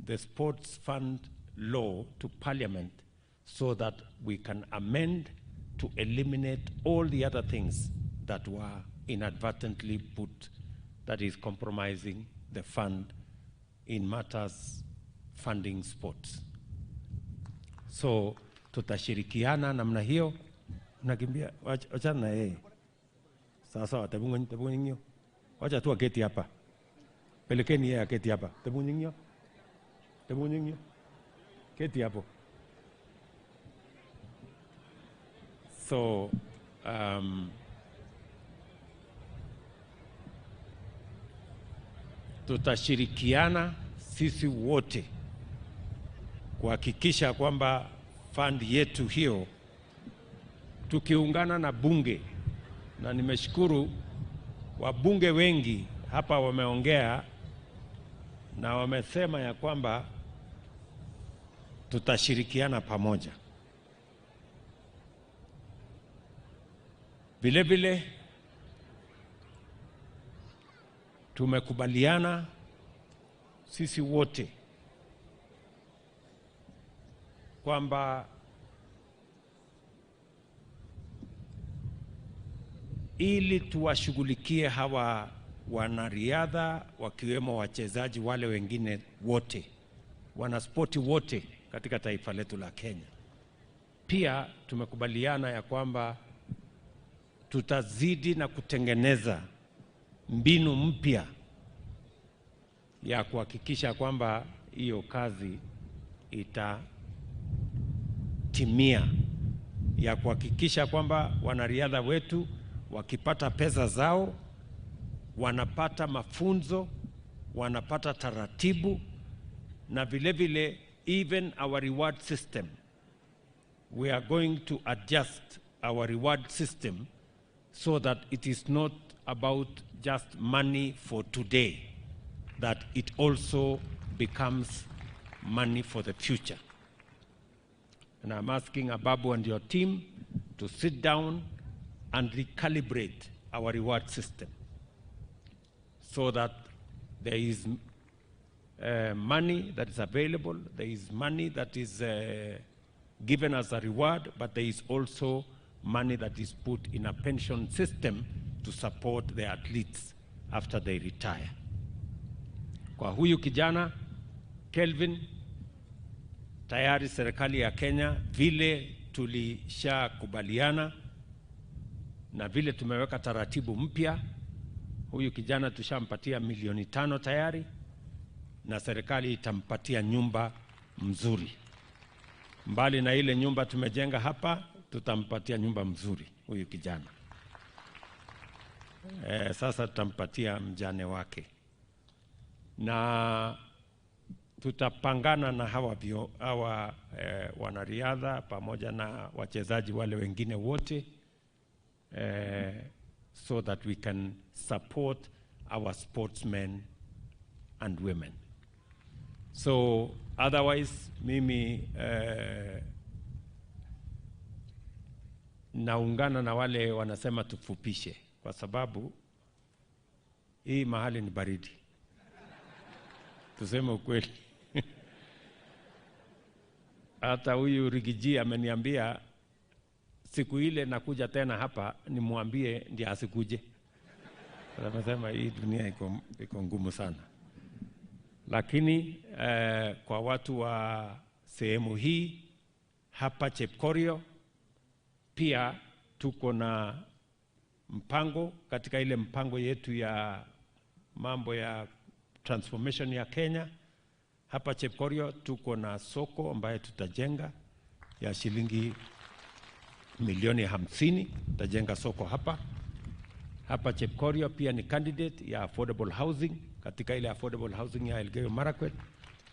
Speaker 8: the sports fund law to parliament so that we can amend to eliminate all the other things that were inadvertently put, that is compromising the fund in matters funding sports. So tutashirikiana namna hiyo. Nakimbia, wachana na yeye. Sasa tebungo. Wacha tu aketi hapa. Pelekeni yeye aketi hapa. Tebungo. Tebungo. Keti hapo. So tutashirikiana sisi wote kuhakikisha kwamba fund yetu hiyo tukiungana na bunge, na nimeshukuru wabunge wengi hapa wameongea na wamesema ya kwamba tutashirikiana pamoja. Vile vile tumekubaliana sisi wote kwamba ili tuwashughulikie hawa wanariadha wakiwemo wachezaji wale wengine wote, wanaspoti wote katika taifa letu la Kenya. Pia tumekubaliana ya kwamba tutazidi na kutengeneza mbinu mpya ya kuhakikisha kwamba hiyo kazi itatimia, ya kuhakikisha kwamba wanariadha wetu wakipata pesa zao wanapata mafunzo, wanapata taratibu, na vile vile Even our reward system, we are going to adjust our reward system so that it is not about just money for today, that it also becomes money for the future. And I'm asking Ababu and your team to sit down and recalibrate our reward system so that there is money that is available, there is money that is given as a reward, but there is also money that is put in a pension system to support the athletes after they retire. Kwa huyu kijana Kelvin, tayari serikali ya Kenya vile tulishakubaliana na vile tumeweka taratibu mpya, huyu kijana tushampatia milioni 5 tayari, na serikali itampatia nyumba mzuri. Mbali na ile nyumba tumejenga hapa, tutampatia nyumba mzuri huyu kijana. Sasa tutampatia mjane wake na tutapangana na hawa wanariadha pamoja na wachezaji wale wengine wote so that we can support our sportsmen and women. So otherwise mimi naungana na wale wanasema tufupishe, kwa sababu hii mahali ni baridi, tuseme ukweli. Hata huyu Riggy G ameniambia siku ile nakuja tena hapa nimwambie ndiye asikuje. Anasema hii dunia iko ngumu sana, lakini kwa watu wa sehemu hii hapa Chepkorio pia tuko na mpango katika ile mpango yetu ya mambo ya transformation ya Kenya. Hapa Chepkorio tuko na soko ambayo tutajenga ya shilingi milioni 50, tutajenga soko hapa. Hapa Chepkorio pia ni candidate ya affordable housing katika ile affordable housing ya Elgeyo Marakwet.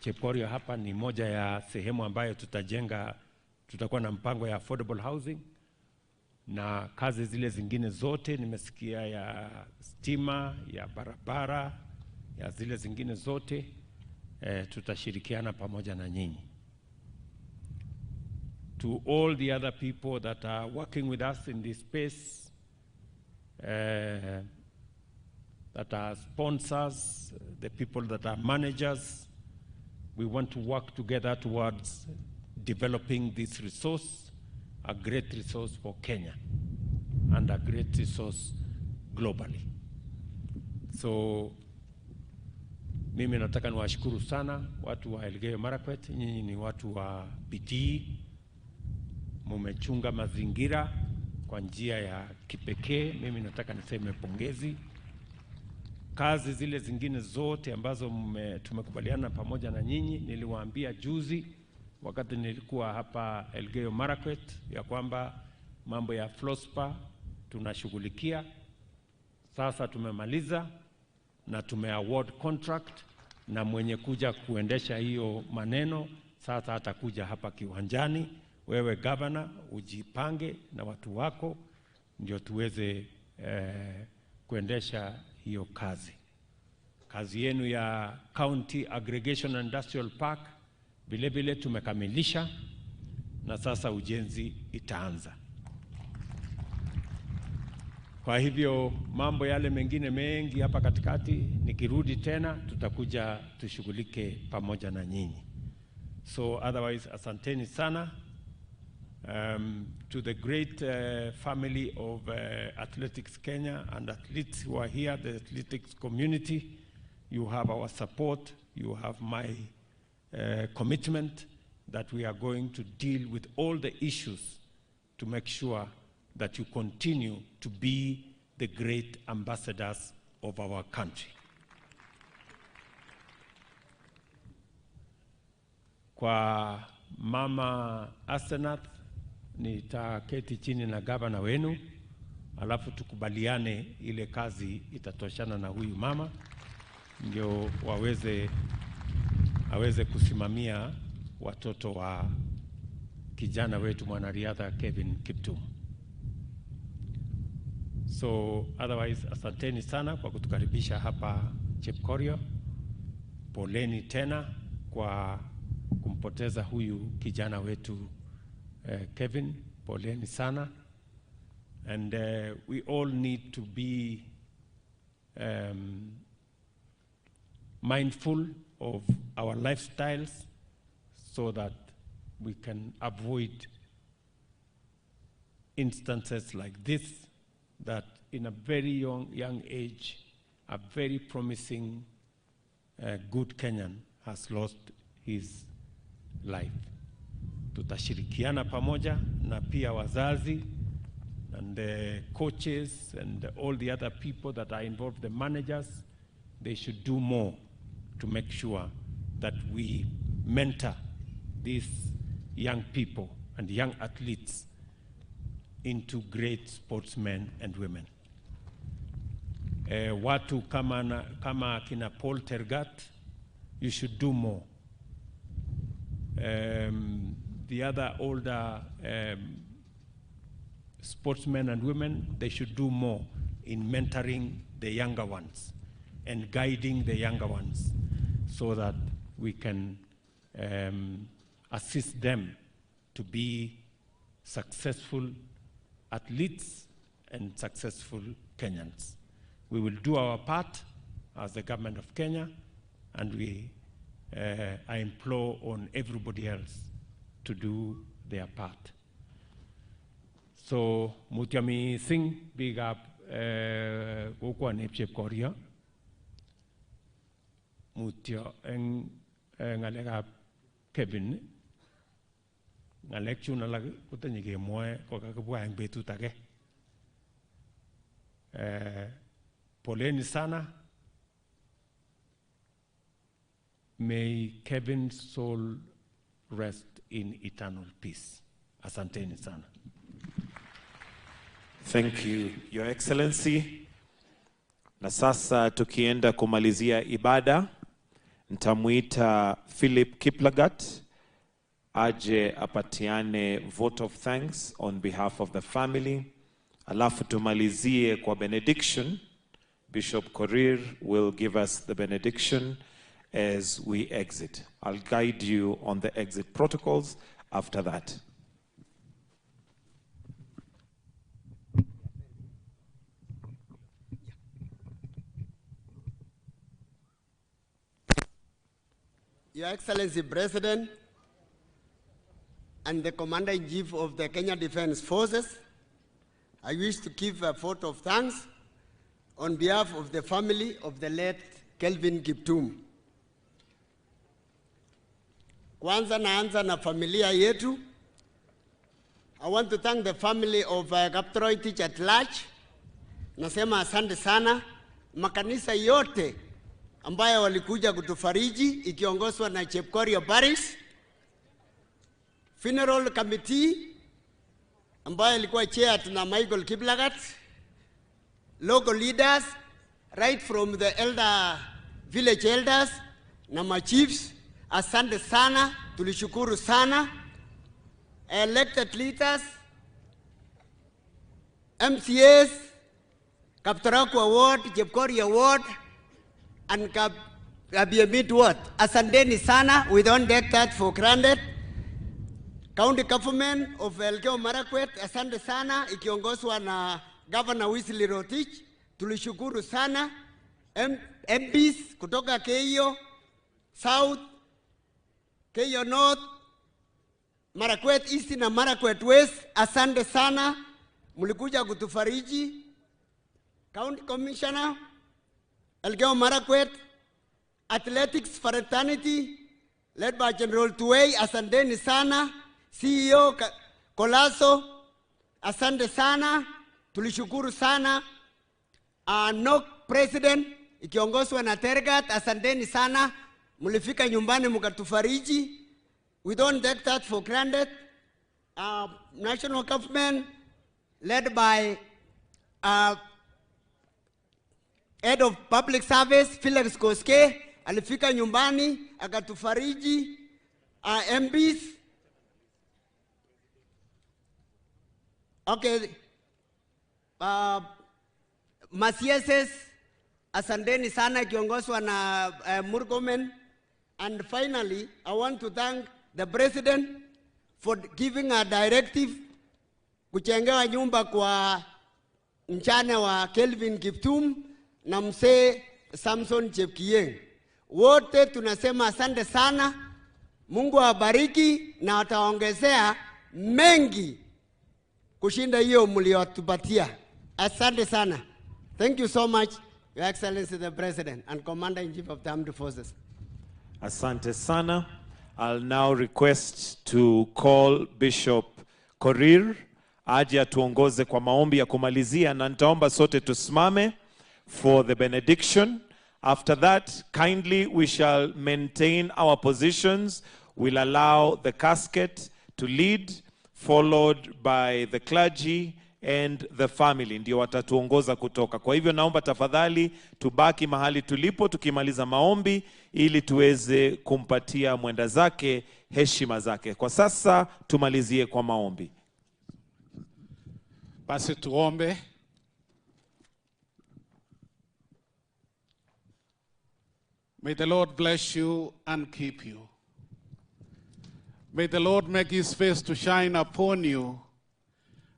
Speaker 8: Chepkorio hapa ni moja ya sehemu ambayo tutajenga, tutakuwa na mpango ya affordable housing na kazi zile zingine zote nimesikia ya stima, ya barabara, ya zile zingine zote tutashirikiana pamoja na nyinyi. To all the other people that are working with us in this space, that are sponsors, the people that are managers, we want to work together towards developing this resource, a great resource for Kenya and a great resource globally. So mimi nataka niwashukuru sana watu wa Elgeyo Marakwet, nyinyi ni watu wa bidii, mumechunga mazingira kwa njia ya kipekee. Mimi nataka niseme pongezi. Kazi zile zingine zote ambazo tumekubaliana pamoja na nyinyi, niliwaambia juzi wakati nilikuwa hapa Elgeyo Marakwet ya kwamba mambo ya Flospa tunashughulikia. Sasa tumemaliza na tume-award contract, na mwenye kuja kuendesha hiyo maneno sasa atakuja hapa kiwanjani. Wewe governor, ujipange na watu wako ndio tuweze kuendesha hiyo kazi. Kazi yenu ya County Aggregation and Industrial Park vile vile tumekamilisha na sasa ujenzi itaanza. Kwa hivyo mambo yale mengine mengi hapa katikati, nikirudi tena tutakuja tushughulike pamoja na nyinyi. So otherwise, asanteni sana. To the great family of Athletics Kenya and athletes who are here, the athletics community, you have our support, you have my commitment that we are going to deal with all the issues to make sure that you continue to be the great ambassadors of our country. Kwa Mama Asenath, nitaketi chini na gavana wenu, alafu tukubaliane ile kazi itatoshana na huyu mama, ndio aweze kusimamia watoto wa kijana wetu mwanariadha Kevin Kiptum. So otherwise, asanteni sana kwa kutukaribisha hapa Chepkorio. Poleni tena kwa kumpoteza huyu kijana wetu Kevin. Poleni sana. And we all need to be mindful of our lifestyles so that we can avoid instances like this, that in a very young age, a very promising good Kenyan has lost his life. Tutashirikiana pamoja na pia wazazi and the coaches and all the other people that are involved, the managers, they should do more to make sure that we mentor these young people and young athletes into great sportsmen and women. Watu kama kina Paul Tergat, you should do more. The other older sportsmen and women, they should do more in mentoring the younger ones and guiding the younger ones so that we can assist them to be successful athletes and successful Kenyans. We will do our part as the government of Kenya, and I implore on everybody else to do their part. So, mutyo mising biikab kokwanep Chepkorio, mutyo eng ng'alekab Kevin, ng'alek chun alak kotinye kemwoe kokakibwa eng betut age. Poleni sana. May Kevin's soul rest in eternal peace. Asanteni sana.
Speaker 9: Thank you, Your Excellency. Na sasa tukienda kumalizia ibada, nitamuita Philip Kiplagat aje apatiane vote of thanks on behalf of the family. Alafu tumalizie kwa benediction. Bishop Korir will give us the benediction as we exit. I'll guide you on the exit protocols after that.
Speaker 21: Your Excellency President and the Commander-in-Chief of the Kenya Defense Forces, I wish to give a vote of thanks on behalf of the family of the late Kelvin Kiptum. Kwanza naanza na familia yetu. I want to thank the family of Kaptoroitich at large. Nasema asante sana. Makanisa yote ambayo walikuja kutufariji ikiongozwa na Chepkorio Parish. Funeral Committee ambayo ilikuwa chaired na Michael Kiplagat. Local leaders right from the elder village elders na machiefs, asante sana, tulishukuru sana. Elected leaders, MCAs, Kaptarakwa Ward, Chepkorio Ward, and Kabiemit Ward. Asanteni sana, we don't take that for granted. County Government of Elgeyo Marakwet, asante sana, ikiongozwa na Governor Wesley Rotich, tulishukuru sana. MPs kutoka Keiyo South, Keiyo North, Marakwet East na Marakwet West, asante sana, mlikuja kutufariji. County Commissioner Elgeyo Marakwet, Athletics Fraternity led by General Tuwei, asanteni sana. CEO Kolaso, asante sana, tulishukuru sana. NOC President ikiongozwa na Tergat, asanteni sana, mlifika nyumbani mkatufariji. We don't take that for granted. National government led by Head of Public Service Felix Koskei alifika nyumbani akatufariji. MPs. Okay. Ma-CSs, asanteni sana ikiongozwa na Murkomen. And finally, I want to thank the president for giving a directive kujengewa nyumba kwa mjane wa Kelvin Kiptum na mzee Samson Chepkieng. Wote tunasema asante sana. Mungu awabariki na ataongezea mengi kushinda hiyo mliotupatia. Asante sana. Thank you so much, Your Excellency the President and Commander-in-Chief of the Armed Forces.
Speaker 9: Asante sana. I'll now request to call Bishop Korir aje atuongoze kwa maombi ya kumalizia, na nitaomba sote tusimame for the benediction. After that, kindly we shall maintain our positions. We'll allow the casket to lead, followed by the clergy and the family, ndio watatuongoza kutoka. Kwa hivyo naomba tafadhali tubaki mahali tulipo tukimaliza maombi ili tuweze kumpatia mwenda zake heshima zake. Kwa sasa tumalizie kwa maombi.
Speaker 4: Basi tuombe. May the Lord bless you and keep you. May the Lord make his face to shine upon you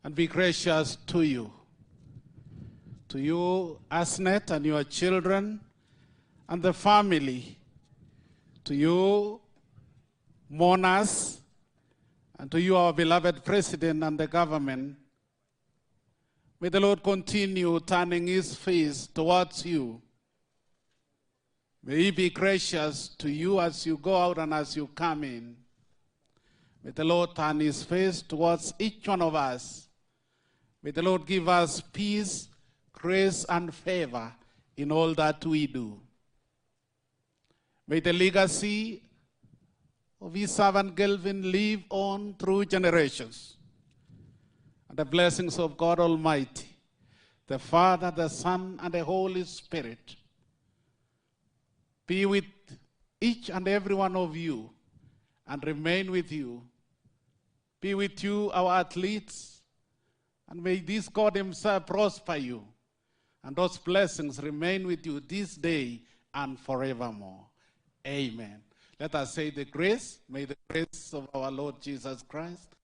Speaker 4: and be gracious to you. To you, Asnet, and your children, and the family. To you, mourners, and to you, our beloved president and the government. May the Lord continue turning his face towards you. May he be gracious to you as you go out and as you come in. May the Lord turn his face towards each one of us. May the Lord give us peace, grace, and favor in all that we do. May the legacy of his servant Kelvin live on through generations. And the blessings of God Almighty, the Father, the Son, and the Holy Spirit be with each and every one of you and remain with you. Be with you, our athletes, and may this God himself prosper you, and those blessings remain with you this day and forevermore. Amen. Let us say the grace. May the grace of our Lord Jesus Christ,